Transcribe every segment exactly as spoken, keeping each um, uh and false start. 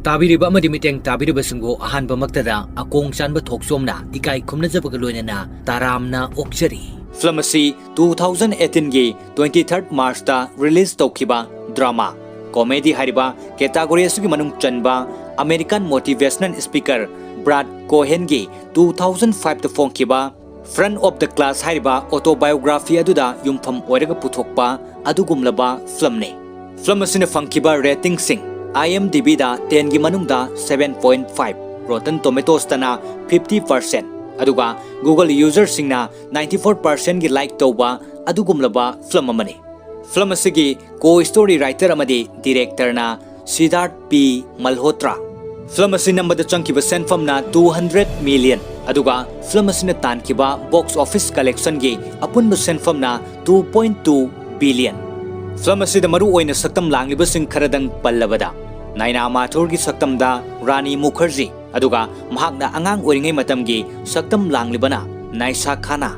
ꯇꯥꯕꯤꯔꯤꯕ ꯑꯃꯗꯤ ꯃꯤꯠꯌꯦꯡ ꯇꯥꯕꯤꯔꯤꯕꯁꯤꯡꯕꯨ ꯑꯍꯥꯟꯕꯃꯛꯇꯗ ꯑꯀꯣꯡ ꯆꯥꯟꯕ ꯊꯣꯛꯆꯣꯝꯅ ꯏꯀꯥꯏ ꯈꯨꯝꯅꯖꯕꯒ ꯂꯣꯏꯅꯅ ꯇꯔꯥꯝꯅ ꯑꯣꯛꯆꯔꯤ꯫ ꯐꯤꯂꯝ ꯑꯁꯤ two thousand eighteen ꯒꯤ twenty third March ꯇ release ꯇꯧꯈꯤꯕ drama comedy ꯍꯥꯏꯔꯤꯕ category ꯑꯁꯤꯒꯤ ꯃꯅꯨꯡ ꯆꯟꯕ American motivational speaker Brad Cohen ꯒꯤ two thousand five ꯇ ꯐꯣꯡꯈꯤꯕ Friend of the Class ꯍꯥꯏꯔꯤꯕ autobiography ꯑꯗꯨꯗ ꯌꯨꯝꯐꯝ ꯑꯣꯏꯔꯒ ꯄꯨꯊꯣꯛꯄ ꯑꯗꯨꯒꯨꯝꯂꯕ ꯐꯤꯂꯝꯅꯤ꯫ ꯐꯤꯂꯝ ꯑꯁꯤꯅ ꯐꯪꯈꯤꯕ rating ꯁꯤꯡ IMDb ꯗ ten ꯒꯤ ꯃꯅꯨꯡꯗ seven point five, Rotten Tomatoes ꯇꯅ fifty percent, ꯑꯗꯨꯒ Google user ꯁꯤꯡꯅ ninety four percent ꯒꯤ like ꯇꯧꯕ ꯑꯗꯨꯒꯨꯝꯂꯕ ꯐꯤꯂꯝ ꯑꯃꯅꯤ꯫ ꯐꯤꯂꯝ ꯑꯁꯤꯒꯤ co-story writer ꯑꯃꯗꯤ director ꯅ ꯁꯤꯗꯥꯔꯊ ꯄꯤ ꯃꯜꯍꯣꯇ꯭ꯔꯥ꯫ ꯐꯤꯂꯝ ꯑꯁꯤ ꯅꯝꯕꯗ ꯆꯪꯈꯤꯕ ꯁꯦꯟꯐꯝꯅ two hundred million, ꯑꯗꯨꯒ ꯐꯤꯂꯝ ꯑꯁꯤꯅ ꯇꯥꯟꯈꯤꯕ box office collection ꯒꯤ ꯑꯄꯨꯟꯕ ꯁꯦꯟꯐꯝꯅ two point two billion꯫ Film ꯑꯁꯤꯗ ꯃꯔꯨ ꯑꯣꯏꯅ ꯁꯛꯇꯝ ꯂꯥꯡꯂꯤꯕꯁꯤꯡ ꯈꯔꯗꯪ ꯄꯜꯂꯕꯗ, ꯅꯥꯏꯅꯥ ꯃꯥꯊꯨꯔꯒꯤ ꯁꯛꯇꯝꯗ ꯔꯥꯅꯤ ꯃꯨꯈꯔꯖꯤ, ꯑꯗꯨꯒ ꯃꯍꯥꯛꯅ ꯑꯉꯥꯡ ꯑꯣꯏꯔꯤꯉꯩ ꯃꯇꯝꯒꯤ ꯁꯛꯇꯝ ꯂꯥꯡꯂꯤꯕꯅ ꯅꯥꯏꯁꯥ ꯈꯥꯅꯥ꯫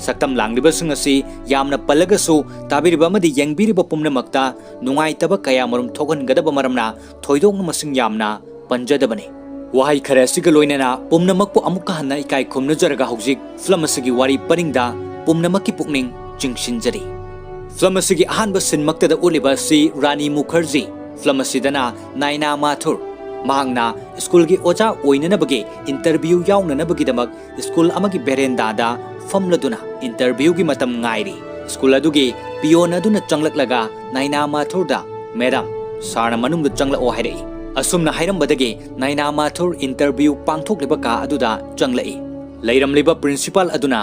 ꯁꯛꯇꯝ ꯂꯥꯡꯂꯤꯕꯁꯤꯡ ꯑꯁꯤ ꯌꯥꯝꯅ ꯄꯜꯂꯒꯁꯨ ꯇꯥꯕꯤꯔꯤꯕ ꯑꯃꯗꯤ ꯌꯦꯡꯕꯤꯔꯤꯕ ꯄꯨꯝꯅꯃꯛꯇ ꯅꯨꯡꯉꯥꯏꯇꯕ ꯀꯌꯥꯃꯔꯨꯝ ꯊꯣꯛꯍꯟꯒꯗꯕ ꯃꯔꯝꯅ ꯊꯣꯏꯗꯣꯛꯅ ꯃꯁꯤꯡ ꯌꯥꯝꯅ ꯄꯟꯖꯗꯕꯅꯤ꯫ ꯋꯥꯍꯩ ꯈꯔ ꯑꯁꯤꯒ ꯂꯣꯏꯅꯅ ꯄꯨꯝꯅꯃꯛꯄꯨ ꯑꯃꯨꯛꯀ ꯍꯟꯅ ꯏꯀꯥꯏ ꯈꯨꯝꯅꯖꯔꯒ ꯍꯧꯖꯤꯛ ꯐꯤꯂꯝ ꯑꯁꯤꯒꯤ ꯋꯥꯔꯤ ꯄꯔꯤꯡꯗ ꯄꯨꯝꯅꯃꯛꯀꯤ ꯄꯨꯛꯅꯤꯡ ꯆꯤꯡꯁꯤꯟꯖꯔꯤ꯫ ꯐꯤꯂꯝ ꯑꯁꯤꯒꯤ ꯑꯍꯥꯟꯕ ꯁꯤꯟꯃꯛꯇꯗ ꯎꯠꯂꯤꯕ ꯑꯁꯤ ꯔꯥꯅꯤ ꯃꯨꯈꯔꯖꯤ꯫ ꯐꯤꯂꯝ ꯑꯁꯤꯗꯅ ꯅꯥꯏꯅꯥ ꯃꯥꯊꯨꯔ, ꯃꯍꯥꯛꯅ ꯁ꯭ꯀꯨꯜꯒꯤ ꯑꯣꯖꯥ ꯑꯣꯏꯅꯅꯕꯒꯤ interview ꯌꯥꯎꯅꯅꯕꯒꯤꯗꯃꯛ ꯁ꯭ꯀꯨꯜ ꯑꯃꯒꯤ ꯕꯦꯔꯦꯟꯗꯥꯗ ꯐꯝꯂꯗꯨꯅ interview ꯒꯤ ꯃꯇꯝ ꯉꯥꯏꯔꯤ꯫ ꯁ꯭ꯀꯨꯜ ꯑꯗꯨꯒꯤ peon ꯑꯗꯨꯅ ꯆꯪꯂꯛꯂꯒ ꯅꯥꯏꯅꯥ ꯃꯥꯊꯨꯔꯗ, "Madam, sir ꯅ ꯃꯅꯨꯡꯗ ꯆꯪꯂꯛꯑꯣ" ꯍꯥꯏꯔꯛꯏ꯫ ꯑꯁꯨꯝꯅ ꯍꯥꯏꯔꯝꯕꯗꯒꯤ ꯅꯥꯏꯅꯥ ꯃꯥꯊꯨꯔ interview ꯄꯥꯡꯊꯣꯛꯂꯤꯕ ꯀꯥ ꯑꯗꯨꯗ ꯆꯪꯂꯛꯏ꯫ ꯂꯩꯔꯝꯂꯤꯕ principal ꯑꯗꯨꯅ,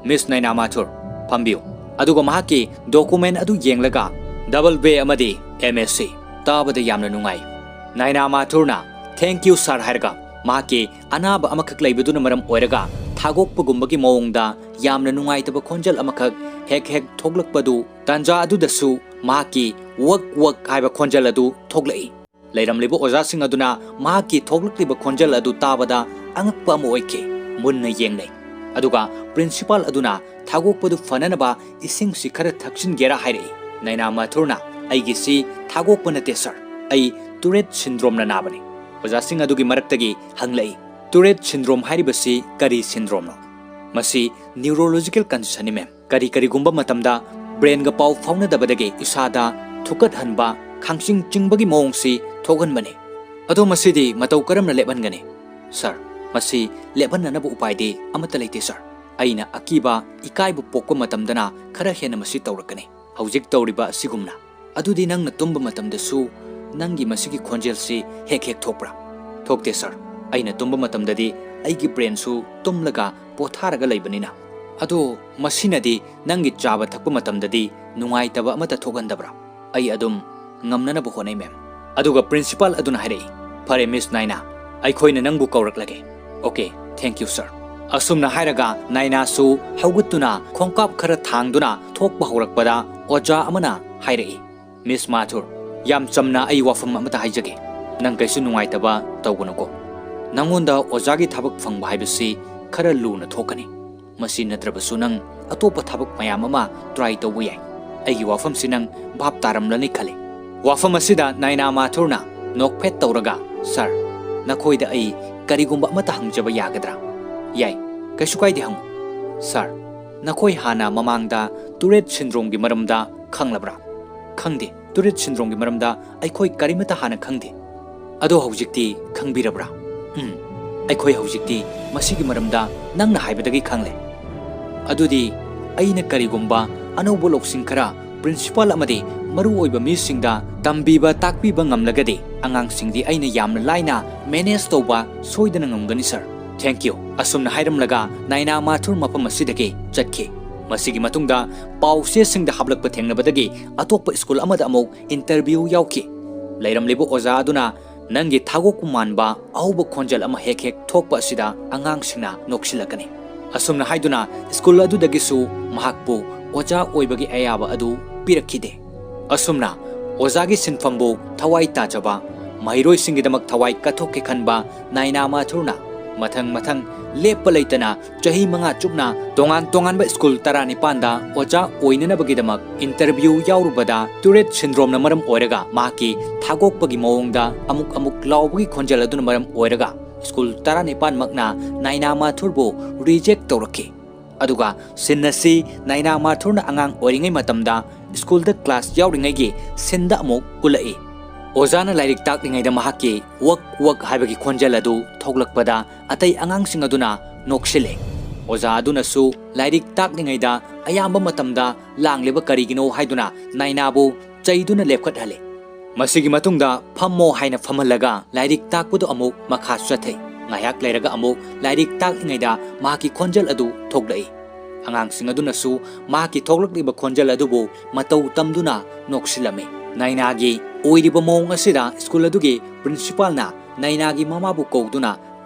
"Miss ꯅꯥꯏꯅꯥ ꯃꯥꯊꯨꯔ, ꯐꯝꯕꯤꯌꯨ꯫ ꯑꯗꯨꯒ ꯃꯍꯥꯛꯀꯤ document ꯑꯗꯨ ꯌꯦꯡꯂꯒ, Double B A ꯑꯃꯗꯤ M S C, ꯇꯥꯕꯗ ꯌꯥꯝꯅ ꯅꯨꯡꯉꯥꯏ꯫" ꯅꯥꯏꯅꯥ ꯃꯥꯊꯨꯔꯅ, "Thank you, sir" ꯍꯥꯏꯔꯒ, ꯃꯍꯥꯛꯀꯤ ꯑꯅꯥꯕ ꯑꯃꯈꯛ ꯂꯩꯕꯗꯨꯅ ꯃꯔꯝ ꯑꯣꯏꯔꯒ ꯊꯥꯒꯣꯛꯄꯒꯨꯝꯕꯒꯤ ꯃꯑꯣꯡꯗ ꯌꯥꯝꯅ ꯅꯨꯡꯉꯥꯏꯇꯕ ꯈꯣꯟꯖꯦꯜ ꯑꯃꯈꯛ ꯍꯦꯛ ꯍꯦꯛ ꯊꯣꯛꯂꯛꯄꯗꯨ, ꯇꯥꯟꯖꯥ ꯑꯗꯨꯗꯁꯨ ꯃꯍꯥꯛꯀꯤ "ꯋꯛ ꯋꯛ" ꯍꯥꯏꯕ ꯈꯣꯟꯖꯦꯜ ꯑꯗꯨ ꯊꯣꯛꯂꯛꯏ꯫ ꯂꯩꯔꯝꯂꯤꯕ ꯑꯣꯖꯥꯁꯤꯡ ꯑꯗꯨꯅ ꯃꯍꯥꯛꯀꯤ ꯊꯣꯛꯂꯛꯂꯤꯕ ꯈꯣꯟꯖꯦꯜ ꯑꯗꯨ ꯇꯥꯕꯗ ꯑꯉꯛꯄ ꯑꯃ ꯑꯣꯏꯈꯤ꯫ ꯃꯨꯟꯅ ꯌꯦꯡꯅꯩ꯫ ꯑꯗꯨꯒ principal ꯑꯗꯨꯅ ꯊꯥꯒꯣꯛꯄꯗꯨ ꯐꯅꯅꯕ ꯏꯁꯤꯡꯁꯤ ꯈꯔ ꯊꯛꯆꯤꯟꯒꯦꯔꯥ ꯍꯥꯏꯔꯛꯏ꯫ ꯅꯥꯏꯅꯥ ꯃꯥꯊꯨꯔꯅ, "ꯑꯩꯒꯤꯁꯤ ꯊꯥꯒꯣꯛꯄ ꯅꯠꯇꯦ, sir꯫ ꯑꯩ Tourette syndrome ꯅ ꯅꯥꯕꯅꯤ꯫" ꯑꯣꯖꯥꯁꯤꯡ ꯑꯗꯨꯒꯤ ꯃꯔꯛꯇꯒꯤ ꯍꯪꯂꯛꯏ, "ꯇꯨꯔꯦꯠ ꯁꯤꯟꯗ꯭ꯔꯣꯝ ꯍꯥꯏꯔꯤꯕꯁꯤ ꯀꯔꯤ ꯁꯤꯟꯗ꯭ꯔꯣꯝꯅꯣ?" "ꯃꯁꯤ ꯅ꯭ꯌꯨꯔꯣꯂꯣꯖꯤꯀꯦꯜ ꯀꯟꯗꯤꯁꯟꯅꯤ, ꯃꯦꯝ꯫ ꯀꯔꯤ ꯀꯔꯤꯒꯨꯝꯕ ꯃꯇꯝꯗ ꯕ꯭ꯔꯦꯟꯒ ꯄꯥꯎ ꯐꯥꯎꯅꯗꯕꯗꯒꯤ ꯏꯁꯥꯗ ꯊꯨꯛꯀꯠꯍꯟꯕ, ꯈꯥꯡꯆꯤꯡ ꯆꯤꯡꯕꯒꯤ ꯃꯑꯣꯡꯁꯤ ꯊꯣꯛꯍꯟꯕꯅꯤ꯫ ꯑꯗꯣ ꯃꯁꯤꯗꯤ ꯃꯇꯧ ꯀꯔꯝꯅ ꯂꯦꯞꯍꯟꯒꯅꯤ?" "ꯁꯥꯔ, ꯃꯁꯤ ꯂꯦꯞꯍꯟꯅꯅꯕ ꯎꯄꯥꯏꯗꯤ ꯑꯃꯠꯇ ꯂꯩꯇꯦ, ꯁꯥꯔ꯫ ꯑꯩꯅ ꯑꯀꯤꯕ, ꯏꯀꯥꯏꯕ ꯄꯣꯛꯄ ꯃꯇꯝꯗꯅ ꯈꯔ ꯍꯦꯟꯅ ꯃꯁꯤ ꯇꯧꯔꯛꯀꯅꯤ, ꯍꯧꯖꯤꯛ ꯇꯧꯔꯤꯕ ꯑꯁꯤꯒꯨꯝꯅ꯫ ꯑꯗꯨꯗꯤ ꯅꯪꯅ ꯇꯨꯝꯕ ꯃꯇꯝꯗꯁꯨ ꯅꯪꯒꯤ ꯃꯁꯤꯒꯤ ꯈꯣꯟꯖꯦꯜꯁꯤ ꯍꯦꯛ ꯍꯦꯛ ꯊꯣꯛꯄ꯭ꯔꯥ?" "ꯊꯣꯛꯇꯦ, ꯁꯥꯔ꯫ ꯑꯩꯅ ꯇꯨꯝꯕ ꯃꯇꯝꯗꯗꯤ ꯑꯩꯒꯤ ꯕ꯭ꯔꯦꯟꯁꯨ ꯇꯨꯝꯂꯒ ꯄꯣꯊꯥꯔꯒ ꯂꯩꯕꯅꯤꯅ꯫ ꯑꯗꯣ ꯃꯁꯤꯅꯗꯤ ꯅꯪꯒꯤ ꯆꯥꯕ ꯊꯛꯄ ꯃꯇꯝꯗꯗꯤ ꯅꯨꯡꯉꯥꯏꯇꯕ ꯑꯃꯠꯇ ꯊꯣꯛꯍꯟꯗꯕ꯭ꯔꯥ?" "ꯑꯩ ꯑꯗꯨꯝ ꯉꯝꯅꯅꯕ ꯍꯣꯠꯅꯩ, ꯃꯦꯝ꯫" ꯑꯗꯨꯒ ꯄ꯭ꯔꯤꯟꯁꯤꯄꯥꯜ ꯑꯗꯨꯅ ꯍꯥꯏꯔꯛꯏ, "ꯐꯔꯦ, ꯃꯤꯁ ꯅꯥꯏꯅꯥ, ꯑꯩꯈꯣꯏꯅ ꯅꯪꯕꯨ ꯀꯧꯔꯛꯂꯒꯦ꯫" "ꯑꯣꯀꯦ, ꯊꯦꯡꯛ ꯌꯨ, ꯁꯥꯔ꯫" ꯑꯁꯨꯝꯅ ꯍꯥꯏꯔꯒ ꯅꯥꯏꯅꯥꯁꯨ ꯍꯧꯒꯠꯇꯨꯅ ꯈꯣꯡꯀꯥꯞ ꯈꯔ ꯊꯥꯡꯗꯨꯅ ꯊꯣꯛꯄ ꯍꯧꯔꯛꯄꯗ ꯑꯣꯖꯥ ꯑꯃꯅ ꯍꯥꯏꯔꯛꯏ, "ꯃꯤꯁ ꯃꯥꯊꯨꯔ, ꯌꯥꯝ ꯆꯝꯅ ꯑꯩ ꯋꯥꯐꯝ ꯑꯃꯇ ꯍꯥꯏꯖꯒꯦ꯫ ꯅꯪ ꯀꯩꯁꯨ ꯅꯨꯡꯉꯥꯏꯇꯕ ꯇꯧꯒꯅꯨꯀꯣ꯫ ꯅꯪꯉꯣꯟꯗ ꯑꯣꯖꯥꯒꯤ ꯊꯕꯛ ꯐꯪꯕ ꯍꯥꯏꯕꯁꯤ ꯈꯔ ꯂꯨꯅ ꯊꯣꯛꯀꯅꯤ꯫ ꯃꯁꯤ ꯅꯠꯇ꯭ꯔꯕꯁꯨ ꯅꯪ ꯑꯇꯣꯞꯄ ꯊꯕꯛ ꯃꯌꯥꯝ ꯑꯃ ꯇ꯭ꯔꯥꯏ ꯇꯧꯕ ꯌꯥꯏ꯫ ꯑꯩꯒꯤ ꯋꯥꯐꯝꯁꯤ ꯅꯪ ꯚꯥꯞ ꯇꯥꯔꯝꯂꯅꯤ ꯈꯜꯂꯤ꯫" ꯋꯥꯐꯝ ꯑꯁꯤꯗ ꯅꯥꯏꯅꯥ ꯃꯥꯊꯨꯔꯅ ꯅꯣꯛꯐꯦꯠ ꯇꯧꯔꯒ, "ꯁꯥꯔ, ꯅꯈꯣꯏꯗ ꯑꯩ ꯀꯔꯤꯒꯨꯝꯕ ꯑꯃꯠꯇ ꯍꯪꯖꯕ ꯌꯥꯒꯗ꯭ꯔꯥ?" "ꯌꯥꯏ, ꯀꯩꯁꯨ ꯀꯥꯏꯗꯦ, ꯍꯪꯉꯨ꯫" "ꯁꯥꯔ, ꯅꯈꯣꯏ ꯍꯥꯟꯅ ꯃꯃꯥꯡꯗ ꯇꯨꯔꯦꯠ ꯁꯤꯟꯗ꯭ꯔꯣꯝꯒꯤ ꯃꯔꯝꯗ ꯈꯪꯂꯕ꯭ꯔꯥ?" "ꯈꯪꯗꯦ, ꯇꯨꯔꯦꯠ ꯁꯤꯟꯗ꯭ꯔꯣꯝꯒꯤ ꯃꯔꯝꯗ ꯑꯩꯈꯣꯏ ꯀꯔꯤꯃꯠꯇ ꯍꯥꯟꯅ ꯈꯪꯗꯦ꯫" "ꯑꯗꯣ ꯍꯧꯖꯤꯛꯇꯤ ꯈꯪꯕꯤꯔꯕ꯭ꯔꯥ?" "ꯎꯝ, ꯑꯩꯈꯣꯏ ꯍꯧꯖꯤꯛꯇꯤ ꯃꯁꯤꯒꯤ ꯃꯔꯝꯗ ꯅꯪꯅ ꯍꯥꯏꯕꯗꯒꯤ ꯈꯪꯂꯦ꯫" "ꯑꯗꯨꯗꯤ ꯑꯩꯅ ꯀꯔꯤꯒꯨꯝꯕ ꯑꯅꯧꯕ ꯂꯧꯁꯤꯡ ꯈꯔ ꯄ꯭ꯔꯤꯟꯁꯤꯄꯥꯜ ꯑꯃꯗꯤ ꯃꯔꯨ ꯑꯣꯏꯕ ꯃꯤꯁꯤꯡꯗ ꯇꯝꯕꯤꯕ ꯇꯥꯛꯄꯤꯕ ꯉꯝꯂꯒꯗꯤ ꯑꯉꯥꯡꯁꯤꯡꯗꯤ ꯑꯩꯅ ꯌꯥꯝꯅ ꯂꯥꯏꯅ ꯃꯦꯅꯦꯖ ꯇꯧꯕ ꯁꯣꯏꯗꯅ ꯉꯝꯒꯅꯤ, ꯁꯥꯔ꯫ Thank you." ꯑꯁꯨꯝꯅ ꯍꯥꯏꯔꯝꯂꯒ ꯅꯥꯏꯅꯥ ꯃꯥꯊꯨꯔ ꯃꯐꯝ ꯑꯁꯤꯗꯒꯤ ꯆꯠꯈꯤ꯫ ꯃꯁꯤꯒꯤ ꯃꯇꯨꯡꯗ ꯄꯥꯎ ꯆꯦꯁꯤꯡꯗ ꯍꯥꯞꯂꯛꯄ ꯊꯦꯡꯅꯕꯗꯒꯤ ꯑꯇꯣꯞꯄ ꯁ꯭ꯀꯨꯜ ꯑꯃꯗ ꯑꯃꯨꯛ ꯏꯟꯇꯔꯚ꯭ꯌꯨ ꯌꯥꯎꯈꯤ꯫ ꯂꯩꯔꯝꯂꯤꯕ ꯑꯣꯖꯥ ꯑꯗꯨꯅ, "ꯅꯪꯒꯤ ꯊꯥꯒꯣꯛꯄ ꯃꯥꯟꯕ ꯑꯍꯧꯕ ꯈꯣꯟꯖꯦꯜ ꯑꯃ ꯍꯦꯛ ꯍꯦꯛ ꯊꯣꯛꯄ ꯑꯁꯤꯗ ꯑꯉꯥꯡꯁꯤꯡꯅ ꯅꯣꯛꯁꯤꯜꯂꯛꯀꯅꯤ꯫" ꯑꯁꯨꯝꯅ ꯍꯥꯏꯗꯨꯅ ꯁ꯭ꯀꯨꯜ ꯑꯗꯨꯗꯒꯤꯁꯨ ꯃꯍꯥꯛꯄꯨ ꯑꯣꯖꯥ ꯑꯣꯏꯕꯒꯤ ꯑꯌꯥꯕ ꯑꯗꯨ ꯄꯤꯔꯛꯈꯤꯗꯦ꯫ ꯑꯁꯨꯝꯅ ꯑꯣꯖꯥꯒꯤ ꯁꯤꯟꯐꯝꯕꯨ ꯊꯋꯥꯏ ꯇꯥꯖꯕ, ꯃꯍꯩꯔꯣꯏꯁꯤꯡꯒꯤꯗꯃꯛ ꯊꯋꯥꯏ ꯀꯠꯊꯣꯛꯀꯦ ꯈꯟꯕ ꯅꯥꯏꯅꯥ ꯃꯥꯊꯨꯔꯅ ꯃꯊꯪ ꯃꯊꯪ ꯂꯦꯞꯄ ꯂꯩꯇꯅ ꯆꯍꯤ ꯃꯉꯥ ꯆꯨꯞꯅ ꯇꯣꯉꯥꯟ ꯇꯣꯉꯥꯟꯕ ꯁ꯭ꯀꯨꯜ ꯇꯔꯥꯅꯤꯄꯥꯟꯗ ꯑꯣꯖꯥ ꯑꯣꯏꯅꯅꯕꯒꯤꯗꯃꯛ interview ꯌꯥꯎꯔꯨꯕꯗ Tourette syndromeꯅ ꯃꯔꯝ ꯑꯣꯏꯔꯒ ꯃꯍꯥꯛꯀꯤ ꯊꯥꯒꯣꯛꯄꯒꯤ ꯃꯑꯣꯡꯗ ꯑꯃꯨꯛ ꯑꯃꯨꯛ ꯂꯥꯎꯕꯒꯤ ꯈꯣꯟꯖꯦꯜ ꯑꯗꯨꯅ ꯃꯔꯝ ꯑꯣꯏꯔꯒ ꯁ꯭ꯀꯨꯜ ꯇꯔꯥꯅꯤꯄꯥꯟꯃꯛꯅ ꯅꯥꯏꯅꯥ ꯃꯥꯊꯨꯔꯕꯨ reject ꯇꯧꯔꯛꯈꯤ꯫ ꯑꯗꯨꯒ scene ꯑꯁꯤ ꯅꯥꯏꯅꯥ ꯃꯥꯊꯨꯔꯅ ꯑꯉꯥꯡ ꯑꯣꯏꯔꯤꯉꯩ ꯃꯇꯝꯗ ꯁ꯭ꯀꯨꯜꯗ class ꯌꯥꯎꯔꯤꯉꯩꯒꯤ sceneꯗ ꯑꯃꯨꯛ ꯎꯠꯂꯛꯏ꯫ ꯑꯣꯖꯥꯅ ꯂꯥꯏꯔꯤꯛ ꯇꯥꯛꯂꯤꯉꯩꯗ ꯃꯍꯥꯛꯀꯤ ꯋꯛ ꯋꯛ ꯍꯥꯏꯕꯒꯤ ꯈꯣꯟꯖꯦꯜ ꯑꯗꯨ ꯊꯣꯛꯂꯛꯄꯗ ꯑꯇꯩ ꯑꯉꯥꯡꯁꯤꯡ ꯑꯗꯨꯅ ꯅꯣꯛꯁꯤꯜꯂꯦ꯫ ꯑꯣꯖꯥ ꯑꯗꯨꯅꯁꯨ ꯂꯥꯏꯔꯤꯛ ꯇꯥꯛꯂꯤꯉꯩꯗ ꯑꯌꯥꯝꯕ ꯃꯇꯝꯗ ꯂꯥꯡꯂꯤꯕ ꯀꯔꯤꯒꯤꯅꯣ ꯍꯥꯏꯗꯨꯅ ꯅꯥꯏꯅꯥꯕꯨ ꯆꯩꯗꯨꯅ ꯂꯦꯞꯈꯠꯍꯜꯂꯦ꯫ ꯃꯁꯤꯒꯤ ꯃꯇꯨꯡꯗ ꯐꯝꯃꯣ ꯍꯥꯏꯅ ꯐꯝꯍꯜꯂꯒ ꯂꯥꯏꯔꯤꯛ ꯇꯥꯛꯄꯗꯨ ꯑꯃꯨꯛ ꯃꯈꯥ ꯆꯠꯊꯩ꯫ ꯉꯥꯏꯍꯥꯛ ꯂꯩꯔꯒ ꯑꯃꯨꯛ ꯂꯥꯏꯔꯤꯛ ꯇꯥꯛꯂꯤꯉꯩꯗ ꯃꯍꯥꯛꯀꯤ ꯈꯣꯟꯖꯦꯜ ꯑꯗꯨ ꯊꯣꯛꯂꯛꯏ꯫ ꯑꯉꯥꯡꯁꯤꯡ ꯑꯗꯨꯅꯁꯨ ꯃꯍꯥꯛꯀꯤ ꯊꯣꯛꯂꯛꯂꯤꯕ ꯈꯣꯟꯖꯦꯜ ꯑꯗꯨꯕꯨ ꯃꯇꯧ ꯇꯝꯗꯨꯅ ꯅꯣꯛꯁꯤꯜꯂꯝꯃꯤ꯫ ꯅꯥꯏꯅꯥꯒꯤ ꯑꯣꯏꯔꯤꯕ ꯃꯑꯣꯡ ꯑꯁꯤꯗ ꯁ꯭ꯀꯨꯜ ꯑꯗꯨꯒꯤ principalꯅ ꯅꯥꯏꯅꯥꯒꯤ ꯃꯃꯥꯕꯨ ꯀꯧꯗꯨꯅ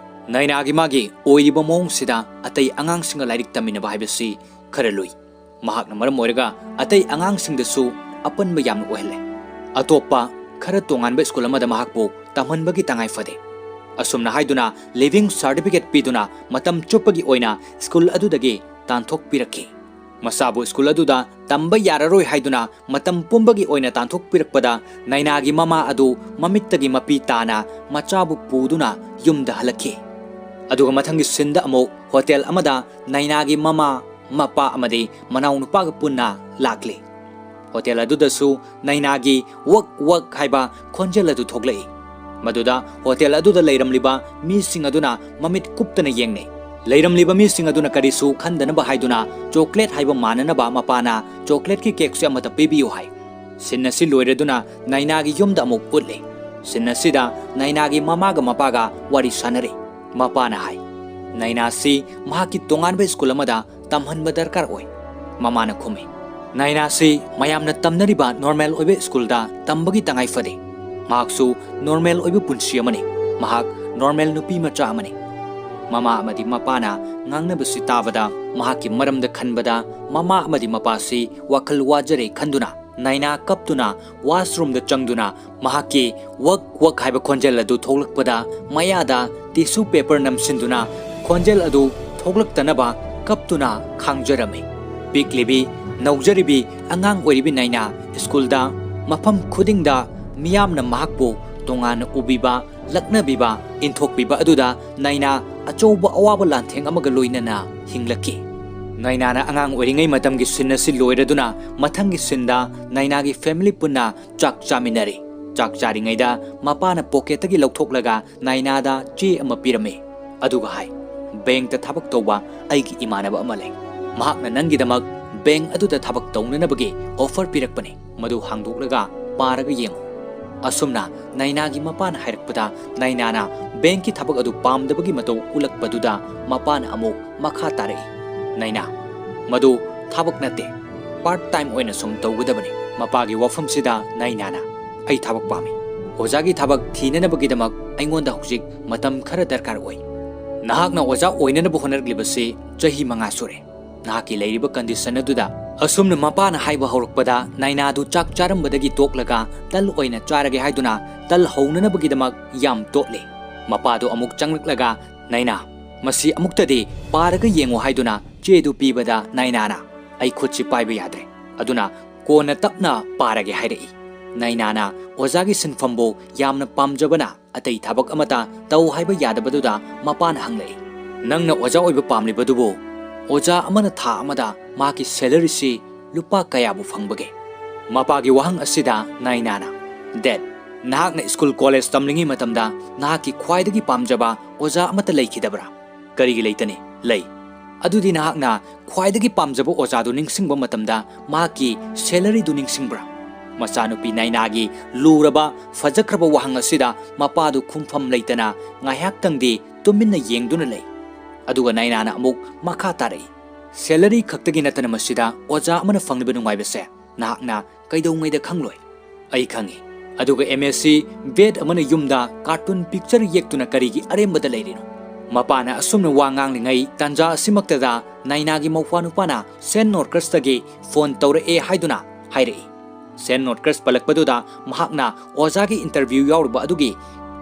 ꯅꯥꯏꯅꯥꯒꯤ ꯃꯥꯒꯤ ꯑꯣꯏꯔꯤꯕ ꯃꯑꯣꯡꯁꯤꯗ ꯑꯇꯩ ꯑꯉꯥꯡꯁꯤꯡꯒ ꯂꯥꯏꯔꯤꯛ ꯇꯝꯃꯤꯟꯅꯕ ꯍꯥꯏꯕꯁꯤ ꯈꯔ ꯂꯨꯏ꯫ ꯃꯍꯥꯛꯅ ꯃꯔꯝ ꯑꯣꯏꯔꯒ ꯑꯇꯩ ꯑꯉꯥꯡꯁꯤꯡꯗꯁꯨ ꯑꯄꯟꯕ ꯌꯥꯝꯅ ꯑꯣꯏꯍꯜꯂꯦ꯫ ꯑꯇꯣꯞꯄ ꯈꯔ ꯇꯣꯉꯥꯟꯕ ꯁ꯭ꯀꯨꯜ ꯑꯃꯗ ꯃꯍꯥꯛꯄꯨ ꯇꯝꯍꯟꯕꯒꯤ ꯇꯉꯥꯏ ꯐꯗꯦ꯫ ꯑꯁꯨꯝꯅ ꯍꯥꯏꯗꯨꯅ leaving certificate ꯄꯤꯗꯨꯅ ꯃꯇꯝ ꯆꯨꯞꯄꯒꯤ ꯑꯣꯏꯅ ꯁ꯭ꯀꯨꯜ ꯑꯗꯨꯗꯒꯤ ꯇꯥꯟꯊꯣꯛꯄꯤꯔꯛꯈꯤ꯫ ꯃꯆꯥꯕꯨ ꯁ꯭ꯀꯨꯜ ꯑꯗꯨꯗ ꯇꯝꯕ ꯌꯥꯔꯔꯣꯏ ꯍꯥꯏꯗꯨꯅ ꯃꯇꯝ ꯄꯨꯝꯕꯒꯤ ꯑꯣꯏꯅ ꯇꯥꯟꯊꯣꯛꯄꯤꯔꯛꯄꯗ ꯅꯥꯏꯅꯥꯒꯤ ꯃꯃꯥ ꯑꯗꯨ ꯃꯃꯤꯠꯇꯒꯤ ꯃꯄꯤ ꯇꯥꯅ ꯃꯆꯥꯕꯨ ꯄꯨꯗꯨꯅ ꯌꯨꯝꯗ ꯍꯜꯂꯛꯈꯤ꯫ ꯑꯗꯨꯒ ꯃꯊꯪꯒꯤ sceneꯗ ꯑꯃꯨꯛ ꯍꯣꯇꯦꯜ ꯑꯃꯗ ꯅꯥꯏꯅꯥꯒꯤ ꯃꯃꯥ, ꯃꯄꯥ ꯑꯃꯗꯤ ꯃꯅꯥꯎꯅꯨꯄꯥꯒ ꯄꯨꯟꯅ ꯂꯥꯛꯂꯤ꯫ ꯍꯣꯇꯦꯜ ꯑꯗꯨꯗꯁꯨ ꯅꯥꯏꯅꯥꯒꯤ ꯋꯛ ꯋꯛ ꯍꯥꯏꯕ ꯈꯣꯟꯖꯦꯜ ꯑꯗꯨ ꯊꯣꯛꯂꯛꯏ꯫ ꯃꯗꯨꯗ ꯍꯣꯇꯦꯜ ꯑꯗꯨꯗ ꯂꯩꯔꯝꯂꯤꯕ ꯃꯤꯁꯤꯡ ꯑꯗꯨꯅ ꯃꯃꯤꯠ ꯀꯨꯞꯇꯅ ꯌꯦꯡꯅꯩ꯫ ꯂꯩꯔꯝꯂꯤꯕ ꯃꯤꯁꯤꯡ ꯑꯗꯨꯅ ꯀꯔꯤꯁꯨ ꯈꯟꯗꯅꯕ ꯍꯥꯏꯗꯨꯅ chocolate ꯍꯥꯏꯕ ꯃꯥꯟꯅꯅꯕ ꯃꯄꯥꯅ chocolateꯀꯤ cakeꯁꯦ ꯑꯃꯠꯇ ꯄꯤꯕꯤꯌꯨ ꯍꯥꯏ꯫ Scene ꯑꯁꯤ ꯂꯣꯏꯔꯗꯨꯅ ꯅꯥꯏꯅꯥꯒꯤ ꯌꯨꯝꯗ ꯑꯃꯨꯛ ꯎꯠꯂꯤ꯫ Scene ꯑꯁꯤꯗ ꯅꯥꯏꯅꯥꯒꯤ ꯃꯃꯥꯒ ꯃꯄꯥꯒ ꯋꯥꯔꯤ ꯁꯥꯟꯅꯔꯤ꯫ ꯃꯄꯥꯅ ꯍꯥꯏ, "ꯅꯥꯏꯅꯥꯁꯤ ꯃꯍꯥꯛꯀꯤ ꯇꯣꯉꯥꯟꯕ ꯁ꯭ꯀꯨꯜ ꯑꯃꯗ ꯇꯝꯍꯟꯕ ꯗꯔꯀꯥꯔ ꯑꯣꯏ꯫" ꯃꯃꯥꯅ ꯈꯨꯝꯃꯤ, "ꯅꯥꯏꯅꯥꯁꯤ ꯃꯌꯥꯝꯅ ꯇꯝꯅꯔꯤꯕ normal ꯑꯣꯏꯕ ꯁ꯭ꯀꯨꯜꯗ ꯇꯝꯕꯒꯤ ꯇꯉꯥꯏ ꯐꯗꯦ꯫ ꯃꯍꯥꯛꯁꯨ normal ꯑꯣꯏꯕ ꯄꯨꯟꯁꯤ ꯑꯃꯅꯤ꯫ ꯃꯍꯥꯛ normal ꯅꯨꯄꯤ ꯃꯆꯥ ꯑꯃꯅꯤ꯫" ꯃꯃꯥ ꯑꯃꯗꯤ ꯃꯄꯥꯅ ꯉꯥꯡꯅꯕꯁꯤ ꯇꯥꯕꯗ ꯃꯍꯥꯛꯀꯤ ꯃꯔꯝꯗ ꯈꯟꯕꯗ ꯃꯃꯥ ꯑꯃꯗꯤ ꯃꯄꯥꯁꯤ ꯋꯥꯈꯜ ꯋꯥꯖꯔꯦ ꯈꯟꯗꯨꯅ ꯅꯥꯏꯅꯥ ꯀꯞꯇꯨꯅ washroomꯗ ꯆꯪꯗꯨꯅ ꯃꯍꯥꯛꯀꯤ ꯋꯛ ꯋꯛ ꯍꯥꯏꯕ ꯈꯣꯟꯖꯦꯜ ꯑꯗꯨ ꯊꯣꯛꯂꯛꯄꯗ ꯃꯌꯥꯗ tissue paper ꯅꯝꯁꯤꯟꯗꯨꯅ ꯈꯣꯟꯖꯦꯜ ꯑꯗꯨ ꯊꯣꯛꯂꯛꯇꯅꯕ ꯀꯞꯇꯨꯅ ꯈꯥꯡꯖꯔꯝꯃꯤ꯫ ꯄꯤꯛꯂꯤꯕꯤ, ꯅꯧꯖꯔꯤꯕꯤ ꯑꯉꯥꯡ ꯑꯣꯏꯔꯤꯕꯤ ꯅꯥꯏꯅꯥ ꯁ꯭ꯀꯨꯜꯗ ꯃꯐꯝ ꯈꯨꯗꯤꯡꯗ ꯃꯤꯌꯥꯝꯅ ꯃꯍꯥꯛꯄꯨ ꯇꯣꯉꯥꯟꯅ ꯎꯕꯤꯕ, ꯂꯛꯅꯕꯤꯕ, ꯏꯟꯊꯣꯛꯄꯤꯕ ꯑꯗꯨꯗ ꯅꯥꯏꯅꯥ ꯑꯆꯧꯕ ꯑꯋꯥꯕ ꯂꯥꯟꯊꯦꯡ ꯑꯃꯒ ꯂꯣꯏꯅꯅ ꯍꯤꯡꯂꯛꯈꯤ꯫ ꯅꯥꯏꯅꯥꯅ ꯑꯉꯥꯡ ꯑꯣꯏꯔꯤꯉꯩ ꯃꯇꯝꯒꯤ ꯁꯤꯟ ꯑꯁꯤ ꯂꯣꯏꯔꯗꯨꯅ ꯃꯊꯪꯒꯤ ꯁꯤꯟꯗ ꯅꯥꯏꯅꯥꯒꯤ ꯐꯦꯃꯤꯂꯤ ꯄꯨꯟꯅ ꯆꯥꯛ ꯆꯥꯃꯤꯟꯅꯔꯤ꯫ ꯆꯥꯛ ꯆꯥꯔꯤꯉꯩꯗ ꯃꯄꯥꯅ ꯄꯣꯀꯦꯠꯇꯒꯤ ꯂꯧꯊꯣꯛꯂꯒ ꯅꯥꯏꯅꯥꯗ ꯆꯦ ꯑꯃ ꯄꯤꯔꯝꯃꯤ꯫ ꯑꯗꯨꯒ ꯍꯥꯏ, "ꯕꯦꯡꯛꯇ ꯊꯕꯛ ꯇꯧꯕ ꯑꯩꯒꯤ ꯏꯃꯥꯟꯅꯕ ꯑꯃ ꯂꯩ꯫ ꯃꯍꯥꯛꯅ ꯅꯪꯒꯤꯗꯃꯛ ꯕꯦꯡꯛ ꯑꯗꯨꯗ ꯊꯕꯛ ꯇꯧꯅꯅꯕꯒꯤ ꯑꯣꯐꯔ ꯄꯤꯔꯛꯄꯅꯤ꯫ ꯃꯗꯨ ꯍꯥꯡꯗꯣꯛꯂꯒ ꯄꯥꯔꯒ ꯌꯦꯡꯉꯨ꯫" ꯑꯁꯨꯝꯅ ꯅꯥꯏꯅꯥꯒꯤ ꯃꯄꯥꯅ ꯍꯥꯏꯔꯛꯄꯗ ꯅꯥꯏꯅꯥꯅ ꯕꯦꯡꯛꯀꯤ ꯊꯕꯛ ꯑꯗꯨ ꯄꯥꯝꯗꯕꯒꯤ ꯃꯇꯧ ꯎꯠꯂꯛꯄꯗꯨꯗ ꯃꯄꯥꯅ ꯑꯃꯨꯛ ꯃꯈꯥ ꯇꯥꯔꯛꯏ, "ꯅꯥꯏꯅꯥ, ꯃꯗꯨ ꯊꯕꯛ ꯅꯠꯇꯦ, ꯄꯥꯔꯠ ꯇꯥꯏꯝ ꯑꯣꯏꯅ ꯁꯨꯝ ꯇꯧꯒꯗꯕꯅꯤ꯫" ꯃꯄꯥꯒꯤ ꯋꯥꯐꯝꯁꯤꯗ ꯅꯥꯏꯅꯥꯅ, "ꯑꯩ ꯊꯕꯛ ꯄꯥꯝꯃꯤ꯫ ꯑꯣꯖꯥꯒꯤ ꯊꯕꯛ ꯊꯤꯅꯅꯕꯒꯤꯗꯃꯛ ꯑꯩꯉꯣꯟꯗ ꯍꯧꯖꯤꯛ ꯃꯇꯝ ꯈꯔ ꯗꯔꯀꯥꯔ ꯑꯣꯏ꯫ ꯅꯍꯥꯛꯅ ꯑꯣꯖꯥ ꯑꯣꯏꯅꯅꯕ ꯍꯣꯠꯅꯔꯛꯂꯤꯕꯁꯤ ꯆꯍꯤ ꯃꯉꯥ ꯁꯨꯔꯦ꯫ ꯅꯍꯥꯛꯀꯤ ꯂꯩꯔꯤꯕ ꯀꯟꯗꯤꯁꯟ ꯑꯗꯨꯗ꯫" ꯑꯁꯨꯝꯅ ꯃꯄꯥꯅ ꯍꯥꯏꯕ ꯍꯧꯔꯛꯄꯗ ꯅꯥꯏꯅꯥꯗꯨ ꯆꯥꯛ ꯆꯥꯔꯝꯕꯗꯒꯤ ꯇꯣꯛꯂꯒ ꯇꯜ ꯑꯣꯏꯅ ꯆꯥꯔꯒꯦ ꯍꯥꯏꯗꯨꯅ ꯇꯜ ꯍꯧꯅꯅꯕꯒꯤꯗꯃꯛ ꯌꯥꯝ ꯇꯣꯠꯂꯤ꯫ ꯃꯄꯥꯗꯨ ꯑꯃꯨꯛ ꯆꯪꯂꯛꯂꯒ, "ꯅꯥꯏꯅꯥ, ꯃꯁꯤ ꯑꯃꯨꯛꯇꯗꯤ ꯄꯥꯔꯒ ꯌꯦꯡꯉꯨ" ꯍꯥꯏꯗꯨꯅ ꯆꯦꯗꯨ ꯄꯤꯕꯗ ꯅꯥꯏꯅꯥꯅ, "ꯑꯩ ꯈꯨꯠꯁꯤ ꯄꯥꯏꯕ ꯌꯥꯗ꯭ꯔꯦ, ꯑꯗꯨꯅ ꯀꯣꯟꯅ ꯇꯞꯅ ꯄꯥꯔꯒꯦ" ꯍꯥꯏꯔꯛꯏ꯫ ꯅꯥꯏꯅꯥꯅ ꯑꯣꯖꯥꯒꯤ ꯁꯤꯟꯐꯝꯕꯨ ꯌꯥꯝꯅ ꯄꯥꯝꯖꯕꯅ ꯑꯇꯩ ꯊꯕꯛ ꯑꯃꯠꯇ ꯇꯧ ꯍꯥꯏꯕ ꯌꯥꯗꯕꯗꯨꯗ ꯃꯄꯥꯅ ꯍꯪꯂꯛꯏ, "ꯅꯪꯅ ꯑꯣꯖꯥ ꯑꯣꯏꯕ ꯄꯥꯝꯂꯤꯕꯗꯨꯕꯨ ꯑꯣꯖꯥ ꯑꯃꯅ ꯊꯥ ꯑꯃꯗ ꯃꯍꯥꯛꯀꯤ ꯁꯦꯂꯔꯤꯁꯤ ꯂꯨꯄꯥ ꯀꯌꯥꯕꯨ ꯐꯪꯕꯒꯦ?" ꯃꯄꯥꯒꯤ ꯋꯥꯍꯪ ꯑꯁꯤꯗ ꯅꯥꯏꯅꯥꯅ, "ꯗꯦꯠ, ꯅꯍꯥꯛꯅ ꯁ꯭ꯀꯨꯜ ꯀꯣꯂꯦꯖ ꯇꯝꯂꯤꯉꯩ ꯃꯇꯝꯗ ꯅꯍꯥꯛꯀꯤ ꯈ꯭ꯋꯥꯏꯗꯒꯤ ꯄꯥꯝꯖꯕ ꯑꯣꯖꯥ ꯑꯃꯠꯇ ꯂꯩꯈꯤꯗꯕ꯭ꯔꯥ?" "ꯀꯔꯤꯒꯤ ꯂꯩꯇꯅꯤ? ꯂꯩ꯫ ꯑꯗꯨꯗꯤ ꯅꯍꯥꯛꯅ ꯈ꯭ꯋꯥꯏꯗꯒꯤ ꯄꯥꯝꯖꯕ ꯑꯣꯖꯥꯗꯨ ꯅꯤꯡꯁꯤꯡꯕ ꯃꯇꯝꯗ ꯃꯍꯥꯛꯀꯤ ꯁꯦꯂꯔꯤꯗꯨ ꯅꯤꯡꯁꯤꯡꯕ꯭ꯔꯥ?" ꯃꯆꯥꯅꯨꯄꯤ ꯅꯥꯏꯅꯥꯒꯤ ꯂꯨꯔꯕ, ꯐꯖꯈ꯭ꯔꯕ ꯋꯥꯍꯪ ꯑꯁꯤꯗ ꯃꯄꯥꯗꯨ ꯈꯨꯝꯐꯝ ꯂꯩꯇꯅ ꯉꯥꯏꯍꯥꯛꯇꯪꯗꯤ ꯇꯨꯃꯤꯟꯅ ꯌꯦꯡꯗꯨꯅ ꯂꯩ꯫ ꯑꯗꯨꯒ ꯅꯥꯏꯅꯥꯅ ꯑꯃꯨꯛ ꯃꯈꯥ ꯇꯥꯔꯛꯏ, "ꯁꯦꯂꯔꯤ ꯈꯛꯇꯒꯤ ꯅꯠꯇꯅ ꯃꯁꯤꯗ ꯑꯣꯖꯥ ꯑꯃꯅ ꯐꯪꯂꯤꯕ ꯅꯨꯡꯉꯥꯏꯕꯁꯦ ꯅꯍꯥꯛꯅ ꯀꯩꯗꯧꯉꯩꯗ ꯈꯪꯂꯣꯏ꯫ ꯑꯩ ꯈꯪꯏ꯫ ꯑꯗꯨꯒ ꯑꯦꯝ ꯑꯦꯁ ꯁꯤ ꯕꯦꯠ ꯑꯃꯅ ꯌꯨꯝꯗ ꯀꯥꯔꯇꯨꯟ ꯄꯤꯛꯆꯔ ꯌꯦꯛꯇꯨꯅ ꯀꯔꯤꯒꯤ ꯑꯔꯦꯝꯕꯗ ꯂꯩꯔꯤꯅꯣ?" ꯃꯄꯥꯅ ꯑꯁꯨꯝꯅ ꯋꯥ ꯉꯥꯡꯂꯤꯉꯩ ꯇꯥꯟꯖꯥ ꯑꯁꯤꯃꯛꯇꯗ ꯅꯥꯏꯅꯥꯒꯤ ꯃꯧꯄ꯭ꯋꯥ ꯅꯨꯄꯥꯅ ꯁꯦꯟ ꯅꯣꯔꯀ꯭ꯔꯁꯇꯒꯤ ꯐꯣꯟ ꯇꯧꯔꯛꯑꯦ ꯍꯥꯏꯗꯨꯅ ꯍꯥꯏꯔꯛꯏ꯫ ꯁꯦꯟ ꯅꯣꯔꯀ꯭ꯔꯁ ꯄꯜꯂꯛꯄꯗꯨꯗ ꯃꯍꯥꯛꯅ ꯑꯣꯖꯥꯒꯤ ꯏꯟꯇꯔꯚ꯭ꯌꯨ ꯌꯥꯎꯔꯨꯕ ꯑꯗꯨꯒꯤ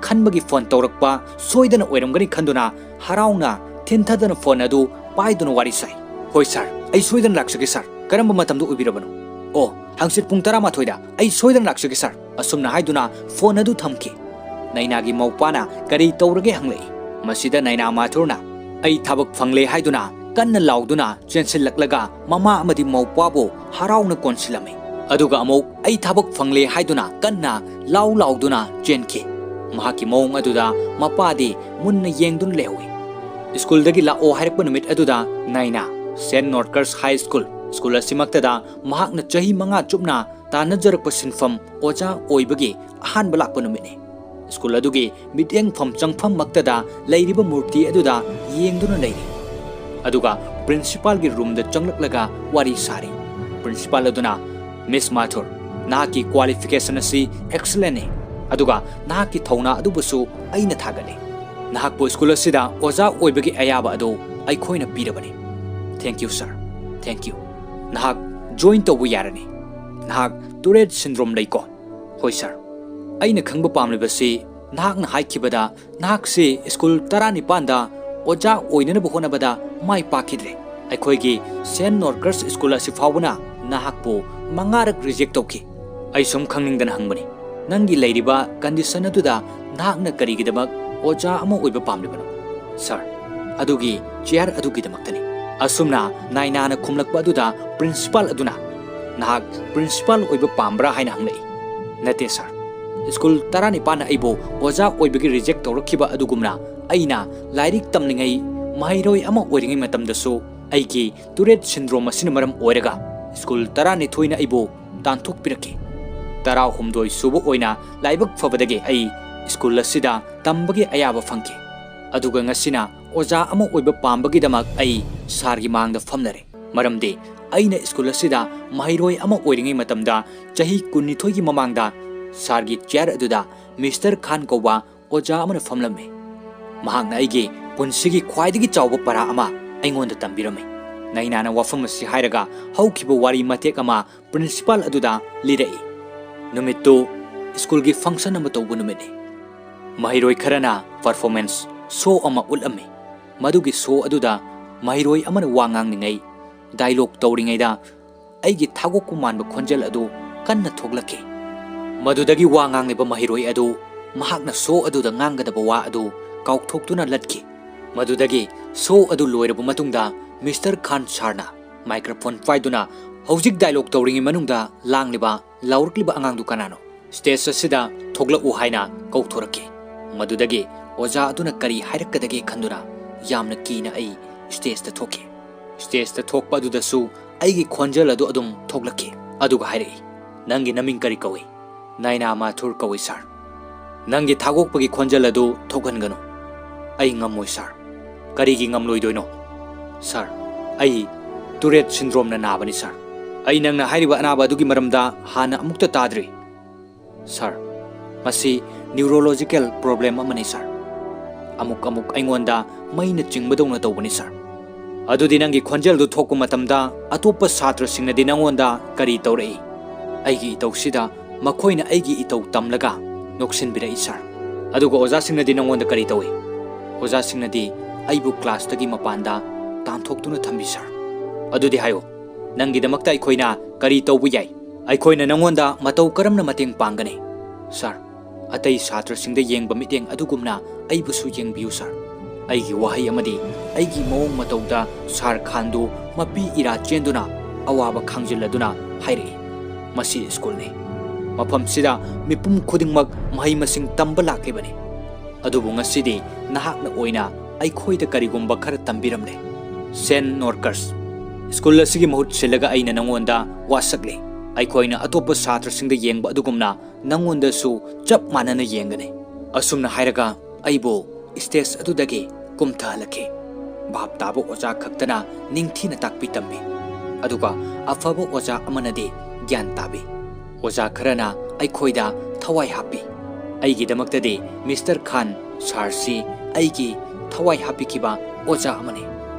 ꯈꯟꯕꯒꯤ ꯐꯣꯟ ꯇꯧꯔꯛꯄ ꯁꯣꯏꯗꯅ ꯑꯣꯏꯔꯝꯒꯅꯤ ꯈꯟꯗꯨꯅ ꯍꯔꯥꯎꯅ ꯊꯤꯟꯊꯗꯅ ꯐꯣꯟ ꯑꯗꯨ ꯄꯥꯏꯗꯨꯅ ꯋꯥꯔꯤ ꯁꯥꯏ꯫ "ꯍꯣꯏ ꯁꯥꯔ, ꯑꯩ ꯁꯣꯏꯗꯅ ꯂꯥꯛꯆꯒꯦ ꯁꯥꯔ꯫ ꯀꯔꯝꯕ ꯃꯇꯝꯗ ꯑꯣꯏꯕꯤꯔꯕꯅꯣ?" "ꯑꯣ, ꯍꯪꯆꯤꯠ ꯄꯨꯡ ꯇꯔꯥꯃꯥꯊꯣꯏꯗ ꯑꯩ ꯁꯣꯏꯗꯅ ꯂꯥꯛꯆꯒꯦ ꯁꯥꯔ," ꯑꯁꯨꯝꯅ ꯍꯥꯏꯗꯨꯅ ꯐꯣꯟ ꯑꯗꯨ ꯊꯝꯈꯤ꯫ ꯅꯩꯅꯥꯒꯤ ꯃꯧꯄꯥꯅ ꯀꯔꯤ ꯇꯧꯔꯒꯦ ꯍꯪꯂꯛꯏ꯫ ꯃꯁꯤꯗ ꯅꯩꯅꯥ ꯃꯥꯊꯨꯔꯅ "ꯑꯩ ꯊꯕꯛ ꯐꯪꯂꯦ" ꯍꯥꯏꯗꯨꯅ ꯀꯟꯅ ꯂꯥꯎꯗꯨꯅ ꯆꯦꯟꯁꯤꯜꯂꯛꯂꯒ ꯃꯃꯥ ꯑꯃꯗꯤ ꯃꯧꯄꯥꯕꯨ ꯍꯔꯥꯎꯅ ꯀꯣꯟꯁꯤꯜꯂꯝꯃꯤ꯫ ꯑꯗꯨꯒ ꯑꯃꯨꯛ "ꯑꯩ ꯊꯕꯛ ꯐꯪꯂꯦ" ꯍꯥꯏꯗꯨꯅ ꯀꯟꯅ ꯂꯥꯎ ꯂꯥꯎꯗꯨꯅ ꯆꯦꯟꯈꯤ꯫ ꯃꯍꯥꯛꯀꯤ ꯃꯑꯣꯡ ꯑꯗꯨꯗ ꯃꯄꯥꯗꯤ ꯃꯨꯟꯅ ꯌꯦꯡꯗꯨꯅ ꯂꯩꯍꯧꯏ꯫ ꯁ꯭ꯀꯨꯜꯗꯒꯤ ꯂꯥꯛꯑꯣ ꯍꯥꯏꯔꯛꯄ ꯅꯨꯃꯤꯠ ꯑꯗꯨꯗ ꯅꯥꯏꯅꯥ ꯁꯦꯟ ꯅꯣꯔꯀꯔꯁ ꯍꯥꯏ ꯁ꯭ꯀꯨꯜ, ꯁ꯭ꯀꯨꯜ ꯑꯁꯤꯃꯛꯇꯗ ꯃꯍꯥꯛꯅ ꯆꯍꯤ ꯃꯉꯥ ꯆꯨꯞꯅ ꯇꯥꯟꯅꯖꯔꯛꯄ ꯁꯤꯟꯐꯝ ꯑꯣꯖꯥ ꯑꯣꯏꯕꯒꯤ ꯑꯍꯥꯟꯕ ꯂꯥꯛꯄ ꯅꯨꯃꯤꯠꯅꯤ꯫ ꯁ꯭ꯀꯨꯜ ꯑꯗꯨꯒꯤ ꯃꯤꯠꯌꯦꯡꯐꯝ ꯆꯪꯐꯝꯃꯛꯇꯗ ꯂꯩꯔꯤꯕ ꯃꯨꯔꯇꯤ ꯑꯗꯨꯗ ꯌꯦꯡꯗꯨꯅ ꯂꯩꯔꯤ꯫ ꯑꯗꯨꯒ ꯄ꯭ꯔꯤꯟꯁꯤꯄꯥꯜꯒꯤ ꯔꯨꯝꯗ ꯆꯪꯂꯛꯂꯒ ꯋꯥꯔꯤ ꯁꯥꯔꯤ꯫ ꯄ꯭ꯔꯤꯟꯁꯤꯄꯥꯜ ꯑꯗꯨꯅ, "ꯃꯤꯁ ꯃꯥꯊꯨꯔ, ꯅꯍꯥꯛꯀꯤ ꯀ꯭ꯋꯥꯂꯤꯐꯤꯀꯦꯁꯟ ꯑꯁꯤ ꯑꯦꯛꯁꯂꯦꯟꯅꯤ, ꯑꯗꯨꯒ ꯅꯍꯥꯛꯀꯤ ꯊꯧꯅꯥ ꯑꯗꯨꯕꯨꯁꯨ ꯑꯩꯅ ꯊꯥꯒꯠꯂꯤ꯫ ꯅꯍꯥꯛꯄꯨ ꯁ꯭ꯀꯨꯜ ꯑꯁꯤꯗ ꯑꯣꯖꯥ ꯑꯣꯏꯕꯒꯤ ꯑꯌꯥꯕ ꯑꯗꯨ ꯑꯩꯈꯣꯏꯅ ꯄꯤꯔꯕꯅꯤ꯫ Thank you, sir. Thank you. ꯅꯍꯥꯛ ꯖꯣꯏꯟ ꯇꯧꯕ ꯌꯥꯔꯅꯤ꯫ ꯅꯍꯥꯛ ꯇꯨꯔꯦꯠ ꯁꯤꯟꯗ꯭ꯔꯣꯝ ꯂꯩꯀꯣ?" "ꯍꯣꯏ, ꯁꯥꯔ꯫ ꯑꯩꯅ ꯈꯪꯕ ꯄꯥꯝꯂꯤꯕꯁꯤ ꯅꯍꯥꯛꯅ ꯍꯥꯏꯈꯤꯕꯗ ꯅꯍꯥꯛꯁꯤ ꯁ꯭ꯀꯨꯜ ꯇꯔꯥꯅꯤꯄꯥꯟꯗ ꯑꯣꯖꯥ ꯑꯣꯏꯅꯅꯕ ꯍꯣꯠꯅꯕꯗ ꯃꯥꯏ ꯄꯥꯛꯈꯤꯗ꯭ꯔꯦ꯫ ꯑꯩꯈꯣꯏꯒꯤ ꯁꯦꯟ ꯅꯣꯔꯀꯔꯁ ꯁ꯭ꯀꯨꯜ ꯑꯁꯤ ꯐꯥꯎꯕꯅ ꯅꯍꯥꯛꯄꯨ ꯃꯉꯥꯔꯛ ꯔꯤꯖꯦꯛ ꯇꯧꯈꯤ꯫ ꯑꯩ ꯁꯨꯝ ꯈꯪꯅꯤꯡꯗꯅ ꯍꯪꯕꯅꯤ, ꯅꯪꯒꯤ ꯂꯩꯔꯤꯕ ꯀꯟꯗꯤꯁꯟ ꯑꯗꯨꯗ ꯅꯍꯥꯛꯅ ꯀꯔꯤꯒꯤꯗꯃꯛ ꯑꯣꯖꯥ ꯑꯃ ꯑꯣꯏꯕ ꯄꯥꯝꯂꯤꯕꯅꯣ?" "ꯁꯥꯔ, ꯑꯗꯨꯒꯤ ꯆꯤꯌꯥꯔ ꯑꯗꯨꯒꯤꯗꯃꯛꯇꯅꯤ꯫" ꯑꯁꯨꯝꯅ ꯅꯥꯏꯅꯥꯅ ꯈꯨꯝꯂꯛꯄ ꯑꯗꯨꯗ ꯄ꯭ꯔꯤꯟꯁꯤꯄꯥꯜ ꯑꯗꯨꯅ, "ꯅꯍꯥꯛ ꯄ꯭ꯔꯤꯟꯁꯤꯄꯥꯜ ꯑꯣꯏꯕ ꯄꯥꯝꯕ꯭ꯔꯥ?" ꯍꯥꯏꯅ ꯍꯪꯂꯛꯏ꯫ "ꯅꯠꯇꯦ ꯁꯥꯔ, ꯁ꯭ꯀꯨꯜ ꯇꯔꯥꯅꯤꯄꯥꯟꯅ ꯑꯩꯕꯨ ꯑꯣꯖꯥ ꯑꯣꯏꯕꯒꯤ ꯔꯤꯖꯦꯛ ꯇꯧꯔꯛꯈꯤꯕ ꯑꯗꯨꯒꯨꯝꯅ ꯑꯩꯅ ꯂꯥꯏꯔꯤꯛ ꯇꯝꯂꯤꯉꯩ ꯃꯍꯩꯔꯣꯏ ꯑꯃ ꯑꯣꯏꯔꯤꯉꯩ ꯃꯇꯝꯗꯁꯨ ꯑꯩꯒꯤ ꯇꯨꯔꯦꯠ ꯁꯤꯟꯗ꯭ꯔꯣꯝ ꯑꯁꯤꯅ ꯃꯔꯝ ꯑꯣꯏꯔꯒ ꯁ꯭ꯀꯨꯜ ꯇꯔꯥꯅꯤꯊꯣꯏꯅ ꯑꯩꯕꯨ ꯇꯥꯟꯊꯣꯛꯄꯤꯔꯛꯈꯤ꯫ ꯇꯔꯥꯍꯨꯝꯗꯣꯏ ꯁꯨꯕ ꯑꯣꯏꯅ ꯂꯥꯏꯕꯛ ꯐꯕꯗꯒꯤ ꯑꯩ ꯁ꯭ꯀꯨꯜ ꯑꯁꯤꯗ ꯇꯝꯕꯒꯤ ꯑꯌꯥꯕ ꯐꯪꯈꯤ꯫ ꯑꯗꯨꯒ ꯉꯁꯤꯅ ꯑꯣꯖꯥ ꯑꯃ ꯑꯣꯏꯕ ꯄꯥꯝꯕꯒꯤꯗꯃꯛ ꯑꯩ ꯁꯥꯔꯒꯤ ꯃꯥꯡꯗ ꯐꯝꯂꯔꯦ꯫ ꯃꯔꯝꯗꯤ ꯑꯩꯅ ꯁ꯭ꯀꯨꯜ ꯑꯁꯤꯗ ꯃꯍꯩꯔꯣꯏ ꯑꯃ ꯑꯣꯏꯔꯤꯉꯩ ꯃꯇꯝꯗ ꯆꯍꯤ ꯀꯨꯟꯅꯤꯊꯣꯏꯒꯤ ꯃꯃꯥꯡꯗ ꯁꯥꯔꯒꯤ ꯆꯤꯌꯥꯔ ꯑꯗꯨꯗ ꯃꯤꯁꯇꯔ ꯈꯥꯟ ꯀꯧꯕ ꯑꯣꯖꯥ ꯑꯃꯅ ꯐꯝꯂꯝꯃꯤ꯫ ꯃꯍꯥꯛꯅ ꯑꯩꯒꯤ ꯄꯨꯟꯁꯤꯒꯤ ꯈ꯭ꯋꯥꯏꯗꯒꯤ ꯆꯥꯎꯕ ꯄꯔꯥ ꯑꯃ ꯑꯩꯉꯣꯟꯗ ꯇꯝꯕꯤꯔꯝꯃꯤ꯫" ꯅꯩꯅꯥꯅ ꯋꯥꯐꯝ ꯑꯁꯤ ꯍꯥꯏꯔꯒ ꯍꯧꯈꯤꯕ ꯋꯥꯔꯤ ꯃꯇꯦꯛ ꯑꯃ ꯄ꯭ꯔꯤꯟꯁꯤꯄꯥꯜ ꯑꯗꯨꯗ ꯂꯤꯔꯛꯏ꯫ ꯅꯨꯃꯤꯠꯇꯨ ꯁ꯭ꯀꯨꯜꯒꯤ ꯐꯪꯁꯟ ꯑꯃ ꯇꯧꯕ ꯅꯨꯃꯤꯠꯅꯤ꯫ ꯃꯍꯩꯔꯣꯏ ꯈꯔꯅ ꯄꯔꯐꯣꯔꯃꯦꯟꯁ ꯁꯣ ꯑꯃ ꯎꯠꯂꯝꯃꯤ꯫ ꯃꯗꯨꯒꯤ ꯁꯣ ꯑꯗꯨꯗ ꯃꯍꯩꯔꯣꯏ ꯑꯃꯅ ꯋꯥ ꯉꯥꯡꯂꯤꯉꯩ, ꯗꯥꯏꯂꯣꯒ ꯇꯧꯔꯤꯉꯩꯗ ꯑꯩꯒꯤ ꯊꯥꯒꯣꯛꯄ ꯃꯥꯟꯕ ꯈꯣꯟꯖꯦꯜ ꯑꯗꯨ ꯀꯟꯅ ꯊꯣꯛꯂꯛꯈꯤ꯫ ꯃꯗꯨꯗꯒꯤ ꯋꯥ ꯉꯥꯡꯂꯤꯕ ꯃꯍꯩꯔꯣꯏ ꯑꯗꯨ ꯃꯍꯥꯛꯅ ꯁꯣ ꯑꯗꯨꯗ ꯉꯥꯡꯒꯗꯕ ꯋꯥ ꯑꯗꯨ ꯀꯥꯎꯊꯣꯛꯇꯨꯅ ꯂꯠꯈꯤ꯫ ꯃꯗꯨꯗꯒꯤ ꯁꯣ ꯑꯗꯨ ꯂꯣꯏꯔꯕ ꯃꯇꯨꯡꯗ ꯃꯤꯁꯇꯔ ꯈꯥꯟ ꯁꯥꯔꯅ ꯃꯥꯏꯀ꯭ꯔꯣꯐꯣꯟ ꯄꯥꯏꯗꯨꯅ ꯍꯧꯖꯤꯛ ꯗꯥꯏꯂꯣꯒ ꯇꯧꯔꯤꯉꯩ ꯃꯅꯨꯡꯗ ꯂꯥꯡꯂꯤꯕ, ꯂꯥꯎꯔꯛꯂꯤꯕ ꯑꯉꯥꯡꯗꯨ ꯀꯅꯥꯅꯣ? ꯁ꯭ꯇꯦꯖ ꯑꯁꯤꯗ ꯊꯣꯛꯂꯛꯎ ꯍꯥꯏꯅ ꯀꯧꯊꯣꯔꯛꯈꯤ꯫ ꯃꯗꯨꯗꯒꯤ ꯑꯣꯖꯥ ꯑꯗꯨꯅ ꯀꯔꯤ ꯍꯥꯏꯔꯛꯀꯗꯒꯦ ꯈꯟꯗꯨꯅ ꯌꯥꯝꯅ ꯀꯤꯅ ꯑꯩ ꯁ꯭ꯇꯦꯖꯇ ꯊꯣꯛꯈꯤ꯫ ꯁ꯭ꯇꯦꯖꯇ ꯊꯣꯛꯄ ꯑꯗꯨꯗꯁꯨ ꯑꯩꯒꯤ ꯈꯣꯟꯖꯦꯜ ꯑꯗꯨ ꯑꯗꯨꯝ ꯊꯣꯛꯂꯛꯈꯤ꯫ ꯑꯗꯨꯒ ꯍꯥꯏꯔꯛꯏ, "ꯅꯪꯒꯤ ꯅꯃꯤꯡ ꯀꯔꯤ ꯀꯧꯏ?" "ꯅꯥꯏꯅꯥ ꯃꯥꯊꯨꯔ ꯀꯧꯏ, ꯁꯥꯔ꯫" "ꯅꯪꯒꯤ ꯊꯥꯒꯣꯛꯄꯒꯤ ꯈꯣꯟꯖꯦꯜ ꯑꯗꯨ ꯊꯣꯛꯍꯟꯒꯅꯨ꯫" "ꯑꯩ ꯉꯝꯃꯣꯏ, ꯁꯥꯔ꯫" "ꯀꯔꯤꯒꯤ ꯉꯝꯂꯣꯏꯗꯣꯏꯅꯣ?" "ꯁꯥꯔ, ꯑꯩ ꯇꯨꯔꯦꯠ ꯁꯤꯟꯗ꯭ꯔꯣꯝꯅ ꯅꯥꯕꯅꯤ, ꯁꯥꯔ꯫ ꯑꯩ ꯅꯪꯅ ꯍꯥꯏꯔꯤꯕ ꯑꯅꯥꯕ ꯑꯗꯨꯒꯤ ꯃꯔꯝꯗ ꯍꯥꯟꯅ ꯑꯃꯨꯛꯇ ꯇꯥꯗ꯭ꯔꯤ, ꯁꯥꯔ꯫ ꯃꯁꯤ ꯅ꯭ꯌꯨꯔꯣꯂꯣꯖꯤꯀꯦꯜ ꯄ꯭ꯔꯣꯕ꯭ꯂꯦꯝ ꯑꯃꯅꯤ, ꯁꯥꯔ꯫ ꯑꯃꯨꯛ ꯑꯃꯨꯛ ꯑꯩꯉꯣꯟꯗ ꯃꯩꯅ ꯆꯤꯡꯕꯗꯧꯅ ꯇꯧꯕꯅꯤ, ꯁꯥꯔ꯫" "ꯑꯗꯨꯗꯤ ꯅꯪꯒꯤ ꯈꯣꯟꯖꯦꯜꯗꯨ ꯊꯣꯛꯄ ꯃꯇꯝꯗ ꯑꯇꯣꯞꯄ ꯁꯥꯇ꯭ꯔꯁꯤꯡꯅꯗꯤ ꯅꯪꯉꯣꯟꯗ ꯀꯔꯤ ꯇꯧꯔꯛꯏ?" "ꯑꯩꯒꯤ ꯏꯇꯧꯁꯤꯗ ꯃꯈꯣꯏꯅ ꯑꯩꯒꯤ ꯏꯇꯧ ꯇꯝꯂꯒ ꯅꯣꯛꯁꯤꯟꯕꯤꯔꯛꯏ, ꯁꯥꯔ꯫" "ꯑꯗꯨꯒ ꯑꯣꯖꯥꯁꯤꯡꯅꯗꯤ ꯅꯪꯉꯣꯟꯗ ꯀꯔꯤ ꯇꯧꯏ?" "ꯑꯣꯖꯥꯁꯤꯡꯅꯗꯤ ꯑꯩꯕꯨ ꯀ꯭ꯂꯥꯁꯇꯒꯤ ꯃꯄꯥꯟꯗ ꯇꯥꯟꯊꯣꯛꯇꯨꯅ ꯊꯝꯕꯤ, ꯁꯥꯔ꯫" "ꯑꯗꯨꯗꯤ ꯍꯥꯏꯌꯨ, ꯅꯪꯒꯤꯗꯃꯛꯇ ꯑꯩꯈꯣꯏꯅ ꯀꯔꯤ ꯇꯧꯕ ꯌꯥꯏ? ꯑꯩꯈꯣꯏꯅ ꯅꯪꯉꯣꯟꯗ ꯃꯇꯧ ꯀꯔꯝꯅ ꯃꯇꯦꯡ ꯄꯥꯡꯒꯅꯤ?" "ꯁꯥꯔ, ꯑꯇꯩ ꯁꯥꯇ꯭ꯔꯁꯤꯡꯗ ꯌꯦꯡꯕ ꯃꯤꯠꯌꯦꯡ ꯑꯗꯨꯒꯨꯝꯅ ꯑꯩꯕꯨꯁꯨ ꯌꯦꯡꯕꯤꯌꯨ, ꯁꯥꯔ꯫ ꯑꯩꯒꯤ ꯋꯥꯍꯩ ꯑꯃꯗꯤ ꯑꯩꯒꯤ ꯃꯑꯣꯡ ꯃꯇꯧꯗ ꯁꯥꯔ ꯈꯥꯟꯗꯨ ꯃꯄꯤ ꯏꯔꯥ ꯆꯦꯟꯗꯨꯅ ꯑꯋꯥꯕ ꯈꯥꯡꯖꯤꯜꯂꯗꯨꯅ ꯍꯥꯏꯔꯛꯏ, ꯃꯁꯤ ꯁ꯭ꯀꯨꯜꯅꯤ꯫ ꯃꯐꯝꯁꯤꯗ ꯃꯤꯄꯨꯝ ꯈꯨꯗꯤꯡꯃꯛ ꯃꯍꯩ ꯃꯁꯤꯡ ꯇꯝꯕ ꯂꯥꯛꯂꯤꯕꯅꯤ꯫ ꯑꯗꯨꯕꯨ ꯉꯁꯤꯗꯤ ꯅꯍꯥꯛꯅ ꯑꯣꯏꯅ ꯑꯩꯈꯣꯏꯗ ꯀꯔꯤꯒꯨꯝꯕ ꯈꯔ ꯇꯝꯕꯤꯔꯝꯂꯦ꯫ ꯁꯦꯟ ꯅꯣꯔꯀꯔꯁ, ꯁ꯭ꯀꯨꯜ ꯑꯁꯤꯒꯤ ꯃꯍꯨꯠ ꯁꯤꯜꯂꯒ ꯑꯩꯅ ꯅꯉꯣꯟꯗ ꯋꯥꯁꯛꯂꯤ꯫ ꯑꯩꯈꯣꯏꯅ ꯑꯇꯣꯞꯄ ꯁꯥꯇ꯭ꯔꯁꯤꯡꯗ ꯌꯦꯡꯕ ꯑꯗꯨꯒꯨꯝꯅ ꯅꯉꯣꯟꯗꯁꯨ ꯆꯞ ꯃꯥꯟꯅꯅ ꯌꯦꯡꯒꯅꯤ꯫" ꯑꯁꯨꯝꯅ ꯍꯥꯏꯔꯒ ꯑꯩꯕꯨ ꯁ꯭ꯇꯦꯖ ꯑꯗꯨꯗꯒꯤ ꯀꯨꯝꯊꯍꯜꯂꯛꯈꯤ꯫ ꯚꯥꯞ ꯇꯥꯕ ꯑꯣꯖꯥ ꯈꯛꯇꯅ ꯅꯤꯡꯊꯤꯅ ꯇꯥꯛꯄꯤ ꯇꯝꯕꯤ, ꯑꯗꯨꯒ ꯑꯐꯕ ꯑꯣꯖꯥ ꯑꯃꯅꯗꯤ ꯒ꯭ꯌꯥꯟ ꯇꯥꯕꯤ꯫ ꯑꯣꯖꯥ ꯈꯔꯅ ꯑꯩꯈꯣꯏꯗ ꯊꯋꯥꯏ ꯍꯥꯞꯄꯤ꯫ ꯑꯩꯒꯤꯗꯃꯛꯇꯗꯤ ꯃꯤꯁꯇꯔ ꯈꯥꯟ ꯁꯥꯔꯁꯤ ꯑꯩꯒꯤ ꯊꯋꯥꯏ ꯍꯥꯞꯄꯤꯈꯤꯕ ꯑꯣꯖꯥ ꯑꯃꯅꯤ꯫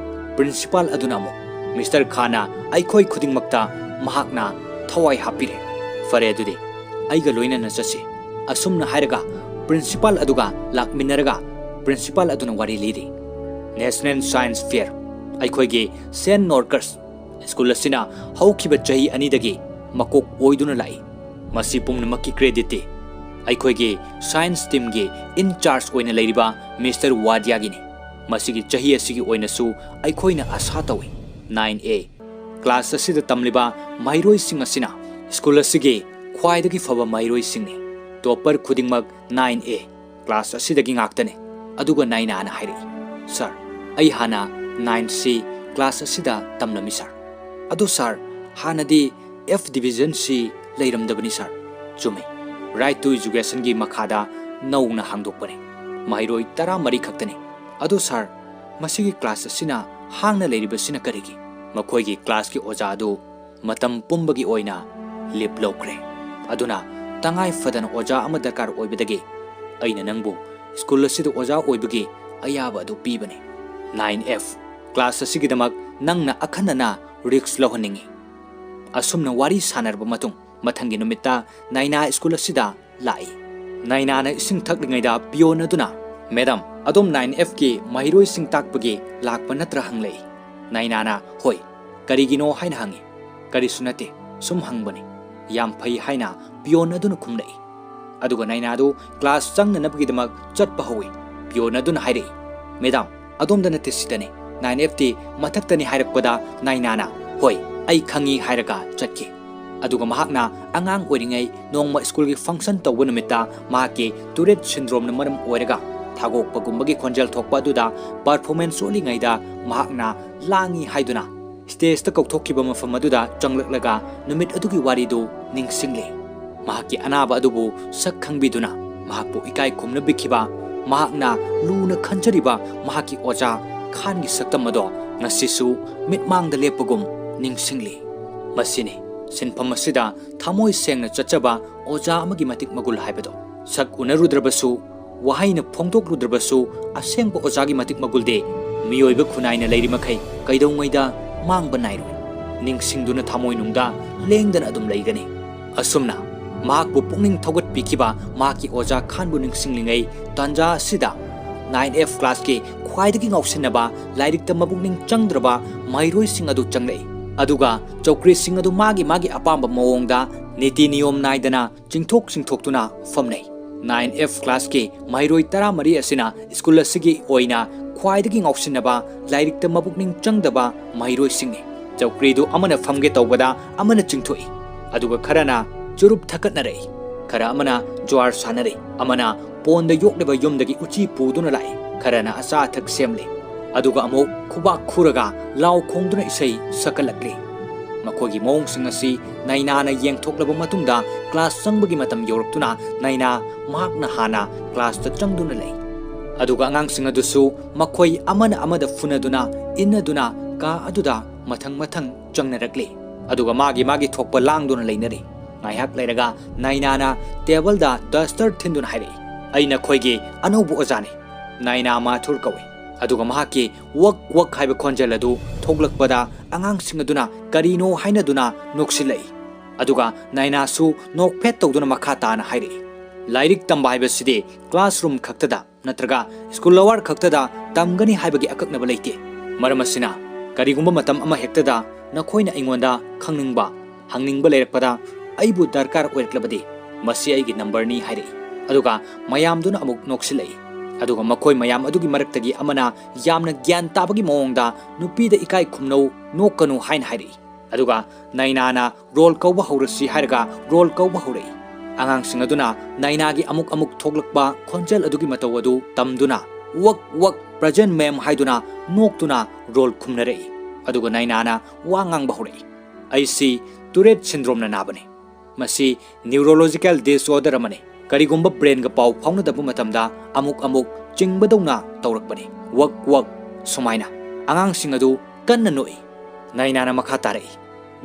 ꯄ꯭ꯔꯤꯟꯁꯤꯄꯥꯜ ꯑꯗꯨꯅ ꯑꯃꯨꯛ, "ꯃꯤꯁꯇꯔ ꯈꯥꯟꯅ ꯑꯩꯈꯣꯏ ꯈꯨꯗꯤꯡꯃꯛꯇ ꯃꯍꯥꯛꯅ ꯊꯋꯥꯏ ꯍꯥꯞꯄꯤꯔꯦ꯫ ꯐꯔꯦ, ꯑꯗꯨꯗꯤ ꯑꯩꯒ ꯂꯣꯏꯅꯅ ꯆꯠꯁꯤ꯫" ꯑꯁꯨꯝꯅ ꯍꯥꯏꯔꯒ ꯄ꯭ꯔꯤꯟꯁꯤꯄꯥꯜ ꯑꯗꯨꯒ ꯂꯥꯛꯃꯤꯟꯅꯔꯒ ꯄ꯭ꯔꯤꯟꯁꯤꯄꯥꯜ ꯑꯗꯨꯅ ꯋꯥꯔꯤ ꯂꯤꯔꯤ꯫ National Science Fair, ꯑꯩꯈꯣꯏꯒꯤ ꯁꯦꯟ ꯅꯣꯔꯀꯁ ꯁ꯭ꯀꯨꯜ ꯑꯁꯤꯅ ꯍꯧꯈꯤꯕ ꯆꯍꯤ ꯑꯅꯤꯗꯒꯤ ꯃꯀꯣꯛ ꯑꯣꯏꯗꯨꯅ ꯂꯥꯛꯏ꯫ ꯃꯁꯤ ꯄꯨꯝꯅꯃꯛꯀꯤ ꯀ꯭ꯔꯦꯗꯤꯠꯇꯤ ꯑꯩꯈꯣꯏꯒꯤ ꯁꯥꯏꯟꯁ ꯇꯤꯝꯒꯤ ꯏꯟ ꯆꯥꯔꯖ ꯑꯣꯏꯅ ꯂꯩꯔꯤꯕ ꯃꯤꯁꯇꯔ ꯋꯥꯗꯤꯌꯥꯒꯤꯅꯤ꯫ ꯃꯁꯤꯒꯤ ꯆꯍꯤ ꯑꯁꯤꯒꯤ ꯑꯣꯏꯅꯁꯨ ꯑꯩꯈꯣꯏꯅ ꯑꯁꯥ ꯇꯧꯏ꯫ ꯅꯥꯏꯟ ꯑꯦ ꯀ꯭ꯂꯥꯁ ꯑꯁꯤꯗ ꯇꯝꯂꯤꯕ ꯃꯍꯩꯔꯣꯏꯁꯤꯡ ꯑꯁꯤꯅ ꯁ꯭ꯀꯨꯜ ꯑꯁꯤꯒꯤ ꯈ꯭ꯋꯥꯏꯗꯒꯤ ꯐꯕ ꯃꯍꯩꯔꯣꯏꯁꯤꯡꯅꯤ꯫ ꯇꯣꯞꯄꯔ ꯈꯨꯗꯤꯡꯃꯛ ꯅꯥꯏꯟ ꯑꯦ ꯀ꯭ꯂꯥꯁ ꯑꯁꯤꯗꯒꯤ ꯉꯥꯛꯇꯅꯤ꯫ ꯑꯗꯨꯒ ꯅꯥꯏꯅꯥꯅ ꯍꯥꯏꯔꯛꯏ, "ꯁꯥꯔ, ꯑꯩ ꯍꯥꯟꯅ ꯅꯥꯏꯟ ꯁꯤ ꯀ꯭ꯂꯥꯁ ꯑꯁꯤꯗ ꯇꯝꯂꯝꯃꯤ ꯁꯥꯔ꯫ ꯑꯗꯨ ꯁꯥꯔ, ꯍꯥꯟꯅꯗꯤ ꯑꯦꯐ ꯗꯤꯕꯤꯖꯟ ꯁꯤ ꯂꯩꯔꯝꯗꯕꯅꯤ ꯁꯥꯔ꯫" ꯆꯨꯝꯃꯤ, ꯔꯥꯏꯠ ꯇꯨ ꯏꯖꯨꯀꯦꯁꯟꯒꯤ ꯃꯈꯥꯗ ꯅꯧꯅ ꯍꯥꯡꯗꯣꯛꯄꯅꯤ꯫ ꯃꯍꯩꯔꯣꯏ ꯇꯔꯥꯃꯔꯤ ꯈꯛꯇꯅꯤ꯫ ꯑꯗꯨ ꯁꯥꯔ, ꯃꯁꯤꯒꯤ ꯀ꯭ꯂꯥꯁ ꯑꯁꯤꯅ ꯍꯥꯡꯅ ꯂꯩꯔꯤꯕꯁꯤꯅ ꯀꯔꯤꯒꯤ? ꯃꯈꯣꯏꯒꯤ ꯀ꯭ꯂꯥꯁꯀꯤ ꯑꯣꯖꯥ ꯑꯗꯨ ꯃꯇꯝ ꯄꯨꯝꯕꯒꯤ ꯑꯣꯏꯅ ꯂꯤꯞ ꯂꯧꯈ꯭ꯔꯦ꯫ ꯑꯗꯨꯅ ꯇꯉꯥꯏ ꯐꯗꯅ ꯑꯣꯖꯥ ꯑꯃ ꯗꯔꯀꯥꯔ ꯑꯣꯏꯕꯗꯒꯤ ꯑꯩꯅ ꯅꯪꯕꯨ ꯁ꯭ꯀꯨꯜ ꯑꯁꯤꯗ ꯑꯣꯖꯥ ꯑꯣꯏꯕꯒꯤ ꯑꯌꯥꯕ ꯑꯗꯨ ꯄꯤꯕꯅꯤ꯫ ꯅꯥꯏꯟ ꯑꯦꯐ ꯀ꯭ꯂꯥꯁ ꯑꯁꯤꯒꯤꯗꯃꯛ ꯅꯪꯅ ꯑꯈꯟꯅꯅ ꯔꯤꯛꯁ ꯂꯧꯍꯟꯅꯤꯡꯏ꯫ ꯑꯁꯨꯝꯅ ꯋꯥꯔꯤ ꯁꯥꯟꯅꯔꯕ ꯃꯇꯨꯡ, ꯃꯊꯪꯒꯤ ꯅꯨꯃꯤꯠꯇ ꯅꯥꯏꯅꯥ ꯁ꯭ꯀꯨꯜ ꯑꯁꯤꯗ ꯂꯥꯛꯏ꯫ ꯅꯥꯏꯅꯥꯅ ꯏꯁꯤꯡ ꯊꯛꯂꯤꯉꯩꯗ ꯄꯤꯌꯣꯟ ꯑꯗꯨꯅ, "ꯃꯦꯗꯥꯝ, ꯑꯗꯣꯝ ꯅꯥꯏꯟ ꯑꯦꯐꯀꯤ ꯃꯍꯩꯔꯣꯏꯁꯤꯡ ꯇꯥꯛꯄꯒꯤ ꯂꯥꯛꯄ ꯅꯠꯇ꯭ꯔꯥ?" ꯍꯪꯂꯛꯏ꯫ ꯅꯥꯏꯅꯥꯅ, "ꯍꯣꯏ, ꯀꯔꯤꯒꯤꯅꯣ?" ꯍꯥꯏꯅ ꯍꯪꯉꯤ꯫ "ꯀꯔꯤꯁꯨ ꯅꯠꯇꯦ, ꯁꯨꯝ ꯍꯪꯕꯅꯤ꯫" "ꯌꯥꯝ ꯐꯩ," ꯍꯥꯏꯅ ꯄꯤꯌꯣꯟ ꯑꯗꯨꯅ ꯈꯨꯝꯂꯛꯏ꯫ ꯑꯗꯨꯒ ꯅꯥꯏꯅꯥꯗꯨ ꯀ꯭ꯂꯥꯁ ꯆꯪꯅꯅꯕꯒꯤꯗꯃꯛ ꯆꯠꯄ ꯍꯧꯏ꯫ ꯄꯤꯌꯣꯟ ꯑꯗꯨꯅ ꯍꯥꯏꯔꯛꯏ, "ꯃꯦꯗꯥꯝ, ꯑꯗꯣꯝꯗ ꯅꯠꯇꯦ, ꯁꯤꯗꯅꯤ꯫ ꯅꯥꯏꯟ ꯑꯦꯐꯇꯤ ꯃꯊꯛꯇꯅꯤ" ꯍꯥꯏꯔꯛꯄꯗ ꯅꯥꯏꯅꯥꯅ, "ꯍꯣꯏ, ꯑꯩ ꯈꯪꯏ" ꯍꯥꯏꯔꯒ ꯆꯠꯈꯤ꯫ ꯑꯗꯨꯒ ꯃꯍꯥꯛꯅ ꯑꯉꯥꯡ ꯑꯣꯏꯔꯤꯉꯩ ꯅꯣꯡꯃ ꯁ꯭ꯀꯨꯜꯒꯤ ꯐꯪꯁꯟ ꯇꯧꯕ ꯅꯨꯃꯤꯠꯇ ꯃꯍꯥꯛꯀꯤ ꯇꯨꯔꯦꯠ ꯁꯤꯟꯗ꯭ꯔꯣꯝꯅ ꯃꯔꯝ ꯑꯣꯏꯔꯒ ꯊꯥꯒꯣꯛꯄꯒꯨꯝꯕꯒꯤ ꯈꯣꯟꯖꯦꯜ ꯊꯣꯛꯄ ꯑꯗꯨꯗ ꯄꯔꯐꯣꯔꯃꯦꯟꯁ ꯎꯠꯂꯤꯉꯩꯗ ꯃꯍꯥꯛꯅ ꯂꯥꯡꯏ ꯍꯥꯏꯗꯨꯅ ꯁ꯭ꯇꯦꯖꯇ ꯀꯧꯊꯣꯛꯈꯤꯕ ꯃꯐꯝ ꯑꯗꯨꯗ ꯆꯪꯂꯛꯂꯒ ꯅꯨꯃꯤꯠ ꯑꯗꯨꯒꯤ ꯋꯥꯔꯤꯗꯨ ꯅꯤꯡꯁꯤꯡꯂꯤ꯫ ꯃꯍꯥꯛꯀꯤ ꯑꯅꯥꯕ ꯑꯗꯨꯕꯨ ꯁꯛ ꯈꯪꯕꯤꯗꯨꯅ ꯃꯍꯥꯛꯄꯨ ꯏꯀꯥꯏ ꯈꯨꯝꯅꯕꯤꯈꯤꯕ, ꯃꯍꯥꯛꯅ ꯂꯨꯅ ꯈꯟꯖꯔꯤꯕ ꯃꯍꯥꯛꯀꯤ ꯑꯣꯖꯥ ꯈꯥꯟꯒꯤ ꯁꯛꯇꯝ ꯑꯗꯣ ꯉꯁꯤꯁꯨ ꯃꯤꯠꯃꯥꯡꯗ ꯂꯦꯞꯄꯒꯨꯝ ꯅꯤꯡꯁꯤꯡꯂꯤ꯫ ꯃꯁꯤꯅꯤ ꯁꯤꯟꯐꯝ ꯑꯁꯤꯗ ꯊꯃꯣꯏ ꯁꯦꯡꯅ ꯆꯠꯆꯕ ꯑꯣꯖꯥ ꯑꯃꯒꯤ ꯃꯇꯤꯛ ꯃꯒꯨꯜ ꯍꯥꯏꯕꯗꯣ꯫ ꯁꯛ ꯎꯅꯔꯨꯗ꯭ꯔꯕꯁꯨ, ꯋꯥꯍꯩꯅ ꯐꯣꯡꯗꯣꯛꯂꯨꯗ꯭ꯔꯕꯁꯨ, ꯑꯁꯦꯡꯕ ꯑꯣꯖꯥꯒꯤ ꯃꯇꯤꯛ ꯃꯒꯨꯜꯗꯤ ꯃꯤꯑꯣꯏꯕ ꯈꯨꯟꯅꯥꯏꯅ ꯂꯩꯔꯤꯃꯈꯩ ꯀꯩꯗꯧꯉꯩꯗ ꯃꯥꯡꯕ ꯅꯥꯏꯔꯣꯏ꯫ ꯅꯤꯡꯁꯤꯡꯗꯨꯅ ꯊꯃꯣꯏꯅꯨꯡꯗ ꯂꯦꯡꯗꯅ ꯑꯗꯨꯝ ꯂꯩꯒꯅꯤ꯫ ꯑꯁꯨꯝꯅ ꯃꯍꯥꯛꯄꯨ ꯄꯨꯛꯅꯤꯡ ꯊꯧꯒꯠꯄꯤꯈꯤꯕ ꯃꯍꯥꯛꯀꯤ ꯑꯣꯖꯥ ꯈꯥꯟꯕꯨ ꯅꯤꯡꯁꯤꯡꯂꯤꯉꯩ ꯇꯥꯟꯖꯥ ꯑꯁꯤꯗ ꯅꯥꯏꯟ ꯑꯦꯐ ꯀ꯭ꯂꯥꯁꯀꯤ ꯈ꯭ꯋꯥꯏꯗꯒꯤ ꯉꯥꯎꯁꯤꯟꯅꯕ, ꯂꯥꯏꯔꯤꯛꯇ ꯃꯄꯨꯛꯅꯤꯡ ꯆꯪꯗ꯭ꯔꯕ ꯃꯍꯩꯔꯣꯏꯁꯤꯡ ꯑꯗꯨ ꯆꯪꯂꯛꯏ꯫ ꯑꯗꯨꯒ ꯆꯧꯀ꯭ꯔꯤꯁꯤꯡ ꯑꯗꯨ ꯃꯥꯒꯤ ꯃꯥꯒꯤ ꯑꯄꯥꯝꯕ ꯃꯑꯣꯡꯗ ꯅꯤꯇꯤ ꯅꯤꯌꯣꯝ ꯅꯥꯏꯗꯅ ꯆꯤꯡꯊꯣꯛ ꯆꯤꯡꯊꯣꯛꯇꯨꯅ ꯐꯝꯅꯩ꯫ ꯅꯥꯏꯟ ꯑꯦꯐ ꯀ꯭ꯂꯥꯁꯀꯤ ꯃꯍꯩꯔꯣꯏ ꯇꯔꯥꯃꯔꯤ ꯑꯁꯤꯅ ꯁ꯭ꯀꯨꯜ ꯑꯁꯤꯒꯤ ꯑꯣꯏꯅ ꯈ꯭ꯋꯥꯏꯗꯒꯤ ꯉꯥꯎꯁꯤꯟꯅꯕ, ꯂꯥꯏꯔꯤꯛꯇ ꯃꯄꯨꯛꯅꯤꯡ ꯆꯪꯗꯕ ꯃꯍꯩꯔꯣꯏꯁꯤꯡꯅꯤ꯫ ꯆꯧꯀ꯭ꯔꯤꯗꯨ ꯑꯃꯅ ꯐꯝꯒꯦ ꯇꯧꯕꯗ ꯑꯃꯅ ꯆꯤꯡꯊꯣꯛꯏ, ꯑꯗꯨꯒ ꯈꯔꯅ ꯆꯨꯔꯨꯞ ꯊꯛꯀꯠꯅꯔꯛꯏ, ꯈꯔ ꯑꯃꯅ ꯖ꯭ꯋꯥꯔ ꯁꯥꯟꯅꯔꯛꯏ, ꯑꯃꯅ ꯄꯣꯟꯗ ꯌꯣꯛꯂꯤꯕ ꯌꯨꯝꯗꯒꯤ ꯎꯆꯤ ꯄꯨꯗꯨꯅ ꯂꯥꯛꯏ, ꯈꯔꯅ ꯑꯆꯥ ꯑꯊꯛ ꯁꯦꯝꯂꯤ, ꯑꯗꯨꯒ ꯑꯃꯨꯛ ꯈꯨꯕꯥꯛ ꯈꯨꯔꯒ ꯂꯥꯎ ꯈꯣꯡꯗꯨꯅ ꯏꯁꯩ ꯁꯛꯀꯠꯂꯛꯂꯤ꯫ ꯃꯈꯣꯏꯒꯤ ꯃꯑꯣꯡꯁꯤꯡ ꯑꯁꯤ ꯅꯥꯏꯅꯥꯅ ꯌꯦꯡꯊꯣꯛꯂꯕ ꯃꯇꯨꯡꯗ ꯀ꯭ꯂꯥꯁ ꯆꯪꯕꯒꯤ ꯃꯇꯝ ꯌꯧꯔꯛꯇꯨꯅ ꯅꯥꯏꯅꯥ ꯃꯍꯥꯛꯅ ꯍꯥꯟꯅ ꯀ꯭ꯂꯥꯁꯇ ꯆꯪꯗꯨꯅ ꯂꯩ꯫ ꯑꯗꯨꯒ ꯑꯉꯥꯡꯁꯤꯡ ꯑꯗꯨꯁꯨ ꯃꯈꯣꯏ ꯑꯃꯅ ꯑꯃꯗ ꯐꯨꯅꯗꯨꯅ, ꯏꯟꯅꯗꯨꯅ ꯀꯥ ꯑꯗꯨꯗ ꯃꯊꯪ ꯃꯊꯪ ꯆꯪꯅꯔꯛꯂꯤ꯫ ꯑꯗꯨꯒ ꯃꯥꯒꯤ ꯃꯥꯒꯤ ꯊꯣꯛꯄ ꯂꯥꯡꯗꯨꯅ ꯂꯩꯅꯔꯤ꯫ ꯉꯥꯏꯍꯥꯛ ꯂꯩꯔꯒ ꯅꯥꯏꯅꯥꯅ ꯇꯦꯕꯜꯗ ꯗꯁꯇꯔ ꯊꯤꯟꯗꯨꯅ ꯍꯥꯏꯔꯛꯏ, "ꯑꯩ ꯅꯈꯣꯏꯒꯤ ꯑꯅꯧꯕ ꯑꯣꯖꯥꯅꯤ꯫" ꯅꯥꯏꯅꯥ ꯃꯥꯊꯨꯔ ꯀꯧꯏ꯫ ꯑꯗꯨꯒ ꯃꯍꯥꯛꯀꯤ ꯋꯛ ꯋꯛ ꯍꯥꯏꯕ ꯈꯣꯟꯖꯦꯜ ꯑꯗꯨ ꯊꯣꯛꯂꯛꯄꯗ ꯑꯉꯥꯡꯁꯤꯡ ꯑꯗꯨꯅ ꯀꯔꯤꯅꯣ ꯍꯥꯏꯅꯗꯨꯅ ꯅꯣꯛꯁꯤꯜꯂꯛꯏ꯫ ꯑꯗꯨꯒ ꯅꯥꯏꯅꯥꯁꯨ ꯅꯣꯛꯐꯦꯠ ꯇꯧꯗꯨꯅ ꯃꯈꯥ ꯇꯥꯅ ꯍꯥꯏꯔꯛꯏ, "ꯂꯥꯏꯔꯤꯛ ꯇꯝꯕ ꯍꯥꯏꯕꯁꯤꯗꯤ ꯀ꯭ꯂꯥꯁꯔꯨꯝ ꯈꯛꯇꯗ ꯅꯠꯇ꯭ꯔꯒ ꯁ꯭ꯀꯨꯜ ꯑꯋꯥꯔ ꯈꯛꯇꯗ ꯇꯝꯒꯅꯤ ꯍꯥꯏꯕꯒꯤ ꯑꯀꯛꯅꯕ ꯂꯩꯇꯦ꯫ ꯃꯔꯝ ꯑꯁꯤꯅ, ꯀꯔꯤꯒꯨꯝꯕ ꯃꯇꯝ ꯑꯃ ꯍꯦꯛꯇꯗ ꯅꯈꯣꯏꯅ ꯑꯩꯉꯣꯟꯗ ꯈꯪꯅꯤꯡꯕ, ꯍꯪꯅꯤꯡꯕ ꯂꯩꯔꯛꯄꯗ ꯑꯩꯕꯨ ꯗꯔꯀꯥꯔ ꯑꯣꯏꯔꯛꯂꯕꯗꯤ, ꯃꯁꯤ ꯑꯩꯒꯤ ꯅꯝꯕꯔꯅꯤ" ꯍꯥꯏꯔꯛꯏ꯫ ꯑꯗꯨꯒ ꯃꯌꯥꯝꯗꯨꯅ ꯑꯃꯨꯛ ꯅꯣꯛꯁꯤꯜꯂꯛꯏ꯫ ꯑꯗꯨꯒ ꯃꯈꯣꯏ ꯃꯌꯥꯝ ꯑꯗꯨꯒꯤ ꯃꯔꯛꯇꯒꯤ ꯑꯃꯅ ꯌꯥꯝꯅ ꯒ꯭ꯌꯥꯟ ꯇꯥꯕꯒꯤ ꯃꯑꯣꯡꯗ, "ꯅꯨꯄꯤꯗ ꯏꯀꯥꯏ ꯈꯨꯝꯅꯧ, ꯅꯣꯛꯀꯅꯨ" ꯍꯥꯏꯅ ꯍꯥꯏꯔꯛꯏ꯫ ꯑꯗꯨꯒ ꯅꯥꯏꯅꯥꯅ "ꯔꯣꯜ ꯀꯧꯕ ꯍꯧꯔꯁꯤ" ꯍꯥꯏꯔꯒ ꯔꯣꯜ ꯀꯧꯕ ꯍꯧꯔꯛꯏ꯫ ꯑꯉꯥꯡꯁꯤꯡ ꯑꯗꯨꯅ ꯅꯥꯏꯅꯥꯒꯤ ꯑꯃꯨꯛ ꯑꯃꯨꯛ ꯊꯣꯛꯂꯛꯄ ꯈꯣꯟꯖꯦꯜ ꯑꯗꯨꯒꯤ ꯃꯇꯧ ꯑꯗꯨ ꯇꯝꯗꯨꯅ, "ꯋꯛ ꯋꯛ, ꯄ꯭ꯔꯖꯦꯟ ꯃꯦꯝ" ꯍꯥꯏꯗꯨꯅ ꯅꯣꯛꯇꯨꯅ ꯔꯣꯜ ꯈꯨꯝꯅꯔꯛꯏ꯫ ꯑꯗꯨꯒ ꯅꯥꯏꯅꯥꯅ ꯋꯥ ꯉꯥꯡꯕ ꯍꯧꯔꯛꯏ, "ꯑꯩꯁꯤ ꯇꯨꯔꯦꯠ ꯁꯤꯟꯗ꯭ꯔꯣꯝꯅ ꯅꯥꯕꯅꯤ꯫ ꯃꯁꯤ ꯅ꯭ꯌꯨꯔꯣꯂꯣꯖꯤꯀꯦꯜ ꯗꯤꯁꯑꯣꯔꯗꯔ ꯑꯃꯅꯤ꯫ ꯀꯔꯤꯒꯨꯝꯕ ꯕ꯭ꯔꯦꯟꯒ ꯄꯥꯎ ꯐꯥꯎꯅꯗꯕ ꯃꯇꯝꯗ ꯑꯃꯨꯛ ꯑꯃꯨꯛ ꯆꯤꯡꯕꯗꯧꯅ ꯇꯧꯔꯛꯄꯅꯤ꯫ ꯋꯛ ꯋꯛ" ꯁꯨꯃꯥꯏꯅ꯫ ꯑꯉꯥꯡꯁꯤꯡ ꯑꯗꯨ ꯀꯟꯅ ꯅꯣꯛꯏ꯫ ꯅꯥꯏꯅꯥꯅ ꯃꯈꯥ ꯇꯥꯔꯛꯏ,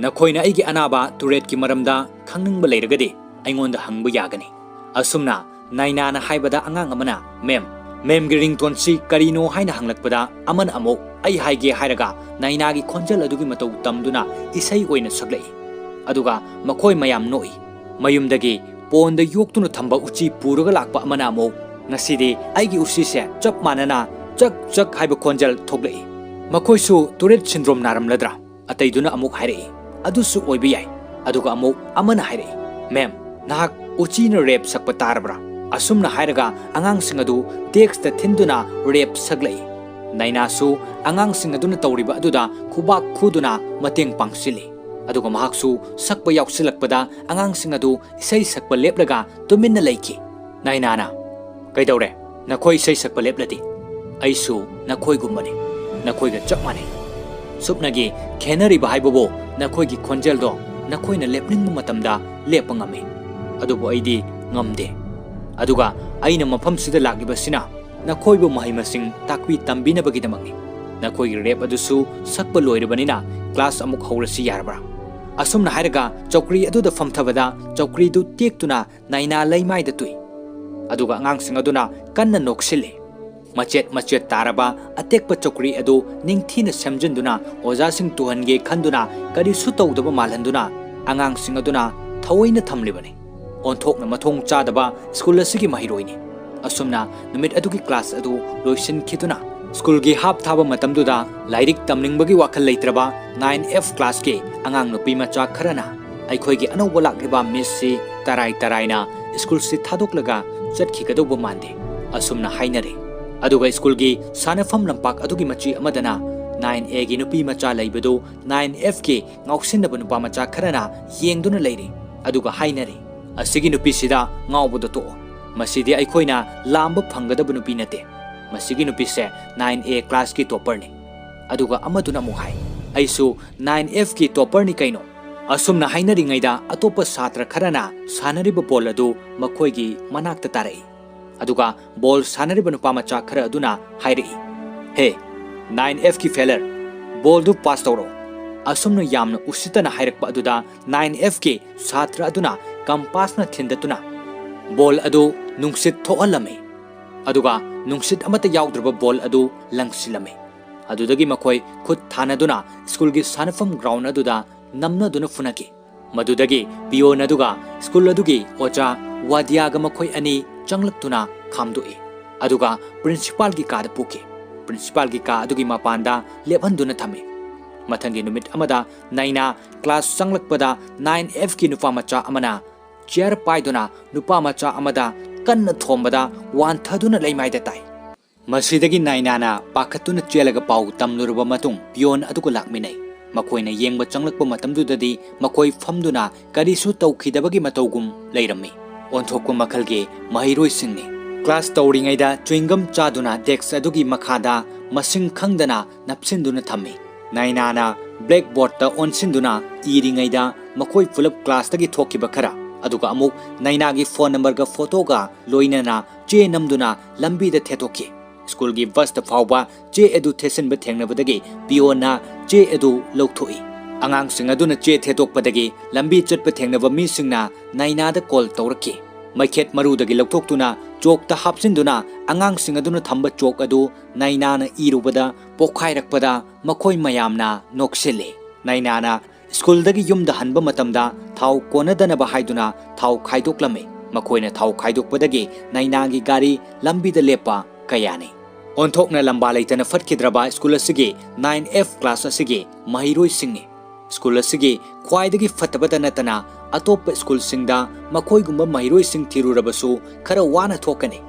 "ꯅꯈꯣꯏꯅ ꯑꯩꯒꯤ ꯑꯅꯥꯕ ꯇꯨꯔꯦꯠꯀꯤ ꯃꯔꯝꯗ ꯈꯪꯅꯤꯡꯕ ꯂꯩꯔꯒꯗꯤ ꯑꯩꯉꯣꯟꯗ ꯍꯪꯕ ꯌꯥꯒꯅꯤ꯫" ꯑꯁꯨꯝꯅ ꯅꯥꯏꯅꯥꯅ ꯍꯥꯏꯕꯗ ꯑꯉꯥꯡ ꯑꯃꯅ, "ꯃꯦꯝ, ꯃꯦꯝꯒꯤ ꯔꯤꯡꯇꯣꯟꯁꯤ ꯀꯔꯤꯅꯣ?" ꯍꯥꯏꯅ ꯍꯪꯂꯛꯄꯗ ꯑꯃꯅ ꯑꯃꯨꯛ, "ꯑꯩ ꯍꯥꯏꯒꯦ" ꯍꯥꯏꯔꯒ ꯅꯥꯏꯅꯥꯒꯤ ꯈꯣꯟꯖꯦꯜ ꯑꯗꯨꯒꯤ ꯃꯇꯧ ꯇꯝꯗꯨꯅ ꯏꯁꯩ ꯑꯣꯏꯅ ꯁꯛꯂꯛꯏ꯫ ꯑꯗꯨꯒ ꯃꯈꯣꯏ ꯃꯌꯥꯝ ꯅꯣꯛꯏ꯫ ꯃꯌꯨꯝꯗꯒꯤ ꯄꯣꯟꯗ ꯌꯣꯛꯇꯨꯅ ꯊꯝꯕ ꯎꯆꯤ ꯄꯨꯔꯒ ꯂꯥꯛꯄ ꯑꯃꯅ ꯑꯃꯨꯛ, ꯉꯁꯤꯗꯤ ꯑꯩꯒꯤ ꯎꯁꯤꯁꯦ ꯆꯞ ꯃꯥꯟꯅꯅ ꯆꯛ ꯆꯛ ꯍꯥꯏꯕ ꯈꯣꯟꯖꯦꯜ ꯊꯣꯛꯂꯛꯏ꯫ ꯃꯈꯣꯏꯁꯨ Tourette syndrome ꯅꯥꯔꯝꯂꯗ꯭ꯔꯥ? ꯑꯇꯩꯗꯨꯅ ꯑꯃꯨꯛ ꯍꯥꯏꯔꯛꯏ, "ꯑꯗꯨꯁꯨ ꯑꯣꯏꯕ ꯌꯥꯏ"꯫ ꯑꯗꯨꯒ ꯑꯃꯨꯛ ꯑꯃꯅ ꯍꯥꯏꯔꯛꯏ, "ꯃꯦꯝ, ꯅꯍꯥꯛ ꯎꯆꯤꯅ ꯔꯦꯞ ꯁꯛꯄ ꯇꯥꯔꯕ꯭ꯔꯥ?" ꯑꯁꯨꯝꯅ ꯍꯥꯏꯔꯒ ꯑꯉꯥꯡꯁꯤꯡ ꯑꯗꯨ ꯗꯦꯛꯁꯇ ꯊꯤꯟꯗꯨꯅ ꯔꯦꯞ ꯁꯛꯂꯛꯏ꯫ ꯅꯥꯏꯅꯥꯁꯨ ꯑꯉꯥꯡꯁꯤꯡ ꯑꯗꯨꯅ ꯇꯧꯔꯤꯕ ꯑꯗꯨꯗ ꯈꯨꯕꯥꯛ ꯈꯨꯗꯨꯅ ꯃꯇꯦꯡ ꯄꯥꯡꯁꯤꯜꯂꯤ꯫ ꯑꯗꯨꯒ ꯃꯍꯥꯛꯁꯨ ꯁꯛꯄ ꯌꯥꯎꯁꯤꯜꯂꯛꯄꯗ ꯑꯉꯥꯡꯁꯤꯡ ꯑꯗꯨ ꯏꯁꯩ ꯁꯛꯄ ꯂꯦꯞꯂꯒ ꯇꯨꯃꯤꯟꯅ ꯂꯩꯈꯤ꯫ ꯅꯥꯏꯅꯥꯅ, "ꯀꯩꯗꯧꯔꯦ? ꯅꯈꯣꯏ ꯏꯁꯩ ꯁꯛꯄ ꯂꯦꯞꯂꯗꯤ? ꯑꯩꯁꯨ ꯅꯈꯣꯏꯒꯨꯝꯕꯅꯤ꯫ ꯅꯈꯣꯏꯒ ꯆꯞ ꯃꯥꯟꯅꯩ꯫ ꯁꯨꯞꯅꯒꯤ ꯈꯦꯠꯅꯔꯤꯕ ꯍꯥꯏꯕꯕꯨ ꯅꯈꯣꯏꯒꯤ ꯈꯣꯟꯖꯦꯜꯗꯣ ꯅꯈꯣꯏꯅ ꯂꯦꯞꯅꯤꯡꯕ ꯃꯇꯝꯗ ꯂꯦꯞꯄ ꯉꯝꯃꯤ꯫ ꯑꯗꯨꯕꯨ ꯑꯩꯗꯤ ꯉꯝꯗꯦ꯫ ꯑꯗꯨꯒ ꯑꯩꯅ ꯃꯐꯝꯁꯤꯗ ꯂꯥꯛꯂꯤꯕꯁꯤꯅ ꯅꯈꯣꯏꯕꯨ ꯃꯍꯩ ꯃꯁꯤꯡ ꯇꯥꯛꯄꯤ ꯇꯝꯕꯤꯅꯕꯒꯤꯗꯃꯛꯅꯤ꯫ ꯅꯈꯣꯏꯒꯤ ꯔꯦꯞ ꯑꯗꯨꯁꯨ ꯁꯛꯄ ꯂꯣꯏꯔꯕꯅꯤꯅ ꯀ꯭ꯂꯥꯁ ꯑꯃꯨꯛ ꯍꯧꯔꯁꯤ ꯌꯥꯔꯕ꯭ꯔꯥ?" ꯑꯁꯨꯝꯅ ꯍꯥꯏꯔꯒ ꯆꯧꯀ꯭ꯔꯤ ꯑꯗꯨꯗ ꯐꯝꯊꯕꯗ ꯆꯧꯀ꯭ꯔꯤꯗꯨ ꯇꯦꯛꯇꯨꯅ ꯅꯥꯏꯅꯥ ꯂꯩꯃꯥꯏꯗ ꯇꯨꯏ꯫ ꯑꯗꯨꯒ ꯑꯉꯥꯡꯁꯤꯡ ꯑꯗꯨꯅ ꯀꯟꯅ ꯅꯣꯛꯁꯤꯜꯂꯤ꯫ ꯃꯆꯦꯠ ꯃꯆꯦꯠ ꯇꯥꯔꯕ ꯑꯇꯦꯛꯄ ꯆꯧꯀ꯭ꯔꯤ ꯑꯗꯨ ꯅꯤꯡꯊꯤꯅ ꯁꯦꯝꯖꯤꯟꯗꯨꯅ ꯑꯣꯖꯥꯁꯤꯡ ꯇꯨꯍꯟꯒꯦ ꯈꯟꯗꯨꯅ ꯀꯔꯤꯁꯨ ꯇꯧꯗꯕ ꯃꯥꯜꯍꯟꯗꯨꯅ ꯑꯉꯥꯡꯁꯤꯡ ꯑꯗꯨꯅ ꯊꯑꯣꯏꯅ ꯊꯝꯂꯤꯕꯅꯤ꯫ ꯑꯣꯟꯊꯣꯛꯅ ꯃꯊꯣꯡ ꯆꯥꯗꯕ ꯁ꯭ꯀꯨꯜ ꯑꯁꯤꯒꯤ ꯃꯍꯩꯔꯣꯏꯅꯤ꯫ ꯑꯁꯨꯝꯅ ꯅꯨꯃꯤꯠ ꯑꯗꯨꯒꯤ ꯀ꯭ꯂꯥꯁ ꯑꯗꯨ ꯂꯣꯏꯁꯤꯟꯈꯤꯗꯨꯅ ꯁ꯭ꯀꯨꯜꯒꯤ ꯍꯥꯞ ꯊꯥꯕ ꯃꯇꯝꯗꯨꯗ ꯂꯥꯏꯔꯤꯛ ꯇꯝꯅꯤꯡꯕꯒꯤ ꯋꯥꯈꯜ ꯂꯩꯇ꯭ꯔꯕ ꯅꯥꯏꯟ ꯑꯦꯐ ꯀ꯭ꯂꯥꯁꯀꯤ ꯑꯉꯥꯡ ꯅꯨꯄꯤ ꯃꯆꯥ ꯈꯔꯅ ꯑꯩꯈꯣꯏꯒꯤ ꯑꯅꯧꯕ ꯂꯥꯛꯂꯤꯕ ꯃꯤꯁꯁꯤ ꯇꯔꯥꯏ ꯇꯔꯥꯏꯅ ꯁ꯭ꯀꯨꯜꯁꯤ ꯊꯥꯗꯣꯛꯂꯒ ꯆꯠꯈꯤꯒꯗꯧꯕ ꯃꯥꯟꯗꯦ ꯑꯁꯨꯝꯅ ꯍꯥꯏꯅꯔꯦ꯫ ꯑꯗꯨꯒ ꯁ꯭ꯀꯨꯜꯒꯤ ꯁꯥꯟꯅꯐꯝ ꯂꯝꯄꯥꯛ ꯑꯗꯨꯒꯤ ꯃꯆꯤ ꯑꯃꯗꯅ ꯅꯥꯏꯟ ꯑꯦꯒꯤ ꯅꯨꯄꯤ ꯃꯆꯥ ꯂꯩꯕꯗꯨ ꯅꯥꯏꯟ ꯑꯦꯐꯀꯤ ꯉꯥꯎꯁꯤꯟꯅꯕ ꯅꯨꯄꯥ ꯃꯆꯥ ꯈꯔꯅ ꯌꯦꯡꯗꯨꯅ ꯂꯩꯔꯤ꯫ ꯑꯗꯨꯒ ꯍꯥꯏꯅꯔꯤ, "ꯑꯁꯤꯒꯤ ꯅꯨꯄꯤꯁꯤꯗ ꯉꯥꯎꯕꯗꯣ ꯇꯣꯛꯑꯣ꯫ ꯃꯁꯤꯗꯤ ꯑꯩꯈꯣꯏꯅ ꯂꯥꯝꯕ ꯐꯪꯒꯗꯕ ꯅꯨꯄꯤ ꯅꯠꯇꯦ꯫ ꯃꯁꯤꯒꯤ ꯅꯨꯄꯤꯁꯦ ꯅꯥꯏꯟ ꯑꯦ ꯀ꯭ꯂꯥꯁꯀꯤ ꯇꯣꯞꯄꯔꯅꯤ"꯫ ꯑꯗꯨꯒ ꯑꯃꯗꯨꯅ ꯑꯃꯨꯛ ꯍꯥꯏ, "ꯑꯩꯁꯨ ꯅꯥꯏꯟ ꯑꯦꯐꯀꯤ ꯇꯣꯞꯄꯔꯅꯤ ꯀꯩꯅꯣ"꯫ ꯑꯁꯨꯝꯅ ꯍꯥꯏꯅꯔꯤꯉꯩꯗ ꯑꯇꯣꯞꯄ ꯁꯥꯇ꯭ꯔ ꯈꯔꯅ ꯁꯥꯟꯅꯔꯤꯕ ꯕꯣꯜ ꯑꯗꯨ ꯃꯈꯣꯏꯒꯤ ꯃꯅꯥꯛꯇ ꯇꯥꯔꯛꯏ꯫ ꯑꯗꯨꯒ ꯕꯣꯜ ꯁꯥꯟꯅꯔꯤꯕ ꯅꯨꯄꯥ ꯃꯆꯥ ꯈꯔ ꯑꯗꯨꯅ ꯍꯥꯏꯔꯛꯏ, "ꯍꯦ, ꯅꯥꯏꯟ ꯑꯦꯐꯀꯤ ꯐꯦꯂꯔ, ꯕꯣꯜꯗꯨ ꯄꯥꯁ ꯇꯧꯔꯣ"꯫ ꯑꯁꯨꯝꯅ ꯌꯥꯝꯅ ꯎꯁꯤꯠꯇꯅ ꯍꯥꯏꯔꯛꯄ ꯑꯗꯨꯗ ꯅꯥꯏꯟ ꯑꯦꯐꯀꯤ ꯁꯥꯇ꯭ꯔ ꯑꯗꯨꯅ ꯀꯝꯄꯥꯁꯅ ꯊꯤꯟꯗꯠꯇꯨꯅ ꯕꯣꯜ ꯑꯗꯨ ꯅꯨꯡꯁꯤꯠ ꯊꯣꯛꯍꯜꯂꯝꯃꯤ꯫ ꯑꯗꯨꯒ ꯅꯨꯡꯁꯤꯠ ꯑꯃꯠꯇ ꯌꯥꯎꯗ꯭ꯔꯕ ꯕꯣꯜ ꯑꯗꯨ ꯂꯪꯁꯤꯜꯂꯝꯃꯤ꯫ ꯑꯗꯨꯗꯒꯤ ꯃꯈꯣꯏ ꯈꯨꯠ ꯊꯥꯅꯗꯨꯅ ꯁ꯭ꯀꯨꯜꯒꯤ ꯁꯥꯟꯅꯐꯝ ꯒ꯭ꯔꯥꯎꯟ ꯑꯗꯨꯗ ꯅꯝꯅꯗꯨꯅ ꯐꯨꯅꯈꯤ꯫ ꯃꯗꯨꯗꯒꯤ ꯄꯤꯌꯣꯟ ꯑꯗꯨꯒ ꯁ꯭ꯀꯨꯜ ꯑꯗꯨꯒꯤ ꯑꯣꯖꯥ ꯋꯥꯗꯤꯌꯥꯒ ꯃꯈꯣꯏ ꯑꯅꯤ ꯆꯪꯂꯛꯇꯨꯅ ꯈꯥꯝꯗꯣꯛꯏ꯫ ꯑꯗꯨꯒ ꯄ꯭ꯔꯤꯟꯁꯤꯄꯥꯜꯒꯤ ꯀꯥꯗ ꯄꯨꯈꯤ꯫ ꯄ꯭ꯔꯤꯟꯁꯤꯄꯥꯜꯒꯤ ꯀꯥ ꯑꯗꯨꯒꯤ ꯃꯄꯥꯟꯗ ꯂꯦꯞꯍꯟꯗꯨꯅ ꯊꯝꯃꯤ꯫ ꯃꯊꯪꯒꯤ ꯅꯨꯃꯤꯠ ꯑꯃꯗ ꯅꯥꯏꯅꯥ ꯀ꯭ꯂꯥꯁ ꯆꯪꯂꯛꯄꯗ ꯅꯥꯏꯟ ꯑꯦꯐꯀꯤ ꯅꯨꯄꯥ ꯃꯆꯥ ꯑꯃꯅ ꯆꯤꯌꯔ ꯄꯥꯏꯗꯨꯅ ꯅꯨꯄꯥ ꯃꯆꯥ ꯑꯃꯗ ꯀꯟꯅ ꯊꯣꯝꯕꯗ ꯋꯥꯟꯊꯗꯨꯅ ꯂꯩꯃꯥꯏꯗ ꯇꯥꯏ꯫ ꯃꯁꯤꯗꯒꯤ ꯅꯥꯏꯅꯥꯅ ꯄꯥꯈꯠꯇꯨꯅ ꯆꯦꯜꯂꯒ ꯄꯥꯎ ꯇꯝꯂꯨꯔꯕ ꯃꯇꯨꯡ ꯄꯤꯌꯣꯟ ꯑꯗꯨꯒ ꯂꯥꯛꯃꯤꯟꯅꯩ꯫ ꯃꯈꯣꯏꯅ ꯌꯦꯡꯕ ꯆꯪꯂꯛꯄ ꯃꯇꯝꯗꯨꯗꯗꯤ ꯃꯈꯣꯏ ꯐꯝꯗꯨꯅ ꯀꯔꯤꯁꯨ ꯇꯧꯈꯤꯗꯕꯒꯤ ꯃꯇꯧꯒꯨꯝ ꯂꯩꯔꯝꯃꯤ꯫ ꯑꯣꯟꯊꯣꯛꯄ ꯃꯈꯜꯒꯤ ꯃꯍꯩꯔꯣꯏꯁꯤꯡꯅꯤ꯫ ꯀ꯭ꯂꯥꯁ ꯇꯧꯔꯤꯉꯩꯗ ꯆ꯭ꯋꯤꯡꯒꯝ ꯆꯥꯗꯨꯅ ꯗꯦꯛꯁ ꯑꯗꯨꯒꯤ ꯃꯈꯥꯗ ꯃꯁꯤꯡ ꯈꯪꯗꯅ ꯅꯞꯁꯤꯟꯗꯨꯅ ꯊꯝꯃꯤ꯫ ꯅꯥꯏꯅꯥꯅ ꯕ꯭ꯂꯦꯛꯕꯣꯔꯗꯇ ꯑꯣꯟꯁꯤꯟꯗꯨꯅ ꯏꯔꯤꯉꯩꯗ ꯃꯈꯣꯏ ꯄꯨꯂꯞ ꯀ꯭ꯂꯥꯁꯇꯒꯤ ꯊꯣꯛꯈꯤꯕ ꯈꯔ, ꯑꯗꯨꯒ ꯑꯃꯨꯛ ꯅꯥꯏꯅꯥꯒꯤ ꯐꯣꯟ ꯅꯝꯕꯔꯒ ꯐꯣꯇꯣꯒ ꯂꯣꯏꯅꯅ ꯆꯦ ꯅꯝꯗꯨꯅ ꯂꯝꯕꯤꯗ ꯊꯦꯠꯇꯣꯛꯈꯤ꯫ ꯁ꯭ꯀꯨꯜꯒꯤ ꯕꯁꯇ ꯐꯥꯎꯕ ꯆꯦ ꯑꯗꯨ ꯊꯦꯠꯆꯤꯟꯕ ꯊꯦꯡꯅꯕꯗꯒꯤ ꯄꯤꯌꯣꯟꯅ ꯆꯦ ꯑꯗꯨ ꯂꯧꯊꯣꯛꯏ꯫ ꯑꯉꯥꯡꯁꯤꯡ ꯑꯗꯨꯅ ꯆꯦ ꯊꯦꯠꯇꯣꯛꯄꯗꯒꯤ ꯂꯝꯕꯤ ꯆꯠꯄ ꯊꯦꯡꯅꯕ ꯃꯤꯁꯤꯡꯅ ꯅꯥꯏꯅꯥꯗ ꯀꯣꯜ ꯇꯧꯔꯛꯈꯤ꯫ ꯃꯩꯈꯦꯠ ꯃꯔꯨꯗꯒꯤ ꯂꯧꯊꯣꯛꯇꯨꯅ ꯆꯣꯛꯇ ꯍꯥꯞꯆꯤꯟꯗꯨꯅ ꯑꯉꯥꯡꯁꯤꯡ ꯑꯗꯨꯅ ꯊꯝꯕ ꯆꯣꯛ ꯑꯗꯨ ꯅꯥꯏꯅꯥꯅ ꯏꯔꯨꯕꯗ ꯄꯣꯛꯈꯥꯏꯔꯛꯄꯗ ꯃꯈꯣꯏ ꯃꯌꯥꯝꯅ ꯅꯣꯛꯁꯤꯜꯂꯤ꯫ ꯅꯥꯏꯅꯥꯅ ꯁ꯭ꯀꯨꯜꯗꯒꯤ ꯌꯨꯝꯗ ꯍꯟꯕ ꯃꯇꯝꯗ ꯊꯥꯎ ꯀꯣꯟꯅꯗꯅꯕ ꯍꯥꯏꯗꯨꯅ ꯊꯥꯎ ꯈꯥꯏꯗꯣꯛꯂꯝꯃꯤ꯫ ꯃꯈꯣꯏꯅ ꯊꯥꯎ ꯈꯥꯏꯗꯣꯛꯄꯗꯒꯤ ꯅꯥꯏꯅꯥꯒꯤ ꯒꯥꯔꯤ ꯂꯝꯕꯤꯗ ꯂꯦꯞꯄ ꯀꯌꯥꯅꯤ꯫ ꯑꯣꯟꯊꯣꯛꯅ ꯂꯝꯕꯥ ꯂꯩꯇꯅ ꯐꯠꯈꯤꯗ꯭ꯔꯕ ꯁ꯭ꯀꯨꯜ ꯑꯁꯤꯒꯤ ꯅꯥꯏꯟ ꯑꯦꯐ ꯀ꯭ꯂꯥꯁ ꯑꯁꯤꯒꯤ ꯃꯍꯩꯔꯣꯏꯁꯤꯡꯅꯤ꯫ ꯁ꯭ꯀꯨꯜ ꯑꯁꯤꯒꯤ ꯈ꯭ꯋꯥꯏꯗꯒꯤ ꯐꯠꯇꯕꯇ ꯅꯠꯇꯅ ꯑꯇꯣꯞꯄ ꯁ꯭ꯀꯨꯜꯁꯤꯡꯗ ꯃꯈꯣꯏꯒꯨꯝꯕ ꯃꯍꯩꯔꯣꯏꯁꯤꯡ ꯊꯤꯔꯨꯔꯕꯁꯨ ꯈꯔ ꯋꯥꯅ ꯊꯣꯛꯀꯅꯤ꯫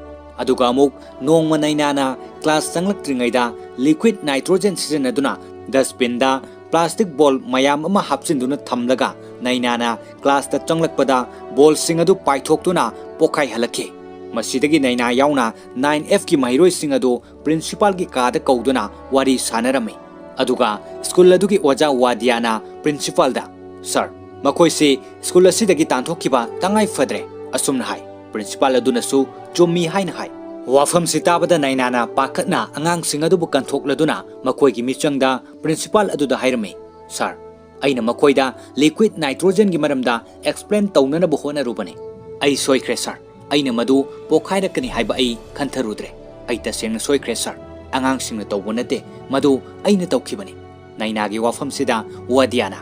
ꯑꯗꯨꯒ ꯑꯃꯨꯛ ꯅꯣꯡꯃ ꯅꯥꯏꯅꯥꯅ ꯀ꯭ꯂꯥꯁ ꯆꯪꯂꯛꯇ꯭ꯔꯤꯉꯩꯗ ꯂꯤꯀ꯭ꯋꯤꯗ ꯅꯥꯏꯇ꯭ꯔꯣꯖꯦꯟ ꯁꯤꯖꯤꯟꯅꯗꯨꯅ ꯗꯁꯕꯤꯟꯗ ꯄ꯭ꯂꯥꯁꯇꯤꯛ ꯕꯣꯜ ꯃꯌꯥꯝ ꯑꯃ ꯍꯥꯞꯆꯤꯟꯗꯨꯅ ꯊꯝꯂꯒ ꯅꯥꯏꯅꯥꯅ ꯀ꯭ꯂꯥꯁꯇ ꯆꯪꯂꯛꯄꯗ ꯕꯣꯜꯁꯤꯡ ꯑꯗꯨ ꯄꯥꯏꯊꯣꯛꯇꯨꯅ ꯄꯣꯈꯥꯏꯍꯜꯂꯛꯈꯤ꯫ ꯃꯁꯤꯗꯒꯤ ꯅꯥꯏꯅꯥ ꯌꯥꯎꯅ ꯅꯥꯏꯟ ꯑꯦꯐꯀꯤ ꯃꯍꯩꯔꯣꯏꯁꯤꯡ ꯑꯗꯨ ꯄ꯭ꯔꯤꯟꯁꯤꯄꯥꯜꯒꯤ ꯀꯥꯗ ꯀꯧꯗꯨꯅ ꯋꯥꯔꯤ ꯁꯥꯟꯅꯔꯝꯃꯤ꯫ ꯑꯗꯨꯒ ꯁ꯭ꯀꯨꯜ ꯑꯗꯨꯒꯤ ꯑꯣꯖꯥ ꯋꯥꯗꯤꯌꯥꯅ ꯄ꯭ꯔꯤꯟꯁꯤꯄꯥꯜꯗ, "ꯁꯔ, ꯃꯈꯣꯏꯁꯤ ꯁ꯭ꯀꯨꯜ ꯑꯁꯤꯗꯒꯤ ꯇꯥꯟꯊꯣꯛꯈꯤꯕ ꯇꯉꯥꯏ ꯐꯗ꯭ꯔꯦ," ꯑꯁꯨꯝꯅ ꯍꯥꯏ꯫ ꯄ꯭ꯔꯤꯟꯁꯤꯄꯥꯜ ꯑꯗꯨꯅꯁꯨ ꯆꯨꯝꯃꯤ ꯍꯥꯏꯅ ꯍꯥꯏ꯫ ꯋꯥꯐꯝꯁꯤ ꯇꯥꯕꯗ ꯅꯥꯏꯅꯥꯅ ꯄꯥꯈꯠꯅ ꯑꯉꯥꯡꯁꯤꯡ ꯑꯗꯨꯕꯨ ꯀꯟꯊꯣꯛꯂꯗꯨꯅ ꯃꯈꯣꯏꯒꯤ ꯃꯤꯆꯪꯗ ꯄ꯭ꯔꯤꯟꯁꯤꯄꯥꯜ ꯑꯗꯨꯗ ꯍꯥꯏꯔꯝꯃꯤ, "ꯁꯔ, ꯑꯩꯅ ꯃꯈꯣꯏꯗ ꯂꯤꯀ꯭ꯋꯤꯗ ꯅꯥꯏꯇ꯭ꯔꯣꯖꯦꯟꯒꯤ ꯃꯔꯝꯗ ꯑꯦꯛꯁꯄ꯭ꯂꯦꯟ ꯇꯧꯅꯅꯕ ꯍꯣꯠꯅꯔꯨꯕꯅꯤ꯫ ꯑꯩ ꯁꯣꯏꯈ꯭ꯔꯦ ꯁꯔ꯫ ꯑꯩꯅ ꯃꯗꯨ ꯄꯣꯈꯥꯏꯔꯛꯀꯅꯤ ꯍꯥꯏꯕ ꯑꯩ ꯈꯟꯊꯔꯨꯗ꯭ꯔꯦ꯫ ꯑꯩ ꯇꯁꯦꯡꯅ ꯁꯣꯏꯈ꯭ꯔꯦ ꯁꯔ꯫ ꯑꯉꯥꯡꯁꯤꯡꯅ ꯇꯧꯕ ꯅꯠꯇꯦ, ꯃꯗꯨ ꯑꯩꯅ ꯇꯧꯈꯤꯕꯅꯤ"꯫ ꯅꯥꯏꯅꯥꯒꯤ ꯋꯥꯐꯝꯁꯤꯗ ꯋꯥꯗꯤꯌꯥꯅ,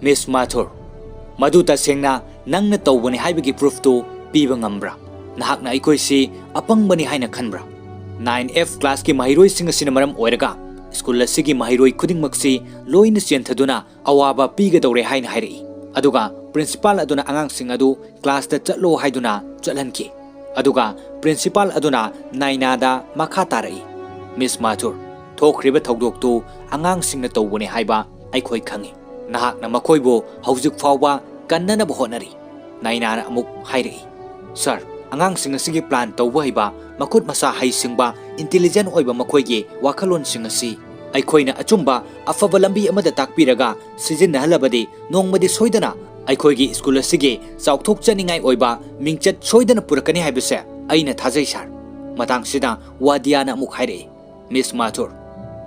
"ꯃꯤꯁ ꯃꯥꯊꯨꯔ, ꯃꯗꯨ ꯇꯁꯦꯡꯅ ꯅꯪꯅ ꯇꯧꯕꯅꯤ ꯍꯥꯏꯕꯒꯤ ꯄ꯭ꯔꯨꯐꯇꯨ ꯄꯤꯕ ꯉꯝꯕ꯭ꯔꯥ?" ꯅꯍꯥꯛꯅ ꯑꯩꯈꯣꯏꯁꯤ ꯑꯄꯪꯕꯅꯤ ꯍꯥꯏꯅ ꯈꯟꯕ꯭ꯔꯥ? ꯅꯥꯏꯟ ꯑꯦꯐ ꯀ꯭ꯂꯥꯁꯀꯤ ꯃꯍꯩꯔꯣꯏꯁꯤꯡ ꯑꯁꯤꯅ ꯃꯔꯝ ꯑꯣꯏꯔꯒ ꯁ꯭ꯀꯨꯜ ꯑꯁꯤꯒꯤ ꯃꯍꯩꯔꯣꯏ ꯈꯨꯗꯤꯡꯃꯛꯁꯤ ꯂꯣꯏꯅ ꯆꯦꯟꯊꯗꯨꯅ ꯑꯋꯥꯕ ꯄꯤꯒꯗꯧꯔꯦ ꯍꯥꯏꯅ ꯍꯥꯏꯔꯛꯏ꯫ ꯑꯗꯨꯒ ꯄ꯭ꯔꯤꯟꯁꯤꯄꯥꯜ ꯑꯗꯨꯅ ꯑꯉꯥꯡꯁꯤꯡ ꯑꯗꯨ ꯀ꯭ꯂꯥꯁꯇ ꯆꯠꯂꯣ ꯍꯥꯏꯗꯨꯅ ꯆꯠꯍꯟꯈꯤ꯫ ꯑꯗꯨꯒ ꯄ꯭ꯔꯤꯟꯁꯤꯄꯥꯜ ꯑꯗꯨꯅ ꯅꯥꯏꯅꯥꯗ ꯃꯈꯥ ꯇꯥꯔꯛꯏ, "ꯃꯤꯁ ꯃꯥꯊꯨꯔ, ꯊꯣꯛꯈ꯭ꯔꯤꯕ ꯊꯧꯗꯣꯛꯇꯨ ꯑꯉꯥꯡꯁꯤꯡꯅ ꯇꯧꯕꯅꯤ ꯍꯥꯏꯕ ꯑꯩꯈꯣꯏ ꯈꯪꯏ꯫ ꯅꯍꯥꯛꯅ ꯃꯈꯣꯏꯕꯨ ꯍꯧꯖꯤꯛ ꯐꯥꯎꯕ ꯀꯟꯅꯅꯕ ꯍꯣꯠꯅꯔꯤ꯫" ꯅꯥꯏꯅꯥꯅ ꯑꯃꯨꯛ ꯍꯥꯏꯔꯛꯏ, "ꯁꯥꯔ, ꯑꯉꯥꯡꯁꯤꯡ ꯑꯁꯤꯒꯤ ꯄ꯭ꯂꯥꯟ ꯇꯧꯕ ꯍꯩꯕ, ꯃꯈꯨꯠ ꯃꯁꯥ ꯍꯩꯁꯤꯡꯕ, ꯏꯟꯇꯤꯂꯤꯖꯦꯟ ꯑꯣꯏꯕ ꯃꯈꯣꯏꯒꯤ ꯋꯥꯈꯜꯂꯣꯟꯁꯤꯡ ꯑꯁꯤ ꯑꯩꯈꯣꯏꯅ ꯑꯆꯨꯝꯕ ꯑꯐꯕ ꯂꯝꯕꯤ ꯑꯃꯗ ꯇꯥꯛꯄꯤꯔꯒ ꯁꯤꯖꯤꯟꯅꯍꯜꯂꯕꯗꯤ ꯅꯣꯡꯃꯗꯤ ꯁꯣꯏꯗꯅ ꯑꯩꯈꯣꯏꯒꯤ ꯁ꯭ꯀꯨꯜ ꯑꯁꯤꯒꯤ ꯆꯥꯎꯊꯣꯛꯆꯅꯤꯡꯉꯥꯏ ꯑꯣꯏꯕ ꯃꯤꯡꯆꯠ ꯁꯣꯏꯗꯅ ꯄꯨꯔꯛꯀꯅꯤ ꯍꯥꯏꯕꯁꯦ ꯑꯩꯅ ꯊꯥꯖꯩ, ꯁꯥꯔ꯫" ꯃꯇꯥꯡꯁꯤꯗ ꯋꯥꯗꯤꯌꯥꯅ ꯑꯃꯨꯛ ꯍꯥꯏꯔꯛꯏ, "ꯃꯤꯁ ꯃꯥꯊꯨꯔ,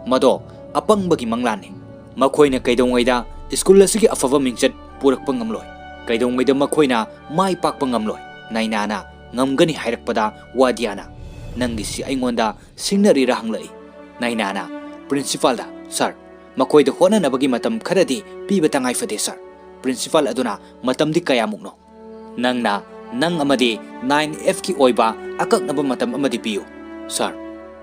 ꯃꯗꯣ ꯑꯄꯪꯕꯒꯤ ꯃꯪꯂꯥꯟꯅꯤ꯫ ꯃꯈꯣꯏꯅ ꯀꯩꯗꯧꯉꯩꯗ ꯁ꯭ꯀꯨꯜ ꯑꯁꯤꯒꯤ ꯑꯐꯕ ꯃꯤꯡꯆꯠ ꯄꯨꯔꯛꯄ ꯉꯝꯂꯣꯏ꯫ ꯀꯩꯗꯧꯉꯩꯗ ꯃꯈꯣꯏꯅ ꯃꯥꯏ ꯄꯥꯛꯄ ꯉꯝꯂꯣꯏ꯫" ꯅꯥꯏꯅꯥꯅ ꯉꯝꯒꯅꯤ ꯍꯥꯏꯔꯛꯄꯗ ꯋꯥꯗꯤꯌꯥꯅ, "ꯅꯪꯒꯤꯁꯤ ꯑꯩꯉꯣꯟꯗ ꯁꯤꯡꯅꯔꯤꯔꯥ?" ꯍꯪꯂꯛꯏ꯫ ꯅꯥꯏꯅꯥꯅ ꯄ꯭ꯔꯤꯟꯁꯤꯄꯥꯜꯗ, "ꯁꯥꯔ, ꯃꯈꯣꯏꯗ ꯍꯣꯠꯅꯅꯕꯒꯤ ꯃꯇꯝ ꯈꯔꯗꯤ ꯄꯤꯕ ꯇꯉꯥꯏ ꯐꯗꯦ, ꯁꯥꯔ꯫" ꯄ꯭ꯔꯤꯟꯁꯤꯄꯥꯜ ꯑꯗꯨꯅ, "ꯃꯇꯝꯗꯤ ꯀꯌꯥꯃꯨꯛꯅꯣ?" "ꯅꯪꯅ ꯅꯪ ꯑꯃꯗꯤ ꯅꯥꯏꯟ ꯑꯦꯐꯀꯤ ꯑꯣꯏꯕ ꯑꯀꯛꯅꯕ ꯃꯇꯝ ꯑꯃꯗꯤ ꯄꯤꯌꯨ, ꯁꯥꯔ꯫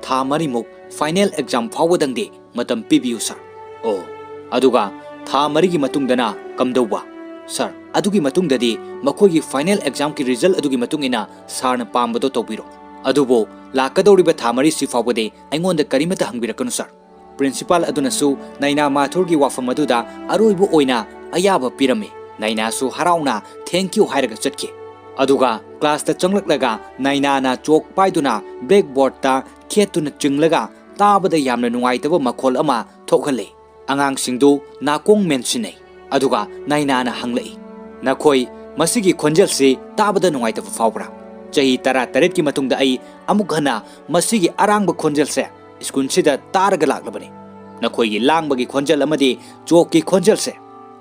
ꯊꯥ ꯃꯔꯤꯃꯨꯛ ꯐꯥꯏꯅꯦꯜ ꯑꯦꯛꯖꯥꯝ ꯐꯥꯎꯕꯗꯪꯗꯤ ꯃꯇꯝ ꯄꯤꯕꯤꯌꯨ, ꯁꯥꯔ꯫" "ꯑꯣ, ꯑꯗꯨꯒ ꯊꯥ ꯃꯔꯤꯒꯤ ꯃꯇꯨꯡꯗꯅ ꯀꯝꯗꯧꯕ?" "ꯁꯥꯔ, ꯑꯗꯨꯒꯤ ꯃꯇꯨꯡꯗꯗꯤ ꯃꯈꯣꯏꯒꯤ ꯐꯥꯏꯅꯦꯜ ꯑꯦꯛꯖꯥꯝꯒꯤ ꯔꯤꯖꯜ ꯑꯗꯨꯒꯤ ꯃꯇꯨꯡ ꯏꯟꯅ ꯁꯥꯔꯅ ꯄꯥꯝꯕꯗꯣ ꯇꯧꯕꯤꯔꯣ꯫ ꯑꯗꯨꯕꯨ ꯂꯥꯛꯀꯗꯧꯔꯤꯕ ꯊꯥ ꯃꯔꯤꯁꯤ ꯐꯥꯎꯕꯗꯤ ꯑꯩꯉꯣꯟꯗ ꯀꯔꯤꯃꯠꯇ ꯍꯪꯕꯤꯔꯛꯀꯅꯨ, ꯁꯥꯔ꯫" ꯄ꯭ꯔꯤꯟꯁꯤꯄꯥꯜ ꯑꯗꯨꯅꯁꯨ ꯅꯥꯏꯅꯥ ꯃꯥꯊꯨꯔꯒꯤ ꯋꯥꯐꯝ ꯑꯗꯨꯗ ꯑꯔꯣꯏꯕ ꯑꯣꯏꯅ ꯑꯌꯥꯕ ꯄꯤꯔꯝꯃꯤ꯫ ꯅꯥꯏꯅꯥꯁꯨ ꯍꯔꯥꯎꯅ "ꯊꯦꯡꯀ꯭ꯌꯨ" ꯍꯥꯏꯔꯒ ꯆꯠꯈꯤ꯫ ꯑꯗꯨꯒ ꯀ꯭ꯂꯥꯁꯇ ꯆꯪꯂꯛꯂꯒ ꯅꯥꯏꯅꯥꯅ ꯆꯣꯛ ꯄꯥꯏꯗꯨꯅ ꯕ꯭ꯂꯦꯛꯕꯣꯔꯗꯇ ꯈꯦꯠꯇꯨꯅ ꯆꯤꯡꯂꯒ ꯇꯥꯕꯗ ꯌꯥꯝꯅ ꯅꯨꯡꯉꯥꯏꯇꯕ ꯃꯈꯣꯜ ꯑꯃ ꯊꯣꯛꯍꯜꯂꯤ꯫ ꯑꯉꯥꯡꯁꯤꯡꯗꯨ ꯅꯥꯀꯣꯡ ꯃꯦꯟꯁꯤꯟꯅꯩ꯫ ꯑꯗꯨꯒ ꯅꯥꯏꯅꯥꯅ ꯍꯪꯂꯛꯏ, "ꯅꯈꯣꯏ ꯃꯁꯤꯒꯤ ꯈꯣꯟꯖꯦꯜꯁꯤ ꯇꯥꯕꯗ ꯅꯨꯡꯉꯥꯏꯇꯕ ꯐꯥꯎꯕ꯭ꯔꯥ? ꯆꯍꯤ ꯇꯔꯥꯇꯔꯦꯠꯀꯤ ꯃꯇꯨꯡꯗ ꯑꯩ ꯑꯃꯨꯛ ꯍꯟꯅ ꯃꯁꯤꯒꯤ ꯑꯔꯥꯡꯕ ꯈꯣꯟꯖꯦꯜꯁꯦ ꯁ꯭ꯀꯨꯜꯁꯤꯗ ꯇꯥꯔꯒ ꯂꯥꯛꯂꯕꯅꯤ꯫ ꯅꯈꯣꯏꯒꯤ ꯂꯥꯡꯕꯒꯤ ꯈꯣꯟꯖꯦꯜ ꯑꯃꯗꯤ ꯆꯣꯛꯀꯤ ꯈꯣꯟꯖꯦꯜꯁꯦ,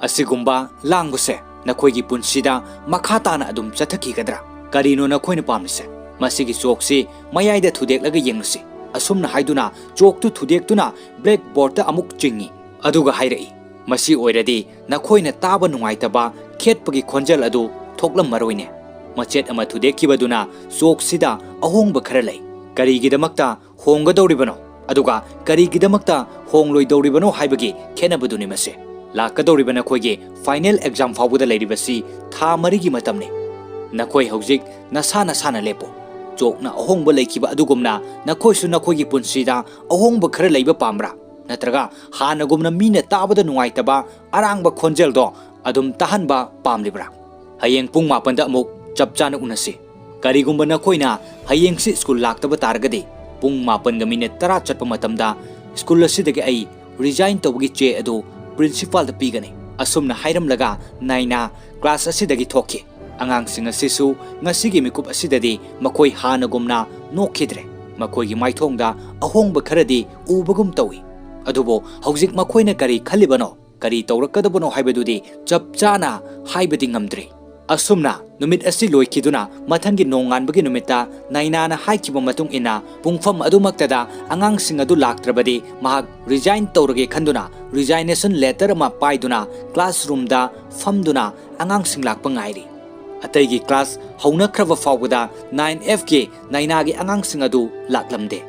ꯑꯁꯤꯒꯨꯝꯕ ꯂꯥꯡꯕꯁꯦ ꯅꯈꯣꯏꯒꯤ ꯄꯨꯟꯁꯤꯗ ꯃꯈꯥ ꯇꯥꯅ ꯑꯗꯨꯝ ꯆꯠꯊꯈꯤꯒꯗ꯭ꯔꯥ? ꯀꯔꯤꯅꯣ ꯅꯈꯣꯏꯅ ꯄꯥꯝꯂꯤꯁꯦ? ꯃꯁꯤꯒꯤ ꯆꯣꯛꯁꯤ ꯃꯌꯥꯏꯗ ꯊꯨꯗꯦꯛꯂꯒ ꯌꯦꯡꯂꯁꯤ꯫" ꯑꯁꯨꯝꯅ ꯍꯥꯏꯗꯨꯅ ꯆꯣꯛꯇꯨ ꯊꯨꯗꯦꯛꯇꯨꯅ ꯕ꯭ꯂꯦꯛꯕꯣꯔꯗꯇ ꯑꯃꯨꯛ ꯆꯤꯡꯏ꯫ ꯑꯗꯨꯒ ꯍꯥꯏꯔꯛꯏ, "ꯃꯁꯤ ꯑꯣꯏꯔꯗꯤ ꯅꯈꯣꯏꯅ ꯇꯥꯕ ꯅꯨꯡꯉꯥꯏꯇꯕ ꯈꯦꯠꯄꯒꯤ ꯈꯣꯟꯖꯦꯜ ꯑꯗꯨ ꯊꯣꯛꯂꯝꯃꯔꯣꯏꯅꯦ꯫" ꯃꯆꯦꯠ ꯑꯃ ꯊꯨꯗꯦꯛꯈꯤꯕꯗꯨꯅ ꯆꯣꯛꯁꯤꯗ ꯑꯍꯣꯡꯕ ꯈꯔ ꯂꯩ꯫ ꯀꯔꯤꯒꯤꯗꯃꯛꯇ ꯍꯣꯡꯒꯗꯧꯔꯤꯕꯅꯣ, ꯑꯗꯨꯒ ꯀꯔꯤꯒꯤꯗꯃꯛꯇ ꯍꯣꯡꯂꯣꯏꯗꯧꯔꯤꯕꯅꯣ ꯍꯥꯏꯕꯒꯤ ꯈꯦꯠꯅꯕꯗꯨꯅꯤ ꯃꯁꯤ꯫ ꯂꯥꯛꯀꯗꯧꯔꯤꯕ ꯅꯈꯣꯏꯒꯤ final exam ꯐꯥꯎꯕꯗ ꯂꯩꯔꯤꯕꯁꯤ ꯊꯥ ꯃꯔꯤꯒꯤ ꯃꯇꯝꯅꯤ꯫ ꯅꯈꯣꯏ ꯍꯧꯖꯤꯛ ꯅꯁꯥ ꯅꯁꯥꯅ ꯂꯦꯞꯄꯨ꯫ ꯆꯣꯛꯅ ꯑꯍꯣꯡꯕ ꯂꯩꯈꯤꯕ ꯑꯗꯨꯒꯨꯝꯅ ꯅꯈꯣꯏꯁꯨ ꯅꯈꯣꯏꯒꯤ ꯄꯨꯟꯁꯤꯗ ꯑꯍꯣꯡꯕ ꯈꯔ ꯂꯩꯕ ꯄꯥꯝꯕ꯭ꯔꯥ? ꯅꯠꯇ꯭ꯔꯒ ꯍꯥꯟꯅꯒꯨꯝꯅ ꯃꯤꯅ ꯇꯥꯕꯗ ꯅꯨꯡꯉꯥꯏꯇꯕ ꯑꯔꯥꯡꯕ ꯈꯣꯟꯖꯦꯜꯗꯣ ꯑꯗꯨꯝ ꯇꯥꯍꯟꯕ ꯄꯥꯝꯂꯤꯕ꯭ꯔꯥ? ꯍꯌꯦꯡ ꯄꯨꯡ ꯃꯥꯄꯟꯗ ꯑꯃꯨꯛ ꯆꯞ ꯆꯥꯅ ꯎꯅꯁꯤ꯫ ꯀꯔꯤꯒꯨꯝꯕ ꯅꯈꯣꯏꯅ ꯍꯌꯦꯡꯁꯤ ꯁ꯭ꯀꯨꯜ ꯂꯥꯛꯇꯕ ꯇꯥꯔꯒꯗꯤ, ꯄꯨꯡ ꯃꯥꯄꯟꯒ ꯃꯤꯅꯤꯠ ꯇꯔꯥ ꯆꯠꯄ ꯃꯇꯝꯗ ꯁ꯭ꯀꯨꯜ ꯑꯁꯤꯗꯒꯤ ꯑꯩ resign ꯇꯧꯕꯒꯤ ꯆꯦ ꯑꯗꯨ principalꯗ ꯄꯤꯒꯅꯤ꯫ ꯑꯁꯨꯝꯅ ꯍꯥꯏꯔꯝꯂꯒ ꯅꯥꯏꯅꯥ class ꯑꯁꯤꯗꯒꯤ ꯊꯣꯛꯈꯤ꯫ ꯑꯉꯥꯡꯁꯤꯡ ꯑꯁꯤꯁꯨ ꯉꯁꯤꯒꯤ ꯃꯤꯀꯨꯞ ꯑꯁꯤꯗꯗꯤ ꯃꯈꯣꯏ ꯍꯥꯟꯅꯒꯨꯝꯅ ꯅꯣꯛꯈꯤꯗ꯭ꯔꯦ꯫ ꯃꯈꯣꯏꯒꯤ ꯃꯥꯏꯊꯣꯡꯗ ꯑꯍꯣꯡꯕ ꯈꯔꯗꯤ ꯎꯕꯒꯨꯝ ꯇꯧꯏ꯫ ꯑꯗꯨꯕꯨ ꯍꯧꯖꯤꯛ ꯃꯈꯣꯏꯅ ꯀꯔꯤ ꯈꯜꯂꯤꯕꯅꯣ, ꯀꯔꯤ ꯇꯧꯔꯛꯀꯗꯕꯅꯣ ꯍꯥꯏꯕꯗꯨꯗꯤ ꯆꯞ ꯆꯥꯅ ꯍꯥꯏꯕꯗꯤ ꯉꯝꯗ꯭ꯔꯤ꯫ ꯑꯁꯨꯝꯅ ꯅꯨꯃꯤꯠ ꯑꯁꯤ ꯂꯣꯏꯈꯤꯗꯨꯅ ꯃꯊꯪꯒꯤ ꯅꯣꯡꯉꯥꯟꯕꯒꯤ ꯅꯨꯃꯤꯠꯇ ꯅꯥꯏꯅꯥꯅ ꯍꯥꯏꯈꯤꯕ ꯃꯇꯨꯡ ꯏꯟꯅ ꯄꯨꯡꯐꯝ ꯑꯗꯨꯃꯛꯇꯗ ꯑꯉꯥꯡꯁꯤꯡ ꯑꯗꯨ ꯂꯥꯛꯇ꯭ꯔꯕꯗꯤ ꯃꯍꯥꯛ resign ꯇꯧꯔꯒꯦ ꯈꯟꯗꯨꯅ resignation letter ꯑꯃ ꯄꯥꯏꯗꯨꯅ classroomꯗ ꯐꯝꯗꯨꯅ ꯑꯉꯥꯡꯁꯤꯡ ꯂꯥꯛꯄ ꯉꯥꯏꯔꯤ꯫ ꯑꯇꯩꯒꯤ class ꯍꯧꯅꯈ꯭ꯔꯕ ꯐꯥꯎꯕꯗ nine Fꯀꯤ ꯅꯥꯏꯅꯥꯒꯤ ꯑꯉꯥꯡꯁꯤꯡ ꯑꯗꯨ ꯂꯥꯛꯂꯝꯗꯦ꯫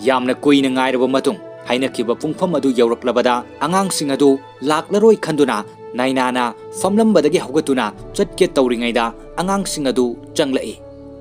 ꯌꯥꯝꯅ ꯀꯨꯏꯅ ꯉꯥꯏꯔꯕ ꯃꯇꯨꯡ, ꯍꯥꯏꯅꯈꯤꯕ ꯄꯨꯡꯐꯝ ꯑꯗꯨ ꯌꯧꯔꯛꯂꯕꯗ ꯑꯉꯥꯡꯁꯤꯡ ꯑꯗꯨ ꯂꯥꯛꯂꯔꯣꯏ ꯈꯟꯗꯨꯅ ꯅꯥꯏꯅꯥꯅ ꯐꯝꯂꯝꯕꯗꯒꯤ ꯍꯧꯒꯠꯇꯨꯅ ꯆꯠꯀꯦ ꯇꯧꯔꯤꯉꯩꯗ ꯑꯉꯥꯡꯁꯤꯡ ꯑꯗꯨ ꯆꯪꯂꯛꯏ꯫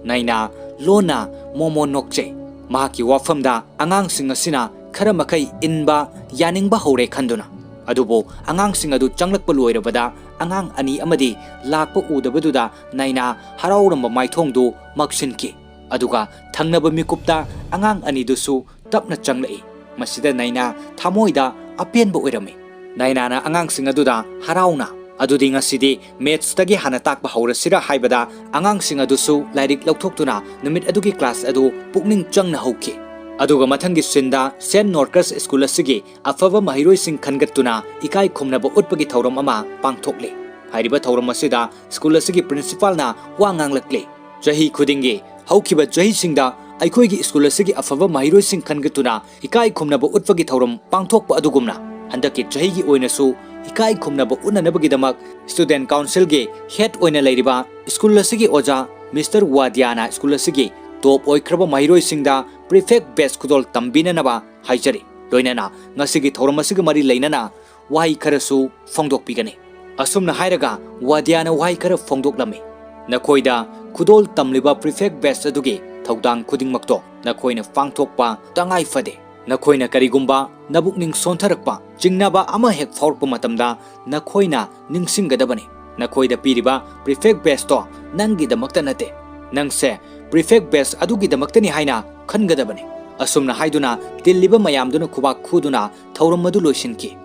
ꯅꯥꯏꯅꯥ ꯂꯣꯟꯅ ꯃꯣꯃꯣ ꯅꯣꯛꯆꯩ꯫ ꯃꯍꯥꯛꯀꯤ ꯋꯥꯐꯝꯗ ꯑꯉꯥꯡꯁꯤꯡ ꯑꯁꯤꯅ ꯈꯔ ꯃꯈꯩ ꯏꯟꯕ ꯌꯥꯅꯤꯡꯕ ꯍꯧꯔꯦ ꯈꯟꯗꯨꯅ꯫ ꯑꯗꯨꯕꯨ ꯑꯉꯥꯡꯁꯤꯡ ꯑꯗꯨ ꯆꯪꯂꯛꯄ ꯂꯣꯏꯔꯕꯗ ꯑꯉꯥꯡ ꯑꯅꯤ ꯑꯃꯗꯤ ꯂꯥꯛꯄ ꯎꯗꯕꯗꯨꯗ ꯅꯥꯏꯅꯥ ꯍꯔꯥꯎꯔꯝꯕ ꯃꯥꯏꯊꯣꯡꯗꯨ ꯃꯛꯁꯤꯟꯈꯤ꯫ ꯑꯗꯨꯒ ꯊꯪꯅꯕ ꯃꯤꯀꯨꯞꯇ ꯑꯉꯥꯡ ꯑꯅꯤꯗꯨꯁꯨ ꯇꯞꯅ ꯆꯪꯂꯛꯏ꯫ ꯃꯁꯤꯗ ꯅꯥꯏꯅꯥ ꯊꯃꯣꯏꯗ ꯑꯄꯦꯟꯕ ꯑꯣꯏꯔꯝꯃꯤ꯫ ꯅꯥꯏꯅꯥꯅ ꯑꯉꯥꯡꯁꯤꯡ ꯑꯗꯨꯗ ꯍꯔꯥꯎꯅ, "ꯑꯗꯨꯗꯤ ꯉꯁꯤꯗꯤ mathsꯇꯒꯤ ꯍꯥꯟꯅ ꯇꯥꯛꯄ ꯍꯧꯔꯁꯤꯔꯥ?" ꯍꯥꯏꯕꯗ ꯑꯉꯥꯡꯁꯤꯡ ꯑꯗꯨꯁꯨ ꯂꯥꯏꯔꯤꯛ ꯂꯧꯊꯣꯛꯇꯨꯅ ꯅꯨꯃꯤꯠ ꯑꯗꯨꯒꯤ class ꯑꯗꯨ ꯄꯨꯛꯅꯤꯡ ꯆꯪꯅ ꯍꯧꯈꯤ꯫ ꯑꯗꯨꯒ ꯃꯊꯪꯒꯤ sceneꯗ Saint Norcus ꯁ꯭ꯀꯨꯜ ꯑꯁꯤꯒꯤ ꯑꯐꯕ ꯃꯍꯩꯔꯣꯏꯁꯤꯡ ꯈꯟꯒꯠꯇꯨꯅ ꯏꯀꯥꯏ ꯈꯨꯝꯅꯕ ꯎꯠꯄꯒꯤ ꯊꯧꯔꯝ ꯑꯃ ꯄꯥꯡꯊꯣꯛꯂꯤ꯫ ꯍꯥꯏꯔꯤꯕ ꯊꯧꯔꯝ ꯑꯁꯤꯗ ꯁ꯭ꯀꯨꯜ ꯑꯁꯤꯒꯤ principalꯅ ꯋꯥ ꯉꯥꯡꯂꯛꯂꯤ꯫ ꯆꯍꯤ ꯈꯨꯗꯤꯡꯒꯤ ꯍꯧꯈꯤꯕ ꯆꯍꯤꯁꯤꯡꯗ ꯑꯩꯈꯣꯏꯒꯤ ꯁ꯭ꯀꯨꯜ ꯑꯁꯤꯒꯤ ꯑꯐꯕ ꯃꯍꯩꯔꯣꯏꯁꯤꯡ ꯈꯟꯒꯠꯇꯨꯅ ꯏꯀꯥꯏ ꯈꯨꯝꯅꯕ ꯎꯠꯄꯒꯤ ꯊꯧꯔꯝ ꯄꯥꯡꯊꯣꯛꯄ ꯑꯗꯨꯒꯨꯝꯅ, ꯍꯟꯗꯛꯀꯤ ꯆꯍꯤꯒꯤ ꯑꯣꯏꯅꯁꯨ ꯏꯀꯥꯏ ꯈꯨꯝꯅꯕ ꯎꯠꯅꯅꯕꯒꯤꯗꯃꯛ student councilꯒꯤ head ꯑꯣꯏꯅ ꯂꯩꯔꯤꯕ ꯁ꯭ꯀꯨꯜ ꯑꯁꯤꯒꯤ ꯑꯣꯖꯥ ꯃꯤꯁꯇꯔ ꯋꯥꯗꯤꯌꯥꯅ ꯁ꯭ꯀꯨꯜ ꯑꯁꯤꯒꯤ ꯇꯣꯞ ꯑꯣꯏꯈ꯭ꯔꯕ ꯃꯍꯩꯔꯣꯏꯁꯤꯡꯗ ꯄ꯭ꯔꯤꯐꯦꯛ ꯕꯦꯁ ꯈꯨꯗꯣꯜ ꯇꯝꯕꯤꯅꯅꯕ ꯍꯥꯏꯖꯔꯤ꯫ ꯂꯣꯏꯅꯅ ꯉꯁꯤꯒꯤ ꯊꯧꯔꯝ ꯑꯁꯤꯒ ꯃꯔꯤ ꯂꯩꯅꯅ ꯋꯥꯍꯩ ꯈꯔꯁꯨ ꯐꯣꯡꯗꯣꯛꯄꯤꯒꯅꯤ꯫ ꯑꯁꯨꯝꯅ ꯍꯥꯏꯔꯒ ꯋꯥꯗꯤꯌꯥꯅ ꯋꯥꯍꯩ ꯈꯔ ꯐꯣꯡꯗꯣꯛꯂꯝꯃꯤ꯫ ꯅꯈꯣꯏꯗ ꯈꯨꯗꯣꯜ ꯇꯝꯂꯤꯕ ꯄ꯭ꯔꯤꯐꯦꯛ ꯕꯦꯁ ꯑꯗꯨꯒꯤ ꯊꯧꯗꯥꯡ ꯈꯨꯗꯤꯡꯃꯛꯇꯣ ꯅꯈꯣꯏꯅ ꯄꯥꯡꯊꯣꯛꯄ ꯇꯉꯥꯏ ꯐꯗꯦ꯫ ꯅꯈꯣꯏꯅ ꯀꯔꯤꯒꯨꯝꯕ ꯅꯕꯨꯛꯅꯤꯡ ꯁꯣꯟꯊꯔꯛꯄ, ꯆꯤꯡꯅꯕ ꯑꯃ ꯍꯦꯛ ꯐꯥꯎꯔꯛꯄ ꯃꯇꯝꯗ ꯅꯈꯣꯏꯅ ꯅꯤꯡꯁꯤꯡꯒꯗꯕꯅꯤ, ꯅꯈꯣꯏꯗ ꯄꯤꯔꯤꯕ ꯄ꯭ꯔꯤꯐꯦꯛ ꯕꯦꯁꯇꯣ ꯅꯪꯒꯤꯗꯃꯛꯇ ꯅꯠꯇꯦ꯫ ꯅꯪꯁꯦ ꯄ꯭ꯔꯤꯐꯦꯛ ꯕꯦꯁ ꯑꯗꯨꯒꯤꯗꯃꯛꯇꯅꯤ ꯍꯥꯏꯅ ꯈꯟꯒꯗꯕꯅꯤ꯫ ꯑꯁꯨꯝꯅ ꯍꯥꯏꯗꯨꯅ ꯇꯤꯜꯂꯤꯕ ꯃꯌꯥꯝꯗꯨꯅ ꯈꯨꯕꯥꯛ ꯈꯨꯗꯨꯅ ꯊꯧꯔꯝ ꯑꯗꯨ ꯂꯣꯏꯁꯤꯟꯈꯤ꯫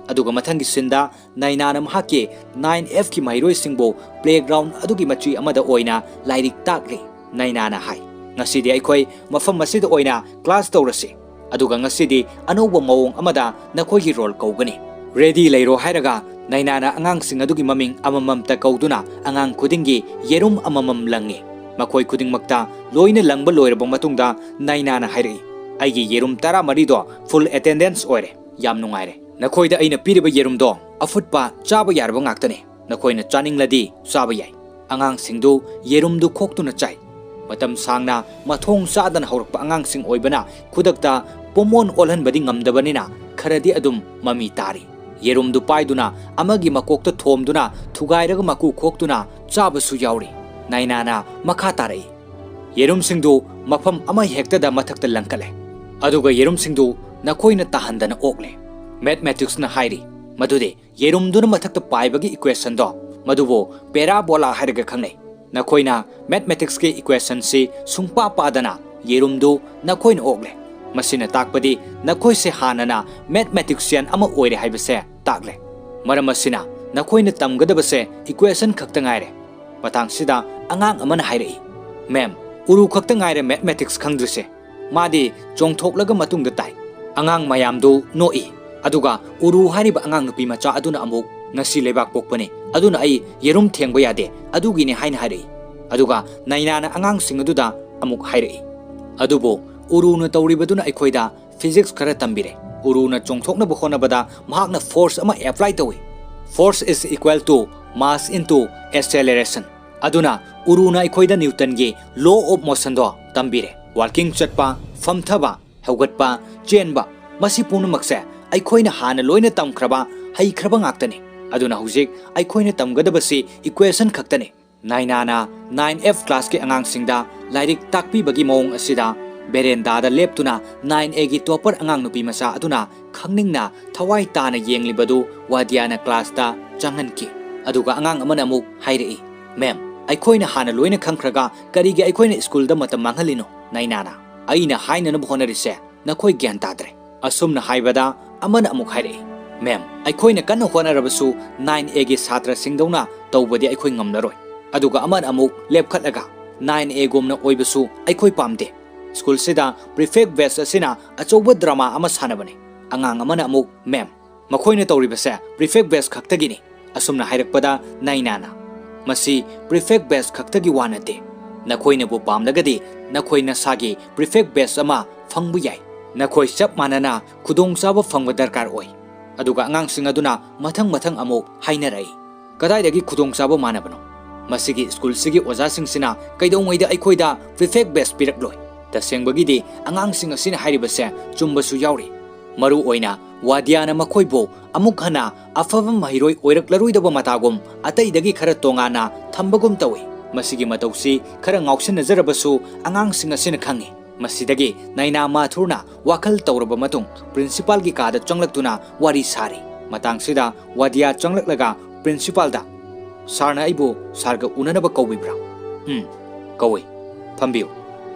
ꯑꯗꯨꯒ ꯃꯊꯪꯒꯤ ꯁꯤꯟꯗ ꯅꯥꯏꯅꯥꯅ ꯃꯍꯥꯛꯀꯤ ꯅꯥꯏꯟ ꯑꯦꯐꯀꯤ ꯃꯍꯩꯔꯣꯏꯁꯤꯡꯕꯨ ꯄ꯭ꯂꯦꯒ꯭ꯔꯥꯎꯟ ꯑꯗꯨꯒꯤ ꯃꯆꯤ ꯑꯃꯗ ꯑꯣꯏꯅ ꯂꯥꯏꯔꯤꯛ ꯇꯥꯛꯂꯤ꯫ ꯅꯥꯏꯅꯥꯅ ꯍꯥꯏ, "ꯉꯁꯤꯗꯤ ꯑꯩꯈꯣꯏ ꯃꯐꯝ ꯑꯁꯤꯗ ꯑꯣꯏꯅ ꯀ꯭ꯂꯥꯁ ꯇꯧꯔꯁꯤ꯫ ꯑꯗꯨꯒ ꯉꯁꯤꯗꯤ ꯑꯅꯧꯕ ꯃꯑꯣꯡ ꯑꯃꯗ ꯅꯈꯣꯏꯒꯤ ꯔꯣꯜ ꯀꯧꯒꯅꯤ꯫ ꯔꯦꯗꯤ ꯂꯩꯔꯣ" ꯍꯥꯏꯔꯒ ꯅꯥꯏꯅꯥꯅ ꯑꯉꯥꯡꯁꯤꯡ ꯑꯗꯨꯒꯤ ꯃꯃꯤꯡ ꯑꯃꯃꯝꯇ ꯀꯧꯗꯨꯅ ꯑꯉꯥꯡ ꯈꯨꯗꯤꯡꯒꯤ ꯌꯦꯔꯨꯝ ꯑꯃꯃꯝ ꯂꯪꯉꯤ꯫ ꯃꯈꯣꯏ ꯈꯨꯗꯤꯡꯃꯛꯇ ꯂꯣꯏꯅ ꯂꯪꯕ ꯂꯣꯏꯔꯕ ꯃꯇꯨꯡꯗ ꯅꯥꯏꯅꯥꯅ ꯍꯥꯏꯔꯛꯏ, "ꯑꯩꯒꯤ ꯌꯦꯔꯨꯝ ꯇꯔꯥꯃꯔꯤꯗꯣ ꯐꯨꯜ ꯑꯦꯇꯦꯟꯗꯦꯟꯁ ꯑꯣꯏꯔꯦ꯫ ꯌꯥꯝ ꯅꯨꯡꯉꯥꯏꯔꯦ꯫ ꯅꯈꯣꯏꯗ ꯑꯩꯅ ꯄꯤꯔꯤꯕ ꯌꯦꯔꯨꯝꯗꯣ ꯑꯐꯨꯠꯄ ꯆꯥꯕ ꯌꯥꯔꯕ ꯉꯥꯛꯇꯅꯤ꯫ ꯅꯈꯣꯏꯅ ꯆꯥꯅꯤꯡꯂꯗꯤ ꯆꯥꯕ ꯌꯥꯏ꯫" ꯑꯉꯥꯡꯁꯤꯡꯗꯨ ꯌꯦꯔꯨꯝꯗꯨ ꯈꯣꯛꯇꯨꯅ ꯆꯥꯏ꯫ ꯃꯇꯝ ꯁꯥꯡꯅ ꯃꯊꯣꯡ ꯆꯥꯗꯅ ꯍꯧꯔꯛꯄ ꯑꯉꯥꯡꯁꯤꯡ ꯑꯣꯏꯕꯅ ꯈꯨꯗꯛꯇ ꯄꯣꯃꯣꯟ ꯑꯣꯜꯍꯟꯕꯗꯤ ꯉꯝꯗꯕꯅꯤꯅ ꯈꯔꯗꯤ ꯑꯗꯨꯝ ꯃꯃꯤ ꯇꯥꯔꯤ꯫ ꯌꯦꯔꯨꯝꯗꯨ ꯄꯥꯏꯗꯨꯅ ꯑꯃꯒꯤ ꯃꯀꯣꯛꯇ ꯊꯣꯝꯗꯨꯅ ꯊꯨꯒꯥꯏꯔꯒ ꯃꯀꯨ ꯈꯣꯛꯇꯨꯅ ꯆꯥꯕꯁꯨ ꯌꯥꯎꯔꯤ꯫ ꯅꯥꯏꯅꯥꯅ ꯃꯈꯥ ꯇꯥꯔꯛꯏ, "ꯌꯦꯔꯨꯝꯁꯤꯡꯗꯨ ꯃꯐꯝ ꯑꯃ ꯍꯦꯛꯇꯗ ꯃꯊꯛꯇ ꯂꯪꯈꯠꯂꯦ꯫ ꯑꯗꯨꯒ ꯌꯦꯔꯨꯝꯁꯤꯡꯗꯨ ꯅꯈꯣꯏꯅ ꯇꯥꯍꯟꯗꯅ ꯑꯣꯛꯂꯦ꯫" ꯃꯦꯊꯃꯦꯇꯤꯛꯁꯅ ꯍꯥꯏꯔꯤ ꯃꯗꯨꯗꯤ ꯌꯦꯔꯨꯝꯗꯨꯅ ꯃꯊꯛꯇ ꯄꯥꯏꯕꯒꯤ ꯏꯀ꯭ꯋꯦꯁꯟꯗꯣ, ꯃꯗꯨꯕꯨ ꯄꯦꯔꯥꯕꯣꯂꯥ ꯍꯥꯏꯔꯒ ꯈꯪꯅꯩ꯫ ꯅꯈꯣꯏꯅ ꯃꯦꯊꯃꯦꯇꯤꯛꯁꯀꯤ ꯏꯀ꯭ꯋꯦꯁꯟꯁꯤ ꯁꯨꯡꯄꯥ ꯄꯥꯗꯅ ꯌꯦꯔꯨꯝꯗꯨ ꯅꯈꯣꯏꯅ ꯑꯣꯛꯂꯦ꯫ ꯃꯁꯤꯅ ꯇꯥꯛꯄꯗꯤ ꯅꯈꯣꯏꯁꯦ ꯍꯥꯟꯅꯅ ꯃꯦꯊꯃꯦꯇꯤꯛꯁꯤꯌꯟ ꯑꯃ ꯑꯣꯏꯔꯦ ꯍꯥꯏꯕꯁꯦ ꯇꯥꯛꯂꯦ꯫ ꯃꯔꯝ ꯑꯁꯤꯅ ꯅꯈꯣꯏꯅ ꯇꯝꯒꯗꯕꯁꯦ ꯏꯀ꯭ꯋꯦꯁꯟ ꯈꯛꯇ ꯉꯥꯏꯔꯦ꯫ ꯃꯇꯥꯡꯁꯤꯗ ꯑꯉꯥꯡ ꯑꯃꯅ ꯍꯥꯏꯔꯛꯏ, "ꯃꯦꯝ, ꯎꯔꯨ ꯈꯛꯇ ꯉꯥꯏꯔꯦ ꯃꯦꯊꯃꯦꯇꯤꯛꯁ ꯈꯪꯗ꯭ꯔꯤꯁꯦ꯫" ꯃꯥꯗꯤ ꯆꯣꯡꯊꯣꯛꯂꯒ ꯃꯇꯨꯡꯗ ꯇꯥꯏ꯫ ꯑꯉꯥꯡ ꯃꯌꯥꯝꯗꯨ ꯅꯣꯛꯏ꯫ ꯑꯗꯨꯒ ꯎꯔꯨ ꯍꯥꯏꯔꯤꯕ ꯑꯉꯥꯡ ꯅꯨꯄꯤ ꯃꯆꯥ ꯑꯗꯨꯅ ꯑꯃꯨꯛ, "ꯉꯁꯤ ꯂꯩꯕꯥꯛ ꯄꯣꯛꯄꯅꯤ, ꯑꯗꯨꯅ ꯑꯩ ꯌꯦꯔꯨꯝ ꯊꯦꯡꯕ ꯌꯥꯗꯦ, ꯑꯗꯨꯒꯤꯅꯤ" ꯍꯥꯏꯅ ꯍꯥꯏꯔꯛꯏ꯫ ꯑꯗꯨꯒ ꯅꯥꯏꯅꯥꯅ ꯑꯉꯥꯡꯁꯤꯡ ꯑꯗꯨꯗ ꯑꯃꯨꯛ ꯍꯥꯏꯔꯛꯏ, "ꯑꯗꯨꯕꯨ ꯎꯔꯨꯅ ꯇꯧꯔꯤꯕꯗꯨꯅ ꯑꯩꯈꯣꯏꯗ ꯐꯤꯖꯤꯛꯁ ꯈꯔ ꯇꯝꯕꯤꯔꯦ꯫ ꯎꯔꯨꯅ ꯆꯣꯡꯊꯣꯛꯅꯕ ꯍꯣꯠꯅꯕꯗ ꯃꯍꯥꯛꯅ ꯐꯣꯔꯁ ꯑꯃ ꯑꯦꯄ꯭ꯂꯥꯏ ꯇꯧꯏ꯫ Force is equal to mass into acceleration꯫ ꯑꯗꯨꯅ ꯎꯔꯨꯅ ꯑꯩꯈꯣꯏꯗ ꯅ꯭ꯌꯨꯇꯟꯒꯤ law of motionꯗꯣ ꯇꯝꯕꯤꯔꯦ꯫ Walking ꯆꯠꯄ, ꯐꯝꯊꯕ, ꯍꯧꯒꯠꯄ, ꯆꯦꯟꯕ, ꯃꯁꯤ ꯄꯨꯝꯅꯃꯛꯁꯦ ꯑꯩꯈꯣꯏꯅ ꯍꯥꯟꯅ ꯂꯣꯏꯅ ꯇꯝꯈ꯭ꯔꯕ, ꯍꯩꯈ꯭ꯔꯕ ꯉꯥꯛꯇꯅꯤ꯫ ꯑꯗꯨꯅ ꯍꯧꯖꯤꯛ ꯑꯩꯈꯣꯏꯅ ꯇꯝꯒꯗꯕꯁꯤ equation ꯈꯛꯇꯅꯤ꯫ ꯅꯥꯏꯅꯥꯅ nine F classꯀꯤ ꯑꯉꯥꯡꯁꯤꯡꯗ ꯂꯥꯏꯔꯤꯛ ꯇꯥꯛꯄꯤꯕꯒꯤ ꯃꯑꯣꯡ ꯑꯁꯤꯗ ꯕꯦꯔꯦꯟꯗꯥꯗ ꯂꯦꯞꯇꯨꯅ nine Aꯒꯤ topper ꯑꯉꯥꯡ ꯅꯨꯄꯤ ꯃꯆꯥ ꯑꯗꯨꯅ ꯈꯪꯅꯤꯡꯅ ꯊꯋꯥꯏ ꯇꯥꯅ ꯌꯦꯡꯂꯤꯕꯗꯨ ꯋꯥꯗꯤꯌꯥꯅ classꯇ ꯆꯪꯍꯟꯈꯤ꯫ ꯑꯗꯨꯒ ꯑꯉꯥꯡ ꯑꯃꯅ ꯑꯃꯨꯛ ꯍꯥꯏꯔꯛꯏ, "Ma'am, ꯑꯩꯈꯣꯏꯅ ꯍꯥꯟꯅ ꯂꯣꯏꯅ ꯈꯪꯈ꯭ꯔꯒ ꯀꯔꯤꯒꯤ ꯑꯩꯈꯣꯏꯅ ꯁ꯭ꯀꯨꯜꯗ ꯃꯇꯝ ꯃꯥꯡꯍꯜꯂꯤꯅꯣ?" ꯅꯥꯏꯅꯥꯅ, "ꯑꯩꯅ ꯍꯥꯏꯅꯅꯕ ꯍꯣꯠꯅꯔꯤꯁꯦ ꯅꯈꯣꯏ ꯒ꯭ꯌꯥꯟ ꯇꯥꯗ꯭ꯔꯦ꯫" ꯑꯁꯨꯝꯅ ꯍꯥꯏꯕꯗ ꯑꯃꯅ ꯑꯃꯨꯛ ꯍꯥꯏꯔꯛꯏ, "Ma'am, ꯑꯩꯈꯣꯏꯅ ꯀꯟꯅ ꯍꯣꯠꯅꯔꯕꯁꯨ nine Aꯒꯤ ꯁꯥꯇ꯭ꯔꯁꯤꯡꯗꯧꯅ ꯇꯧꯕꯗꯤ ꯑꯩꯈꯣꯏ ꯉꯝꯂꯔꯣꯏ꯫" ꯑꯗꯨꯒ ꯑꯃꯅ ꯑꯃꯨꯛ ꯂꯦꯞꯈꯠꯂꯒ, "nine Aꯒꯨꯝꯅ ꯑꯣꯏꯕꯁꯨ ꯑꯩꯈꯣꯏ ꯄꯥꯝꯗꯦ꯫ ꯁ꯭ꯀꯨꯜꯁꯤꯗ prefect batch ꯑꯁꯤꯅ ꯑꯆꯧꯕ drama ꯑꯃ ꯁꯥꯟꯅꯕꯅꯤ꯫" ꯑꯉꯥꯡ ꯑꯃꯅ ꯑꯃꯨꯛ, "Ma'am, ꯃꯈꯣꯏꯅ ꯇꯧꯔꯤꯕꯁꯦ prefect batch ꯈꯛꯇꯒꯤꯅꯤ꯫" ꯑꯁꯨꯝꯅ ꯍꯥꯏꯔꯛꯄꯗ ꯅꯥꯏꯅꯥꯅ, "ꯃꯁꯤ prefect batch ꯈꯛꯇꯒꯤ ꯋꯥ ꯅꯠꯇꯦ꯫ ꯅꯈꯣꯏꯅꯕꯨ ꯄꯥꯝꯂꯒꯗꯤ ꯅꯈꯣꯏ ꯅꯁꯥꯒꯤ prefect batch ꯑꯃ ꯐꯪꯕ ꯌꯥꯏ꯫ ꯅꯈꯣꯏ ꯆꯞ ꯃꯥꯟꯅꯅ ꯈꯨꯗꯣꯡꯆꯥꯕ ꯐꯪꯕ ꯗꯔꯀꯥꯔ ꯑꯣꯏ꯫" ꯑꯗꯨꯒ ꯑꯉꯥꯡꯁꯤꯡ ꯑꯗꯨꯅ ꯃꯊꯪ ꯃꯊꯪ ꯑꯃꯨꯛ ꯍꯥꯏꯅꯔꯛꯏ, "ꯀꯗꯥꯏꯗꯒꯤ ꯈꯨꯗꯣꯡꯆꯥꯕ ꯃꯥꯟꯅꯕꯅꯣ? ꯃꯁꯤꯒꯤ ꯁ꯭ꯀꯨꯜꯁꯤꯒꯤ ꯑꯣꯖꯥꯁꯤꯡꯁꯤꯅ ꯀꯩꯗꯧꯉꯩꯗ ꯑꯩꯈꯣꯏꯗ prefect batch ꯄꯤꯔꯛꯂꯣꯏ꯫" ꯇꯁꯦꯡꯕꯒꯤꯗꯤ ꯑꯉꯥꯡꯁꯤꯡ ꯑꯁꯤꯅ ꯍꯥꯏꯔꯤꯕꯁꯦ ꯆꯨꯝꯕꯁꯨ ꯌꯥꯎꯔꯤ꯫ ꯃꯔꯨ ꯑꯣꯏꯅ ꯋꯥꯗꯤꯌꯥꯅ ꯃꯈꯣꯏꯕꯨ ꯑꯃꯨꯛ ꯍꯟꯅ ꯑꯐꯕ ꯃꯍꯩꯔꯣꯏ ꯑꯣꯏꯔꯛꯂꯔꯣꯏꯗꯕ ꯃꯇꯥꯒꯨꯝ ꯑꯇꯩꯗꯒꯤ ꯈꯔ ꯇꯣꯉꯥꯟꯅ ꯊꯝꯕꯒꯨꯝ ꯇꯧꯏ꯫ ꯃꯁꯤꯒꯤ ꯃꯇꯧꯁꯤ ꯈꯔ ꯉꯥꯎꯁꯤꯟꯅꯖꯔꯕꯁꯨ ꯑꯉꯥꯡꯁꯤꯡ ꯑꯁꯤꯅ ꯈꯪꯏ꯫ ꯃꯁꯤꯗꯒꯤ ꯅꯥꯏꯅꯥ ꯃꯥꯊꯨꯔꯅ ꯋꯥꯈꯜ ꯇꯧꯔꯕ ꯃꯇꯨꯡ principalꯒꯤ ꯀꯥꯗ ꯆꯪꯂꯛꯇꯨꯅ ꯋꯥꯔꯤ ꯁꯥꯔꯤ꯫ ꯃꯇꯥꯡꯁꯤꯗ ꯋꯥꯗꯤꯌꯥ ꯆꯪꯂꯛꯂꯒ principalꯗ, "Sirꯅ ꯑꯩꯕꯨ sirꯒ ꯎꯅꯅꯕ ꯀꯧꯕꯤꯕ꯭ꯔꯥ?" "ꯎꯝ, ꯀꯧꯏ꯫ ꯐꯝꯕꯤꯌꯨ꯫"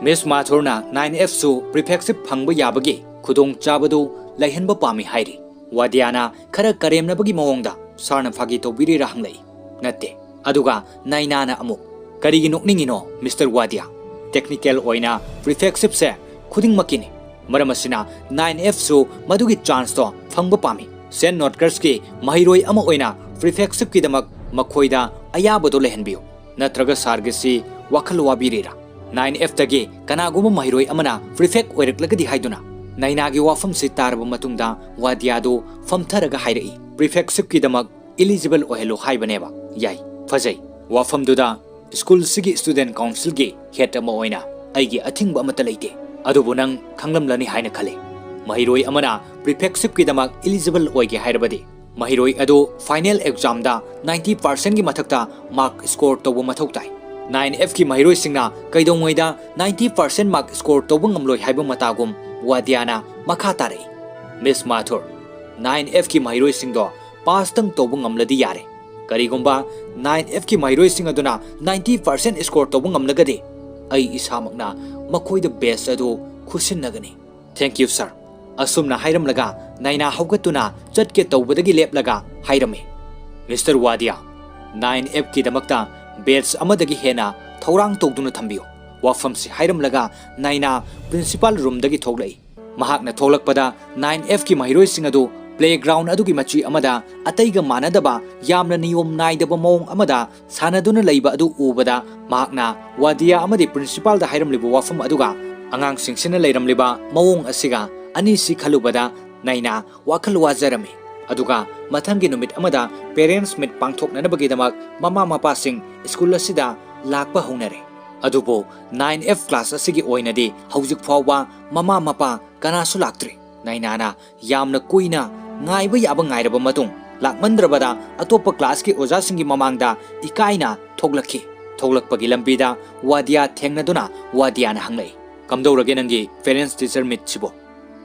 "Miss ꯃꯥꯊꯨꯔꯅ nine Fꯁꯨ prefectship ꯐꯪꯕ ꯌꯥꯕꯒꯤ ꯈꯨꯗꯣꯡꯆꯥꯕꯗꯨ ꯂꯩꯍꯟꯕ ꯄꯥꯝꯃꯤ ꯍꯥꯏꯔꯤ꯫" ꯋꯥꯗꯤꯌꯥꯅ ꯈꯔ ꯀꯔꯦꯝꯅꯕꯒꯤ ꯃꯑꯣꯡꯗ, "Sirꯅ ꯐꯥꯒꯤ ꯇꯧꯕꯤꯔꯤꯔꯥ?" ꯍꯪꯂꯛꯏ꯫ "ꯅꯠꯇꯦ꯫" ꯑꯗꯨꯒ ꯅꯥꯏꯅꯥꯅ ꯑꯃꯨꯛ, "ꯀꯔꯤꯒꯤ ꯅꯣꯛꯅꯤꯡꯉꯤꯅꯣ, Mister ꯋꯥꯗꯤꯌꯥ? Technical ꯑꯣꯏꯅ prefectshipꯁꯦ ꯈꯨꯗꯤꯡꯃꯛꯀꯤꯅꯤ꯫ ꯃꯔꯝ ꯑꯁꯤꯅ nine Fꯁꯨ ꯃꯗꯨꯒꯤ chanceꯇꯣ ꯐꯪꯕ ꯄꯥꯝꯃꯤ꯫ Saint Notcursꯀꯤ ꯃꯍꯩꯔꯣꯏ ꯑꯃ ꯑꯣꯏꯅ prefectshipꯀꯤꯗꯃꯛ ꯃꯈꯣꯏꯗ ꯑꯌꯥꯕꯗꯣ ꯂꯩꯍꯟꯕꯤꯌꯨ꯫ ꯅꯠꯇ꯭ꯔꯒ sirꯒꯤꯁꯤ ꯋꯥꯈꯜ ꯋꯥꯕꯤꯔꯤꯔꯥ? Nine Fꯇꯒꯤ ꯀꯅꯥꯒꯨꯝꯕ ꯃꯍꯩꯔꯣꯏ ꯑꯃꯅ prefect ꯑꯣꯏꯔꯛꯂꯒꯗꯤ" ꯍꯥꯏꯗꯨꯅ ꯅꯥꯏꯅꯥꯒꯤ ꯋꯥꯐꯝꯁꯤ ꯇꯥꯔꯕ ꯃꯇꯨꯡꯗ ꯋꯥꯗꯤꯌꯥꯗꯨ ꯐꯝꯊꯔꯒ ꯍꯥꯏꯔꯛꯏ, "Prefectshipꯀꯤꯗꯃꯛ eligible ꯑꯣꯏꯍꯜꯂꯨ ꯍꯥꯏꯕꯅꯦꯕ꯫ ꯌꯥꯏ, ꯐꯖꯩ꯫ ꯋꯥꯐꯝꯗꯨꯗ ꯁ꯭ꯀꯨꯜꯁꯤꯒꯤ ꯁ꯭ꯇꯨꯗꯦꯟꯠ ꯀꯥꯎꯟꯁꯤꯜꯒꯤ ꯍꯦꯗ ꯑꯃ ꯑꯣꯏꯅ ꯑꯩꯒꯤ ꯑꯊꯤꯡꯕ ꯑꯃꯠꯇ ꯂꯩꯇꯦ꯫ ꯑꯗꯨꯕꯨ ꯅꯪ ꯈꯪꯂꯝꯂꯅꯤ ꯍꯥꯏꯅ ꯈꯜꯂꯤ, ꯃꯍꯩꯔꯣꯏ ꯑꯃꯅ ꯄ꯭ꯔꯤꯐꯦꯛꯁꯤꯞꯀꯤꯗꯃꯛ ꯏꯂꯤꯖꯤꯕꯜ ꯑꯣꯏꯒꯦ ꯍꯥꯏꯔꯕꯗꯤ ꯃꯍꯩꯔꯣꯏ ꯑꯗꯨ ꯐꯥꯏꯅꯦꯜ ꯑꯦꯛꯖꯥꯝꯗ ꯅꯥꯏꯟꯇꯤ ꯄꯥꯔꯁꯦꯟꯒꯤ ꯃꯊꯛꯇ ꯃꯥꯔꯛ ꯁ꯭ꯀꯣꯔ ꯇꯧꯕ ꯃꯊꯧ ꯇꯥꯏ꯫ ꯅꯥꯏꯟ ꯑꯦꯐꯀꯤ ꯃꯍꯩꯔꯣꯏꯁꯤꯡꯅ ꯀꯩꯗꯧꯉꯩꯗ ꯅꯥꯏꯟꯇꯤ ꯄꯥꯔꯁꯦꯟ ꯃꯥꯔꯛ ꯁ꯭ꯀꯣꯔ ꯇꯧꯕ ꯉꯝꯂꯣꯏ ꯍꯥꯏꯕ ꯃꯇꯥꯒꯨꯝ ꯋꯥꯗꯤꯌꯥꯅ ꯃꯈꯥ ꯇꯥꯔꯛꯏ, ꯃꯤꯁ ꯃꯥꯊꯨꯔ, ꯅꯥꯏꯟ ꯑꯦꯐꯀꯤ ꯃꯍꯩꯔꯣꯏꯁꯤꯡꯗꯣ ꯄꯥꯁꯇꯪ ꯇꯧꯕ ꯉꯝꯂꯗꯤ ꯌꯥꯔꯦ꯫ ꯀꯔꯤꯒꯨꯝꯕ ꯅꯥꯏꯟ ꯑꯦꯐꯀꯤ ꯃꯍꯩꯔꯣꯏꯁꯤꯡ ꯑꯗꯨꯅ ꯅꯥꯏꯟꯇꯤ ꯄꯥꯔꯁꯦꯟ ꯁ꯭ꯀꯣꯔ ꯇꯧꯕ ꯉꯝꯂꯒꯗꯤ ꯑꯩ ꯏꯁꯥꯃꯛꯅ ꯃꯈꯣꯏꯗ ꯕꯦꯆ ꯑꯗꯨ ꯈꯨꯠꯁꯤꯟꯅꯒꯅꯤ꯫ Thank you, sir꯫ ꯑꯁꯨꯝꯅ ꯍꯥꯏꯔꯝꯂꯒ ꯅꯥꯏꯅꯥ ꯍꯧꯒꯠꯇꯨꯅ ꯆꯠꯀꯦ ꯇꯧꯕꯗꯒꯤ ꯂꯦꯞꯂꯒ ꯍꯥꯏꯔꯝꯃꯤ, ꯃꯤꯁꯇꯔ ꯋꯥꯗꯤꯌꯥ, ꯅꯥꯏꯟ ꯑꯦꯐꯀꯤꯗꯃꯛꯇ ꯕꯦꯆ ꯑꯃꯗꯒꯤ ꯍꯦꯟꯅ ꯊꯧꯔꯥꯡ ꯇꯧꯗꯨꯅ ꯊꯝꯕꯤꯌꯨ꯫ ꯋꯥꯐꯝꯁꯤ ꯍꯥꯏꯔꯝꯂꯒ ꯅꯥꯏꯅꯥ ꯄ꯭ꯔꯤꯟꯁꯤꯄꯥꯜ ꯔꯨꯝꯗꯒꯤ ꯊꯣꯛꯂꯛꯏ꯫ ꯃꯍꯥꯛꯅ ꯊꯣꯛꯂꯛꯄꯗ ꯅꯥꯏꯟ ꯑꯦꯐꯀꯤ ꯃꯍꯩꯔꯣꯏꯁꯤꯡ ꯑꯗꯨ ꯄ꯭ꯂꯦꯒ꯭ꯔꯥꯎꯟ ꯑꯗꯨꯒꯤ ꯃꯆꯤ ꯑꯃꯗ ꯑꯇꯩꯒ ꯃꯥꯟꯅꯗꯕ ꯌꯥꯝꯅ ꯅꯤꯌꯣꯝ ꯅꯥꯏꯗꯕ ꯃꯑꯣꯡ ꯑꯃꯗ ꯁꯥꯟꯅꯗꯨꯅ ꯂꯩꯕ ꯑꯗꯨ ꯎꯕꯗ ꯃꯍꯥꯛꯅ ꯋꯥꯗꯤꯌꯥ ꯑꯃꯗꯤ ꯄ꯭ꯔꯤꯟꯁꯤꯄꯥꯜꯗ ꯍꯥꯏꯔꯝꯂꯤꯕ ꯋꯥꯐꯝ ꯑꯗꯨꯒ ꯑꯉꯥꯡꯁꯤꯡꯁꯤꯅ ꯂꯩꯔꯝꯂꯤꯕ ꯃꯑꯣꯡ ꯑꯁꯤꯒ ꯑꯅꯤꯁꯤ ꯈꯜꯂꯨꯕꯗ ꯅꯥꯏꯅꯥ ꯋꯥꯈꯜ ꯋꯥꯖꯔꯝꯃꯤ꯫ ꯑꯗꯨꯒ ꯃꯊꯪꯒꯤ ꯅꯨꯃꯤꯠ ꯑꯃꯗ ꯄꯦꯔꯦꯟꯠꯁ ꯃꯤꯠ ꯄꯥꯡꯊꯣꯛꯅꯅꯕꯒꯤꯗꯃꯛ ꯃꯃꯥ ꯃꯄꯥꯁꯤꯡ ꯁ꯭ꯀꯨꯜ ꯑꯁꯤꯗ ꯂꯥꯛꯄ ꯍꯧꯅꯔꯦ꯫ ꯑꯗꯨꯕꯨ ꯅꯥꯏꯟ ꯑꯦꯐ ꯀ꯭ꯂꯥꯁ ꯑꯁꯤꯒꯤ ꯑꯣꯏꯅꯗꯤ ꯍꯧꯖꯤꯛ ꯐꯥꯎꯕ ꯃꯃꯥ ꯃꯄꯥ ꯀꯅꯥꯁꯨ ꯂꯥꯛꯇ꯭ꯔꯤ꯫ ꯅꯥꯏꯅꯥꯅ ꯌꯥꯝꯅ ꯀꯨꯏꯅ ꯉꯥꯏꯕ ꯌꯥꯕ ꯉꯥꯏꯔꯕ ꯃꯇꯨꯡ ꯂꯥꯛꯃꯟꯗ꯭ꯔꯕꯗ ꯑꯇꯣꯞꯄ ꯀ꯭ꯂꯥꯁꯀꯤ ꯑꯣꯖꯥꯁꯤꯡꯒꯤ ꯃꯃꯥꯡꯗ ꯏꯀꯥꯏꯅ ꯊꯣꯛꯂꯛꯈꯤ꯫ ꯊꯣꯛꯂꯛꯄꯒꯤ ꯂꯝꯕꯤꯗ ꯋꯥꯗꯤꯌꯥ ꯊꯦꯡꯅꯗꯨꯅ ꯋꯥꯗꯤꯌꯥꯅ ꯍꯪꯂꯛꯏ, "ꯀꯝꯗꯧꯔꯒꯦ ꯅꯪꯒꯤ ꯄꯦꯔꯦꯟꯠꯁ ꯇꯤꯆꯔ ꯃꯤꯠꯁꯤꯕꯣ?"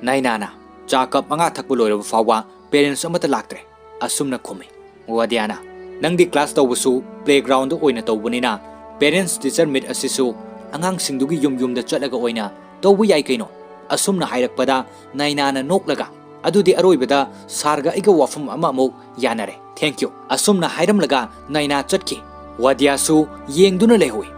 ꯅꯥꯏꯅꯥꯅ, "ꯆꯥ ꯀꯞ ꯃꯉꯥ ꯊꯛꯄ ꯂꯣꯏꯔꯕ ꯐꯥꯎꯕ ꯄꯦꯔꯦꯟꯠꯁ ꯑꯃꯠꯇ ꯂꯥꯛꯇ꯭ꯔꯦ," ꯑꯁꯨꯝꯅ ꯈꯨꯝꯃꯤ꯫ ꯋꯥꯗꯤꯌꯥꯅ, "ꯅꯪꯗꯤ ꯀ꯭ꯂꯥꯁ ꯇꯧꯕꯁꯨ ꯄ꯭ꯂꯦꯒ꯭ꯔꯥꯎꯟꯗ ꯑꯣꯏꯅ ꯇꯧꯕꯅꯤꯅ ꯄꯦꯔꯦꯟꯠꯁ ꯇꯤꯆꯔ ꯃꯤꯠ ꯑꯁꯤꯁꯨ ꯑꯉꯥꯡꯁꯤꯡꯗꯨꯒꯤ ꯌꯨꯝ ꯌꯨꯝꯗ ꯆꯠꯂꯒ ꯑꯣꯏꯅ ꯇꯧꯕ ꯌꯥꯏ ꯀꯩꯅꯣ?" ꯑꯁꯨꯝꯅ ꯍꯥꯏꯔꯛꯄꯗ ꯅꯥꯏꯅꯥꯅ ꯅꯣꯛꯂꯒ, "ꯑꯗꯨꯗꯤ ꯑꯔꯣꯏꯕꯗ ꯁꯥꯔꯒ ꯑꯩꯒ ꯋꯥꯐꯝ ꯑꯃ ꯑꯃꯨꯛ ꯌꯥꯅꯔꯦ꯫ Thank you," ꯑꯁꯨꯝꯅ ꯍꯥꯏꯔꯝꯂꯒ ꯅꯥꯏꯅꯥ ꯆꯠꯈꯤ꯫ ꯋꯥꯗꯤꯌꯥꯁꯨ ꯌꯦꯡꯗꯨꯅ ꯂꯩꯍꯧꯏ꯫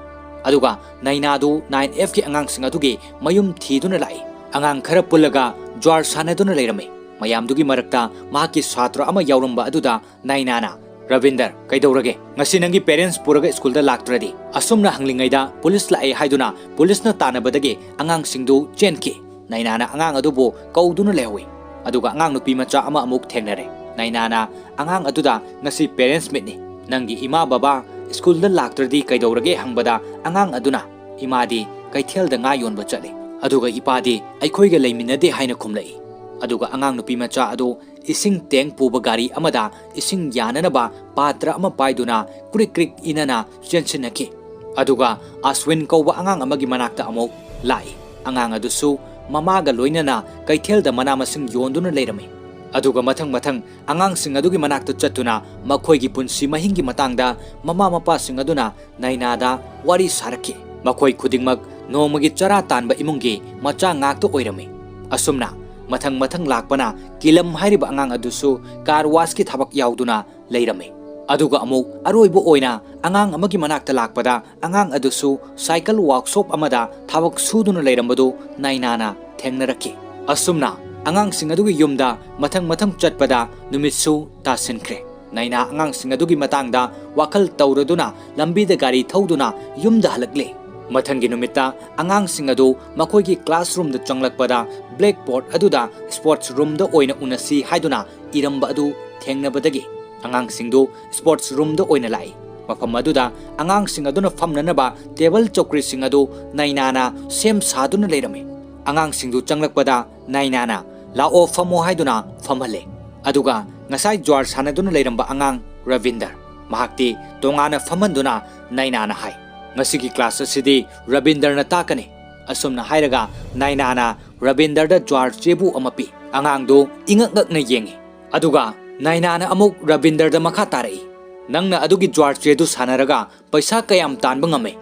ꯑꯗꯨꯒ ꯅꯥꯏꯅꯥꯗꯨ ꯅꯥꯏꯟ ꯑꯦꯐꯀꯤ ꯑꯉꯥꯡꯁꯤꯡ ꯑꯗꯨꯒꯤ ꯃꯌꯨꯝ ꯊꯤꯗꯨꯅ ꯂꯥꯛꯏ꯫ ꯑꯉꯥꯡ ꯈꯔ ꯄꯨꯜꯂꯒ ꯖ꯭ꯋꯥꯔ ꯁꯥꯟꯅꯗꯨꯅ ꯂꯩꯔꯝꯃꯤ꯫ ꯃꯌꯥꯝꯗꯨꯒꯤ ꯃꯔꯛꯇ ꯃꯍꯥꯛꯀꯤ ꯁꯥꯇ꯭ꯔ ꯑꯃ ꯌꯥꯎꯔꯝꯕ ꯑꯗꯨꯗ ꯅꯥꯏꯅꯥꯅ, "ꯔꯕꯤꯟꯗꯔ, ꯀꯩꯗꯧꯔꯒꯦ? ꯉꯁꯤ ꯅꯪꯒꯤ ꯄꯦꯔꯦꯟꯠꯁ ꯄꯨꯔꯒ ꯁ꯭ꯀꯨꯜꯗ ꯂꯥꯛꯇ꯭ꯔꯗꯤ?" ꯑꯁꯨꯝꯅ ꯍꯪꯂꯤꯉꯩꯗ ꯄꯨꯂꯤꯁ ꯂꯥꯛꯑꯦ ꯍꯥꯏꯗꯨꯅ ꯄꯨꯂꯤꯁꯅ ꯇꯥꯟꯅꯕꯗꯒꯤ ꯑꯉꯥꯡꯁꯤꯡꯗꯨ ꯆꯦꯟꯈꯤ꯫ ꯅꯥꯏꯅꯥꯅ ꯑꯉꯥꯡ ꯑꯗꯨꯕꯨ ꯀꯧꯗꯨꯅ ꯂꯩꯍꯧꯏ꯫ ꯑꯗꯨꯒ ꯑꯉꯥꯡ ꯅꯨꯄꯤ ꯃꯆꯥ ꯑꯃ ꯑꯃꯨꯛ ꯊꯦꯡꯅꯔꯦ꯫ ꯅꯥꯏꯅꯥꯅ ꯑꯉꯥꯡ ꯑꯗꯨꯗ, "ꯉꯁꯤ ꯄꯦꯔꯦꯟꯠꯁ ꯃꯤꯠꯅꯤ꯫ ꯅꯪꯒꯤ ꯏꯃꯥ ꯕꯕꯥ, ꯁ꯭ꯀꯨꯜꯗ ꯂꯥꯛꯇ꯭ꯔꯗꯤ ꯀꯩꯗꯧꯔꯒꯦ ꯍꯪꯕꯗ, ꯑꯉꯥꯡ ꯑꯗꯨꯅ, "ꯏꯃꯥꯗꯤ ꯀꯩꯊꯦꯜꯗ ꯉꯥ ꯌꯣꯟꯕ ꯆꯠꯂꯤ, ꯑꯗꯨꯒ ꯏꯄꯥꯗꯤ ꯑꯩꯈꯣꯏꯒ ꯂꯩꯃꯤꯟꯅꯗꯦ" ꯍꯥꯏꯅ ꯈꯨꯝꯂꯛꯏ꯫ ꯑꯗꯨꯒ ꯑꯉꯥꯡ ꯅꯨꯄꯤ ꯃꯆꯥ ꯑꯗꯨ ꯏꯁꯤꯡ ꯇꯦꯡ ꯄꯨꯕ ꯒꯥꯔꯤ ꯑꯃꯗ ꯏꯁꯤꯡ ꯌꯥꯅꯅꯕ ꯄꯥꯇ꯭ꯔ ꯑꯃ ꯄꯥꯏꯗꯨꯅ ꯀ꯭ꯔꯤꯛ ꯀ꯭ꯔꯤꯛ ꯏꯅꯅ ꯆꯦꯟꯁꯤꯟꯅꯈꯤ꯫ ꯑꯗꯨꯒ ꯑꯁ꯭ꯋꯤꯟ ꯀꯧꯕ ꯑꯉꯥꯡ ꯑꯃꯒꯤ ꯃꯅꯥꯛꯇ ꯑꯃꯨꯛ ꯂꯥꯛꯏ꯫ ꯑꯉꯥꯡ ꯑꯗꯨꯁꯨ ꯃꯃꯥꯒ ꯂꯣꯏꯅꯅ ꯀꯩꯊꯦꯜꯗ ꯃꯅꯥ ꯃꯁꯤꯡ ꯌꯣꯟꯗꯨꯅ ꯂꯩꯔꯝꯃꯤ꯫ ꯑꯗꯨꯒ ꯃꯊꯪ ꯃꯊꯪ ꯑꯉꯥꯡꯁꯤꯡ ꯑꯗꯨꯒꯤ ꯃꯅꯥꯛꯇ ꯆꯠꯇꯨꯅ ꯃꯈꯣꯏꯒꯤ ꯄꯨꯟꯁꯤ ꯃꯍꯤꯡꯒꯤ ꯃꯇꯥꯡꯗ ꯃꯃꯥ ꯃꯄꯥꯁꯤꯡ ꯑꯗꯨꯅ ꯅꯥꯏꯅꯥꯗ ꯋꯥꯔꯤ ꯁꯥꯔꯛꯈꯤ꯫ ꯃꯈꯣꯏ ꯈꯨꯗꯤꯡꯃꯛ ꯅꯣꯡꯃꯒꯤ ꯆꯔꯥ ꯇꯥꯟꯕ ꯏꯃꯨꯡꯒꯤ ꯃꯆꯥ ꯉꯥꯛꯇ ꯑꯣꯏꯔꯝꯃꯤ꯫ ꯑꯁꯨꯝꯅ ꯃꯊꯪ ꯃꯊꯪ ꯂꯥꯛꯄꯅ ꯀꯤꯂꯝ ꯍꯥꯏꯔꯤꯕ ꯑꯉꯥꯡ ꯑꯗꯨꯁꯨ ꯀꯥꯔ ꯋꯥꯁꯀꯤ ꯊꯕꯛ ꯌꯥꯎꯗꯨꯅ ꯂꯩꯔꯝꯃꯤ꯫ ꯑꯗꯨꯒ ꯑꯃꯨꯛ ꯑꯔꯣꯏꯕ ꯑꯣꯏꯅ ꯑꯉꯥꯡ ꯑꯃꯒꯤ ꯃꯅꯥꯛꯇ ꯂꯥꯛꯄꯗ, ꯑꯉꯥꯡ ꯑꯗꯨꯁꯨ ꯁꯥꯏꯀꯜ ꯋꯥꯔꯛꯁꯣꯞ ꯑꯃꯗ ꯊꯕꯛ ꯁꯨꯗꯨꯅ ꯂꯩꯔꯝꯕꯗꯨ ꯅꯥꯏꯅꯥꯅ ꯊꯦꯡꯅꯔꯛꯈꯤ꯫ ꯑꯁꯨꯝꯅ ꯑꯉꯥꯡꯁꯤꯡ ꯑꯗꯨꯒꯤ ꯌꯨꯝꯗ ꯃꯊꯪ ꯃꯊꯪ ꯆꯠꯄꯗ ꯅꯨꯃꯤꯠꯁꯨ ꯇꯥꯁꯤꯟꯈ꯭ꯔꯦ꯫ ꯅꯥꯏꯅꯥ ꯑꯉꯥꯡꯁꯤꯡ ꯑꯗꯨꯒꯤ ꯃꯇꯥꯡꯗ ꯋꯥꯈꯜ ꯇꯧꯔꯗꯨꯅ ꯂꯝꯕꯤꯗ ꯒꯥꯔꯤ ꯊꯧꯗꯨꯅ ꯌꯨꯝꯗ ꯍꯜꯂꯛꯂꯦ꯫ ꯃꯊꯪꯒꯤ ꯅꯨꯃꯤꯠꯇ ꯑꯉꯥꯡꯁꯤꯡ ꯑꯗꯨ ꯃꯈꯣꯏꯒꯤ ꯀ꯭ꯂꯥꯁꯔꯨꯝꯗ ꯆꯪꯂꯛꯄꯗ, ꯕ꯭ꯂꯦꯛꯕꯣꯔꯗ ꯑꯗꯨꯗ ꯁ꯭ꯄꯣꯔꯠꯁ ꯔꯨꯝꯗ ꯑꯣꯏꯅ ꯎꯅꯁꯤ ꯍꯥꯏꯗꯨꯅ ꯏꯔꯝꯕ ꯑꯗꯨ ꯊꯦꯡꯅꯕꯗꯒꯤ, ꯑꯉꯥꯡꯁꯤꯡꯗꯨ ꯁ꯭ꯄꯣꯔꯠꯁ ꯔꯨꯝꯗ ꯑꯣꯏꯅ ꯂꯥꯛꯏ꯫ ꯃꯐꯝ ꯑꯗꯨꯗ ꯑꯉꯥꯡꯁꯤꯡ ꯑꯗꯨꯅ ꯐꯝꯅꯅꯕ ꯇꯦꯕꯜ ꯆꯧꯀ꯭ꯔꯤꯁꯤꯡ ꯑꯗꯨ ꯅꯥꯏꯅꯥꯅ ꯁꯦꯝ ꯁꯥꯗꯨꯅ ꯂꯩꯔꯝꯃꯤ꯫ ꯑꯉꯥꯡꯁꯤꯡꯗꯨ ꯆꯪꯂꯛꯄꯗ ꯅꯥꯏꯅꯥꯅ "ꯂꯥꯛꯑꯣ, ꯐꯝꯃꯣ" ꯍꯥꯏꯗꯨꯅ ꯐꯝꯍꯜꯂꯦ꯫ ꯑꯗꯨꯒ ꯉꯁꯥꯏ ꯖ꯭ꯋꯥꯔ ꯁꯥꯟꯅꯗꯨꯅ ꯂꯩꯔꯝꯕ ꯑꯉꯥꯡ ꯔꯕꯤꯟꯗꯔ, ꯃꯍꯥꯛꯇꯤ ꯇꯣꯉꯥꯟꯅ ꯐꯝꯍꯟꯗꯨꯅ ꯅꯥꯏꯅꯥꯅ ꯍꯥꯏ, "ꯉꯁꯤꯒꯤ ꯀ꯭ꯂꯥꯁ ꯑꯁꯤꯗꯤ ꯔꯕꯤꯟꯗꯔꯅ ꯇꯥꯛꯀꯅꯤ"꯫ ꯑꯁꯨꯝꯅ ꯍꯥꯏꯔꯒ ꯅꯥꯏꯅꯥꯅ ꯔꯕꯤꯟꯗꯔꯗ ꯖ꯭ꯋꯥꯔ ꯆꯦꯕꯨ ꯑꯃ ꯄꯤ꯫ ꯑꯉꯥꯡꯗꯨ ꯏꯉꯛ ꯉꯛꯅ ꯌꯦꯡꯉꯤ꯫ ꯑꯗꯨꯒ ꯅꯥꯏꯅꯥꯅ ꯑꯃꯨꯛ ꯔꯕꯤꯟꯗꯔꯗ ꯃꯈꯥ ꯇꯥꯔꯛꯏ, "ꯅꯪꯅ ꯑꯗꯨꯒꯤ ꯖ꯭ꯋꯥꯔ ꯆꯦꯗꯨ ꯁꯥꯟꯅꯔꯒ ꯄꯩꯁꯥ ꯀꯌꯥꯝ ꯇꯥꯟꯕ ꯉꯝꯃꯦ?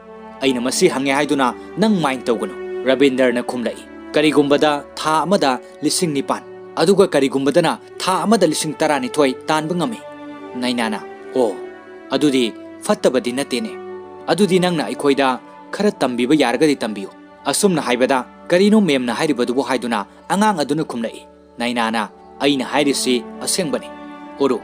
ꯑꯩꯅ ꯃꯁꯤ ꯍꯪꯉꯦ ꯍꯥꯏꯗꯨꯅ ꯅꯪ ꯃꯥꯏꯟ ꯇꯧꯒꯅꯨ"꯫ ꯔꯕꯤꯟꯗꯔꯅ ꯈꯨꯝꯂꯛꯏ, "ꯀꯔꯤꯒꯨꯝꯕꯗ ꯊꯥ ꯑꯃꯗ ꯂꯤꯁꯤꯡ ꯅꯤꯄꯥꯟ, ꯑꯗꯨꯒ ꯀꯔꯤꯒꯨꯝꯕꯗꯅ ꯊꯥ ꯑꯃꯗ ꯂꯤꯁꯤꯡ ꯇꯔꯥꯅꯤꯊꯣꯏ ꯇꯥꯟꯕ ꯉꯝꯃꯤ"꯫ ꯅꯥꯏꯅꯥꯅ, "ꯑꯣ, ꯑꯗꯨꯗꯤ ꯐꯠꯇꯕꯗꯤ ꯅꯠꯇꯦꯅꯦ꯫ ꯑꯗꯨꯗꯤ ꯅꯪꯅ ꯑꯩꯈꯣꯏꯗ ꯈꯔ ꯇꯝꯕꯤꯕ ꯌꯥꯔꯒꯗꯤ ꯇꯝꯕꯤꯌꯨ"꯫ ꯑꯁꯨꯝꯅ ꯍꯥꯏꯕꯗ, "ꯀꯔꯤꯅꯣ ꯃꯦꯝꯅ ꯍꯥꯏꯔꯤꯕꯗꯨꯕꯨ?" ꯍꯥꯏꯗꯨꯅ ꯑꯉꯥꯡ ꯑꯗꯨꯅ ꯈꯨꯝꯂꯛꯏ꯫ ꯅꯥꯏꯅꯥꯅ, "ꯑꯩꯅ ꯍꯥꯏꯔꯤꯁꯤ ꯑꯁꯦꯡꯕꯅꯤ꯫ ꯎꯔꯨ,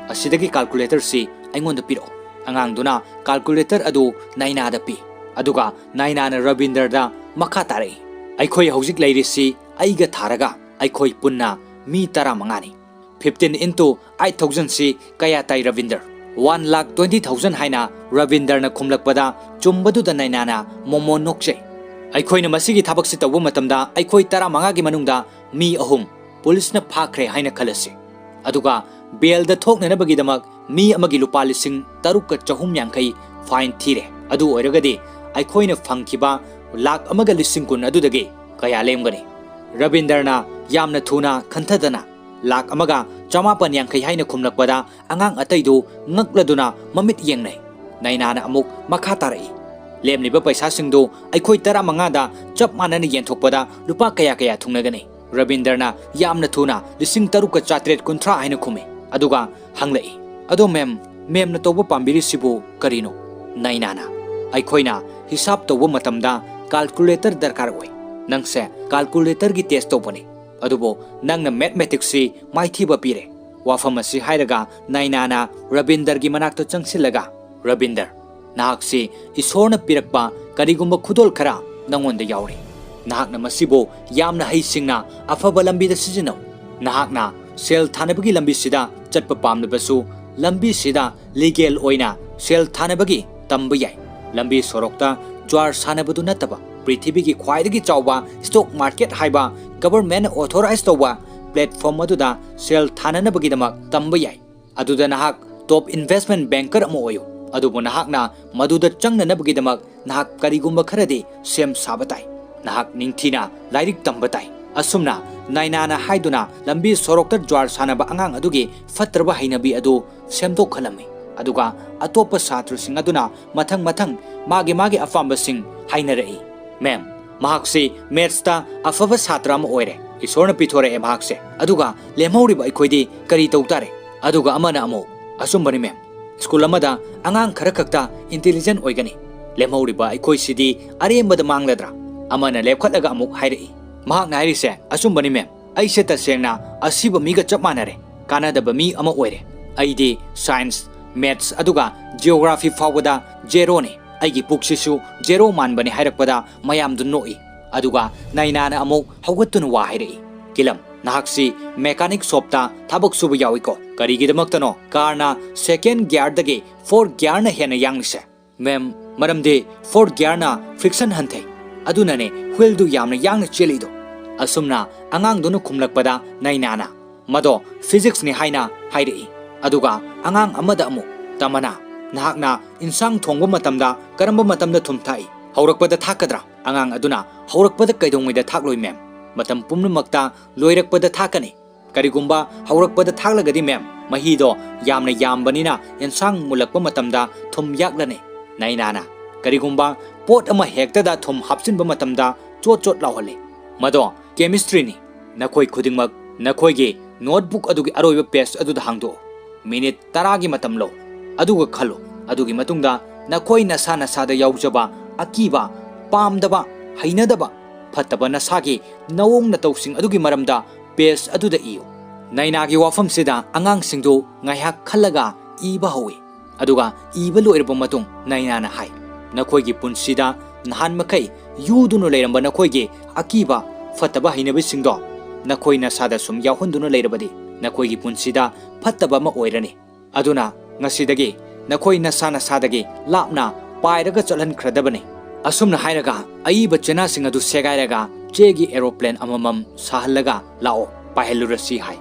ꯑꯁꯤꯗꯒꯤ ꯀꯥꯜꯀꯨꯂꯦꯇꯔꯁꯤ ꯑꯩꯉꯣꯟꯗ ꯄꯤꯔꯛꯎ"꯫ ꯑꯉꯥꯡꯗꯨꯅ ꯀꯥꯜꯀꯨꯂꯦꯇꯔ ꯑꯗꯨ ꯅꯥꯏꯅꯥꯗ ꯄꯤ꯫ ꯑꯗꯨꯒ ꯅꯥꯏꯅꯥꯅ ꯔꯕꯤꯟꯗꯔꯗ ꯃꯈꯥ ꯇꯥꯔꯛꯏ, "ꯑꯩꯈꯣꯏ ꯍꯧꯖꯤꯛ ꯂꯩꯔꯤꯁꯤ ꯑꯩꯒ ꯊꯥꯔꯒ ꯑꯩꯈꯣꯏ ꯄꯨꯟꯅ ꯃꯤ ꯇꯔꯥꯃꯉꯥꯅꯤ꯫ Fifteen into eight thousand ꯁꯤ ꯀꯌꯥ ꯇꯥꯏ, ꯔꯕꯤꯟꯗꯔ?" "One lakh twenty thousand" ꯍꯥꯏꯅ ꯔꯕꯤꯟꯗꯔꯅ ꯈꯨꯝꯂꯛꯄꯗ, ꯆꯨꯝꯕꯗꯨꯗ ꯅꯥꯏꯅꯥꯅ ꯃꯣꯃꯣꯟ ꯅꯣꯛꯆꯩ꯫ "ꯑꯩꯈꯣꯏꯅ ꯃꯁꯤꯒꯤ ꯊꯕꯛꯁꯤ ꯇꯧꯕ ꯃꯇꯝꯗ, ꯑꯩꯈꯣꯏ ꯇꯔꯥꯃꯉꯥꯒꯤ ꯃꯅꯨꯡꯗ ꯃꯤ ꯑꯍꯨꯝ ꯄꯨꯂꯤꯁꯅ ꯐꯥꯈ꯭ꯔꯦ ꯍꯥꯏꯅ ꯈꯜꯂꯁꯤ꯫ ꯑꯗꯨꯒ ꯕꯦꯜꯗ ꯊꯣꯛꯅꯅꯕꯒꯤꯗꯃꯛ ꯃꯤ ꯑꯃꯒꯤ ꯂꯨꯄꯥ ꯂꯤꯁꯤꯡ ꯇꯔꯨꯛꯀ ꯆꯍꯨꯝ ꯌꯥꯡꯈꯩ ꯐꯥꯏꯟ ꯊꯤꯔꯦ꯫ ꯑꯗꯨ ꯑꯣꯏꯔꯒꯗꯤ ꯑꯩꯈꯣꯏꯅ ꯐꯪꯈꯤꯕ ꯂꯥꯈ ꯑꯃꯒ ꯂꯤꯁꯤꯡ ꯀꯨꯟ ꯑꯗꯨꯗꯒꯤ ꯀꯌꯥ ꯂꯦꯝꯒꯅꯤ?" ꯔꯕꯤꯟꯗꯔꯅ ꯌꯥꯝꯅ ꯊꯨꯅ ꯈꯟꯊꯗꯅ "ꯂꯥꯈ ꯑꯃꯒ ꯆꯃꯥꯄꯟ ꯌꯥꯡꯈꯩ" ꯍꯥꯏꯅ ꯈꯨꯝꯂꯛꯄꯗ, ꯑꯉꯥꯡ ꯑꯇꯩꯗꯨ ꯉꯛꯂꯗꯨꯅ ꯃꯃꯤꯠ ꯌꯦꯡꯅꯩ꯫ ꯅꯥꯏꯅꯥꯅ ꯑꯃꯨꯛ ꯃꯈꯥ ꯇꯥꯔꯛꯏ, "ꯂꯦꯝꯂꯤꯕ ꯄꯩꯁꯥꯁꯤꯡꯗꯨ ꯑꯩꯈꯣꯏ ꯇꯔꯥꯃꯉꯥꯗ ꯆꯞ ꯃꯥꯟꯅꯅ ꯌꯦꯟꯊꯣꯛꯄꯗ ꯂꯨꯄꯥ ꯀꯌꯥ ꯀꯌꯥ ꯊꯨꯡꯅꯒꯅꯤ?" ꯔꯕꯤꯟꯗꯔꯅ ꯌꯥꯝꯅ ꯊꯨꯅ "ꯂꯤꯁꯤꯡ ꯇꯔꯨꯛꯀ ꯆꯥꯇ꯭ꯔꯦꯠ ꯀꯨꯟꯊ꯭ꯔꯥ" ꯍꯥꯏꯅ ꯈꯨꯝꯃꯤ꯫ ꯑꯗꯨꯒ ꯍꯪꯂꯛꯏ, "ꯑꯗꯣ ꯃꯦꯝ, ꯃꯦꯝꯅ ꯇꯧꯕ ꯄꯥꯝꯕꯤꯔꯤꯁꯤꯕꯨ ꯀꯔꯤꯅꯣ?" ꯅꯥꯏꯅꯥꯅ, "ꯑꯩꯈꯣꯏꯅ ꯍꯤꯁꯥꯞ ꯇꯧꯕ ꯃꯇꯝꯗ ꯀꯥꯜꯀꯨꯂꯦꯇꯔ ꯗꯔꯀꯥꯔ ꯑꯣꯏ꯫ ꯅꯪꯁꯦ ꯀꯥꯜꯀꯨꯂꯦꯇꯔꯒꯤ ꯇꯦꯁ ꯇꯧꯕꯅꯤ, ꯑꯗꯨꯕꯨ ꯅꯪꯅ ꯃꯦꯊꯃꯦꯇꯤꯛꯁꯁꯤ ꯃꯥꯏꯊꯤꯕ ꯄꯤꯔꯦ꯫" ꯋꯥꯐꯝ ꯑꯁꯤ ꯍꯥꯏꯔꯒ ꯅꯥꯏꯅꯥꯅ ꯔꯕꯤꯟꯗꯔꯒꯤ ꯃꯅꯥꯛꯇ ꯆꯪꯁꯤꯜꯂꯒ, "ꯔꯕꯤꯟꯗꯔ, ꯅꯍꯥꯛꯁꯤ ꯏꯁꯣꯔꯅ ꯄꯤꯔꯛꯄ ꯀꯔꯤꯒꯨꯝꯕ ꯈꯨꯗꯣꯜ ꯈꯔ ꯅꯉꯣꯟꯗ ꯌꯥꯎꯔꯤ꯫ ꯅꯍꯥꯛꯅ ꯃꯁꯤꯕꯨ ꯌꯥꯝꯅ ꯍꯩꯁꯤꯡꯅ ꯑꯐꯕ ꯂꯝꯕꯤꯗ ꯁꯤꯖꯤꯟꯅꯧ꯫ ꯅꯍꯥꯛꯅ ꯁꯦꯜ ꯊꯥꯅꯕꯒꯤ ꯂꯝꯕꯤꯁꯤꯗ ꯆꯠꯄ ꯄꯥꯝꯂꯕꯁꯨ, ꯂꯝꯕꯤꯁꯤꯗ ꯂꯤꯒꯦꯜ ꯑꯣꯏꯅ ꯁꯦꯜ ꯊꯥꯅꯕꯒꯤ ꯇꯝꯕ ꯌꯥꯏ꯫ ꯂꯝꯕꯤ ꯁꯣꯔꯣꯛꯇ ꯖ꯭ꯋꯥꯔ ꯁꯥꯟꯅꯕꯗꯨ ꯅꯠꯇꯕ, ꯄ꯭ꯔꯤꯊꯤꯕꯤꯒꯤ ꯈ꯭ꯋꯥꯏꯗꯒꯤ ꯆꯥꯎꯕ ꯁ꯭ꯇꯣꯛ ꯃꯥꯔꯀꯦꯠ ꯍꯥꯏꯕ ꯒꯕꯔꯃꯦꯟꯅ ꯑꯣꯊꯣꯔꯥꯏꯖ ꯇꯧꯕ ꯄ꯭ꯂꯦꯠꯐꯣꯔꯝ ꯑꯗꯨꯗ ꯁꯦꯜ ꯊꯥꯅꯅꯕꯒꯤꯗꯃꯛ ꯇꯝꯕ ꯌꯥꯏ꯫ ꯑꯗꯨꯗ ꯅꯍꯥꯛ ꯇꯣꯞ ꯏꯟꯚꯦꯁ꯭ꯇꯃꯦꯟ ꯕꯦꯡꯀꯔ ꯑꯃ ꯑꯣꯏꯌꯨ꯫ ꯑꯗꯨꯕꯨ ꯅꯍꯥꯛꯅ ꯃꯗꯨꯗ ꯆꯪꯅꯅꯕꯒꯤꯗꯃꯛ ꯅꯍꯥꯛ ꯀꯔꯤꯒꯨꯝꯕ ꯈꯔꯗꯤ ꯁꯦꯝ ꯁꯥꯕ ꯇꯥꯏ꯫ ꯅꯍꯥꯛ ꯅꯤꯡꯊꯤꯅ ꯂꯥꯏꯔꯤꯛ ꯇꯝꯕ ꯇꯥꯏ꯫" ꯑꯁꯨꯝꯅ ꯅꯥꯏꯅꯥꯅ ꯍꯥꯏꯗꯨꯅ ꯂꯝꯕꯤ ꯁꯣꯔꯣꯛꯇ ꯖ꯭ꯋꯥꯔ ꯁꯥꯟꯅꯕ ꯑꯉꯥꯡ ꯑꯗꯨꯒꯤ ꯐꯠꯇ꯭ꯔꯕ ꯍꯩꯅꯕꯤ ꯑꯗꯨ ꯁꯦꯝꯗꯣꯛꯍꯜꯂꯝꯃꯤ꯫ ꯑꯗꯨꯒ ꯑꯇꯣꯞꯄ ꯁꯥꯇ꯭ꯔꯁꯤꯡ ꯑꯗꯨꯅ ꯃꯊꯪ ꯃꯊꯪ ꯃꯥꯒꯤ ꯃꯥꯒꯤ ꯑꯄꯥꯝꯕꯁꯤꯡ ꯍꯥꯏꯅꯔꯛꯏ꯫ "ꯃꯦꯝ, ꯃꯍꯥꯛꯁꯤ ꯃꯦꯊꯁꯇ ꯑꯐꯕ ꯁꯥꯇ꯭ꯔ ꯑꯃ ꯑꯣꯏꯔꯦ꯫ ꯏꯁꯣꯔꯅ ꯄꯤꯊꯣꯔꯛꯑꯦ ꯃꯍꯥꯛꯁꯦ꯫ ꯑꯗꯨꯒ ꯂꯦꯝꯍꯧꯔꯤꯕ ꯑꯩꯈꯣꯏꯗꯤ ꯀꯔꯤ ꯇꯧ ꯇꯥꯔꯦ?" ꯑꯗꯨꯒ ꯑꯃꯅ ꯑꯃꯨꯛ, "ꯑꯆꯨꯝꯕꯅꯤ ꯃꯦꯝ, ꯁ꯭ꯀꯨꯜ ꯑꯃꯗ ꯑꯉꯥꯡ ꯈꯔ ꯈꯛꯇ ꯏꯟꯇꯦꯂꯤꯖꯦꯟ ꯑꯣꯏꯒꯅꯤ꯫ ꯂꯦꯝꯍꯧꯔꯤꯕ ꯑꯩꯈꯣꯏꯁꯤꯗꯤ ꯑꯔꯦꯝꯕꯗ ꯃꯥꯡꯂꯗ꯭ꯔꯥ?" ꯑꯃꯅ ꯂꯦꯞꯈꯠꯂꯒ ꯑꯃꯨꯛ ꯍꯥꯏꯔꯛꯏ, ꯃꯍꯥꯛꯅ ꯍꯥꯏꯔꯤꯁꯦ, "ꯑꯆꯨꯝꯕꯅꯤ ꯃꯦꯝ, ꯑꯩꯁꯦ ꯇꯁꯦꯡꯅ ꯑꯁꯤꯕ ꯃꯤꯒ ꯆꯞ ꯃꯥꯟꯅꯔꯦ, ꯀꯥꯟꯅꯗꯕ ꯃꯤ ꯑꯃ ꯑꯣꯏꯔꯦ꯫ ꯑꯩꯗꯤ ꯁꯥꯏꯟꯁ, ꯃꯦꯊꯁ ꯑꯗꯨꯒ ꯖꯤꯑꯣꯒ꯭ꯔꯥꯐꯤ ꯐꯥꯎꯕꯗ ꯖꯦꯔꯣꯅꯤ꯫ ꯑꯩꯒꯤ ꯄꯨꯛꯁꯤꯁꯨ ꯖꯦꯔꯣ ꯃꯥꯟꯕꯅꯤ" ꯍꯥꯏꯔꯛꯄꯗ ꯃꯌꯥꯝꯗꯨ ꯅꯣꯛꯏ꯫ ꯑꯗꯨꯒ ꯅꯥꯏꯅꯥꯅ ꯑꯃꯨꯛ ꯍꯧꯒꯠꯇꯨꯅ ꯋꯥ ꯍꯥꯏꯔꯛꯏ, "ꯀꯤꯂꯝ, ꯅꯍꯥꯛꯁꯤ ꯃꯦꯀꯥꯅꯤꯛ ꯁꯣꯞꯇ ꯊꯕꯛ ꯁꯨꯕ ꯌꯥꯎꯏꯀꯣ꯫ ꯀꯔꯤꯒꯤꯗꯃꯛꯇꯅꯣ ꯀꯥꯔꯅ ꯁꯦꯀꯦꯟ ꯒꯤꯌꯥꯔꯗꯒꯤ ꯐꯣꯔꯠ ꯒꯤꯌꯥꯔꯅ ꯍꯦꯟꯅ ꯌꯥꯡꯂꯤꯁꯦ?" "ꯃꯦꯝ, ꯃꯔꯝꯗꯤ ꯐꯣꯔꯠ ꯒꯤꯌꯥꯔꯅ ꯐ꯭ꯔꯤꯛꯁꯟ ꯍꯟꯊꯩ, ꯑꯗꯨꯅꯅꯦ ꯍꯨꯏꯜꯗꯨ ꯌꯥꯝꯅ ꯌꯥꯡꯅ ꯆꯦꯜꯂꯤꯗꯣ"꯫ ꯑꯁꯨꯝꯅ ꯑꯉꯥꯡꯗꯨꯅ ꯈꯨꯝꯂꯛꯄꯗ ꯅꯩꯅꯥꯅ, "ꯃꯗꯣ ꯐꯤꯖꯤꯛꯁꯅꯤ" ꯍꯥꯏꯅ ꯍꯥꯏꯔꯛꯏ꯫ ꯑꯗꯨꯒ ꯑꯉꯥꯡ ꯑꯃꯗ ꯑꯃꯨꯛ, "ꯇꯃꯅꯥ, ꯅꯍꯥꯛꯅ ꯏꯟꯁꯥꯡ ꯊꯣꯡꯕ ꯃꯇꯝꯗ ꯀꯔꯝꯕ ꯃꯇꯝꯗ ꯊꯨꯝ ꯊꯥꯛꯏ? ꯍꯧꯔꯛꯄꯗ ꯊꯥꯛꯀꯗ꯭ꯔꯥ?" ꯑꯉꯥꯡ ꯑꯗꯨꯅ, "ꯍꯧꯔꯛꯄꯗ ꯀꯩꯗꯧꯉꯩꯗ ꯊꯥꯛꯂꯣꯏ, ꯃꯦꯝ? ꯃꯇꯝ ꯄꯨꯝꯅꯃꯛꯇ ꯂꯣꯏꯔꯛꯄꯗ ꯊꯥꯛꯀꯅꯤ"꯫ "ꯀꯔꯤꯒꯨꯝꯕ ꯍꯧꯔꯛꯄꯗ ꯊꯥꯛꯂꯒꯗꯤ, ꯃꯦꯝ, ꯃꯍꯤꯗꯣ ꯌꯥꯝꯅ ꯌꯥꯝꯕꯅꯤꯅ ꯑꯦꯟꯁꯥꯡ ꯃꯨꯜꯂꯛꯄ ꯃꯇꯝꯗ ꯊꯨꯝ ꯌꯥꯛꯂꯅꯤ"꯫ ꯅꯩꯅꯥꯅ, "ꯀꯔꯤꯒꯨꯝꯕ ꯄꯣꯠ ꯑꯃ ꯍꯦꯛꯇꯗ ꯊꯨꯝ ꯍꯥꯞꯆꯤꯟꯕ ꯃꯇꯝꯗ ꯆꯣꯠ ꯆꯣꯠ ꯂꯥꯎꯍꯜꯂꯤ꯫ ꯃꯗꯣ ꯀꯦꯃꯤꯁꯇ꯭ꯔꯤꯅꯤ꯫ ꯅꯈꯣꯏ ꯈꯨꯗꯤꯡꯃꯛ ꯅꯈꯣꯏꯒꯤ ꯅꯣꯠꯕꯨꯛ ꯑꯗꯨꯒꯤ ꯑꯔꯣꯏꯕ ꯄꯦꯖ ꯑꯗꯨꯗ ꯍꯥꯡꯗꯣꯛꯎ꯫ ꯃꯤꯅꯤꯠ ꯇꯔꯥꯒꯤ ꯃꯇꯝ ꯂꯧ꯫ ꯑꯗꯨꯒ ꯈꯜꯂꯨ꯫ ꯑꯗꯨꯒꯤ ꯃꯇꯨꯡꯗ ꯅꯈꯣꯏ ꯅꯁꯥ ꯅꯁꯥꯗ ꯌꯥꯎꯖꯕ ꯑꯀꯤꯕ, ꯄꯥꯝꯗꯕ, ꯍꯩꯅꯗꯕ, ꯐꯠꯇꯕ ꯅꯁꯥꯒꯤ ꯅꯑꯣꯡ ꯅꯇꯧꯁꯤꯡ ꯑꯗꯨꯒꯤ ꯃꯔꯝꯗ ꯄꯦꯖ ꯑꯗꯨꯗ ꯏꯌꯨ"꯫ ꯅꯩꯅꯥꯒꯤ ꯋꯥꯐꯝꯁꯤꯗ ꯑꯉꯥꯡꯁꯤꯡꯗꯨ ꯉꯥꯏꯍꯥꯛ ꯈꯜꯂꯒ ꯏꯕ ꯍꯧꯏ꯫ ꯑꯗꯨꯒ ꯏꯕ ꯂꯣꯏꯔꯕ ꯃꯇꯨꯡ ꯅꯩꯅꯥꯅ ꯍꯥꯏ, "ꯅꯈꯣꯏꯒꯤ ꯄꯨꯟꯁꯤꯗ ꯅꯍꯥꯟ ꯃꯈꯩ ꯌꯨꯗꯨꯅ ꯂꯩꯔꯝꯕ ꯅꯈꯣꯏꯒꯤ ꯑꯀꯤꯕ, ꯐꯠꯇꯕ ꯍꯩꯅꯕꯤꯁꯤꯡꯗꯣ ꯅꯈꯣꯏ ꯅꯁꯥꯗ ꯁꯨꯝ ꯌꯥꯎꯍꯟꯗꯨꯅ ꯂꯩꯔꯕꯗꯤ ꯅꯈꯣꯏꯒꯤ ꯄꯨꯟꯁꯤꯗ ꯐꯠꯇꯕ ꯑꯃ ꯑꯣꯏꯔꯅꯤ꯫ ꯑꯗꯨꯅ ꯉꯁꯤꯗꯒꯤ ꯅꯈꯣꯏ ꯅꯁꯥ ꯅꯁꯥꯗꯒꯤ ꯂꯥꯞꯅ ꯄꯥꯏꯔꯒ ꯆꯠꯍꯟꯈ꯭ꯔꯗꯕꯅꯤ"꯫ ꯑꯁꯨꯝꯅ ꯍꯥꯏꯔꯒ ꯑꯏꯕ ꯆꯦꯅꯥꯁꯤꯡ ꯑꯗꯨ ꯁꯦꯒꯥꯏꯔꯒ ꯆꯦꯒꯤ ꯑꯦꯔꯣꯄ꯭ꯂꯦꯟ ꯑꯃꯃꯝ ꯁꯥꯍꯜꯂꯒ "ꯂꯥꯛꯑꯣ, ꯄꯥꯏꯍꯜꯂꯨꯔꯁꯤ" ꯍꯥꯏ꯫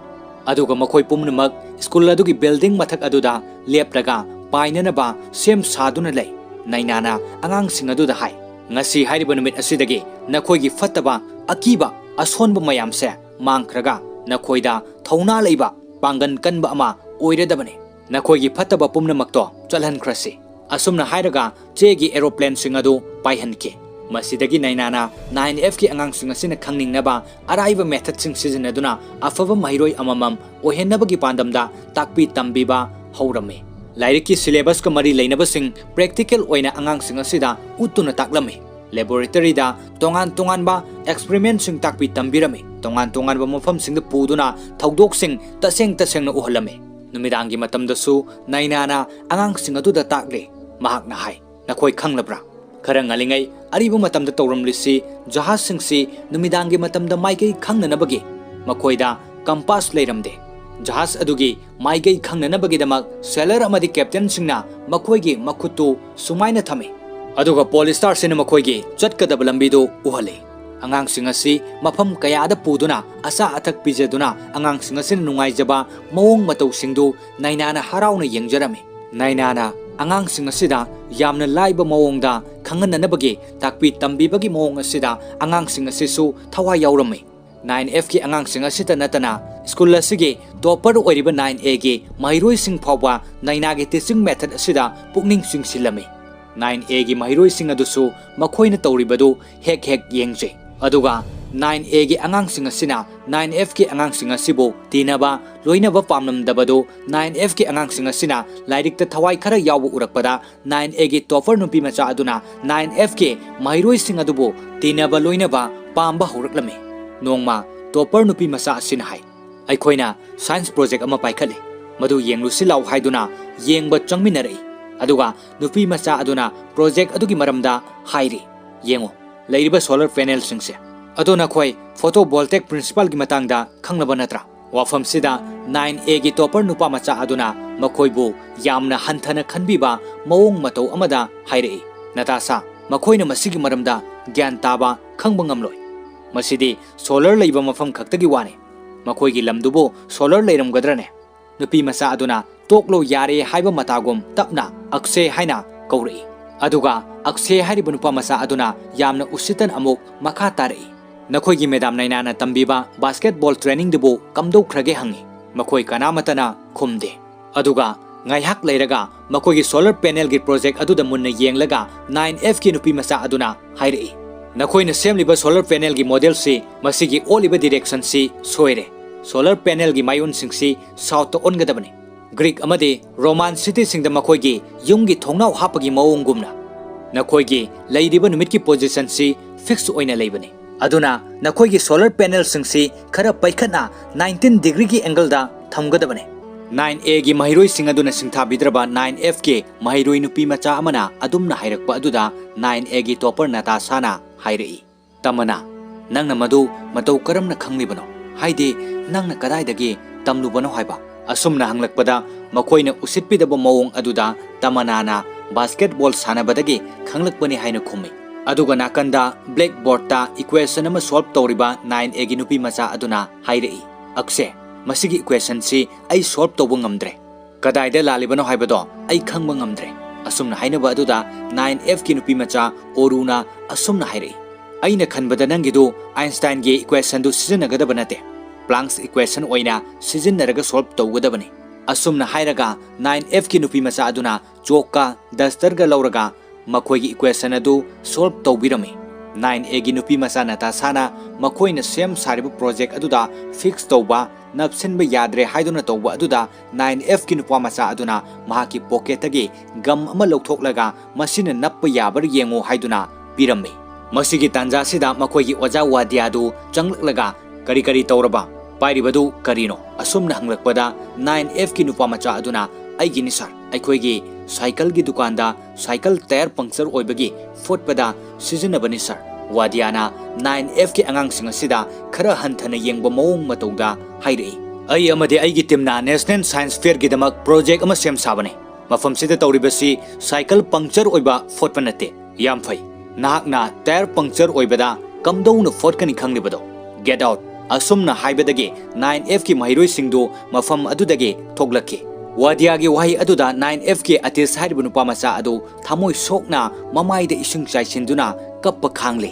ꯑꯗꯨꯒ ꯃꯈꯣꯏ ꯄꯨꯝꯅꯃꯛ ꯁ꯭ꯀꯨꯜ ꯑꯗꯨꯒꯤ ꯕꯤꯜꯗꯤꯡ ꯃꯊꯛ ꯑꯗꯨꯗ ꯂꯦꯞꯂꯒ ꯄꯥꯏꯅꯅꯕ ꯁꯦꯝ ꯁꯥꯗꯨꯅ ꯂꯩ꯫ ꯅꯩꯅꯥꯅ ꯑꯉꯥꯡꯁꯤꯡ ꯑꯗꯨꯗ ꯍꯥꯏ, "ꯉꯁꯤ ꯍꯥꯏꯔꯤꯕ ꯅꯨꯃꯤꯠ ꯑꯁꯤꯗꯒꯤ ꯅꯈꯣꯏꯒꯤ ꯐꯠꯇꯕ, ꯑꯀꯤꯕ, ꯑꯁꯣꯟꯕ ꯃꯌꯥꯝꯁꯦ ꯃꯥꯡꯈ꯭ꯔꯒ ꯅꯈꯣꯏꯗ ꯊꯧꯅꯥ ꯂꯩꯕ, ꯄꯥꯡꯒꯟ ꯀꯟꯕ ꯑꯃ ꯑꯣꯏꯔꯗꯕꯅꯤ꯫ ꯅꯈꯣꯏꯒꯤ ꯐꯠꯇꯕ ꯄꯨꯝꯅꯃꯛꯇꯣ ꯆꯠꯍꯟꯈ꯭ꯔꯁꯤ"꯫ ꯑꯁꯨꯝꯅ ꯍꯥꯏꯔꯒ ꯆꯦꯒꯤ ꯑꯦꯔꯣꯄ꯭ꯂꯦꯟꯁꯤꯡ ꯑꯗꯨ ꯄꯥꯏꯍꯟꯈꯤ꯫ ꯃꯁꯤꯗꯒꯤ ꯅꯩꯅꯥꯅ ꯅꯥꯏꯟ ꯑꯦꯐꯀꯤ ꯑꯉꯥꯡꯁꯤꯡ ꯑꯁꯤꯅ ꯈꯪꯅꯤꯡꯅꯕ ꯑꯔꯥꯏꯕ ꯃꯦꯊꯗꯁꯤꯡ ꯁꯤꯖꯤꯟꯅꯗꯨꯅ ꯑꯐꯕ ꯃꯍꯩꯔꯣꯏ ꯑꯃꯃꯝ ꯑꯣꯏꯍꯟꯅꯕꯒꯤ ꯄꯥꯟꯗꯝꯗ ꯇꯥꯛꯄꯤ ꯇꯝꯕꯤꯕ ꯍꯧꯔꯝꯃꯤ꯫ ꯂꯥꯏꯔꯤꯛꯀꯤ ꯁꯤꯂꯦꯕꯁꯀ ꯃꯔꯤ ꯂꯩꯅꯕꯁꯤꯡ ꯄ꯭ꯔꯦꯛꯇꯤꯀꯦꯜ ꯑꯣꯏꯅ ꯑꯉꯥꯡꯁꯤꯡ ꯑꯁꯤꯗ ꯎꯠꯇꯨꯅ ꯇꯥꯛꯂꯝꯃꯤ꯫ ꯂꯦꯕꯣꯔꯦꯇꯔꯤꯗ ꯇꯣꯉꯥꯟ ꯇꯣꯉꯥꯟꯕ ꯑꯦꯛꯁꯄꯔꯤꯃꯦꯟꯠꯁꯤꯡ ꯇꯥꯛꯄꯤ ꯇꯝꯕꯤꯔꯝꯃꯤ꯫ ꯇꯣꯉꯥꯟ ꯇꯣꯉꯥꯟꯕ ꯃꯐꯝꯁꯤꯡꯗ ꯄꯨꯗꯨꯅ ꯊꯧꯗꯣꯛꯁꯤꯡ ꯇꯁꯦꯡ ꯇꯁꯦꯡꯅ ꯎꯍꯜꯂꯝꯃꯤ꯫ ꯅꯨꯃꯤꯗꯥꯡꯒꯤ ꯃꯇꯝꯗꯁꯨ ꯅꯩꯅꯥꯅ ꯑꯉꯥꯡꯁꯤꯡ ꯑꯗꯨꯗ ꯇꯥꯛꯂꯤ꯫ ꯃꯍꯥꯛꯅ ꯍꯥꯏ, "ꯅꯈꯣꯏ ꯈꯪꯂꯕ꯭ꯔꯥ? ꯈꯔ ꯉꯜꯂꯤꯉꯩ ꯑꯔꯤꯕ ꯃꯇꯝꯗ ꯇꯧꯔꯝꯂꯤꯁꯤ ꯖꯍꯥꯖꯁꯤꯡꯁꯤ ꯅꯨꯃꯤꯗꯥꯡꯒꯤ ꯃꯇꯝꯗ ꯃꯥꯏꯀꯩ ꯈꯪꯅꯅꯕꯒꯤ ꯃꯈꯣꯏꯗ ꯀꯝꯄꯥꯁ ꯂꯩꯔꯝꯗꯦ꯫ ꯖꯍꯥꯖ ꯑꯗꯨꯒꯤ ꯃꯥꯏꯀꯩ ꯈꯪꯅꯅꯕꯒꯤꯗꯃꯛ ꯁꯦꯂꯔ ꯑꯃꯗꯤ ꯀꯦꯞꯇꯦꯟꯁꯤꯡꯅ ꯃꯈꯣꯏꯒꯤ ꯃꯈꯨꯠꯇꯨ ꯁꯨꯃꯥꯏꯅ ꯊꯝꯃꯤ꯫ ꯑꯗꯨꯒ ꯄꯣꯜ ꯁ꯭ꯇꯥꯔꯁꯤꯅ ꯃꯈꯣꯏꯒꯤ ꯆꯠꯀꯗꯕ ꯂꯝꯕꯤꯗꯨ ꯎꯍꯜꯂꯤ꯫ ꯑꯉꯥꯡꯁꯤꯡ ꯑꯁꯤ ꯃꯐꯝ ꯀꯌꯥꯗ ꯄꯨꯗꯨꯅ ꯑꯆꯥ ꯑꯊꯛ ꯄꯤꯖꯗꯨꯅ ꯑꯉꯥꯡꯁꯤꯡ ꯑꯁꯤꯅ ꯅꯨꯡꯉꯥꯏꯖꯕ ꯃꯑꯣꯡ ꯃꯇꯧꯁꯤꯡꯗꯨ ꯅꯥꯏꯅꯥꯅ ꯍꯔꯥꯎꯅ ꯌꯦꯡꯖꯔꯝꯃꯤ꯫ ꯅꯥꯏꯅꯥꯅ ꯑꯉꯥꯡꯁꯤꯡ ꯑꯁꯤꯗ ꯌꯥꯝꯅ ꯂꯥꯏꯕ ꯃꯑꯣꯡꯗ ꯈꯪꯍꯟꯅꯅꯕꯒꯤ ꯇꯥꯛꯄꯤ ꯇꯝꯕꯤꯕꯒꯤ ꯃꯑꯣꯡ ꯑꯁꯤꯗ ꯑꯉꯥꯡꯁꯤꯡ ꯑꯁꯤꯁꯨ ꯊꯋꯥꯏ ꯌꯥꯎꯔꯝꯃꯤ꯫ ꯅꯥꯏꯟ ꯑꯦꯐꯀꯤ ꯑꯉꯥꯡꯁꯤꯡ ꯑꯁꯤꯇ ꯅꯠꯇꯅ ꯁ꯭ꯀꯨꯜ ꯑꯁꯤꯒꯤ ꯇꯣꯄꯔ ꯑꯣꯏꯔꯤꯕ ꯅꯥꯏꯟ ꯑꯦꯒꯤ ꯃꯍꯩꯔꯣꯏꯁꯤꯡ ꯐꯥꯎꯕ ꯅꯥꯏꯅꯥꯒꯤ ꯇꯤꯆꯤꯡ ꯃꯦꯊꯗ ꯑꯁꯤꯗ ꯄꯨꯛꯅꯤꯡ ꯆꯤꯡꯁꯤꯜꯂꯝꯃꯤ꯫ ꯅꯥꯏꯟ ꯑꯦꯒꯤ ꯃꯍꯩꯔꯣꯏꯁꯤꯡ ꯑꯗꯨꯁꯨ ꯃꯈꯣꯏꯅ ꯇꯧꯔꯤꯕꯗꯨ ꯍꯦꯛ ꯍꯦꯛ ꯌꯦꯡꯖꯩ꯫ ꯑꯗꯨꯒ ꯅꯥꯏꯟ ꯑꯦꯒꯤ ꯑꯉꯥꯡꯁꯤꯡ ꯑꯁꯤꯅ ꯅꯥꯏꯟ ꯑꯦꯐꯀꯤ ꯑꯉꯥꯡꯁꯤꯡ ꯑꯁꯤꯕꯨ ꯇꯤꯟꯅꯕ, ꯂꯣꯏꯅꯕ ꯄꯥꯝꯂꯝꯗꯕꯗꯨ ꯅꯥꯏꯟ ꯑꯦꯐꯀꯤ ꯑꯉꯥꯡꯁꯤꯡ ꯑꯁꯤꯅ ꯂꯥꯏꯔꯤꯛꯇ ꯊꯋꯥꯏ ꯈꯔ ꯌꯥꯎꯕ ꯎꯔꯛꯄꯗ ꯅꯥꯏꯟ ꯑꯦꯒꯤ ꯇꯣꯄꯔ ꯅꯨꯄꯤ ꯃꯆꯥ ꯑꯗꯨꯅ ꯅꯥꯏꯟ ꯑꯦꯐꯀꯤ ꯃꯍꯩꯔꯣꯏꯁꯤꯡ ꯑꯗꯨꯕꯨ ꯇꯤꯟꯅꯕ, ꯂꯣꯏꯅꯕ ꯄꯥꯝꯕ ꯍꯧꯔꯛꯂꯝꯃꯤ꯫ ꯅꯣꯡꯃ ꯇꯣꯄꯔ ꯅꯨꯄꯤ ꯃꯆꯥ ꯑꯁꯤꯅ ꯍꯥꯏ, "ꯑꯩꯈꯣꯏꯅ ꯁꯥꯏꯟꯁ ꯄ꯭ꯔꯣꯖꯦꯛ ꯑꯃ ꯄꯥꯏꯈꯠꯂꯤ, ꯃꯗꯨ ꯌꯦꯡꯂꯨꯁꯤ ꯂꯥꯎ" ꯍꯥꯏꯗꯨꯅ ꯌꯦꯡꯕ ꯆꯪꯃꯤꯟꯅꯔꯛꯏ꯫ ꯑꯗꯨꯒ ꯅꯨꯄꯤ ꯃꯆꯥ ꯑꯗꯨꯅ ꯄ꯭ꯔꯣꯖꯦꯛ ꯑꯗꯨꯒꯤ ꯃꯔꯝꯗ ꯍꯥꯏꯔꯤ꯫ "ꯌꯦꯡꯉꯨ, ꯂꯩꯔꯤꯕ ꯁꯣꯂꯔ ꯄꯦꯅꯦꯜꯁꯤꯡꯁꯦ꯫ ꯑꯗꯣ ꯅꯈꯣꯏ ꯐꯣꯇꯣ ꯚꯣꯜꯇꯦꯛ ꯄ꯭ꯔꯤꯟꯁꯤꯄꯥꯜꯒꯤ ꯃꯇꯥꯡꯗ ꯈꯪꯂꯕ ꯅꯠꯇ꯭ꯔꯥ?" ꯋꯥꯐꯝꯁꯤꯗ ꯅꯥꯏꯟ ꯑꯦꯒꯤ ꯇꯣꯄꯔ ꯅꯨꯄꯥ ꯃꯆꯥ ꯑꯗꯨꯅ ꯃꯈꯣꯏꯕꯨ ꯌꯥꯝꯅ ꯍꯟꯊꯅ ꯈꯟꯕꯤꯕ ꯃꯑꯣꯡ ꯃꯇꯧ ꯑꯃꯗ ꯍꯥꯏꯔꯛꯏ, "ꯅꯇꯥꯁꯥ, ꯃꯈꯣꯏꯅ ꯃꯁꯤꯒꯤ ꯃꯔꯝꯗ ꯒ꯭ꯌꯥꯟ ꯇꯥꯕ ꯈꯪꯕ ꯉꯝꯂꯣꯏ꯫ ꯃꯁꯤꯗꯤ ꯁꯣꯂꯔ ꯂꯩꯕ ꯃꯐꯝ ꯈꯛꯇꯒꯤ ꯋꯥꯅꯤ꯫ ꯃꯈꯣꯏꯒꯤ ꯂꯝꯗꯨꯕꯨ ꯁꯣꯂꯔ ꯂꯩꯔꯝꯒꯗ꯭ꯔꯅꯦ?" ꯅꯨꯄꯤ ꯃꯆꯥ ꯑꯗꯨꯅ "ꯇꯣꯛꯂꯣ ꯌꯥꯔꯦ" ꯍꯥꯏꯕ ꯃꯇꯥꯒꯨꯝ ꯇꯞꯅ "ꯑꯛꯁꯦ" ꯍꯥꯏꯅ ꯀꯧꯔꯛꯏ꯫ ꯑꯗꯨꯒ "ꯑꯛꯁꯦ" ꯍꯥꯏꯔꯤꯕ ꯅꯨꯄꯥ ꯃꯆꯥ ꯑꯗꯨꯅ ꯌꯥꯝꯅ ꯎꯁꯤꯠꯇꯅ ꯑꯃꯨꯛ ꯃꯈꯥ ꯇꯥꯔꯛꯏ, "ꯅꯈꯣꯏꯒꯤ ꯃꯦꯗꯥꯝ ꯅꯥꯏꯅꯥꯅ ꯇꯝꯕꯤꯕ ꯕꯥꯁꯀꯦꯠꯕꯣꯜ ꯇ꯭ꯔꯦꯅꯤꯡꯗꯨꯕꯨ ꯀꯝꯗꯧꯈ꯭ꯔꯒꯦ?" ꯍꯪꯉꯤ꯫ ꯃꯈꯣꯏ ꯀꯅꯥꯃꯠꯇꯅ ꯈꯨꯝꯗꯦ꯫ ꯑꯗꯨꯒ ꯉꯥꯏꯍꯥꯛ ꯂꯩꯔꯒ ꯃꯈꯣꯏꯒꯤ ꯁꯣꯂꯔ ꯄꯦꯅꯦꯜꯒꯤ ꯄ꯭ꯔꯣꯖꯦꯛ ꯑꯗꯨꯗ ꯃꯨꯟꯅ ꯌꯦꯡꯂꯒ ꯅꯥꯏꯟ ꯑꯦꯐꯀꯤ ꯅꯨꯄꯤ ꯃꯆꯥ ꯑꯗꯨꯅ ꯍꯥꯏꯔꯛꯏ, "ꯅꯈꯣꯏꯅ ꯁꯦꯝꯂꯤꯕ ꯁꯣꯂꯔ ꯄꯦꯅꯦꯜꯒꯤ ꯃꯣꯗꯦꯜꯁꯤ, ꯃꯁꯤꯒꯤ ꯑꯣꯜꯂꯤꯕ ꯗꯤꯔꯦꯛꯁꯟꯁꯤ ꯁꯣꯏꯔꯦ꯫ ꯁꯣꯂꯔ ꯄꯦꯅꯦꯜꯒꯤ ꯃꯥꯏꯑꯣꯟꯁꯤꯡꯁꯤ ꯁꯥꯎꯠꯇ ꯑꯣꯟꯒꯗꯕꯅꯤ꯫ ꯒ꯭ꯔꯤꯛ ꯑꯃꯗꯤ ꯔꯣꯃꯥꯟ ꯁꯤꯇꯤꯁꯤꯡꯗ ꯃꯈꯣꯏꯒꯤ ꯌꯨꯝꯒꯤ ꯊꯣꯡꯅꯥꯎ ꯍꯥꯞꯄꯒꯤ ꯃꯑꯣꯡꯒꯨꯝꯅ, ꯅꯈꯣꯏꯒꯤ ꯂꯩꯔꯤꯕ ꯅꯨꯃꯤꯠꯀꯤ ꯄꯣꯖꯤꯁꯟꯁꯤ ꯐꯤꯛꯁ ꯑꯣꯏꯅ ꯂꯩꯕꯅꯤ꯫ ꯑꯗꯨꯅ ꯅꯈꯣꯏꯒꯤ ꯁꯣꯂꯔ ꯄꯦꯅꯦꯜꯁꯤꯡꯁꯤ ꯈꯔ ꯄꯩꯈꯠꯅ ꯅꯥꯏꯟꯇꯤꯟ ꯗꯤꯒ꯭ꯔꯤꯒꯤ ꯑꯦꯡꯒꯜꯗ ꯊꯝꯒꯗꯕꯅꯤ꯫" ꯅꯥꯏꯟ ꯑꯦꯒꯤ ꯃꯍꯩꯔꯣꯏꯁꯤꯡ ꯑꯗꯨꯅ ꯁꯤꯡꯊꯥꯕꯤꯗ꯭ꯔꯕ ꯅꯥꯏꯟ ꯑꯦꯐꯀꯤ ꯃꯍꯩꯔꯣꯏ ꯅꯨꯄꯤ ꯃꯆꯥ ꯑꯃꯅ ꯑꯗꯨꯝꯅ ꯍꯥꯏꯔꯛꯄ ꯑꯗꯨꯗ ꯅꯥꯏꯟ ꯑꯦꯒꯤ ꯇꯣꯄꯔ ꯅꯇꯥꯁꯥꯅ ꯍꯥꯏꯔꯛꯏ, "ꯇꯃꯅꯥ, ꯅꯪꯅ ꯃꯗꯨ ꯃꯇꯧ ꯀꯔꯝꯅ ꯈꯪꯂꯤꯕꯅꯣ?" ꯍꯥꯏꯗꯤ, ꯅꯪꯅ ꯀꯗꯥꯏꯗꯒꯤ ꯇꯝꯂꯨꯕꯅꯣ ꯍꯥꯏꯕ꯫ ꯑꯁꯨꯝꯅ ꯍꯪꯂꯛꯄꯗ ꯃꯈꯣꯏꯅ ꯎꯁꯤꯠꯄꯤꯗꯕ ꯃꯑꯣꯡ ꯑꯗꯨꯗ ꯇꯃꯅꯥꯅ basketball ꯁꯥꯟꯅꯕꯗꯒꯤ ꯈꯪꯂꯛꯄꯅꯤ ꯍꯥꯏꯅ ꯈꯨꯝꯃꯤ꯫ ꯑꯗꯨꯒ ꯅꯥꯀꯟꯗ blackboard ꯇ equation ꯑꯃ solve ꯇꯧꯔꯤꯕ nine A ꯒꯤ ꯅꯨꯄꯤ ꯃꯆꯥ ꯑꯗꯨꯅ ꯍꯥꯏꯔꯛꯏ, "ꯑꯛꯁꯦ, ꯃꯁꯤꯒꯤ equation ꯁꯤ ꯑꯩ solve ꯇꯧꯕ ꯉꯝꯗ꯭ꯔꯦ꯫ ꯀꯗꯥꯏꯗ ꯂꯥꯜꯂꯤꯕꯅꯣ ꯍꯥꯏꯕꯗꯣ ꯑꯩ ꯈꯪꯕ ꯉꯝꯗ꯭ꯔꯦ"꯫ ꯑꯁꯨꯝꯅ ꯍꯥꯏꯅꯕ ꯑꯗꯨꯗ nine F ꯀꯤ ꯅꯨꯄꯤ ꯃꯆꯥ ꯑꯣꯔꯨꯅ ꯑꯁꯨꯝꯅ ꯍꯥꯏꯔꯛꯏ, "ꯑꯩꯅ ꯈꯟꯕꯗ ꯅꯪꯒꯤꯗꯨ Einstein ꯒꯤ equation ꯗꯨ ꯁꯤꯖꯤꯟꯅꯒꯗꯕ ꯅꯠꯇꯦ, Planck's equation ꯑꯣꯏꯅ ꯁꯤꯖꯤꯟꯅꯔꯒ solve ꯇꯧꯒꯗꯕꯅꯤ"꯫ ꯑꯁꯨꯝꯅ ꯍꯥꯏꯔꯒ nine F ꯀꯤ ꯅꯨꯄꯤ ꯃꯆꯥ ꯑꯗꯨꯅ chalk ꯀ duster ꯒ ꯂꯧꯔꯒ ꯃꯈꯣꯏꯒꯤ equation ꯑꯗꯨ solve ꯇꯧꯕꯤꯔꯝꯃꯤ꯫ Nine A ꯒꯤ ꯅꯨꯄꯤ ꯃꯆꯥ ꯅꯇꯥꯁꯥꯅ ꯃꯈꯣꯏꯅ ꯁꯦꯝ ꯁꯥꯔꯤꯕ project ꯑꯗꯨꯗ fix ꯇꯧꯕ, ꯅꯞꯁꯤꯟꯕ ꯌꯥꯗ꯭ꯔꯦ ꯍꯥꯏꯗꯨꯅ ꯇꯧꯕ ꯑꯗꯨꯗ nine F ꯀꯤ ꯅꯨꯄꯥ ꯃꯆꯥ ꯑꯗꯨꯅ ꯃꯍꯥꯛꯀꯤ pocket ꯇꯒꯤ gum ꯑꯃ ꯂꯧꯊꯣꯛꯂꯒ "ꯃꯁꯤꯅ ꯅꯞꯄ ꯌꯥꯕ꯭ꯔꯥ ꯌꯦꯡꯉꯨ" ꯍꯥꯏꯗꯨꯅ ꯄꯤꯔꯝꯃꯤ꯫ ꯃꯁꯤꯒꯤ ꯇꯥꯟꯖꯥꯁꯤꯗ ꯃꯈꯣꯏꯒꯤ ꯑꯣꯖꯥ ꯋꯥꯗꯤꯌꯥꯗꯨ ꯆꯪꯂꯛꯂꯒ, "ꯀꯔꯤ ꯀꯔꯤ ꯇꯧꯔꯕ? ꯄꯥꯏꯔꯤꯕꯗꯨ ꯀꯔꯤꯅꯣ?" ꯑꯁꯨꯝꯅ ꯍꯪꯂꯛꯄꯗ nine F ꯀꯤ ꯅꯨꯄꯥ ꯃꯆꯥ ꯑꯗꯨꯅ, "ꯑꯩꯒꯤꯅꯤ sir, ꯑꯩꯈꯣꯏꯒꯤ cycle ꯒꯤ ꯗꯨꯀꯥꯟꯗ cycle tyre puncture ꯑꯣꯏꯕꯒꯤ ꯐꯣꯠꯄꯗ ꯁꯤꯖꯤꯟꯅꯕꯅꯤ sir"꯫ ꯋꯥꯗꯤꯌꯥꯅ nine F ꯀꯤ ꯑꯉꯥꯡꯁꯤꯡ ꯑꯁꯤꯗ ꯈꯔ ꯍꯟꯊꯅ ꯌꯦꯡꯕ ꯃꯑꯣꯡ ꯃꯇꯧꯗ ꯍꯥꯏꯔꯛꯏ, "ꯑꯩ ꯑꯃꯗꯤ ꯑꯩꯒꯤ team ꯅ National Science Fair ꯒꯤꯗꯃꯛ project ꯑꯃ ꯁꯦꯝ ꯁꯥꯕꯅꯤ꯫ ꯃꯐꯝꯁꯤꯗ ꯇꯧꯔꯤꯕꯁꯤ cycle puncture ꯑꯣꯏꯕ ꯐꯣꯠꯄ ꯅꯠꯇꯦ꯫ ꯌꯥꯝ ꯐꯩ, ꯅꯍꯥꯛꯅ tyre puncture ꯑꯣꯏꯕꯗ ꯀꯝꯗꯧꯅ ꯐꯣꯠꯀꯅꯤ ꯈꯪꯂꯤꯕꯗꯣ? Get out!" ꯑꯁꯨꯝꯅ ꯍꯥꯏꯕꯗꯒꯤ nine F ꯀꯤ ꯃꯍꯩꯔꯣꯏꯁꯤꯡꯗꯨ ꯃꯐꯝ ꯑꯗꯨꯗꯒꯤ ꯊꯣꯛꯂꯛꯈꯤ꯫ ꯋꯥꯗꯤꯌꯥꯒꯤ ꯋꯥꯍꯩ ꯑꯗꯨꯗ nine F ꯀꯤ ꯑꯇꯤꯁ ꯍꯥꯏꯔꯤꯕ ꯅꯨꯄꯥ ꯃꯆꯥ ꯑꯗꯨ ꯊꯃꯣꯏ ꯁꯣꯛꯅ ꯃꯃꯥꯏꯗ ꯏꯁꯤꯡ ꯆꯥꯏꯁꯤꯟꯗꯨꯅ ꯀꯞꯄ ꯈꯥꯡꯂꯤ꯫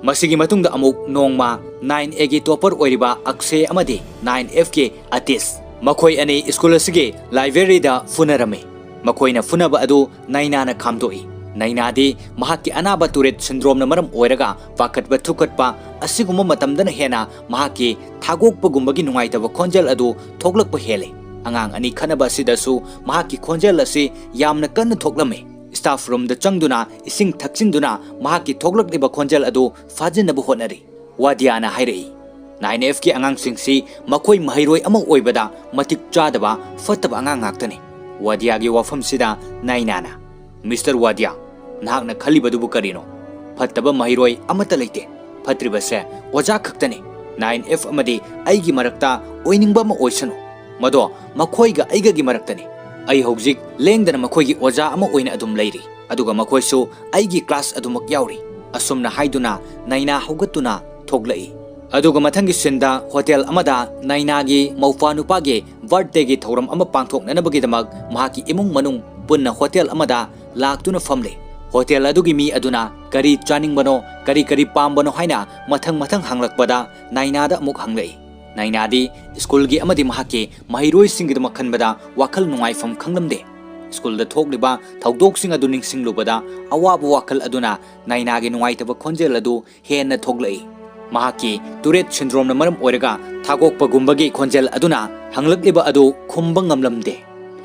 ꯃꯁꯤꯒꯤ ꯃꯇꯨꯡꯗ ꯑꯃꯨꯛ ꯅꯣꯡꯃ nine A ꯒꯤ topper ꯑꯣꯏꯔꯤꯕ ꯑꯛꯁꯦ ꯑꯃꯗꯤ nine F ꯀꯤ ꯑꯇꯤꯁ, ꯃꯈꯣꯏ ꯑꯅꯤ school ꯑꯁꯤꯒꯤ library ꯗ ꯐꯨꯅꯔꯝꯃꯤ꯫ ꯃꯈꯣꯏꯅ ꯐꯨꯅꯕ ꯑꯗꯨ ꯅꯩꯅꯥꯅ ꯈꯥꯝꯗꯣꯛꯏ꯫ ꯅꯩꯅꯥꯗꯤ ꯃꯍꯥꯛꯀꯤ ꯑꯅꯥꯕ Tourette syndrome ꯅ ꯃꯔꯝ ꯑꯣꯏꯔꯒ ꯄꯥꯈꯠꯄ ꯊꯨꯀꯠꯄ, ꯑꯁꯤꯒꯨꯝꯕ ꯃꯇꯝꯗꯅ ꯍꯦꯟꯅ ꯃꯍꯥꯛꯀꯤ ꯊꯥꯒꯣꯛꯄꯒꯨꯝꯕꯒꯤ ꯅꯨꯡꯉꯥꯏꯇꯕ ꯈꯣꯟꯖꯦꯜ ꯑꯗꯨ ꯊꯣꯛꯂꯛꯄ ꯍꯦꯜꯂꯤ꯫ ꯑꯉꯥꯡ ꯑꯅꯤ ꯈꯠꯅꯕ ꯑꯁꯤꯗꯁꯨ ꯃꯍꯥꯛꯀꯤ ꯈꯣꯟꯖꯦꯜ ꯑꯁꯤ ꯌꯥꯝꯅ ꯀꯟꯅ ꯊꯣꯛꯂꯝꯃꯤ꯫ Staff room ꯗ ꯆꯪꯗꯨꯅ ꯏꯁꯤꯡ ꯊꯛꯆꯤꯟꯗꯨꯅ ꯃꯍꯥꯛꯀꯤ ꯊꯣꯛꯂꯛꯂꯤꯕ ꯈꯣꯟꯖꯦꯜ ꯑꯗꯨ ꯐꯥꯖꯤꯟꯅꯕ ꯍꯣꯠꯅꯔꯤ꯫ ꯋꯥꯗꯤꯌꯥꯅ ꯍꯥꯏꯔꯛꯏ, "Nine F ꯀꯤ ꯑꯉꯥꯡꯁꯤꯡꯁꯤ ꯃꯈꯣꯏ ꯃꯍꯩꯔꯣꯏ ꯑꯃ ꯑꯣꯏꯕꯗ ꯃꯇꯤꯛ ꯆꯥꯗꯕ, ꯐꯠꯇꯕ ꯑꯉꯥꯡ ꯉꯥꯛꯇꯅꯤ"꯫ ꯋꯥꯗꯤꯌꯥꯒꯤ ꯋꯥꯐꯝꯁꯤꯗ ꯅꯩꯅꯥꯅ, "Mister ꯋꯥꯗꯤꯌꯥ, ꯅꯍꯥꯛꯅ ꯈꯜꯂꯤꯕꯗꯨꯕꯨ ꯀꯔꯤꯅꯣ? ꯐꯠꯇꯕ ꯃꯍꯩꯔꯣꯏ ꯑꯃꯠꯇ ꯂꯩꯇꯦ꯫ ꯐꯠꯇ꯭ꯔꯤꯕꯁꯦ ꯑꯣꯖꯥ ꯈꯛꯇꯅꯤ꯫ ꯅꯥꯏꯟ ꯑꯦꯐ ꯑꯃꯗꯤ ꯑꯩꯒꯤ ꯃꯔꯛꯇ ꯑꯣꯏꯅꯤꯡꯕ ꯑꯃ ꯑꯣꯏꯁꯅꯨ꯫ ꯃꯗꯣ ꯃꯈꯣꯏꯒ ꯑꯩꯒꯒꯤ ꯃꯔꯛꯇꯅꯤ꯫ ꯑꯩ ꯍꯧꯖꯤꯛ ꯂꯦꯡꯗꯅ ꯃꯈꯣꯏꯒꯤ ꯑꯣꯖꯥ ꯑꯃ ꯑꯣꯏꯅ ꯑꯗꯨꯝ ꯂꯩꯔꯤ, ꯑꯗꯨꯒ ꯃꯈꯣꯏꯁꯨ ꯑꯩꯒꯤ ꯀ꯭ꯂꯥꯁ ꯑꯗꯨꯃꯛ ꯌꯥꯎꯔꯤ꯫ ꯑꯁꯨꯝꯅ ꯍꯥꯏꯗꯨꯅ ꯅꯥꯏꯅꯥ ꯍꯧꯒꯠꯇꯨꯅ ꯊꯣꯛꯂꯛꯏ꯫ ꯑꯗꯨꯒ ꯃꯊꯪꯒꯤ ꯁꯤꯟꯗ ꯍꯣꯇꯦꯜ ꯑꯃꯗ ꯅꯥꯏꯅꯥꯒꯤ ꯃꯧꯄ꯭ꯋꯥ ꯅꯨꯄꯥꯒꯤ ꯕꯥꯔꯊꯗꯦꯒꯤ ꯊꯧꯔꯝ ꯑꯃ ꯄꯥꯡꯊꯣꯛꯅꯅꯕꯒꯤꯗꯃꯛ ꯃꯍꯥꯛꯀꯤ ꯏꯃꯨꯡ ꯃꯅꯨꯡ ꯄꯨꯟꯅ ꯍꯣꯇꯦꯜ ꯑꯃꯗ ꯂꯥꯛꯇꯨꯅ ꯐꯝꯂꯦ꯫ ꯍꯣꯇꯦꯜ ꯑꯗꯨꯒꯤ ꯃꯤ ꯑꯗꯨꯅ ꯀꯔꯤ ꯆꯥꯅꯤꯡꯕꯅꯣ, ꯀꯔꯤ ꯀꯔꯤ ꯄꯥꯝꯕꯅꯣ ꯍꯥꯏꯅ ꯃꯊꯪ ꯃꯊꯪ ꯍꯪꯂꯛꯄꯗ ꯅꯥꯏꯅꯥꯗ ꯑꯃꯨꯛ ꯍꯪꯂꯛꯏ꯫ ꯅꯥꯏꯅꯥꯗꯤ ꯁ꯭ꯀꯨꯜꯒꯤ ꯑꯃꯗꯤ ꯃꯍꯥꯛꯀꯤ ꯃꯍꯩꯔꯣꯏꯁꯤꯡꯒꯤꯗꯃꯛ ꯈꯟꯕꯗ ꯋꯥꯈꯜ ꯅꯨꯡꯉꯥꯏꯐꯝ ꯈꯪꯂꯝꯗꯦ꯫ ꯁ꯭ꯀꯨꯜꯗ ꯊꯣꯛꯂꯤꯕ ꯊꯧꯗꯣꯛꯁꯤꯡ ꯑꯗꯨ ꯅꯤꯡꯁꯤꯡꯂꯨꯕꯗ ꯑꯋꯥꯕ ꯋꯥꯈꯜ ꯑꯗꯨꯅ ꯅꯥꯏꯅꯥꯒꯤ ꯅꯨꯡꯉꯥꯏꯇꯕ ꯈꯣꯟꯖꯦꯜ ꯑꯗꯨ ꯍꯦꯟꯅ ꯊꯣꯛꯂꯛꯏ꯫ ꯃꯍꯥꯛꯀꯤ ꯇꯨꯔꯦꯠ ꯁꯤꯟꯗ꯭ꯔꯣꯝꯅ ꯃꯔꯝ ꯑꯣꯏꯔꯒ ꯊꯥꯒꯣꯛꯄꯒꯨꯝꯕꯒꯤ ꯈꯣꯟꯖꯦꯜ ꯑꯗꯨꯅ ꯍꯪꯂꯛꯂꯤꯕ ꯑꯗꯨ ꯈꯨꯝꯕ ꯉꯝꯂꯝꯗꯦ꯫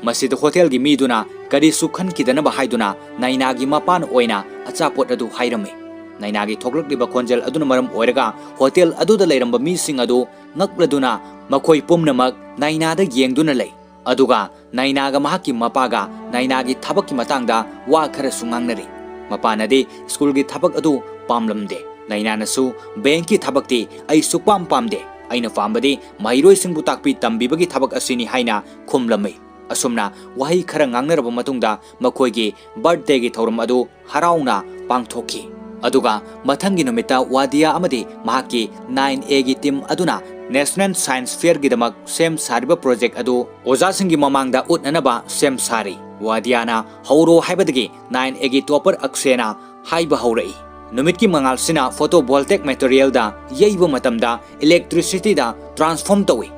ꯃꯁꯤꯗ ꯍꯣꯇꯦꯜꯒꯤ ꯃꯤꯗꯨꯅ ꯀꯔꯤꯁꯨ ꯈꯟꯈꯤꯗꯅꯕ ꯍꯥꯏꯗꯨꯅ ꯅꯥꯏꯅꯥꯒꯤ ꯃꯄꯥꯅ ꯑꯣꯏꯅ ꯑꯆꯥꯄꯣꯠ ꯑꯗꯨ ꯍꯥꯏꯔꯝꯃꯤ꯫ ꯅꯥꯏꯅꯥꯒꯤ ꯊꯣꯛꯂꯛꯂꯤꯕ ꯈꯣꯟꯖꯦꯜ ꯑꯗꯨꯅ ꯃꯔꯝ ꯑꯣꯏꯔꯒ ꯍꯣꯇꯦꯜ ꯑꯗꯨꯗ ꯂꯩꯔꯝꯕ ꯃꯤꯁꯤꯡ ꯑꯗꯨ ꯉꯛꯂꯗꯨꯅ ꯃꯈꯣꯏ ꯄꯨꯝꯅꯃꯛ ꯅꯥꯏꯅꯥꯗ ꯌꯦꯡꯗꯨꯅ ꯂꯩ꯫ ꯑꯗꯨꯒ ꯅꯥꯏꯅꯥꯒ ꯃꯍꯥꯛꯀꯤ ꯃꯄꯥꯒ ꯅꯥꯏꯅꯥꯒꯤ ꯊꯕꯛꯀꯤ ꯃꯇꯥꯡꯗ ꯋꯥ ꯈꯔꯁꯨ ꯉꯥꯡꯅꯔꯤ꯫ ꯃꯄꯥꯅꯗꯤ ꯁ꯭ꯀꯨꯜꯒꯤ ꯊꯕꯛ ꯑꯗꯨ ꯄꯥꯝꯂꯝꯗꯦ꯫ ꯅꯥꯏꯅꯥꯅꯁꯨ ꯕꯦꯡꯀꯤ ꯊꯕꯛꯇꯤ ꯑꯩ ꯁꯨꯛꯄꯥꯝ ꯄꯥꯝꯗꯦ, ꯑꯩꯅ ꯄꯥꯝꯕꯗꯤ ꯃꯍꯩꯔꯣꯏꯁꯤꯡꯕꯨ ꯇꯥꯛꯄꯤ ꯇꯝꯕꯤꯕꯒꯤ ꯊꯕꯛ ꯑꯁꯤꯅꯤ ꯍꯥꯏꯅ ꯈꯨꯝꯂꯝꯃꯤ꯫ ꯑꯁꯨꯝꯅ ꯋꯥꯍꯩ ꯈꯔ ꯉꯥꯡꯅꯔꯕ ꯃꯇꯨꯡꯗ ꯃꯈꯣꯏꯒꯤ ꯕꯥꯔꯊꯗꯦꯒꯤ ꯊꯧꯔꯝ ꯑꯗꯨ ꯍꯔꯥꯎꯅ ꯄꯥꯡꯊꯣꯛꯈꯤ꯫ ꯑꯗꯨꯒ ꯃꯊꯪꯒꯤ ꯅꯨꯃꯤꯠꯇ ꯋꯥꯗꯤꯌꯥ ꯑꯃꯗꯤ ꯃꯍꯥꯛꯀꯤ ꯅꯥꯏꯟ ꯑꯦꯒꯤ ꯇꯤꯝ ꯑꯗꯨꯅ ꯅꯦꯁꯅꯦꯜ ꯁꯥꯏꯟꯁ ꯐꯤꯌꯔꯒꯤꯗꯃꯛ ꯁꯦꯝ ꯁꯥꯔꯤꯕ ꯄ꯭ꯔꯣꯖꯦꯛ ꯑꯗꯨ ꯑꯣꯖꯥꯁꯤꯡꯒꯤ ꯃꯃꯥꯡꯗ ꯎꯠꯅꯅꯕ ꯁꯦꯝ ꯁꯥꯔꯤ꯫ ꯋꯥꯗꯤꯌꯥꯅ ꯍꯧꯔꯣ ꯍꯥꯏꯕꯗꯒꯤ ꯅꯥꯏꯟ ꯑꯦꯒꯤ ꯇꯣꯄꯔ ꯑꯛꯁꯦꯅ ꯍꯥꯏꯕ ꯍꯧꯔꯛꯏ꯫ ꯅꯨꯃꯤꯠꯀꯤ ꯃꯉꯥꯜꯁꯤꯅ ꯐꯣꯇꯣ ꯚꯣꯜꯇꯦꯛ ꯃꯦꯇꯔꯤꯌꯦꯜꯗ ꯌꯩꯕ ꯃꯇꯝꯗ ꯏꯂꯦꯛꯇ꯭ꯔꯤꯁꯤꯇꯤꯗ ꯇ꯭ꯔꯥꯟꯁꯐꯣꯔꯝ ꯇꯧꯏ꯫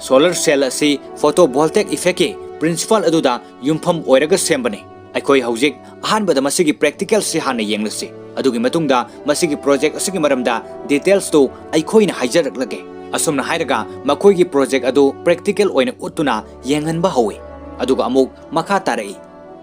ꯁꯣꯂꯔ ꯁꯦꯜ ꯑꯁꯤ ꯐꯣꯇꯣ ꯚꯣꯜꯇꯦꯛ ꯏꯐꯦꯛꯀꯤ ꯄ꯭ꯔꯤꯟꯁꯤꯄꯜ ꯑꯗꯨꯗ ꯌꯨꯝꯐꯝ ꯑꯣꯏꯔꯒ ꯁꯦꯝꯕꯅꯤ꯫ ꯑꯩꯈꯣꯏ ꯍꯧꯖꯤꯛ ꯑꯍꯥꯟꯕꯗ ꯃꯁꯤꯒꯤ ꯄ꯭ꯔꯦꯛꯇꯤꯀꯦꯜꯁꯤ ꯍꯥꯟꯅ ꯌꯦꯡꯂꯁꯤ꯫ ꯑꯗꯨꯒꯤ ꯃꯇꯨꯡꯗ ꯃꯁꯤꯒꯤ ꯄ꯭ꯔꯣꯖꯦꯛ ꯑꯁꯤꯒꯤ ꯃꯔꯝꯗ ꯗꯤꯇꯦꯜꯁꯇꯨ ꯑꯩꯈꯣꯏꯅ ꯍꯥꯏꯖꯔꯛꯂꯒꯦ꯫ ꯑꯁꯨꯝꯅ ꯍꯥꯏꯔꯒ ꯃꯈꯣꯏꯒꯤ ꯄ꯭ꯔꯣꯖꯦꯛ ꯑꯗꯨ ꯄ꯭ꯔꯦꯛꯇꯤꯀꯦꯜ ꯑꯣꯏꯅ ꯎꯠꯇꯨꯅ ꯌꯦꯡꯍꯟꯕ ꯍꯧꯏ꯫ ꯑꯗꯨꯒ ꯑꯃꯨꯛ ꯃꯈꯥ ꯇꯥꯔꯛꯏ꯫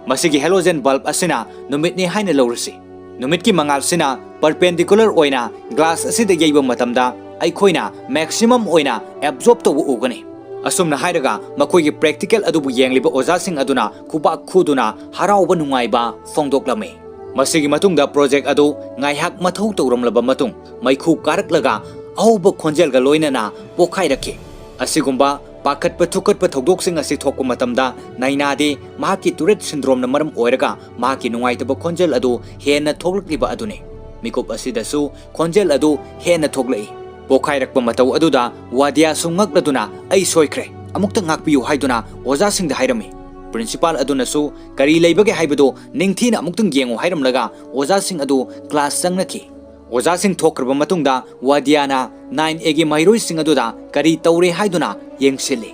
ꯃꯁꯤꯒꯤ ꯍꯦꯂꯣꯖꯦꯟ ꯕꯜꯕ ꯑꯁꯤꯅ ꯅꯨꯃꯤꯠꯅꯤ ꯍꯥꯏꯅ ꯂꯧꯔꯁꯤ꯫ ꯅꯨꯃꯤꯠꯀꯤ ꯃꯉꯥꯜꯁꯤꯅ ꯄꯔꯄꯦꯟꯗꯤꯀꯨꯂꯔ ꯑꯣꯏꯅ ꯒ꯭ꯂꯥꯁ ꯑꯁꯤꯗ ꯌꯩꯕ ꯃꯇꯝꯗ ꯑꯩꯈꯣꯏꯅ ꯃꯦꯛꯁꯤꯃꯝ ꯑꯣꯏꯅ ꯑꯦꯕꯖꯣꯔꯕ ꯇꯧꯕ ꯎꯒꯅꯤ꯫ ꯑꯁꯨꯝꯅ ꯍꯥꯏꯔꯒ ꯃꯈꯣꯏꯒꯤ ꯄ꯭ꯔꯦꯛꯇꯤꯀꯦꯜ ꯑꯗꯨꯕꯨ ꯌꯦꯡꯂꯤꯕ ꯑꯣꯖꯥꯁꯤꯡ ꯑꯗꯨꯅ ꯈꯨꯕꯥꯛ ꯈꯨꯗꯨꯅ ꯍꯔꯥꯎꯕ ꯅꯨꯡꯉꯥꯏꯕ ꯐꯣꯡꯗꯣꯛꯂꯝꯃꯤ꯫ ꯃꯁꯤꯒꯤ ꯃꯇꯨꯡꯗ ꯄ꯭ꯔꯣꯖꯦꯛ ꯑꯗꯨ ꯉꯥꯏꯍꯥꯛ ꯃꯊꯧ ꯇꯧꯔꯝꯂꯕ ꯃꯇꯨꯡ ꯃꯩꯈꯨ ꯀꯥꯔꯛꯂꯒ ꯑꯍꯧꯕ ꯈꯣꯟꯖꯦꯜꯒ ꯂꯣꯏꯅꯅ ꯄꯣꯈꯥꯏꯔꯛꯈꯤ꯫ ꯑꯁꯤꯒꯨꯝꯕ ꯄꯥꯈꯠꯄ ꯊꯨꯀꯠꯄ ꯊꯧꯗꯣꯛꯁꯤꯡ ꯑꯁꯤ ꯊꯣꯛꯄ ꯃꯇꯝꯗ ꯅꯥꯏꯅꯥꯗꯤ ꯃꯍꯥꯛꯀꯤ ꯇꯨꯔꯦꯠ ꯁꯤꯟꯗ꯭ꯔꯣꯝꯅ ꯃꯔꯝ ꯑꯣꯏꯔꯒ ꯃꯍꯥꯛꯀꯤ ꯅꯨꯡꯉꯥꯏꯇꯕ ꯈꯣꯟꯖꯦꯜ ꯑꯗꯨ ꯍꯦꯟꯅ ꯊꯣꯛꯂꯛꯂꯤꯕ ꯑꯗꯨꯅꯤ꯫ ꯃꯤꯀꯨꯞ ꯑꯁꯤꯗꯁꯨ ꯈꯣꯟꯖꯦꯜ ꯑꯗꯨ ꯍꯦꯟꯅ ꯊꯣꯛꯂꯛꯏ꯫ ꯄꯣꯈꯥꯏꯔꯛꯄ ꯃꯇꯧ ꯑꯗꯨꯗ ꯋꯥꯗꯤꯌꯥꯁꯨ ꯉꯛꯂꯗꯨꯅ, "ꯑꯩ ꯁꯣꯏꯈ꯭ꯔꯦ, ꯑꯃꯨꯛꯇ ꯉꯥꯛꯄꯤꯌꯨ" ꯍꯥꯏꯗꯨꯅ ꯑꯣꯖꯥꯁꯤꯡꯗ ꯍꯥꯏꯔꯝꯃꯤ꯫ ꯄ꯭ꯔꯤꯟꯁꯤꯄꯥꯜ ꯑꯗꯨꯅꯁꯨ "ꯀꯔꯤ ꯂꯩꯕꯒꯦ ꯍꯥꯏꯕꯗꯨ ꯅꯤꯡꯊꯤꯅ ꯑꯃꯨꯛꯇꯪ ꯌꯦꯡꯉꯨ" ꯍꯥꯏꯔꯝꯂꯒ ꯑꯣꯖꯥꯁꯤꯡ ꯑꯗꯨ ꯀ꯭ꯂꯥꯁ ꯆꯪꯅꯈꯤ꯫ ꯑꯣꯖꯥꯁꯤꯡ ꯊꯣꯛꯈ꯭ꯔꯕ ꯃꯇꯨꯡꯗ ꯋꯥꯗꯤꯌꯥꯅ ꯅꯥꯏꯟ ꯑꯦꯒꯤ ꯃꯍꯩꯔꯣꯏꯁꯤꯡ ꯑꯗꯨꯗ ꯀꯔꯤ ꯇꯧꯔꯦ ꯍꯥꯏꯗꯨꯅ ꯌꯦꯡꯁꯤꯜꯂꯤ꯫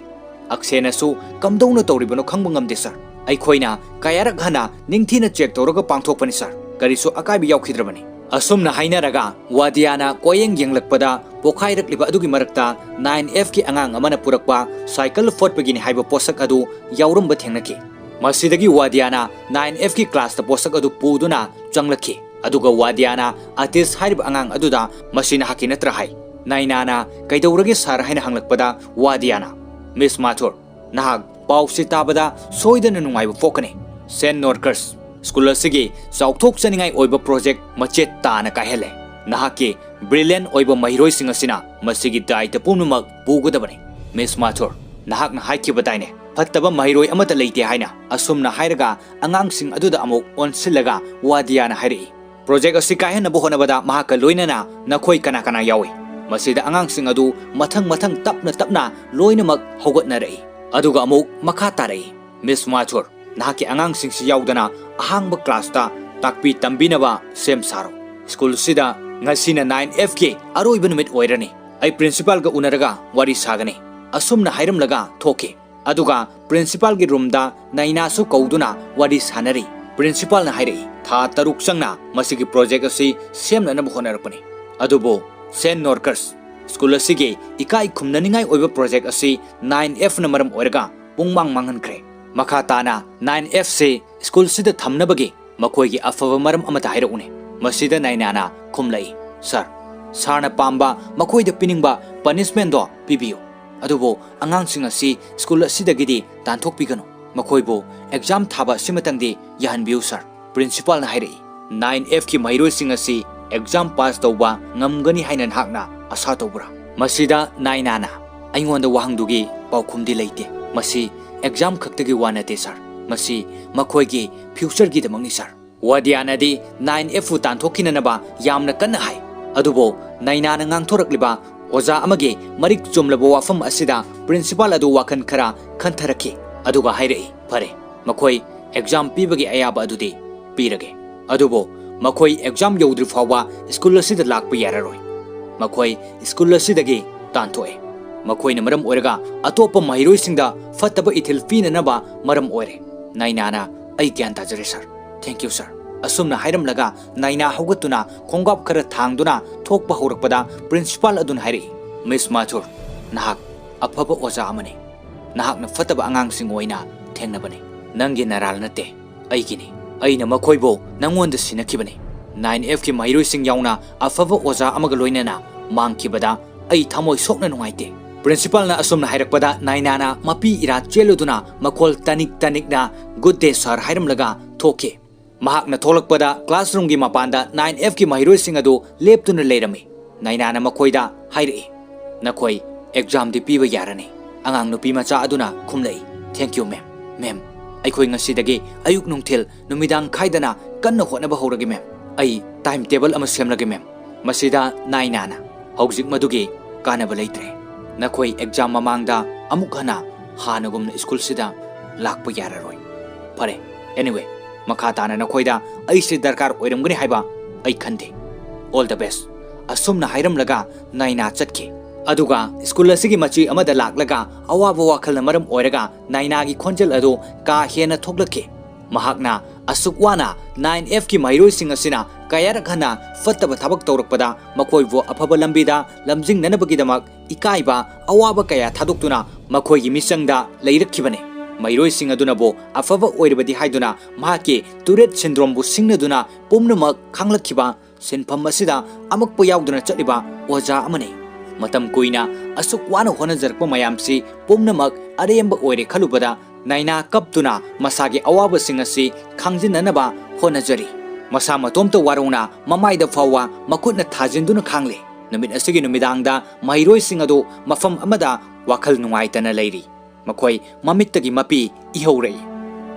ꯑꯛꯁꯦꯅꯁꯨ "ꯀꯝꯗꯧꯅ ꯇꯧꯔꯤꯕꯅꯣ ꯈꯪꯕ ꯉꯝꯗꯦ ꯁꯥꯔ꯫ ꯑꯩꯈꯣꯏꯅ ꯀꯌꯥꯔꯛ ꯍꯟꯅ ꯅꯤꯡꯊꯤꯅ ꯆꯦꯛ ꯇꯧꯔꯒ ꯄꯥꯡꯊꯣꯛꯄꯅꯤ ꯁꯥꯔ꯫ ꯀꯔꯤꯁꯨ ꯑꯀꯥꯏꯕ ꯌꯥꯎꯈꯤꯗ꯭ꯔꯕꯅꯤ"꯫ ꯑꯁꯨꯝꯅ ꯍꯥꯏꯅꯔꯒ ꯋꯥꯗꯤꯌꯥꯅ ꯀꯣꯌꯦꯡ ꯌꯦꯡꯂꯛꯄꯗ ꯄꯣꯈꯥꯏꯔꯛꯂꯤꯕ ꯑꯗꯨꯒꯤ ꯃꯔꯛꯇ ꯅꯥꯏꯟ ꯑꯦꯐꯀꯤ ꯑꯉꯥꯡ ꯑꯃꯅ ꯄꯨꯔꯛꯄ ꯁꯥꯏꯀꯜ ꯐꯣꯠꯄꯒꯤꯅꯤ ꯍꯥꯏꯕ ꯄꯣꯠꯁꯛ ꯑꯗꯨ ꯌꯥꯎꯔꯝꯕ ꯊꯦꯡꯅꯈꯤ꯫ ꯃꯁꯤꯗꯒꯤ ꯋꯥꯗꯤꯌꯥꯅ ꯅꯥꯏꯟ ꯑꯦꯐꯀꯤ ꯀ꯭ꯂꯥꯁꯇ ꯄꯣꯠꯁꯛ ꯑꯗꯨ ꯄꯨꯗꯨꯅ ꯆꯪꯂꯛꯈꯤ꯫ ꯑꯗꯨꯒ ꯋꯥꯗꯤꯌꯥꯅ ꯑꯇꯤꯁ ꯍꯥꯏꯔꯤꯕ ꯑꯉꯥꯡ ꯑꯗꯨꯗ "ꯃꯁꯤ ꯅꯍꯥꯛꯀꯤ ꯅꯠꯇ꯭ꯔꯥ?" ꯍꯥꯏ꯫ ꯅꯥꯏꯅꯥꯅ "ꯀꯩꯗꯧꯔꯒꯦ ꯁꯥꯔ?" ꯍꯥꯏꯅ ꯍꯪꯂꯛꯄꯗ ꯋꯥꯗꯤꯌꯥꯅ, "ꯃꯤꯁ ꯃꯥꯊꯨꯔ, ꯅꯍꯥꯛ ꯄꯥꯎꯁꯤ ꯇꯥꯕꯗ ꯁꯣꯏꯗꯅ ꯅꯨꯡꯉꯥꯏꯕ ꯄꯣꯛꯀꯅꯤ꯫ ꯁꯦꯟ ꯅꯣꯔꯀꯔꯁ ꯁ꯭ꯀꯨꯜ ꯑꯁꯤꯒꯤ ꯆꯥꯎꯊꯣꯛꯆꯅꯤꯡꯉꯥꯏ ꯑꯣꯏꯕ ꯄ꯭ꯔꯣꯖꯦꯛ ꯃꯆꯦꯠ ꯇꯥꯅ ꯀꯥꯏꯍꯜꯂꯦ꯫ ꯅꯍꯥꯛꯀꯤ ꯕ꯭ꯔꯤꯂꯤꯌꯟ ꯑꯣꯏꯕ ꯃꯍꯩꯔꯣꯏꯁꯤꯡ ꯑꯁꯤꯅ ꯃꯁꯤꯒꯤ ꯗꯥꯏꯇ ꯄꯨꯝꯅꯃꯛ ꯄꯨꯒꯗꯕꯅꯤ꯫ ꯃꯤꯁ ꯃꯥꯊꯨꯔ, ꯅꯍꯥꯛꯅ ꯍꯥꯏꯈꯤꯕꯗꯥꯏꯅꯦ, ꯐꯠꯇꯕ ꯃꯍꯩꯔꯣꯏ ꯑꯃꯠꯇ ꯂꯩꯇꯦ ꯍꯥꯏꯅ?" ꯑꯁꯨꯝꯅ ꯍꯥꯏꯔꯒ ꯑꯉꯥꯡꯁꯤꯡ ꯑꯗꯨꯗ ꯑꯃꯨꯛ ꯑꯣꯟꯁꯤꯜꯂꯒ ꯋꯥꯗꯤꯌꯥꯅ ꯍꯥꯏꯔꯛꯏ, "ꯄ꯭ꯔꯣꯖꯦꯛ ꯑꯁꯤ ꯀꯥꯏꯍꯟꯅꯕ ꯍꯣꯠꯅꯕꯗ ꯃꯍꯥꯛꯀ ꯂꯣꯏꯅꯅ ꯅꯈꯣꯏ ꯀꯅꯥ ꯀꯅꯥ ꯌꯥꯎꯏ?" ꯃꯁꯤꯗ ꯑꯉꯥꯡꯁꯤꯡ ꯑꯗꯨ ꯃꯊꯪ ꯃꯊꯪ ꯇꯞꯅ ꯇꯞꯅ ꯂꯣꯏꯅꯃꯛ ꯍꯧꯒꯠꯅꯔꯛꯏ꯫ ꯑꯗꯨꯒ ꯑꯃꯨꯛ ꯃꯈꯥ ꯇꯥꯔꯛꯏ, "ꯃꯤꯁ ꯃꯥꯊꯨꯔ, ꯅꯍꯥꯛꯀꯤ ꯑꯉꯥꯡꯁꯤꯡꯁꯤ ꯌꯥꯎꯗꯅ ꯑꯍꯥꯡꯕ ꯀ꯭ꯂꯥꯁꯇ ꯇꯥꯛꯄꯤ ꯇꯝꯕꯤꯅꯕ ꯁꯦꯝ ꯁꯥꯔꯣ꯫ ꯁ꯭ꯀꯨꯜꯁꯤꯗ ꯉꯁꯤꯅ ꯅꯥꯏꯟ ꯑꯦꯐꯀꯤ ꯑꯔꯣꯏꯕ ꯅꯨꯃꯤꯠ ꯑꯣꯏꯔꯅꯤ꯫ ꯑꯩ ꯄ꯭ꯔꯤꯟꯁꯤꯄꯥꯜꯒ ꯎꯅꯔꯒ ꯋꯥꯔꯤ ꯁꯥꯒꯅꯤ꯫" ꯑꯁꯨꯝꯅ ꯍꯥꯏꯔꯝꯂꯒ ꯊꯣꯛꯈꯤ꯫ ꯑꯗꯨꯒ ꯄ꯭ꯔꯤꯟꯁꯤꯄꯥꯜꯒꯤ ꯔꯨꯝꯗ ꯅꯥꯏꯅꯥꯁꯨ ꯀꯧꯗꯨꯅ ꯋꯥꯔꯤ ꯁꯥꯅꯔꯤ꯫ ꯄ꯭ꯔꯤꯟꯁꯤꯄꯥꯜꯅ ꯍꯥꯏꯔꯛꯏ, "ꯊꯥ ꯇꯔꯨꯛ ꯆꯪꯅ ꯃꯁꯤꯒꯤ ꯄ꯭ꯔꯣꯖꯦꯛ ꯑꯁꯤ ꯁꯦꯝꯅꯅꯕ ꯍꯣꯠꯅꯔꯛꯄꯅꯤ꯫ ꯑꯗꯨꯕꯨ ꯁꯦꯟ ꯅꯣꯔꯀꯔꯁ ꯁ꯭ꯀꯨꯜ ꯑꯁꯤꯒꯤ ꯏꯀꯥꯏ ꯈꯨꯝꯅꯅꯤꯡꯉꯥꯏ ꯑꯣꯏꯕ ꯄ꯭ꯔꯣꯖꯦꯛ ꯑꯁꯤ ꯅꯥꯏꯟ ꯑꯦꯐꯅ ꯃꯔꯝ ꯑꯣꯏꯔꯒ ꯄꯨꯡꯃꯥꯡ ꯃꯥꯡꯍꯟꯈ꯭ꯔꯦ꯫ ꯃꯈꯥ ꯇꯥꯅ ꯅꯥꯏꯟ ꯑꯦꯐꯁꯤ ꯁ꯭ꯀꯨꯜꯁꯤꯗ ꯊꯝꯅꯕꯒꯤ ꯃꯈꯣꯏꯒꯤ ꯑꯐꯕ ꯃꯔꯝ ꯑꯃꯠꯇ ꯍꯥꯏꯔꯛꯎꯅꯦ꯫" ꯃꯁꯤꯗ ꯅꯥꯏꯅꯥꯅ ꯈꯨꯝꯂꯛꯏ, "ꯁꯥꯔ, ꯁꯥꯔꯅ ꯄꯥꯝꯕ ꯃꯈꯣꯏꯗ ꯄꯤꯅꯤꯡꯕ ꯄꯅꯤꯁꯃꯦꯟꯗꯣ ꯄꯤꯕꯤꯌꯨ꯫ ꯑꯗꯨꯕꯨ ꯑꯉꯥꯡꯁꯤꯡ ꯑꯁꯤ ꯁ꯭ꯀꯨꯜ ꯑꯁꯤꯗꯒꯤꯗꯤ ꯇꯥꯟꯊꯣꯛꯄꯤꯒꯅꯨ꯫ ꯃꯈꯣꯏꯕꯨ ꯑꯦꯛꯖꯥꯝ ꯊꯥꯕ ꯑꯁꯤꯃꯇꯪꯗꯤ ꯌꯥꯍꯟꯕꯤꯌꯨ ꯁꯥꯔ꯫" ꯄ꯭ꯔꯤꯟꯁꯤꯄꯥꯜꯅ ꯍꯥꯏꯔꯛꯏ, "ꯅꯥꯏꯟ ꯑꯦꯐꯀꯤ ꯃꯍꯩꯔꯣꯏꯁꯤꯡ ꯑꯁꯤ ꯑꯦꯛꯖꯥꯝ ꯄꯥꯁ ꯇꯧꯕ ꯉꯝꯒꯅꯤ ꯍꯥꯏꯅ ꯅꯍꯥꯛꯅ ꯑꯁꯥ ꯇꯧꯕ꯭ꯔꯥ? ꯃꯁꯤꯗ ꯅꯥꯏꯅꯥꯅ, "ꯑꯩꯉꯣꯟꯗ ꯋꯥꯍꯪꯗꯨꯒꯤ ꯄꯥꯎꯈꯨꯝꯗꯤ ꯂꯩꯇꯦ꯫ ꯃꯁꯤ ꯑꯦꯛꯖꯥꯝ ꯈꯛꯇꯒꯤ ꯋꯥ ꯅꯠꯇꯦ ꯁꯥꯔ, ꯃꯁꯤ ꯃꯈꯣꯏꯒꯤ ꯐ꯭ꯌꯨꯆꯔꯒꯤꯗꯃꯛꯅꯤ ꯁꯥꯔ"꯫ ꯋꯥꯗꯤꯌꯥꯅꯗꯤ ꯅꯥꯏꯟ ꯑꯦꯐꯄꯨ ꯇꯥꯟꯊꯣꯛꯈꯤꯅꯅꯕ ꯌꯥꯝꯅ ꯀꯟꯅ ꯍꯥꯏ꯫ ꯑꯗꯨꯕꯨ ꯅꯥꯏꯅꯥꯅ ꯉꯥꯡꯊꯣꯔꯛꯂꯤꯕ ꯑꯣꯖꯥ ꯑꯃꯒꯤ ꯃꯔꯤꯛ ꯆꯨꯝꯂꯕ ꯋꯥꯐꯝ ꯑꯁꯤꯗ ꯄ꯭ꯔꯤꯟꯁꯤꯄꯥꯜ ꯑꯗꯨ ꯋꯥꯈꯜ ꯈꯔ ꯈꯟꯊꯔꯛꯈꯤ꯫ ꯑꯗꯨꯒ ꯍꯥꯏꯔꯛꯏ, "ꯐꯔꯦ, ꯃꯈꯣꯏ ꯑꯦꯛꯖꯥꯝ ꯄꯤꯕꯒꯤ ꯑꯌꯥꯕ ꯑꯗꯨꯗꯤ ꯄꯤꯔꯒꯦ꯫ ꯑꯗꯨꯕꯨ ꯃꯈꯣꯏ ꯑꯦꯛꯖꯥꯝ ꯌꯧꯗ꯭ꯔꯤ ꯐꯥꯎꯕ ꯁ꯭ꯀꯨꯜ ꯑꯁꯤꯗ ꯂꯥꯛꯄ ꯌꯥꯔꯔꯣꯏ꯫ ꯃꯈꯣꯏ ꯁ꯭ꯀꯨꯜ ꯑꯁꯤꯗꯒꯤ ꯇꯥꯟꯊꯣꯛꯑꯦ꯫ ꯃꯈꯣꯏꯅ ꯃꯔꯝ ꯑꯣꯏꯔꯒ ꯑꯇꯣꯞꯄ ꯃꯍꯩꯔꯣꯏꯁꯤꯡꯗ ꯐꯠꯇꯕ ꯏꯊꯤꯜ ꯄꯤꯅꯅꯕ ꯃꯔꯝ ꯑꯣꯏꯔꯦ"꯫ ꯅꯥꯏꯅꯥꯅ, "ꯑꯩ ꯒ꯭ꯌꯥꯟ ꯇꯥꯖꯔꯦ ꯁꯥꯔ꯫ Thank you ꯁꯥꯔ"꯫ ꯑꯁꯨꯝꯅ ꯍꯥꯏꯔꯝꯂꯒ ꯅꯥꯏꯅꯥ ꯍꯧꯒꯠꯇꯨꯅ ꯈꯣꯡꯒꯥꯞ ꯈꯔ ꯊꯥꯡꯗꯨꯅ ꯊꯣꯛꯄ ꯍꯧꯔꯛꯄꯗ ꯄ꯭ꯔꯤꯟꯁꯤꯄꯥꯜ ꯑꯗꯨꯅ ꯍꯥꯏꯔꯛꯏ, "ꯃꯤꯁ ꯃꯥꯊꯨꯔ, ꯅꯍꯥꯛ ꯑꯐꯕ ꯑꯣꯖꯥ ꯑꯃꯅꯤ꯫ ꯅꯍꯥꯛꯅ ꯐꯠꯇꯕ ꯑꯉꯥꯡꯁꯤꯡ ꯑꯣꯏꯅ ꯊꯦꯡꯅꯕꯅꯤ꯫ ꯅꯪꯒꯤ ꯅꯔꯥꯜ ꯅꯠꯇꯦ, ꯑꯩꯒꯤꯅꯤ꯫ ꯑꯩꯅ ꯃꯈꯣꯏꯕꯨ ꯅꯪꯉꯣꯟꯗ ꯁꯤꯟꯅꯈꯤꯕꯅꯤ"꯫ ꯅꯥꯏꯟ ꯑꯦꯐꯀꯤ ꯃꯍꯩꯔꯣꯏꯁꯤꯡ ꯌꯥꯎꯅ ꯑꯐꯕ ꯑꯣꯖꯥ ꯑꯃꯒ ꯂꯣꯏꯅꯅ ꯃꯥꯡꯈꯤꯕꯗ ꯑꯩ ꯊꯃꯣꯏ ꯁꯣꯛꯅ ꯅꯨꯡꯉꯥꯏꯇꯦ꯫ ꯄ꯭ꯔꯤꯟꯁꯤꯄꯥꯜꯅ ꯑꯁꯨꯝꯅ ꯍꯥꯏꯔꯛꯄꯗ ꯅꯥꯏꯅꯥꯅ ꯃꯄꯤ ꯏꯔꯥ ꯆꯦꯜꯂꯨꯗꯨꯅ ꯃꯈꯣꯜ ꯇꯅꯤꯛ ꯇꯅꯤꯛꯅ "Good day ꯁꯥꯔ" ꯍꯥꯏꯔꯝꯂꯒ ꯊꯣꯛꯈꯤ꯫ ꯃꯍꯥꯛꯅ ꯊꯣꯛꯂꯛꯄꯗ ꯀ꯭ꯂꯥꯁꯔꯨꯝꯒꯤ ꯃꯄꯥꯟꯗ ꯅꯥꯏꯟ ꯑꯦꯐꯀꯤ ꯃꯍꯩꯔꯣꯏꯁꯤꯡ ꯑꯗꯨ ꯂꯦꯞꯇꯨꯅ ꯂꯩꯔꯝꯃꯤ꯫ ꯅꯥꯏꯅꯥꯅ ꯃꯈꯣꯏꯗ ꯍꯥꯏꯔꯛꯏ, "ꯅꯈꯣꯏ ꯑꯦꯛꯖꯥꯝꯗꯤ ꯄꯤꯕ ꯌꯥꯔꯅꯤ"꯫ ꯑꯉꯥꯡ ꯅꯨꯄꯤ ꯃꯆꯥ ꯑꯗꯨꯅ ꯈꯨꯝꯂꯛꯏ, "Thank you ꯃꯦꯝ꯫ ꯃꯦꯝ, ꯑꯩꯈꯣꯏ ꯉꯁꯤꯗꯒꯤ ꯑꯌꯨꯛ ꯅꯨꯡꯊꯤꯜ ꯅꯨꯃꯤꯗꯥꯡ ꯈꯥꯏꯗꯅ ꯀꯟꯅ ꯍꯣꯠꯅꯕ ꯍꯧꯔꯒꯦ ꯃꯦꯝ꯫ ꯑꯩ ꯇꯥꯏꯝ ꯇꯦꯕꯜ ꯑꯃ ꯁꯦꯝꯂꯒꯦ ꯃꯦꯝ"꯫ ꯃꯁꯤꯗ ꯅꯥꯏꯅꯥꯅ, "ꯍꯧꯖꯤꯛ ꯃꯗꯨꯒꯤ ꯀꯥꯟꯅꯕ ꯂꯩꯇ꯭ꯔꯦ꯫ ꯅꯈꯣꯏ ꯑꯦꯛꯖꯥꯝ ꯃꯃꯥꯡꯗ ꯑꯃꯨꯛ ꯍꯟꯅ ꯍꯥꯟꯅꯒꯨꯝꯅ ꯁ꯭ꯀꯨꯜꯁꯤꯗ ꯂꯥꯛꯄ ꯌꯥꯔꯔꯣꯏ꯫ ꯐꯔꯦ, anyway, ꯃꯈꯥ ꯇꯥꯅ ꯅꯈꯣꯏꯗ ꯑꯩꯁꯦ ꯗꯔꯀꯥꯔ ꯑꯣꯏꯔꯝꯒꯅꯤ ꯍꯥꯏꯕ ꯑꯩ ꯈꯟꯗꯦ꯫ All the best"꯫ ꯑꯁꯨꯝꯅ ꯍꯥꯏꯔꯝꯂꯒ ꯅꯥꯏꯅꯥ ꯆꯠꯈꯤ꯫ ꯑꯗꯨꯒ ꯁ꯭ꯀꯨꯜ ꯑꯁꯤꯒꯤ ꯃꯆꯤ ꯑꯃꯗ ꯂꯥꯛꯂꯒ ꯑꯋꯥꯕ ꯋꯥꯈꯜꯅ ꯃꯔꯝ ꯑꯣꯏꯔꯒ ꯅꯥꯏꯅꯥꯒꯤ ꯈꯣꯟꯖꯦꯜ ꯑꯗꯨ ꯀꯥ ꯍꯦꯟꯅ ꯊꯣꯛꯂꯛꯈꯤ꯫ ꯃꯍꯥꯛꯅ ꯑꯁꯨꯛ ꯋꯥꯅ ꯅꯥꯏꯟ ꯑꯦꯐꯀꯤ ꯃꯍꯩꯔꯣꯏꯁꯤꯡ ꯑꯁꯤꯅ ꯀꯌꯥꯔꯛ ꯍꯟꯅ ꯐꯠꯇꯕ ꯊꯕꯛ ꯇꯧꯔꯛꯄꯗ ꯃꯈꯣꯏꯕꯨ ꯑꯐꯕ ꯂꯝꯕꯤꯗ ꯂꯝꯖꯤꯡꯅꯅꯕꯒꯤꯗꯃꯛ ꯏꯀꯥꯏꯕ, ꯑꯋꯥꯕ ꯀꯌꯥ ꯊꯥꯗꯣꯛꯇꯨꯅ ꯃꯈꯣꯏꯒꯤ ꯃꯤꯆꯪꯗ ꯂꯩꯔꯛꯈꯤꯕꯅꯤ꯫ ꯃꯍꯩꯔꯣꯏꯁꯤꯡ ꯑꯗꯨꯅꯕꯨ ꯑꯐꯕ ꯑꯣꯏꯔꯕꯗꯤ ꯍꯥꯏꯗꯨꯅ ꯃꯍꯥꯛꯀꯤ ꯇꯨꯔꯦꯠ ꯁꯤꯟꯗ꯭ꯔꯣꯝꯕꯨ ꯁꯤꯡꯅꯗꯨꯅ ꯄꯨꯝꯅꯃꯛ ꯈꯪꯂꯛꯈꯤꯕ ꯁꯤꯟꯐꯝ ꯑꯁꯤꯗ ꯑꯃꯛꯄ ꯌꯥꯎꯗꯅ ꯆꯠꯂꯤꯕ ꯑꯣꯖꯥ ꯑꯃꯅꯤ꯫ ꯃꯇꯝ ꯀꯨꯏꯅ ꯑꯁꯨꯛ ꯋꯥꯅ ꯍꯣꯠꯅꯖꯔꯛꯄ ꯃꯌꯥꯝꯁꯤ ꯄꯨꯝꯅꯃꯛ ꯑꯔꯦꯝꯕ ꯑꯣꯏꯔꯦ ꯈꯜꯂꯨꯕꯗ ꯅꯥꯏꯅꯥ ꯀꯞꯇꯨꯅ ꯃꯁꯥꯒꯤ ꯑꯋꯥꯕꯁꯤꯡ ꯑꯁꯤ ꯈꯥꯡꯖꯤꯟꯅꯅꯕ ꯍꯣꯠꯅꯖꯔꯤ꯫ ꯃꯁꯥ ꯃꯇꯣꯝꯇ ꯋꯥꯔꯧꯅ ꯃꯃꯥꯏꯗ ꯐꯥꯎꯕ ꯃꯈꯨꯠꯅ ꯊꯥꯖꯤꯟꯗꯨꯅ ꯈꯥꯡꯂꯦ꯫ ꯅꯨꯃꯤꯠ ꯑꯁꯤꯒꯤ ꯅꯨꯃꯤꯗꯥꯡꯗ ꯃꯍꯩꯔꯣꯏꯁꯤꯡ ꯑꯗꯨ ꯃꯐꯝ ꯑꯃꯗ ꯋꯥꯈꯜ ꯅꯨꯡꯉꯥꯏꯇꯅ ꯂꯩꯔꯤ꯫ ꯃꯈꯣꯏ ꯃꯃꯤꯠꯇꯒꯤ ꯃꯄꯤ ꯏꯍꯧꯔꯛꯏ꯫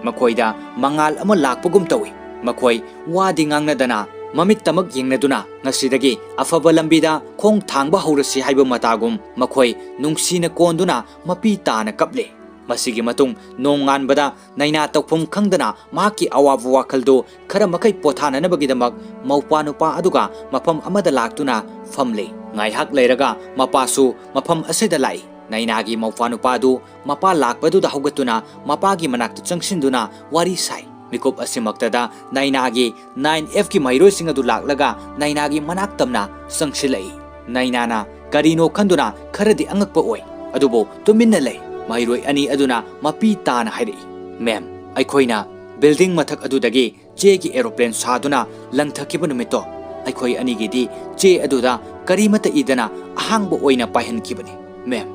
ꯃꯈꯣꯏꯗ ꯃꯉꯥꯜ ꯑꯃ ꯂꯥꯛꯄꯒꯨꯝ ꯇꯧꯏ꯫ ꯃꯈꯣꯏ ꯋꯥꯗꯤ ꯉꯥꯡꯅꯗꯅ ꯃꯃꯤꯠꯇꯃꯛ ꯌꯦꯡꯅꯗꯨꯅ ꯉꯁꯤꯗꯒꯤ ꯑꯐꯕ ꯂꯝꯕꯤꯗ ꯈꯣꯡ ꯊꯥꯡꯕ ꯍꯧꯔꯁꯤ ꯍꯥꯏꯕ ꯃꯇꯥꯒꯨꯝ ꯃꯈꯣꯏ ꯅꯨꯡꯁꯤꯅ ꯀꯣꯟꯗꯨꯅ ꯃꯄꯤ ꯇꯥꯅ ꯀꯞꯂꯦ꯫ ꯃꯁꯤꯒꯤ ꯃꯇꯨꯡ ꯅꯣꯡꯉꯥꯟꯕꯗ ꯅꯩꯅꯥ ꯇꯧꯐꯝ ꯈꯪꯗꯅ ꯃꯍꯥꯛꯀꯤ ꯑꯋꯥꯕ ꯋꯥꯈꯜꯗꯨ ꯈꯔ ꯃꯈꯩ ꯄꯣꯊꯥꯅꯅꯕꯒꯤꯗꯃꯛ ꯃꯧꯄ꯭ꯋꯥ ꯅꯨꯄꯥ ꯑꯗꯨꯒ ꯃꯐꯝ ꯑꯃꯗ ꯂꯥꯛꯇꯨꯅ ꯐꯝꯂꯦ꯫ ꯉꯥꯏꯍꯥꯛ ꯂꯩꯔꯒ ꯃꯄꯥꯁꯨ ꯃꯐꯝ ꯑꯁꯤꯗ ꯂꯥꯛꯏ꯫ ꯅꯩꯅꯥꯒꯤ ꯃꯧꯄ꯭ꯋꯥ ꯅꯨꯄꯥ ꯑꯗꯨ ꯃꯄꯥ ꯂꯥꯛꯄꯗꯨꯗ ꯍꯧꯒꯠꯇꯨꯅ ꯃꯄꯥꯒꯤ ꯃꯅꯥꯛꯇ ꯆꯪꯁꯤꯟꯗꯨꯅ ꯋꯥꯔꯤ ꯁꯥꯏ꯫ ꯃꯤꯀꯨꯞ ꯑꯁꯤꯃꯛꯇꯗ ꯅꯩꯅꯥꯒꯤ ꯅꯥꯏꯟ ꯑꯦꯐꯀꯤ ꯃꯍꯩꯔꯣꯏꯁꯤꯡ ꯑꯗꯨ ꯂꯥꯛꯂꯒ ꯅꯩꯅꯥꯒꯤ ꯃꯅꯥꯛ ꯇꯝꯅ ꯆꯪꯁꯤꯜꯂꯛꯏ꯫ ꯅꯩꯅꯥꯅ ꯀꯔꯤꯅꯣ ꯈꯟꯗꯨꯅ ꯈꯔꯗꯤ ꯑꯉꯛꯄ ꯑꯣꯏ, ꯑꯗꯨꯕꯨ ꯇꯨꯃꯤꯟꯅ ꯂꯩ꯫ ꯃꯍꯩꯔꯣꯏ ꯑꯅꯤ ꯑꯗꯨꯅ ꯃꯄꯤ ꯇꯥꯅ ꯍꯥꯏꯔꯛꯏ, "ꯃꯦꯝ, ꯑꯩꯈꯣꯏꯅ ꯕꯤꯜꯗꯤꯡ ꯃꯊꯛ ꯑꯗꯨꯗꯒꯤ ꯆꯦꯒꯤ ꯑꯦꯔꯣꯄ꯭ꯂꯦꯟ ꯁꯥꯗꯨꯅ ꯂꯪꯊꯈꯤꯕ ꯅꯨꯃꯤꯠꯇꯣ, ꯑꯩꯈꯣꯏ ꯑꯅꯤꯒꯤꯗꯤ ꯆꯦ ꯑꯗꯨꯗ ꯀꯔꯤꯃꯠꯇ ꯏꯗꯅ ꯑꯍꯥꯡꯕ ꯑꯣꯏꯅ ꯄꯥꯏꯍꯟꯈꯤꯕꯅꯤ꯫ ꯃꯦꯝ,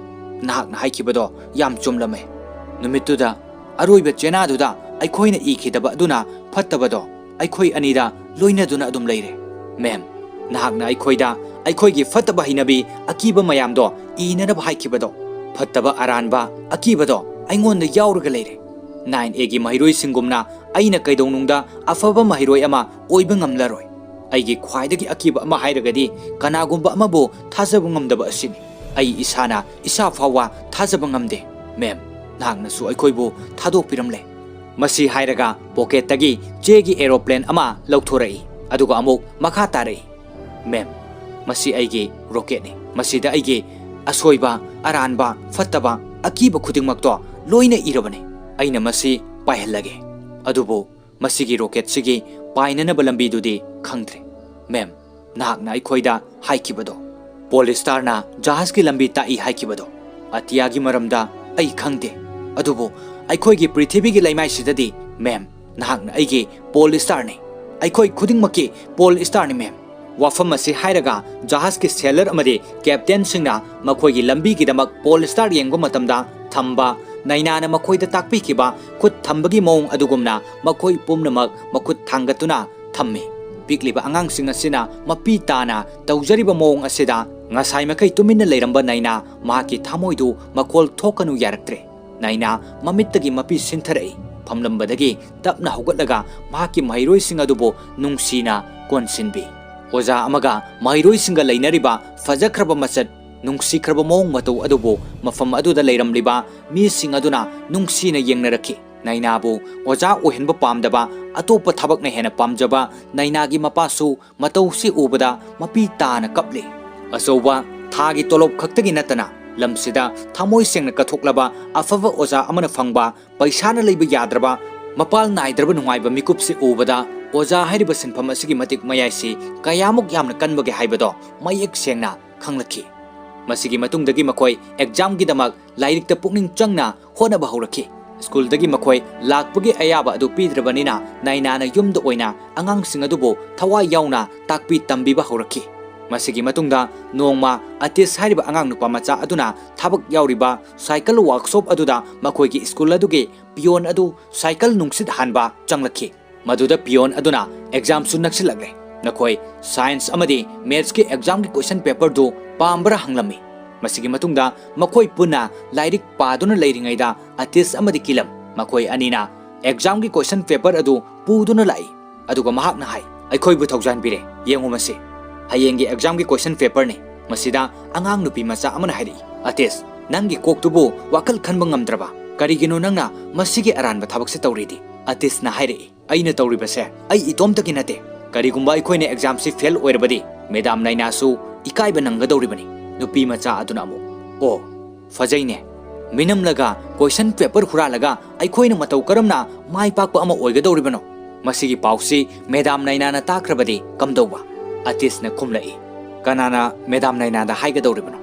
ꯅꯍꯥꯛꯅ ꯍꯥꯏꯈꯤꯕꯗꯣ ꯌꯥꯝ ꯆꯨꯝꯂꯝꯃꯦ꯫ ꯅꯨꯃꯤꯠꯇꯨꯗ ꯑꯔꯣꯏꯕ ꯆꯦꯅꯥꯗꯨꯗ ꯑꯩꯈꯣꯏꯅ ꯏꯈꯤꯗꯕ ꯑꯗꯨꯅ ꯐꯠꯇꯕꯗꯣ ꯑꯩꯈꯣꯏ ꯑꯅꯤꯗ ꯂꯣꯏꯅꯗꯨꯅ ꯑꯗꯨꯝ ꯂꯩꯔꯦ꯫ ꯃꯦꯝ, ꯅꯍꯥꯛꯅ ꯑꯩꯈꯣꯏꯗ ꯑꯩꯈꯣꯏꯒꯤ ꯐꯠꯇꯕ ꯍꯩꯅꯕꯤ ꯑꯀꯤꯕ ꯃꯌꯥꯝꯗꯣ ꯏꯅꯅꯕ ꯍꯥꯏꯈꯤꯕꯗꯣ, ꯐꯠꯇꯕ ꯑꯔꯥꯟꯕ ꯑꯀꯤꯕꯗꯣ ꯑꯩꯉꯣꯟꯗ ꯌꯥꯎꯔꯒ ꯂꯩꯔꯦ꯫ ꯅꯥꯏꯟ ꯑꯦꯒꯤ ꯃꯍꯩꯔꯣꯏꯁꯤꯡꯒꯨꯝꯅ ꯑꯩꯅ ꯀꯩꯗꯧꯅꯨꯡꯗ ꯑꯐꯕ ꯃꯍꯩꯔꯣꯏ ꯑꯃ ꯑꯣꯏꯕ ꯉꯝꯂꯔꯣꯏ꯫ ꯑꯩꯒꯤ ꯈ꯭ꯋꯥꯏꯗꯒꯤ ꯑꯀꯤꯕ ꯑꯃ ꯍꯥꯏꯔꯒꯗꯤ ꯀꯅꯥꯒꯨꯝꯕ ꯑꯃꯕꯨ ꯊꯥꯖꯕ ꯉꯝꯗꯕ ꯑꯁꯤꯅꯤ꯫ ꯑꯩ ꯏꯁꯥꯅ ꯏꯁꯥ ꯐꯥꯎꯕ ꯊꯥꯖꯕ ꯉꯝꯗꯦ꯫ ꯃꯦꯝ, ꯅꯍꯥꯛꯅꯁꯨ ꯑꯩꯈꯣꯏꯕꯨ ꯊꯥꯗꯣꯛꯄꯤꯔꯝꯂꯦ꯫" ꯃꯁꯤ ꯍꯥꯏꯔꯒ ꯄꯣꯀꯦꯠꯇꯒꯤ ꯆꯦꯒꯤ ꯑꯦꯔꯣꯄ꯭ꯂꯦꯟ ꯑꯃ ꯂꯧꯊꯣꯔꯛꯏ, ꯑꯗꯨꯒ ꯑꯃꯨꯛ ꯃꯈꯥ ꯇꯥꯔꯛꯏ, "ꯃꯦꯝ, ꯃꯁꯤ ꯑꯩꯒꯤ ꯔꯣꯀꯦꯠꯅꯤ꯫ ꯃꯁꯤꯗ ꯑꯩꯒꯤ ꯑꯁꯣꯏꯕ, ꯑꯔꯥꯟꯕ, ꯐꯠꯇꯕ, ꯑꯀꯤꯕ ꯈꯨꯗꯤꯡꯃꯛꯇꯣ ꯂꯣꯏꯅ ꯏꯔꯕꯅꯤ꯫ ꯑꯩꯅ ꯃꯁꯤ ꯄꯥꯏꯍꯜꯂꯒꯦ꯫ ꯑꯗꯨꯕꯨ ꯃꯁꯤꯒꯤ ꯔꯣꯀꯦꯠꯁꯤꯒꯤ ꯄꯥꯏꯅꯅꯕ ꯂꯝꯕꯤꯗꯨꯗꯤ ꯈꯪꯗ꯭ꯔꯦ꯫ ꯃꯦꯝ, ꯅꯍꯥꯛꯅ ꯑꯩꯈꯣꯏꯗ ꯍꯥꯏꯈꯤꯕꯗꯣ, ꯄꯣꯜ ꯁ꯭ꯇꯥꯔꯅ ꯖꯍꯥꯖꯀꯤ ꯂꯝꯕꯤ ꯇꯥꯛꯏ ꯍꯥꯏꯈꯤꯕꯗꯣ, ꯑꯇꯤꯌꯥꯒꯤ ꯃꯔꯝꯗ ꯑꯩ ꯈꯪꯗꯦ꯫ ꯑꯗꯨꯕꯨ ꯑꯩꯈꯣꯏꯒꯤ ꯄ꯭ꯔꯤꯊꯤꯕꯤꯒꯤ ꯂꯩꯃꯥꯏꯁꯤꯗꯗꯤ, ꯃꯦꯝ, ꯅꯍꯥꯛꯅ ꯑꯩꯒꯤ ꯄꯣꯜ ꯁ꯭ꯇꯥꯔꯅꯤ꯫ ꯑꯩꯈꯣꯏ ꯈꯨꯗꯤꯡꯃꯛꯀꯤ ꯄꯣꯜ ꯁ꯭ꯇꯥꯔꯅꯤ, ꯃꯦꯝ꯫" ꯋꯥꯐꯝ ꯑꯁꯤ ꯍꯥꯏꯔꯒ ꯖꯍꯥꯖꯀꯤ ꯁꯦꯂꯔ ꯑꯃꯗꯤ ꯀꯦꯞꯇꯦꯟꯁꯤꯡꯅ ꯃꯈꯣꯏꯒꯤ ꯂꯝꯕꯤꯒꯤꯗꯃꯛ ꯄꯣꯜ ꯁ꯭ꯇꯥꯔ ꯌꯦꯡꯕ ꯃꯇꯝꯗ ꯊꯝꯕ ꯅꯩꯅꯥꯅ ꯃꯈꯣꯏꯗ ꯇꯥꯛꯄꯤꯈꯤꯕ ꯈꯨꯠ ꯊꯝꯕꯒꯤ ꯃꯑꯣꯡ ꯑꯗꯨꯒꯨꯝꯅ ꯃꯈꯣꯏ ꯄꯨꯝꯅꯃꯛ ꯃꯈꯨꯠ ꯊꯥꯡꯒꯠꯇꯨꯅ ꯊꯝꯃꯤ꯫ ꯄꯤꯛꯂꯤꯕ ꯑꯉꯥꯡꯁꯤꯡ ꯑꯁꯤꯅ ꯃꯄꯤ ꯇꯥꯅ ꯇꯧꯖꯔꯤꯕ ꯃꯑꯣꯡ ꯑꯁꯤꯗ ꯉꯁꯥꯏ ꯃꯈꯩ ꯇꯨꯃꯤꯟꯅ ꯂꯩꯔꯝꯕ ꯅꯥꯏꯅꯥ ꯃꯍꯥꯛꯀꯤ ꯊꯃꯣꯏꯗꯨ ꯃꯈꯣꯜ ꯊꯣꯛꯀꯅꯨ ꯌꯥꯔꯛꯇ꯭ꯔꯦ꯫ ꯅꯥꯏꯅꯥ ꯃꯃꯤꯠꯇꯒꯤ ꯃꯄꯤ ꯁꯤꯟꯊꯔꯛꯏ꯫ ꯐꯝꯂꯝꯕꯗꯒꯤ ꯇꯞꯅ ꯍꯧꯒꯠꯂꯒ ꯃꯍꯥꯛꯀꯤ ꯃꯍꯩꯔꯣꯏꯁꯤꯡ ꯑꯗꯨꯕꯨ ꯅꯨꯡꯁꯤꯅ ꯀꯣꯟꯁꯤꯟꯕꯤ꯫ ꯑꯣꯖꯥ ꯑꯃꯒ ꯃꯍꯩꯔꯣꯏꯁꯤꯡꯒ ꯂꯩꯅꯔꯤꯕ ꯐꯖꯈ꯭ꯔꯕ ꯃꯁꯛ, ꯅꯨꯡꯁꯤꯈ꯭ꯔꯕ ꯃꯑꯣꯡ ꯃꯇꯧ ꯑꯗꯨꯕꯨ ꯃꯐꯝ ꯑꯗꯨꯗ ꯂꯩꯔꯝꯂꯤꯕ ꯃꯤꯁꯤꯡ ꯑꯗꯨꯅ ꯅꯨꯡꯁꯤꯅ ꯌꯦꯡꯅꯔꯛꯈꯤ꯫ ꯅꯥꯏꯅꯥꯕꯨ ꯑꯣꯖꯥ ꯑꯣꯏꯍꯟꯕ ꯄꯥꯝꯗꯕ, ꯑꯇꯣꯞꯄ ꯊꯕꯛꯅ ꯍꯦꯟꯅ ꯄꯥꯝꯖꯕ ꯅꯥꯏꯅꯥꯒꯤ ꯃꯄꯥꯁꯨ ꯃꯇꯧꯁꯤ ꯎꯕꯗ ꯃꯄꯤ ꯇꯥꯅ ꯀꯞꯂꯤ꯫ ꯑꯆꯧꯕ ꯊꯥꯒꯤ ꯇꯣꯂꯣꯞ ꯈꯛꯇꯒꯤ ꯅꯠꯇꯅ ꯂꯝꯁꯤꯗ ꯊꯃꯣꯏ ꯁꯦꯡꯅ ꯀꯠꯊꯣꯛꯂꯕ ꯑꯐꯕ ꯑꯣꯖꯥ ꯑꯃꯅ ꯐꯪꯕ ꯄꯩꯁꯥꯅ ꯂꯩꯕ ꯌꯥꯗ꯭ꯔꯕ, ꯃꯄꯥꯜ ꯅꯥꯏꯗ꯭ꯔꯕ ꯅꯨꯡꯉꯥꯏꯕ ꯃꯤꯀꯨꯞꯁꯤ ꯎꯕꯗ ꯑꯣꯖꯥ ꯍꯥꯏꯔꯤꯕ ꯁꯤꯟꯐꯝ ꯑꯁꯤꯒꯤ ꯃꯇꯤꯛ ꯃꯌꯥꯏꯁꯤ ꯀꯌꯥꯃꯨꯛ ꯌꯥꯝꯅ ꯀꯟꯕꯒꯦ ꯍꯥꯏꯕꯗꯣ ꯃꯌꯦꯛ ꯁꯦꯡꯅ ꯈꯪꯂꯛꯈꯤ꯫ ꯃꯁꯤꯒꯤ ꯃꯇꯨꯡꯗꯒꯤ ꯃꯈꯣꯏ ꯑꯦꯛꯖꯥꯝꯒꯤꯗꯃꯛ ꯂꯥꯏꯔꯤꯛꯇ ꯄꯨꯛꯅꯤꯡ ꯆꯪꯅ ꯍꯣꯠꯅꯕ ꯍꯧꯔꯛꯈꯤ꯫ ꯁ꯭ꯀꯨꯜꯗꯒꯤ ꯃꯈꯣꯏ ꯂꯥꯛꯄꯒꯤ ꯑꯌꯥꯕ ꯑꯗꯨ ꯄꯤꯗ꯭ꯔꯕꯅꯤꯅ ꯅꯥꯏꯅꯥꯅ ꯌꯨꯝꯗ ꯑꯣꯏꯅ ꯑꯉꯥꯡꯁꯤꯡ ꯑꯗꯨꯕꯨ ꯊꯋꯥꯏ ꯌꯥꯎꯅ ꯇꯥꯛꯄꯤ ꯇꯝꯕꯤꯕ ꯍꯧꯔꯛꯈꯤ꯫ ꯃꯁꯤꯒꯤ ꯃꯇꯨꯡꯗ ꯅꯣꯡꯃ ꯑꯇꯤꯁ ꯍꯥꯏꯔꯤꯕ ꯑꯉꯥꯡ ꯅꯨꯄꯥ ꯃꯆꯥ ꯑꯗꯨꯅ ꯊꯕꯛ ꯌꯥꯎꯔꯤꯕ ꯁꯥꯏꯀꯜ ꯋꯥꯔꯛꯁꯣꯞ ꯑꯗꯨꯗ ꯃꯈꯣꯏꯒꯤ ꯁ꯭ꯀꯨꯜ ꯑꯗꯨꯒꯤ ꯄꯤꯌꯣꯟ ꯑꯗꯨ ꯁꯥꯏꯀꯜ ꯅꯨꯡꯁꯤꯠ ꯍꯥꯟꯕ ꯆꯪꯂꯛꯈꯤ꯫ ꯃꯗꯨꯗ ꯄꯤꯌꯣꯟ ꯑꯗꯨꯅ ꯑꯦꯛꯖꯥꯝꯁꯨ ꯅꯛꯁꯤꯜꯂꯛꯂꯦ, ꯅꯈꯣꯏ ꯁꯥꯏꯟꯁ ꯑꯃꯗꯤ ꯃꯦꯠꯁꯀꯤ ꯑꯦꯛꯖꯥꯝꯒꯤ ꯀꯣꯏꯁꯟ ꯄꯦꯄꯔꯗꯨ ꯄꯥꯝꯕ꯭ꯔꯥ ꯍꯪꯂꯝꯃꯤ꯫ ꯃꯁꯤꯒꯤ ꯃꯇꯨꯡꯗ ꯃꯈꯣꯏ ꯄꯨꯟꯅ ꯂꯥꯏꯔꯤꯛ ꯄꯥꯗꯨꯅ ꯂꯩꯔꯤꯉꯩꯗ ꯑꯇꯤꯁ ꯑꯃꯗꯤ ꯀꯤꯂꯝ ꯃꯈꯣꯏ ꯑꯅꯤꯅ ꯑꯦꯛꯖꯥꯝꯒꯤ ꯀꯣꯏꯁꯟ ꯄꯦꯄꯔ ꯑꯗꯨ ꯄꯨꯗꯨꯅ ꯂꯥꯛꯏ꯫ ꯑꯗꯨꯒ ꯃꯍꯥꯛꯅ ꯍꯥꯏ, "ꯑꯩꯈꯣꯏꯕꯨ ꯊꯧꯖꯥꯟꯕꯤꯔꯦ, ꯌꯦꯡꯉꯨ ꯃꯁꯤ꯫ ꯍꯌꯦꯡꯒꯤ ꯑꯦꯛꯖꯥꯝꯒꯤ ꯀꯣꯏꯁꯟ ꯄꯦꯄꯔꯅꯤ꯫" ꯃꯁꯤꯗ ꯑꯉꯥꯡ ꯅꯨꯄꯤ ꯃꯆꯥ ꯑꯃꯅ ꯍꯥꯏꯔꯛꯏ, "ꯑꯇꯤꯁ, ꯅꯪꯒꯤ ꯀꯣꯛꯇꯨꯕꯨ ꯋꯥꯈꯜ ꯈꯟꯕ ꯉꯝꯗ꯭ꯔꯕ? ꯀꯔꯤꯒꯤꯅꯣ ꯅꯪꯅ ꯃꯁꯤꯒꯤ ꯑꯔꯥꯟꯕ ꯊꯕꯛꯁꯦ ꯇꯧꯔꯤꯗꯤ?" ꯑꯇꯤꯁꯅ ꯍꯥꯏꯔꯛꯏ, "ꯑꯩꯅ ꯇꯧꯔꯤꯕꯁꯦ ꯑꯩ ꯏꯇꯣꯝꯇꯒꯤ ꯅꯠꯇꯦ꯫ ꯀꯔꯤꯒꯨꯝꯕ ꯑꯩꯈꯣꯏꯅ ꯑꯦꯛꯖꯥꯝꯁꯤ ꯐꯦꯜ ꯑꯣꯏꯔꯕꯗꯤ ꯃꯦꯗꯥꯝ ꯅꯥꯏꯅꯥꯁꯨ ꯏꯀꯥꯏꯕ ꯅꯪꯒꯗꯧꯔꯤꯕꯅꯤ꯫" ꯅꯨꯄꯤ ꯃꯆꯥ ꯑꯗꯨꯅ ꯑꯃꯨꯛ, "ꯑꯣ, ꯐꯖꯩꯅꯦ꯫ ꯃꯤꯅꯝꯂꯒ ꯀꯣꯏꯁꯟ ꯄꯦꯄꯔ ꯍꯨꯔꯥꯜꯂꯒ ꯑꯩꯈꯣꯏꯅ ꯃꯇꯧ ꯀꯔꯝꯅ ꯃꯥꯏ ꯄꯥꯛꯄ ꯑꯃ ꯑꯣꯏꯒꯗꯧꯔꯤꯕꯅꯣ?" ꯃꯁꯤꯒꯤ ꯄꯥꯎꯁꯤ ꯃꯦꯗꯥꯝ ꯅꯥꯏꯅꯥꯅ ꯇꯥꯈ꯭ꯔꯕꯗꯤ ꯀꯝꯗꯧꯕ? ꯑꯇꯤꯁꯅ ꯈꯨꯝꯂꯛꯏ, "ꯀꯅꯥꯅ ꯃꯦꯗꯥꯝ ꯅꯥꯏꯅꯥꯗ ꯍꯥꯏꯒꯗꯧꯔꯤꯕꯅꯣ?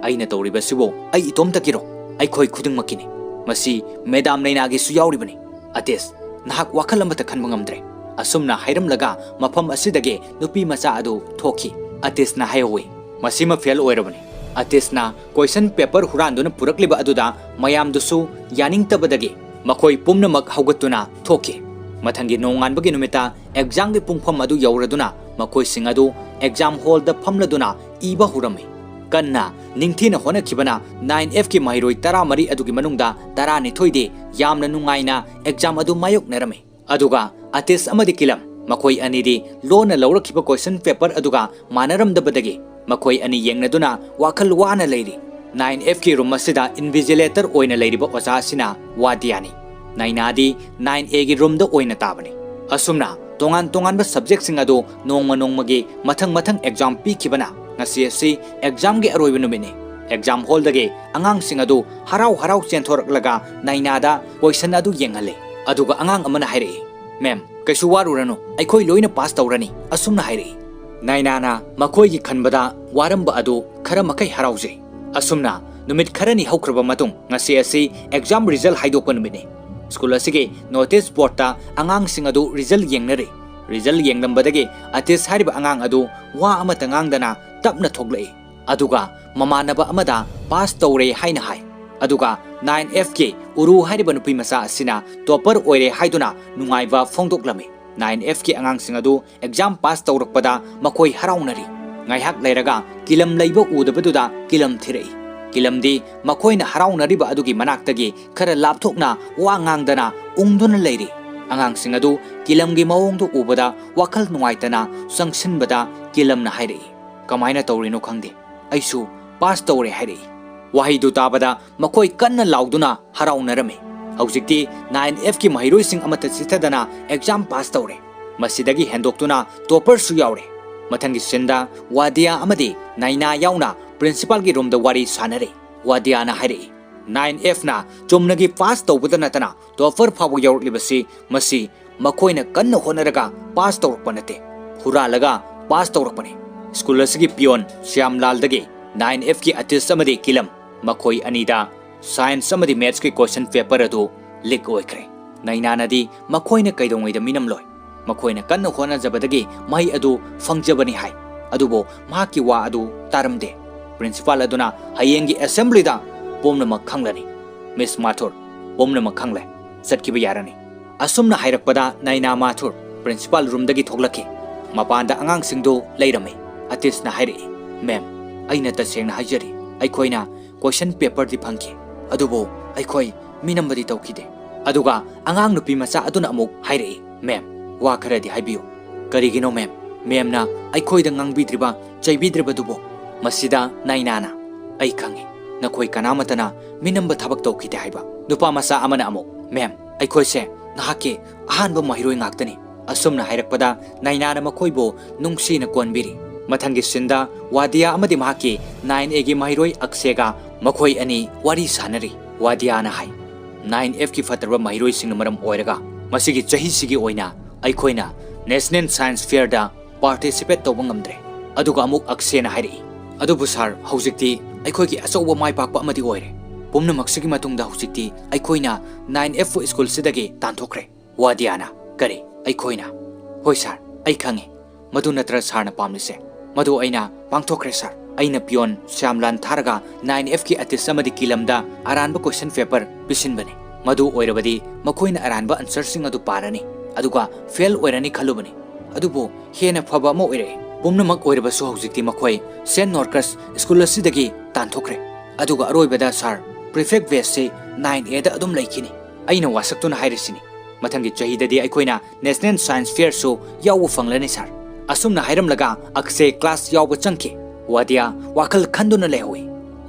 ꯑꯩꯅ ꯇꯧꯔꯤꯕꯁꯤꯕꯨ ꯑꯩ ꯏꯇꯣꯝꯇꯒꯤꯔꯣ? ꯑꯩꯈꯣꯏ ꯈꯨꯗꯤꯡꯃꯛꯀꯤꯅꯤ꯫ ꯃꯁꯤ ꯃꯦꯗꯥꯝ ꯅꯥꯏꯅꯥꯒꯤꯁꯨ ꯌꯥꯎꯔꯤꯕꯅꯤ꯫ ꯑꯇꯤꯁ, ꯅꯍꯥꯛ ꯋꯥꯈꯜ ꯑꯃꯠꯇ ꯈꯟꯕ ꯉꯝꯗ꯭ꯔꯦ꯫" ꯑꯁꯨꯝꯅ ꯍꯥꯏꯔꯝꯂꯒ ꯃꯐꯝ ꯑꯁꯤꯗꯒꯤ ꯅꯨꯄꯤ ꯃꯆꯥ ꯑꯗꯨ ꯊꯣꯛꯈꯤ꯫ ꯑꯇꯤꯁꯅ ꯍꯥꯏꯍꯧꯋꯤ, "ꯃꯁꯤꯃ ꯐꯦꯜ ꯑꯣꯏꯔꯕꯅꯤ꯫" ꯑꯇꯤꯁꯅ ꯀꯣꯏꯁꯟ ꯄꯦꯄꯔ ꯍꯨꯔꯥꯟꯗꯨꯅ ꯄꯨꯔꯛꯂꯤꯕ ꯑꯗꯨꯗ ꯃꯌꯥꯝꯗꯨꯁꯨ ꯌꯥꯅꯤꯡꯗꯕꯗꯒꯤ ꯃꯈꯣꯏ ꯄꯨꯝꯅꯃꯛ ꯍꯧꯒꯠꯇꯨꯅ ꯊꯣꯛꯈꯤ꯫ ꯃꯊꯪꯒꯤ ꯅꯣꯡꯉꯥꯟꯕꯒꯤ ꯅꯨꯃꯤꯠꯇ examꯒꯤ ꯄꯨꯡꯐꯝ ꯑꯗꯨ ꯌꯧꯔꯗꯨꯅ ꯃꯈꯣꯏꯁꯤꯡ ꯑꯗꯨ exam hallꯗ ꯐꯝꯂꯗꯨꯅ ꯏꯕ ꯍꯧꯔꯝꯃꯤ꯫ ꯀꯟꯅ ꯅꯤꯡꯊꯤꯅ ꯍꯣꯠꯅꯈꯤꯕꯅ nine Fꯀꯤ ꯃꯍꯩꯔꯣꯏ ꯇꯔꯥꯃꯔꯤ ꯑꯗꯨꯒꯤ ꯃꯅꯨꯡꯗ ꯇꯔꯥꯅꯤꯊꯣꯏꯗꯤ ꯌꯥꯝꯅ ꯅꯨꯡꯉꯥꯏꯅ exam ꯑꯗꯨ ꯃꯥꯌꯣꯛꯅꯔꯝꯃꯤ꯫ ꯑꯗꯨꯒ ꯑꯇꯤꯁ ꯑꯃꯗꯤ ꯀꯤꯂꯝ, ꯃꯈꯣꯏ ꯑꯅꯤꯗꯤ ꯂꯣꯟꯅ ꯂꯧꯔꯛꯈꯤꯕ question paper ꯑꯗꯨꯒ ꯃꯥꯟꯅꯔꯝꯗꯕꯗꯒꯤ ꯃꯈꯣꯏ ꯑꯅꯤ ꯌꯦꯡꯅꯗꯨꯅ ꯋꯥꯈꯜ ꯋꯥꯅ ꯂꯩꯔꯤ꯫ nine Fꯀꯤ room ꯑꯁꯤꯗ invigilator ꯑꯣꯏꯅ ꯂꯩꯔꯤꯕ ꯑꯣꯖꯥ ꯑꯁꯤꯅ ꯋꯥꯗꯤꯌꯥꯅꯤ꯫ ꯅꯥꯏꯅꯥꯗꯤ nine Aꯒꯤ roomꯗ ꯑꯣꯏꯅ ꯇꯥꯕꯅꯤ꯫ ꯑꯁꯨꯝꯅ ꯇꯣꯉꯥꯟ ꯇꯣꯉꯥꯟꯕ subjectꯁꯤꯡ ꯑꯗꯨ ꯅꯣꯡꯃ ꯅꯣꯡꯃꯒꯤ ꯃꯊꯪ ꯃꯊꯪ exam ꯄꯤꯈꯤꯕꯅ ꯉꯁꯤ ꯑꯁꯤ examꯒꯤ ꯑꯔꯣꯏꯕ ꯅꯨꯃꯤꯠꯅꯤ꯫ Exam hallꯗꯒꯤ ꯑꯉꯥꯡꯁꯤꯡ ꯑꯗꯨ ꯍꯔꯥꯎ ꯍꯔꯥꯎ ꯆꯦꯟꯊꯣꯔꯛꯂꯒ ꯅꯥꯏꯅꯥꯗ question ꯑꯗꯨ ꯌꯦꯡꯍꯜꯂꯤ꯫ ꯑꯗꯨꯒ ꯑꯉꯥꯡ ꯑꯃꯅ ꯍꯥꯏꯔꯛꯏ, "Ma'am, ꯀꯩꯁꯨ ꯋꯥꯔꯨꯔꯅꯨ, ꯑꯩꯈꯣꯏ ꯂꯣꯏꯅ pass ꯇꯧꯔꯅꯤ," ꯑꯁꯨꯝꯅ ꯍꯥꯏꯔꯛꯏ꯫ ꯅꯥꯏꯅꯥꯅ ꯃꯈꯣꯏꯒꯤ ꯈꯟꯕꯗ ꯋꯥꯔꯝꯕ ꯑꯗꯨ ꯈꯔ ꯃꯈꯩ ꯍꯔꯥꯎꯖꯩ꯫ ꯑꯁꯨꯝꯅ ꯅꯨꯃꯤꯠ ꯈꯔꯅꯤ ꯍꯧꯈ꯭ꯔꯕ ꯃꯇꯨꯡ ꯉꯁꯤ ꯑꯁꯤ exam result ꯍꯥꯏꯗꯣꯛꯄ ꯅꯨꯃꯤꯠꯅꯤ꯫ School ꯑꯁꯤꯒꯤ notice boardꯇ ꯑꯉꯥꯡꯁꯤꯡ ꯑꯗꯨ result ꯌꯦꯡꯅꯔꯤ꯫ Result ꯌꯦꯡꯂꯝꯕꯗꯒꯤ ꯑꯇꯤꯁ ꯍꯥꯏꯔꯤꯕ ꯑꯉꯥꯡ ꯑꯗꯨ ꯋꯥ ꯑꯃꯠꯇ ꯉꯥꯡꯗꯅ ꯇꯞꯅ ꯊꯣꯛꯂꯛꯏ꯫ ꯑꯗꯨꯒ ꯃꯃꯥꯟꯅꯕ ꯑꯃꯗ pass ꯇꯧꯔꯦ ꯍꯥꯏꯅ ꯍꯥꯏ꯫ ꯑꯗꯨꯒ nine Fꯀꯤ ꯎꯔꯨ ꯍꯥꯏꯔꯤꯕ ꯅꯨꯄꯤ ꯃꯆꯥ ꯑꯁꯤꯅ topper ꯑꯣꯏꯔꯦ ꯍꯥꯏꯗꯨꯅ ꯅꯨꯡꯉꯥꯏꯕ ꯐꯣꯡꯗꯣꯛꯂꯝꯃꯤ꯫ Nine Fꯀꯤ ꯑꯉꯥꯡꯁꯤꯡ ꯑꯗꯨ exam pass ꯇꯧꯔꯛꯄꯗ ꯃꯈꯣꯏ ꯍꯔꯥꯎꯅꯔꯤ꯫ ꯉꯥꯏꯍꯥꯛ ꯂꯩꯔꯒ ꯀꯤꯂꯝ ꯂꯩꯕ ꯎꯗꯕꯗꯨꯗ ꯀꯤꯂꯝ ꯊꯤꯔꯛꯏ꯫ ꯀꯤꯂꯝꯗꯤ ꯃꯈꯣꯏꯅ ꯍꯔꯥꯎꯅꯔꯤꯕ ꯑꯗꯨꯒꯤ ꯃꯅꯥꯛꯇꯒꯤ ꯈꯔ ꯂꯥꯞꯊꯣꯛꯅ ꯋꯥ ꯉꯥꯡꯗꯅ ꯎꯪꯗꯨꯅ ꯂꯩꯔꯤ꯫ ꯑꯉꯥꯡꯁꯤꯡ ꯑꯗꯨ ꯀꯤꯂꯝꯒꯤ ꯃꯑꯣꯡꯗꯨ ꯎꯕꯗ ꯋꯥꯈꯜ ꯅꯨꯡꯉꯥꯏꯇꯅ ꯆꯪꯁꯤꯟꯕꯗ ꯀꯤꯂꯝꯅ ꯍꯥꯏꯔꯛꯏ, "ꯀꯃꯥꯏꯅ ꯇꯧꯔꯤꯅꯣ ꯈꯪꯗꯦ, ꯑꯩꯁꯨ pass ꯇꯧꯔꯦ" ꯍꯥꯏꯔꯛꯏ꯫ ꯋꯥꯍꯩꯗꯨ ꯇꯥꯕꯗ ꯃꯈꯣꯏ ꯀꯟꯅ ꯂꯥꯎꯗꯨꯅ ꯍꯔꯥꯎꯅꯔꯝꯃꯤ꯫ ꯍꯧꯖꯤꯛꯇꯤ nine Fꯀꯤ ꯃꯍꯩꯔꯣꯏꯁꯤꯡ ꯑꯃꯠꯇ ꯆꯤꯠꯊꯗꯅ exam pass ꯇꯧꯔꯦ꯫ ꯃꯁꯤꯗꯒꯤ ꯍꯦꯟꯗꯣꯛꯇꯨꯅ topperꯁꯨ ꯌꯥꯎꯔꯦ꯫ ꯃꯊꯪꯒꯤ sceneꯗ ꯋꯥꯗꯤꯌꯥ ꯑꯃꯗꯤ ꯅꯥꯏꯅꯥ ꯌꯥꯎꯅ principalꯒꯤ roomꯗ ꯋꯥꯔꯤ ꯁꯥꯟꯅꯔꯤ꯫ ꯋꯥꯗꯤꯌꯥꯅ ꯍꯥꯏꯔꯛꯏ, "Nine Fꯅ ꯆꯨꯝꯅꯒꯤ pass ꯇꯧꯕꯗ ꯅꯠꯇꯅ topper ꯐꯥꯎꯕ ꯌꯧꯔꯛꯂꯤꯕꯁꯤ ꯃꯁꯤ ꯃꯈꯣꯏꯅ ꯀꯟꯅ ꯍꯣꯠꯅꯔꯒ pass ꯇꯧꯔꯛꯄ ꯅꯠꯇꯦ, ꯍꯨꯔꯥꯜꯂꯒ pass ꯇꯧꯔꯛꯄꯅꯤ꯫" School ꯑꯁꯤꯒꯤ peon ꯁ꯭ꯌꯥꯝꯂꯥꯜꯗꯒꯤ nine Fꯀꯤ ꯑꯇꯤꯁ ꯑꯃꯗꯤ ꯀꯤꯂꯝ, ꯃꯈꯣꯏ ꯑꯅꯤꯗ science ꯑꯃꯗꯤ mathsꯀꯤ question paper ꯑꯗꯨ leak ꯑꯣꯏꯈ꯭ꯔꯦ꯫ ꯅꯩꯅꯥꯅꯗꯤ ꯃꯈꯣꯏꯅ ꯀꯩꯗꯧꯉꯩꯗ ꯃꯤꯅꯝꯂꯣꯏ? ꯃꯈꯣꯏꯅ ꯀꯟꯅ ꯍꯣꯠꯅꯖꯕꯗꯒꯤ ꯃꯍꯩ ꯑꯗꯨ ꯐꯪꯖꯕꯅꯤ ꯍꯥꯏ꯫ ꯑꯗꯨꯕꯨ ꯃꯍꯥꯛꯀꯤ ꯋꯥ ꯑꯗꯨ ꯇꯥꯔꯝꯗꯦ꯫ Principal ꯑꯗꯨꯅ ꯍꯌꯦꯡꯒꯤ assemblyꯗ ꯄꯨꯝꯅꯃꯛ ꯈꯪꯂꯅꯤ꯫ Miss ꯃꯥꯊꯨꯔ, ꯄꯨꯝꯅꯃꯛ ꯈꯪꯂꯦ꯫ ꯆꯠꯈꯤꯕ ꯌꯥꯔꯅꯤ꯫ ꯑꯁꯨꯝꯅ ꯍꯥꯏꯔꯛꯄꯗ ꯅꯥꯏꯅꯥ ꯃꯥꯊꯨꯔ ꯄ꯭ꯔꯤꯟꯁꯤꯄꯥꯜ ꯔꯨꯝꯗꯒꯤ ꯊꯣꯛꯂꯛꯈꯤ꯫ ꯃꯄꯥꯟꯗ ꯑꯉꯥꯡꯁꯤꯡꯗꯨ ꯂꯩꯔꯝꯃꯤ꯫ ꯑꯇꯤꯁꯅ ꯍꯥꯏꯔꯛꯏ, "ꯃꯦꯝ, ꯑꯩꯅ ꯇꯁꯦꯡꯅ ꯍꯥꯏꯖꯔꯤ, ꯑꯩꯈꯣꯏꯅ ꯀꯣꯏꯁꯟ ꯄꯦꯄꯔꯗꯤ ꯐꯪꯈꯤ, ꯑꯗꯨꯕꯨ ꯑꯩꯈꯣꯏ ꯃꯤꯅꯝꯕꯗꯤ ꯇꯧꯈꯤꯗꯦ"꯫ ꯑꯗꯨꯒ ꯑꯉꯥꯡ ꯅꯨꯄꯤ ꯃꯆꯥ ꯑꯗꯨꯅ ꯑꯃꯨꯛ ꯍꯥꯏꯔꯛꯏ, "ꯃꯦꯝ, ꯋꯥ ꯈꯔꯗꯤ ꯍꯥꯏꯕꯤꯌꯨ"꯫ "ꯀꯔꯤꯒꯤꯅꯣ ꯃꯦꯝ? ꯃꯦꯝꯅ ꯑꯩꯈꯣꯏꯗ ꯉꯥꯡꯕꯤꯗ꯭ꯔꯤꯕ, ꯆꯩꯕꯤꯗ꯭ꯔꯤꯕꯗꯨꯕꯨ?" ꯃꯁꯤꯗ ꯅꯥꯏꯅꯥꯅ, "ꯑꯩ ꯈꯪꯉꯤ, ꯅꯈꯣꯏ ꯀꯅꯥꯃꯠꯇꯅ ꯃꯤꯅꯝꯕ ꯊꯕꯛ ꯇꯧꯈꯤꯗꯦ" ꯍꯥꯏꯕ꯫ ꯅꯨꯄꯥ ꯃꯆꯥ ꯑꯃꯅ ꯑꯃꯨꯛ, "ꯃꯦꯝ, ꯑꯩꯈꯣꯏꯁꯦ ꯅꯍꯥꯛꯀꯤ ꯑꯍꯥꯟꯕ ꯃꯍꯩꯔꯣꯏ ꯉꯥꯛꯇꯅꯤ"꯫ ꯑꯁꯨꯝꯅ ꯍꯥꯏꯔꯛꯄꯗ ꯅꯥꯏꯅꯥꯅ ꯃꯈꯣꯏꯕꯨ ꯅꯨꯡꯁꯤꯅ ꯀꯣꯟꯕꯤꯔꯤ꯫ ꯃꯊꯪꯒꯤ ꯁꯤꯟꯗ ꯋꯥꯗꯤꯌꯥ ꯑꯃꯗꯤ ꯃꯍꯥꯛꯀꯤ ꯅꯥꯏꯟ ꯑꯦꯒꯤ ꯃꯍꯩꯔꯣꯏ ꯑꯛꯁꯦꯒ ꯃꯈꯣꯏ ꯑꯅꯤ ꯋꯥꯔꯤ ꯁꯥꯟꯅꯔꯤ꯫ ꯋꯥꯗꯤꯌꯥꯅ ꯍꯥꯏ, "ꯅꯥꯏꯟ ꯑꯦꯐꯀꯤ ꯐꯠꯇ꯭ꯔꯕ ꯃꯍꯩꯔꯣꯏꯁꯤꯡꯅ ꯃꯔꯝ ꯑꯣꯏꯔꯒ ꯃꯁꯤꯒꯤ ꯆꯍꯤꯁꯤꯒꯤ ꯑꯣꯏꯅ ꯑꯩꯈꯣꯏꯅ ꯅꯦꯁꯅꯦꯜ ꯁꯥꯏꯟꯁ ꯐꯤꯌꯔꯗ ꯄꯥꯔꯇꯤꯁꯤꯄꯦꯠ ꯇꯧꯕ ꯉꯝꯗ꯭ꯔꯦ"꯫ ꯑꯗꯨꯒ ꯑꯃꯨꯛ ꯑꯛꯁꯦꯅ ꯍꯥꯏꯔꯛꯏ, "ꯑꯗꯨꯕꯨ ꯁꯥꯔ, ꯍꯧꯖꯤꯛꯇꯤ ꯑꯩꯈꯣꯏꯒꯤ ꯑꯆꯧꯕ ꯃꯥꯏ ꯄꯥꯛꯄ ꯑꯃꯗꯤ ꯑꯣꯏꯔꯦ꯫ ꯄꯨꯝꯅꯃꯛꯁꯤꯒꯤ ꯃꯇꯨꯡꯗ ꯍꯧꯖꯤꯛꯇꯤ ꯑꯩꯈꯣꯏꯅ ꯅꯥꯏꯟ ꯑꯦꯐꯄꯨ ꯁ꯭ꯀꯨꯜꯁꯤꯗꯒꯤ ꯇꯥꯟꯊꯣꯛꯈ꯭ꯔꯦ"꯫ ꯋꯥꯗꯤꯌꯥꯅ, "ꯀꯔꯤ? ꯑꯩꯈꯣꯏꯅ?" "ꯍꯣꯏ ꯁꯥꯔ, ꯑꯩ ꯈꯪꯉꯤ꯫ ꯃꯗꯨ ꯅꯠꯇ꯭ꯔ ꯁꯥꯔꯅ ꯄꯥꯝꯂꯤꯁꯦ? ꯃꯗꯨ ꯑꯩꯅ ꯄꯥꯡꯊꯣꯛꯈ꯭ꯔꯦ ꯁꯥꯔ꯫ ꯑꯩꯅ ꯄꯤꯌꯣꯟ ꯁ꯭ꯌꯥꯝꯂꯥꯟ ꯊꯥꯔꯒ ꯅꯥꯏꯟ ꯑꯦꯐꯀꯤ ꯑꯇꯤꯁ ꯑꯃꯗꯤ ꯀꯤꯂꯝꯗ ꯑꯔꯥꯟꯕ ꯀꯣꯏꯁꯟ ꯄꯦꯄꯔ ꯄꯤꯁꯤꯟꯕꯅꯤ꯫ ꯃꯗꯨ ꯑꯣꯏꯔꯕꯗꯤ ꯃꯈꯣꯏꯅ ꯑꯔꯥꯟꯕ ꯑꯟꯁꯔꯁꯤꯡ ꯑꯗꯨ ꯄꯥꯔꯅꯤ, ꯑꯗꯨꯒ ꯐꯦꯜ ꯑꯣꯏꯔꯅꯤ ꯈꯜꯂꯨꯕꯅꯤ꯫ ꯑꯗꯨꯕꯨ ꯍꯦꯟꯅ ꯐꯕ ꯑꯃ ꯑꯣꯏꯔꯛꯑꯦ꯫ ꯄꯨꯝꯅꯃꯛ ꯑꯣꯏꯔꯕꯁꯨ ꯍꯧꯖꯤꯛꯇꯤ ꯃꯈꯣꯏ ꯁꯦꯟ ꯅꯣꯔꯀꯁ ꯁ꯭ꯀꯨꯜ ꯑꯁꯤꯗꯒꯤ ꯇꯥꯟꯊꯣꯛꯈ꯭ꯔꯦ꯫ ꯑꯗꯨꯒ ꯑꯔꯣꯏꯕꯗ ꯁꯥꯔ, ꯄ꯭ꯔꯤꯐꯦꯛ ꯕꯦꯁꯁꯤ ꯅꯥꯏꯟ ꯑꯦꯗ ꯑꯗꯨꯝ ꯂꯩꯈꯤꯅꯤ"꯫ ꯑꯩꯅ ꯋꯥꯁꯛꯇꯨꯅ ꯍꯥꯏꯔꯤꯁꯤꯅꯤ꯫ "ꯃꯊꯪꯒꯤ ꯆꯍꯤꯗꯗꯤ ꯑꯩꯈꯣꯏꯅ ꯅꯦꯁꯅꯦꯜ ꯁꯥꯏꯟꯁ ꯐꯤꯌꯔꯁꯨ ꯌꯥꯎꯕ ꯐꯪꯂꯅꯤ ꯁꯥꯔ"꯫ ꯑꯁꯨꯝꯅ ꯍꯥꯏꯔꯝꯂꯒ ꯑꯛꯁꯦ ꯀ꯭ꯂꯥꯁ ꯌꯥꯎꯕ ꯆꯪꯈꯤ꯫ ꯋꯥꯗꯤꯌꯥ ꯋꯥꯈꯜ ꯈꯟꯗꯨꯅ ꯂꯩꯍꯧꯏ꯫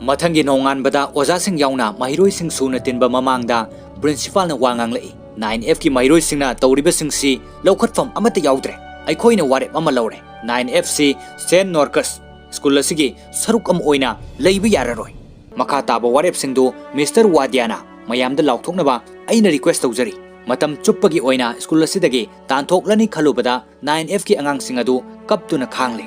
ꯃꯊꯪꯒꯤ ꯅꯣꯡꯉꯥꯟꯕꯗ ꯑꯣꯖꯥꯁꯤꯡ ꯌꯥꯎꯅ ꯃꯍꯩꯔꯣꯏꯁꯤꯡ ꯁꯨꯅ ꯇꯤꯟꯕ ꯃꯃꯥꯡꯗ ꯄ꯭ꯔꯤꯟꯁꯤꯄꯥꯜꯅ ꯋꯥ ꯉꯥꯡꯂꯛꯏ, "ꯅꯥꯏꯟ ꯑꯦꯐꯀꯤ ꯃꯍꯩꯔꯣꯏꯁꯤꯡꯅ ꯇꯧꯔꯤꯕꯁꯤꯡꯁꯤ ꯂꯧꯈꯠꯐꯝ ꯑꯃꯠꯇ ꯌꯥꯎꯗ꯭ꯔꯦ꯫ ꯑꯩꯈꯣꯏꯅ ꯋꯥꯔꯦꯞ ꯑꯃ ꯂꯧꯔꯦ꯫ ꯅꯥꯏꯟ ꯑꯦꯐꯁꯤ ꯁꯦꯟ ꯅꯣꯔꯀꯁ ꯁ꯭ꯀꯨꯜ ꯑꯁꯤꯒꯤ ꯁꯔꯨꯛ ꯑꯃ ꯑꯣꯏꯅ ꯂꯩꯕ ꯌꯥꯔꯔꯣꯏ꯫ ꯃꯈꯥ ꯇꯥꯕ ꯋꯥꯔꯦꯞꯁꯤꯡꯗꯨ ꯃꯤꯁꯇꯔ ꯋꯥꯗꯤꯌꯥꯅ ꯃꯌꯥꯝꯗ ꯂꯥꯎꯊꯣꯛꯅꯕ ꯑꯩꯅ ꯔꯤꯀ꯭ꯋꯦꯁ ꯇꯧꯖꯔꯤ"꯫ ꯃꯇꯝ ꯆꯨꯞꯄꯒꯤ ꯑꯣꯏꯅ ꯁ꯭ꯀꯨꯜ ꯑꯁꯤꯗꯒꯤ ꯇꯥꯟꯊꯣꯛꯂꯅꯤ ꯈꯜꯂꯨꯕꯗ ꯅꯥꯏꯟ ꯑꯦꯐꯀꯤ ꯑꯉꯥꯡꯁꯤꯡ ꯑꯗꯨ ꯀꯞꯇꯨꯅ ꯈꯥꯡꯂꯦ꯫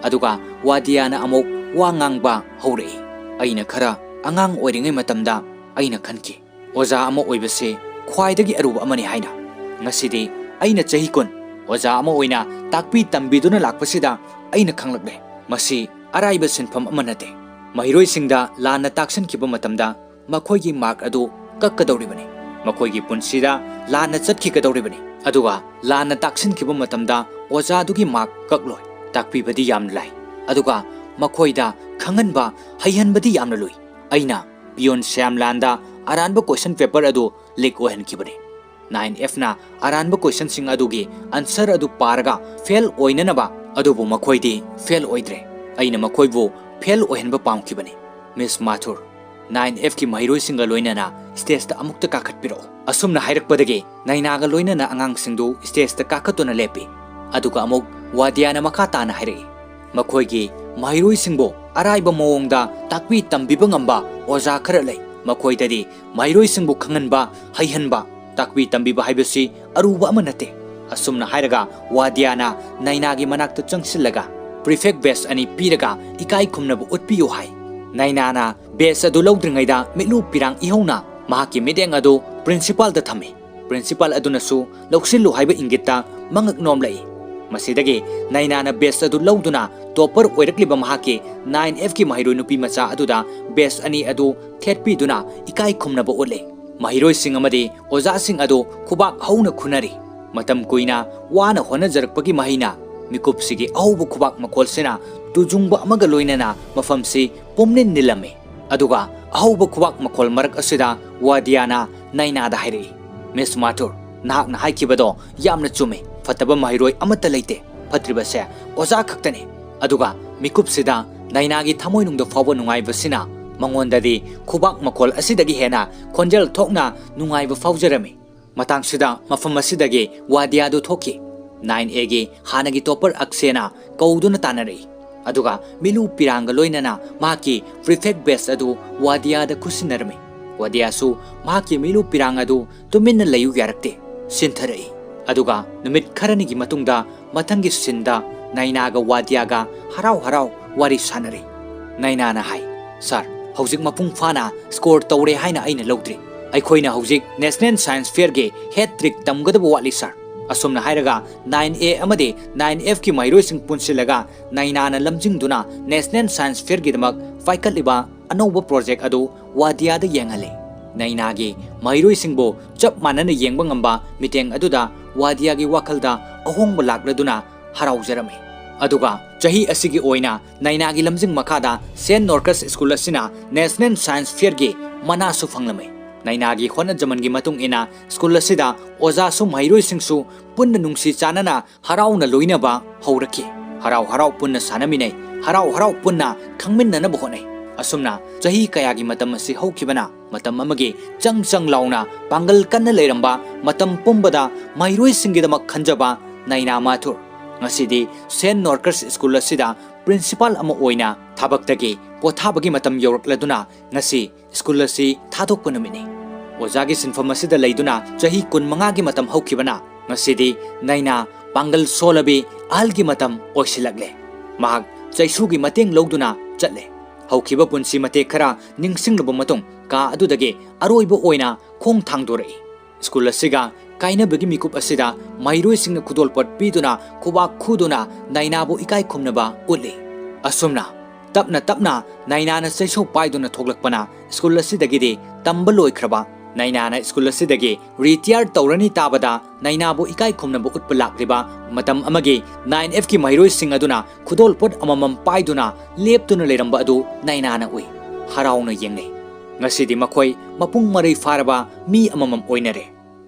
ꯑꯗꯨꯒ ꯋꯥꯗꯤꯌꯥꯅ ꯑꯃꯨꯛ ꯋꯥ ꯉꯥꯡꯕ ꯍꯧꯔꯛꯏ꯫ "ꯑꯩꯅ ꯈꯔ ꯑꯉꯥꯡ ꯑꯣꯏꯔꯤꯉꯩ ꯃꯇꯝꯗ ꯑꯩꯅ ꯈꯟꯈꯤ, ꯑꯣꯖꯥ ꯑꯃ ꯑꯣꯏꯕꯁꯤ ꯈ꯭ꯋꯥꯏꯗꯒꯤ ꯑꯔꯨꯕ ꯑꯃꯅꯤ ꯍꯥꯏꯅ꯫ ꯉꯁꯤꯗꯤ ꯑꯩꯅ ꯆꯍꯤ ꯀꯨꯟ ꯑꯣꯖꯥ ꯑꯃ ꯑꯣꯏꯅ ꯇꯥꯛꯄꯤ ꯇꯝꯕꯤꯗꯨꯅ ꯂꯥꯛꯄꯁꯤꯗ ꯑꯩꯅ ꯈꯪꯂꯛꯂꯦ, ꯃꯁꯤ ꯑꯔꯥꯏꯕ ꯁꯤꯟꯐꯝ ꯑꯃ ꯅꯠꯇꯦ꯫ ꯃꯍꯩꯔꯣꯏꯁꯤꯡꯗ ꯂꯥꯟꯅ ꯇꯥꯛꯁꯤꯟꯈꯤꯕ ꯃꯇꯝꯗ ꯃꯈꯣꯏꯒꯤ ꯃꯥꯔꯛ ꯑꯗꯨ ꯀꯛꯀꯗꯧꯔꯤꯕꯅꯤ"꯫ ꯃꯈꯣꯏꯒꯤ ꯄꯨꯟꯁꯤꯗ ꯂꯥꯟꯅ ꯆꯠꯈꯤꯒꯗꯧꯔꯤꯕꯅꯤ꯫ ꯑꯗꯨꯒ ꯂꯥꯟꯅ ꯇꯥꯛꯁꯤꯟꯈꯤꯕ ꯃꯇꯝꯗ ꯑꯣꯖꯥꯗꯨꯒꯤ ꯃꯥꯔꯛ ꯀꯛꯂꯣꯏ꯫ ꯇꯥꯛꯄꯤꯕꯗꯤ ꯌꯥꯝꯅ ꯂꯥꯏ꯫ ꯑꯗꯨꯒ ꯃꯈꯣꯏꯗ ꯈꯪꯍꯟꯕ, ꯍꯩꯍꯟꯕꯗꯤ ꯌꯥꯝꯅ ꯂꯨꯏ꯫ ꯑꯩꯅ ꯄꯤꯌꯣꯟ ꯁ꯭ꯌꯥꯝꯂꯥꯟꯗ ꯑꯔꯥꯟꯕ ꯀꯣꯏꯁꯟ ꯄꯦꯄꯔ ꯑꯗꯨ ꯂꯤꯛ ꯑꯣꯏꯍꯟꯈꯤꯕꯅꯤ꯫ ꯅꯥꯏꯟ ꯑꯦꯐꯅ ꯑꯔꯥꯟꯕ ꯀꯣꯏꯁꯟꯁꯤꯡ ꯑꯗꯨꯒꯤ ꯑꯟꯁꯔ ꯑꯗꯨ ꯄꯥꯔꯒ ꯐꯦꯜ ꯑꯣꯏꯅꯅꯕ, ꯑꯗꯨꯕꯨ ꯃꯈꯣꯏꯗꯤ ꯐꯦꯜ ꯑꯣꯏꯗ꯭ꯔꯦ꯫ ꯑꯩꯅ ꯃꯈꯣꯏꯕꯨ ꯐꯦꯜ ꯑꯣꯏꯍꯟꯕ ꯄꯥꯝꯈꯤꯕꯅꯤ꯫ ꯃꯤꯁ ꯃꯥꯊꯨꯔ, ꯅꯥꯏꯟ ꯑꯦꯐꯀꯤ ꯃꯍꯩꯔꯣꯏꯁꯤꯡꯒ ꯂꯣꯏꯅꯅ ꯁ꯭ꯇꯦꯖꯇ ꯑꯃꯨꯛꯇ ꯀꯥꯈꯠꯄꯤꯔꯛꯎ꯫ ꯑꯁꯨꯝꯅ ꯍꯥꯏꯔꯛꯄꯗꯒꯤ ꯅꯥꯏꯅꯥꯒ ꯂꯣꯏꯅꯅ ꯑꯉꯥꯡꯁꯤꯡꯗꯨ ꯁ꯭ꯇꯦꯖꯇ ꯀꯥꯈꯠꯇꯨꯅ ꯂꯦꯞꯄꯤ꯫ ꯑꯗꯨꯒ ꯑꯃꯨꯛ ꯋꯥꯗꯤꯌꯥꯅ ꯃꯈꯥ ꯇꯥꯅ ꯍꯥꯏꯔꯛꯏ, ꯃꯈꯣꯏꯒꯤ ꯃꯍꯩꯔꯣꯏꯁꯤꯡꯕꯨ ꯑꯔꯥꯏꯕ ꯃꯑꯣꯡꯗ ꯇꯥꯛꯄꯤ ꯇꯝꯕꯤꯕ ꯉꯝꯕ ꯑꯣꯖꯥ ꯈꯔ ꯂꯩ꯫ ꯃꯈꯣꯏꯗꯗꯤ ꯃꯍꯩꯔꯣꯏꯁꯤꯡꯕꯨ ꯈꯪꯍꯟꯕ, ꯍꯩꯍꯟꯕ, ꯇꯥꯛꯄꯤ ꯇꯝꯕꯤꯕ ꯍꯥꯏꯕꯁꯤ ꯑꯔꯨꯕ ꯑꯃ ꯅꯠꯇꯦ꯫ ꯑꯁꯨꯝꯅ ꯍꯥꯏꯔꯒ ꯋꯥꯗꯤꯌꯥꯅ ꯅꯥꯏꯅꯥꯒꯤ ꯃꯅꯥꯛꯇ ꯆꯪꯁꯤꯜꯂꯒ ꯄ꯭ꯔꯤꯐꯦꯛ ꯕꯦꯖ ꯑꯅꯤ ꯄꯤꯔꯒ ꯏꯀꯥꯏ ꯈꯨꯝꯅꯕ ꯎꯠꯄꯤꯌꯨ ꯍꯥꯏ꯫ ꯅꯥꯏꯅꯥꯅ ꯕꯦꯖ ꯑꯗꯨ ꯂꯧꯗ꯭ꯔꯤꯉꯩꯗ ꯃꯤꯠꯂꯨ ꯄꯤꯔꯥꯡ ꯏꯍꯧꯅ ꯃꯍꯥꯛꯀꯤ ꯃꯤꯠꯌꯦꯡ ꯑꯗꯨ ꯄ꯭ꯔꯤꯟꯁꯤꯄꯥꯜꯗ ꯊꯝꯃꯤ꯫ ꯄ꯭ꯔꯤꯟꯁꯤꯄꯥꯜ ꯑꯗꯨꯅꯁꯨ ꯂꯧꯁꯤꯜꯂꯨ ꯍꯥꯏꯕ ꯏꯪꯒꯤꯠꯇ ꯃꯉꯛ ꯅꯣꯝꯂꯛꯏ꯫ ꯃꯁꯤꯗꯒꯤ ꯅꯥꯏꯅꯥꯅ ꯕꯦꯖ ꯑꯗꯨ ꯂꯧꯗꯨꯅ ꯇꯣꯞꯄꯔ ꯑꯣꯏꯔꯛꯂꯤꯕ ꯃꯍꯥꯛꯀꯤ ꯅꯥꯏꯟ ꯑꯦꯐꯀꯤ ꯃꯍꯩꯔꯣꯏ ꯅꯨꯄꯤ ꯃꯆꯥ ꯑꯗꯨꯗ ꯕꯦꯖ ꯑꯅꯤ ꯑꯗꯨ ꯊꯦꯠꯄꯤꯗꯨꯅ ꯏꯀꯥꯏ ꯈꯨꯝꯅꯕ ꯎꯠꯂꯤ꯫ ꯃꯍꯩꯔꯣꯏꯁꯤꯡ ꯑꯃꯗꯤ ꯑꯣꯖꯥꯁꯤꯡ ꯑꯗꯨ ꯈꯨꯕꯥꯛ ꯍꯧꯅ ꯈꯨꯅꯔꯤ꯫ ꯃꯇꯝ ꯀꯨꯏꯅ ꯋꯥꯅ ꯍꯣꯠꯅꯖꯔꯛꯄꯒꯤ ꯃꯍꯩꯅ ꯃꯤꯀꯨꯞꯁꯤꯒꯤ ꯑꯍꯧꯕ ꯈꯨꯕꯥꯛ ꯃꯈꯣꯜꯁꯤꯅ ꯇꯨꯖꯨꯡꯕ ꯑꯃꯒ ꯂꯣꯏꯅꯅ ꯃꯐꯝꯁꯤ ꯄꯨꯝꯅꯤꯟ ꯅꯤꯜꯂꯝꯃꯤ꯫ ꯑꯗꯨꯒ ꯑꯍꯧꯕ ꯈꯨꯕꯥꯛ ꯃꯈꯣꯜ ꯃꯔꯛ ꯑꯁꯤꯗ ꯋꯥꯗꯤꯌꯥꯅ ꯅꯥꯏꯅꯥꯗ ꯍꯥꯏꯔꯛꯏ, "ꯃꯤꯁ ꯃꯥꯊꯨꯔ, ꯅꯍꯥꯛꯅ ꯍꯥꯏꯈꯤꯕꯗꯣ ꯌꯥꯝꯅ ꯆꯨꯝꯃꯤ꯫ ꯐꯠꯇꯕ ꯃꯍꯩꯔꯣꯏ ꯑꯃꯠꯇ ꯂꯩꯇꯦ꯫ ꯐꯠꯇ꯭ꯔꯤꯕꯁꯦ ꯑꯣꯖꯥ ꯈꯛꯇꯅꯤ"꯫ ꯑꯗꯨꯒ ꯃꯤꯀꯨꯞꯁꯤꯗ ꯅꯥꯏꯅꯥꯒꯤ ꯊꯃꯣꯏꯅꯨꯡꯗ ꯐꯥꯎꯕ ꯅꯨꯡꯉꯥꯏꯕꯁꯤꯅ ꯃꯉꯣꯟꯗꯗꯤ ꯈꯨꯕꯥꯛ ꯃꯈꯣꯜ ꯑꯁꯤꯗꯒꯤ ꯍꯦꯟꯅ ꯈꯣꯟꯖꯦꯜ ꯊꯣꯛꯅ ꯅꯨꯡꯉꯥꯏꯕ ꯐꯥꯎꯖꯔꯝꯃꯤ꯫ ꯃꯇꯥꯡꯁꯤꯗ ꯃꯐꯝ ꯑꯁꯤꯗꯒꯤ ꯋꯥꯗꯤꯌꯥꯗꯨ ꯊꯣꯛꯈꯤ꯫ ꯅꯥꯏꯟ ꯑꯦꯒꯤ ꯍꯥꯟꯅꯒꯤ ꯇꯣꯞꯄꯔ ꯑꯛꯁꯦꯅ ꯀꯧꯗꯨꯅ ꯇꯥꯟꯅꯔꯛꯏ꯫ ꯑꯗꯨꯒ ꯃꯤꯠꯂꯨ ꯄꯤꯔꯥꯡꯒ ꯂꯣꯏꯅꯅ ꯃꯍꯥꯛꯀꯤ ꯄ꯭ꯔꯤꯐꯦꯛ ꯕꯦꯖ ꯑꯗꯨ ꯋꯥꯗꯤꯌꯥꯗ ꯈꯨꯠꯁꯤꯟꯅꯔꯝꯃꯤ꯫ ꯋꯥꯗꯤꯌꯥꯁꯨ ꯃꯍꯥꯛꯀꯤ ꯃꯤꯠꯂꯨ ꯄꯤꯔꯥꯡ ꯑꯗꯨ ꯇꯨꯃꯤꯟꯅ ꯂꯩꯌꯨ ꯌꯥꯔꯛꯇꯦ, ꯁꯤꯟꯊꯔꯛꯏ꯫ ꯑꯗꯨꯒ ꯅꯨꯃꯤꯠ ꯈꯔꯅꯤꯒꯤ ꯃꯇꯨꯡꯗ ꯃꯊꯪꯒꯤ ꯁꯤꯟꯗ ꯅꯥꯏꯅꯥꯒ ꯋꯥꯗꯤꯌꯥꯒ ꯍꯔꯥꯎ ꯍꯔꯥꯎ ꯋꯥꯔꯤ ꯁꯥꯟꯅꯔꯤ꯫ ꯅꯥꯏꯅꯥꯅ ꯍꯥꯏ, "ꯁꯥꯔ, ꯍꯧꯖꯤꯛ ꯃꯄꯨꯡ ꯐꯥꯅ ꯁ꯭ꯀꯣꯔ ꯇꯧꯔꯦ ꯍꯥꯏꯅ ꯑꯩꯅ ꯂꯧꯗ꯭ꯔꯤ꯫ ꯑꯩꯈꯣꯏꯅ ꯍꯧꯖꯤꯛ ꯅꯦꯁꯅꯦꯜ ꯁꯥꯏꯟꯁ ꯐꯤꯌꯔꯒꯤ ꯍꯦꯠ ꯇ꯭ꯔꯤꯛ ꯇꯝꯒꯗꯕ ꯋꯥꯠꯂꯤ, ꯁꯥꯔ"꯫ ꯑꯁꯨꯝꯅ ꯍꯥꯏꯔꯒ ꯅꯥꯏꯟ ꯑꯦ ꯑꯃꯗꯤ ꯅꯥꯏꯟ ꯑꯦꯐꯀꯤ ꯃꯍꯩꯔꯣꯏꯁꯤꯡ ꯄꯨꯟꯁꯤꯜꯂꯒ ꯅꯥꯏꯅꯥꯅ ꯂꯝꯖꯤꯡꯗꯨꯅ ꯅꯦꯁꯅꯦꯜ ꯁꯥꯏꯟꯁ ꯐꯤꯌꯔꯒꯤꯗꯃꯛ ꯄꯥꯏꯈꯠꯂꯤꯕ ꯑꯅꯧꯕ ꯄ꯭ꯔꯣꯖꯦꯛ ꯑꯗꯨ ꯋꯥꯗꯤꯌꯥꯗ ꯌꯦꯡꯍꯜꯂꯤ꯫ ꯅꯩꯅꯥꯒꯤ ꯃꯍꯩꯔꯣꯏꯁꯤꯡꯕꯨ ꯆꯞ ꯃꯥꯟꯅꯅ ꯌꯦꯡꯕ ꯉꯝꯕ ꯃꯤꯠꯌꯦꯡ ꯑꯗꯨꯗ ꯋꯥꯗꯤꯌꯥꯒꯤ ꯋꯥꯈꯜꯗ ꯑꯍꯣꯡꯕ ꯂꯥꯛꯂꯗꯨꯅ ꯍꯔꯥꯎꯖꯔꯝꯃꯤ꯫ ꯑꯗꯨꯒ ꯆꯍꯤ ꯑꯁꯤꯒꯤ ꯑꯣꯏꯅ ꯅꯩꯅꯥꯒꯤ ꯂꯝꯖꯤꯡ ꯃꯈꯥꯗ ꯁꯦꯟ ꯅꯣꯔꯀꯁ ꯁ꯭ꯀꯨꯜ ꯑꯁꯤꯅ ꯅꯦꯁꯅꯦꯜ ꯁꯥꯏꯟꯁ ꯐꯤꯌꯔꯒꯤ ꯃꯅꯥꯁꯨ ꯐꯪꯂꯝꯃꯤ꯫ ꯅꯩꯅꯥꯒꯤ ꯍꯣꯠꯅꯖꯃꯟꯒꯤ ꯃꯇꯨꯡ ꯏꯟꯅ ꯁ꯭ꯀꯨꯜ ꯑꯁꯤꯗ ꯑꯣꯖꯥꯁꯨ ꯃꯍꯩꯔꯣꯏꯁꯤꯡꯁꯨ ꯄꯨꯟꯅ ꯅꯨꯡꯁꯤ ꯆꯥꯟꯅꯅ ꯍꯔꯥꯎꯅ ꯂꯣꯏꯅꯕ ꯍꯧꯔꯛꯈꯤ꯫ ꯍꯔꯥꯎ ꯍꯔꯥꯎ ꯄꯨꯟꯅ ꯁꯥꯟꯅꯃꯤꯟꯅꯩ, ꯍꯔꯥꯎ ꯍꯔꯥꯎ ꯄꯨꯟꯅ ꯈꯪꯃꯤꯟꯅꯅꯕ ꯍꯣꯠꯅꯩ꯫ ꯑꯁꯨꯝꯅ ꯆꯍꯤ ꯀꯌꯥꯒꯤ ꯃꯇꯝ ꯑꯁꯤ ꯍꯧꯈꯤꯕꯅ ꯃꯇꯝ ꯑꯃꯒꯤ ꯆꯪ ꯆꯪ ꯂꯥꯎꯅ ꯄꯥꯡꯒꯜ ꯀꯟꯅ ꯂꯩꯔꯝꯕ, ꯃꯇꯝ ꯄꯨꯝꯕꯗ ꯃꯍꯩꯔꯣꯏꯁꯤꯡꯒꯤꯗꯃꯛ ꯈꯟꯖꯕ ꯅꯩꯅꯥ ꯃꯥꯊꯨꯔ ꯉꯁꯤꯗꯤ ꯁꯦꯟ ꯅꯣꯔꯀꯁ ꯁ꯭ꯀꯨꯜ ꯑꯁꯤꯗ ꯄ꯭ꯔꯤꯟꯁꯤꯄꯥꯜ ꯑꯃ ꯑꯣꯏꯅ ꯊꯕꯛꯇꯒꯤ ꯄꯣꯊꯥꯕꯒꯤ ꯃꯇꯝ ꯌꯧꯔꯛꯂꯗꯨꯅ ꯉꯁꯤ ꯁ꯭ꯀꯨꯜ ꯑꯁꯤ ꯊꯥꯗꯣꯛꯄ ꯅꯨꯃꯤꯠꯅꯤ꯫ ꯑꯣꯖꯥꯒꯤ ꯁꯤꯟꯐꯝ ꯑꯁꯤꯗ ꯂꯩꯗꯨꯅ ꯆꯍꯤ ꯀꯨꯟꯃꯉꯥꯒꯤ ꯃꯇꯝ ꯍꯧꯈꯤꯕꯅ ꯉꯁꯤꯗꯤ ꯅꯩꯅꯥ ꯄꯥꯡꯒꯜ ꯁꯣꯜꯂꯕꯤ ꯑꯍꯜꯒꯤ ꯃꯇꯝ ꯑꯣꯏꯁꯤꯜꯂꯛꯂꯦ꯫ ꯃꯍꯥꯛ ꯆꯩꯁꯨꯒꯤ ꯃꯇꯦꯡ ꯂꯧꯗꯨꯅ ꯆꯠꯂꯦ꯫ ꯍꯧꯈꯤꯕ ꯄꯨꯟꯁꯤ ꯃꯇꯦꯛ ꯈꯔ ꯅꯤꯡꯁꯤꯡꯂꯕ ꯃꯇꯨꯡ ꯀꯥ ꯑꯗꯨꯗꯒꯤ ꯑꯔꯣꯏꯕ ꯑꯣꯏꯅ ꯈꯣꯡ ꯊꯥꯡꯗꯣꯔꯛꯏ꯫ ꯁ꯭ꯀꯨꯜ ꯑꯁꯤꯒ ꯀꯥꯏꯅꯕꯒꯤ ꯃꯤꯀꯨꯞ ꯑꯁꯤꯗ ꯃꯍꯩꯔꯣꯏꯁꯤꯡꯅ ꯈꯨꯗꯣꯜꯄꯣꯠ ꯄꯤꯗꯨꯅ ꯈꯨꯕꯥꯛ ꯈꯨꯗꯨꯅ ꯅꯩꯅꯥꯕꯨ ꯏꯀꯥꯏ ꯈꯨꯝꯅꯕ ꯎꯠꯂꯤ꯫ ꯑꯁꯨꯝꯅ ꯇꯞꯅ ꯇꯞꯅ ꯅꯩꯅꯥꯅ ꯆꯩꯁꯨ ꯄꯥꯏꯗꯨꯅ ꯊꯣꯛꯂꯛꯄꯅ ꯁ꯭ꯀꯨꯜ ꯑꯁꯤꯗꯒꯤꯗꯤ ꯇꯝꯕ ꯂꯣꯏꯈ꯭ꯔꯕ ꯅꯩꯅꯥꯅ ꯁ꯭ꯀꯨꯜ ꯑꯁꯤꯗꯒꯤ ꯔꯤꯇꯤꯌꯥꯔ ꯇꯧꯔꯅꯤ ꯇꯥꯕꯗ ꯅꯩꯅꯥꯕꯨ ꯏꯀꯥꯏ ꯈꯨꯝꯅꯕ ꯎꯠꯄ ꯂꯥꯛꯂꯤꯕ ꯃꯇꯝ ꯑꯃꯒꯤ ꯅꯥꯏꯟ ꯑꯦꯐꯀꯤ ꯃꯍꯩꯔꯣꯏꯁꯤꯡ ꯑꯗꯨꯅ ꯈꯨꯗꯣꯜꯄꯣꯠ ꯑꯃꯃꯝ ꯄꯥꯏꯗꯨꯅ ꯂꯦꯞꯇꯨꯅ ꯂꯩꯔꯝꯕ ꯑꯗꯨ ꯅꯩꯅꯥꯅ ꯎꯏ꯫ ꯍꯔꯥꯎꯅ ꯌꯦꯡꯅꯩ꯫ ꯉꯁꯤꯗꯤ ꯃꯈꯣꯏ ꯃꯄꯨꯡ ꯃꯔꯩ ꯐꯥꯔꯕ ꯃꯤ ꯑꯃꯃꯝ ꯑꯣꯏꯅꯔꯦ꯫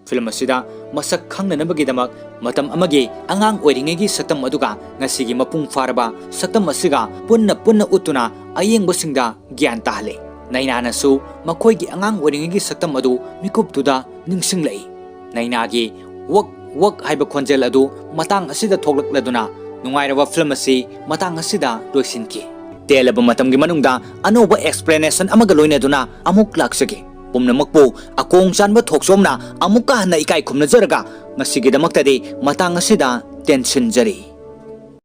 ꯐꯤꯂꯝ ꯑꯁꯤꯗ ꯃꯁꯛ ꯈꯪꯅꯅꯕꯒꯤꯗꯃꯛ ꯃꯇꯝ ꯑꯃꯒꯤ ꯑꯉꯥꯡ ꯑꯣꯏꯔꯤꯉꯩꯒꯤ ꯁꯛꯇꯝ ꯑꯗꯨꯒ ꯉꯁꯤꯒꯤ ꯃꯄꯨꯡ ꯐꯥꯔꯕ ꯁꯛꯇꯝ ꯑꯁꯤꯒ ꯄꯨꯟꯅ ꯄꯨꯟꯅ ꯎꯠꯇꯨꯅ ꯑꯌꯦꯡꯕꯁꯤꯡꯗ ꯒ꯭ꯌꯥꯟ ꯇꯥꯍꯜꯂꯤ꯫ ꯅꯩꯅꯥꯅꯁꯨ ꯃꯈꯣꯏꯒꯤ ꯑꯉꯥꯡ ꯑꯣꯏꯔꯤꯉꯩꯒꯤ ꯁꯛꯇꯝ ꯑꯗꯨ ꯃꯤꯀꯨꯞꯇꯨꯗ ꯅꯤꯡꯁꯤꯡꯂꯛꯏ꯫ ꯅꯩꯅꯥꯒꯤ "ꯋꯛ ꯋꯛ" ꯍꯥꯏꯕ ꯈꯣꯟꯖꯦꯜ ꯑꯗꯨ ꯃꯇꯥꯡ ꯑꯁꯤꯗ ꯊꯣꯛꯂꯛꯂꯗꯨꯅ ꯅꯨꯡꯉꯥꯏꯔꯕ ꯐꯤꯂꯝ ꯑꯁꯤ ꯃꯇꯥꯡ ꯑꯁꯤꯗ ꯂꯣꯏꯁꯤꯟꯈꯤ꯫ ꯇꯦꯜꯂꯕ ꯃꯇꯝꯒꯤ ꯃꯅꯨꯡꯗ ꯑꯅꯧꯕ explanation ꯑꯃꯒ ꯂꯣꯏꯅꯗꯨꯅ ꯑꯃꯨꯛ ꯂꯥꯛꯆꯒꯦ꯫ ꯄꯨꯝꯅꯃꯛꯄꯨ ꯑꯀꯣꯡ ꯆꯥꯟꯕ ꯊꯣꯛꯆꯣꯝꯅ ꯑꯃꯨꯛꯀ ꯍꯟꯅ ꯏꯀꯥꯏ ꯈꯨꯝꯅꯖꯔꯒ ꯉꯁꯤꯒꯤꯗꯃꯛꯇꯗꯤ ꯃꯇꯥꯡ ꯑꯁꯤꯗ ꯇꯦꯟꯁꯤꯟꯖꯔꯤ꯫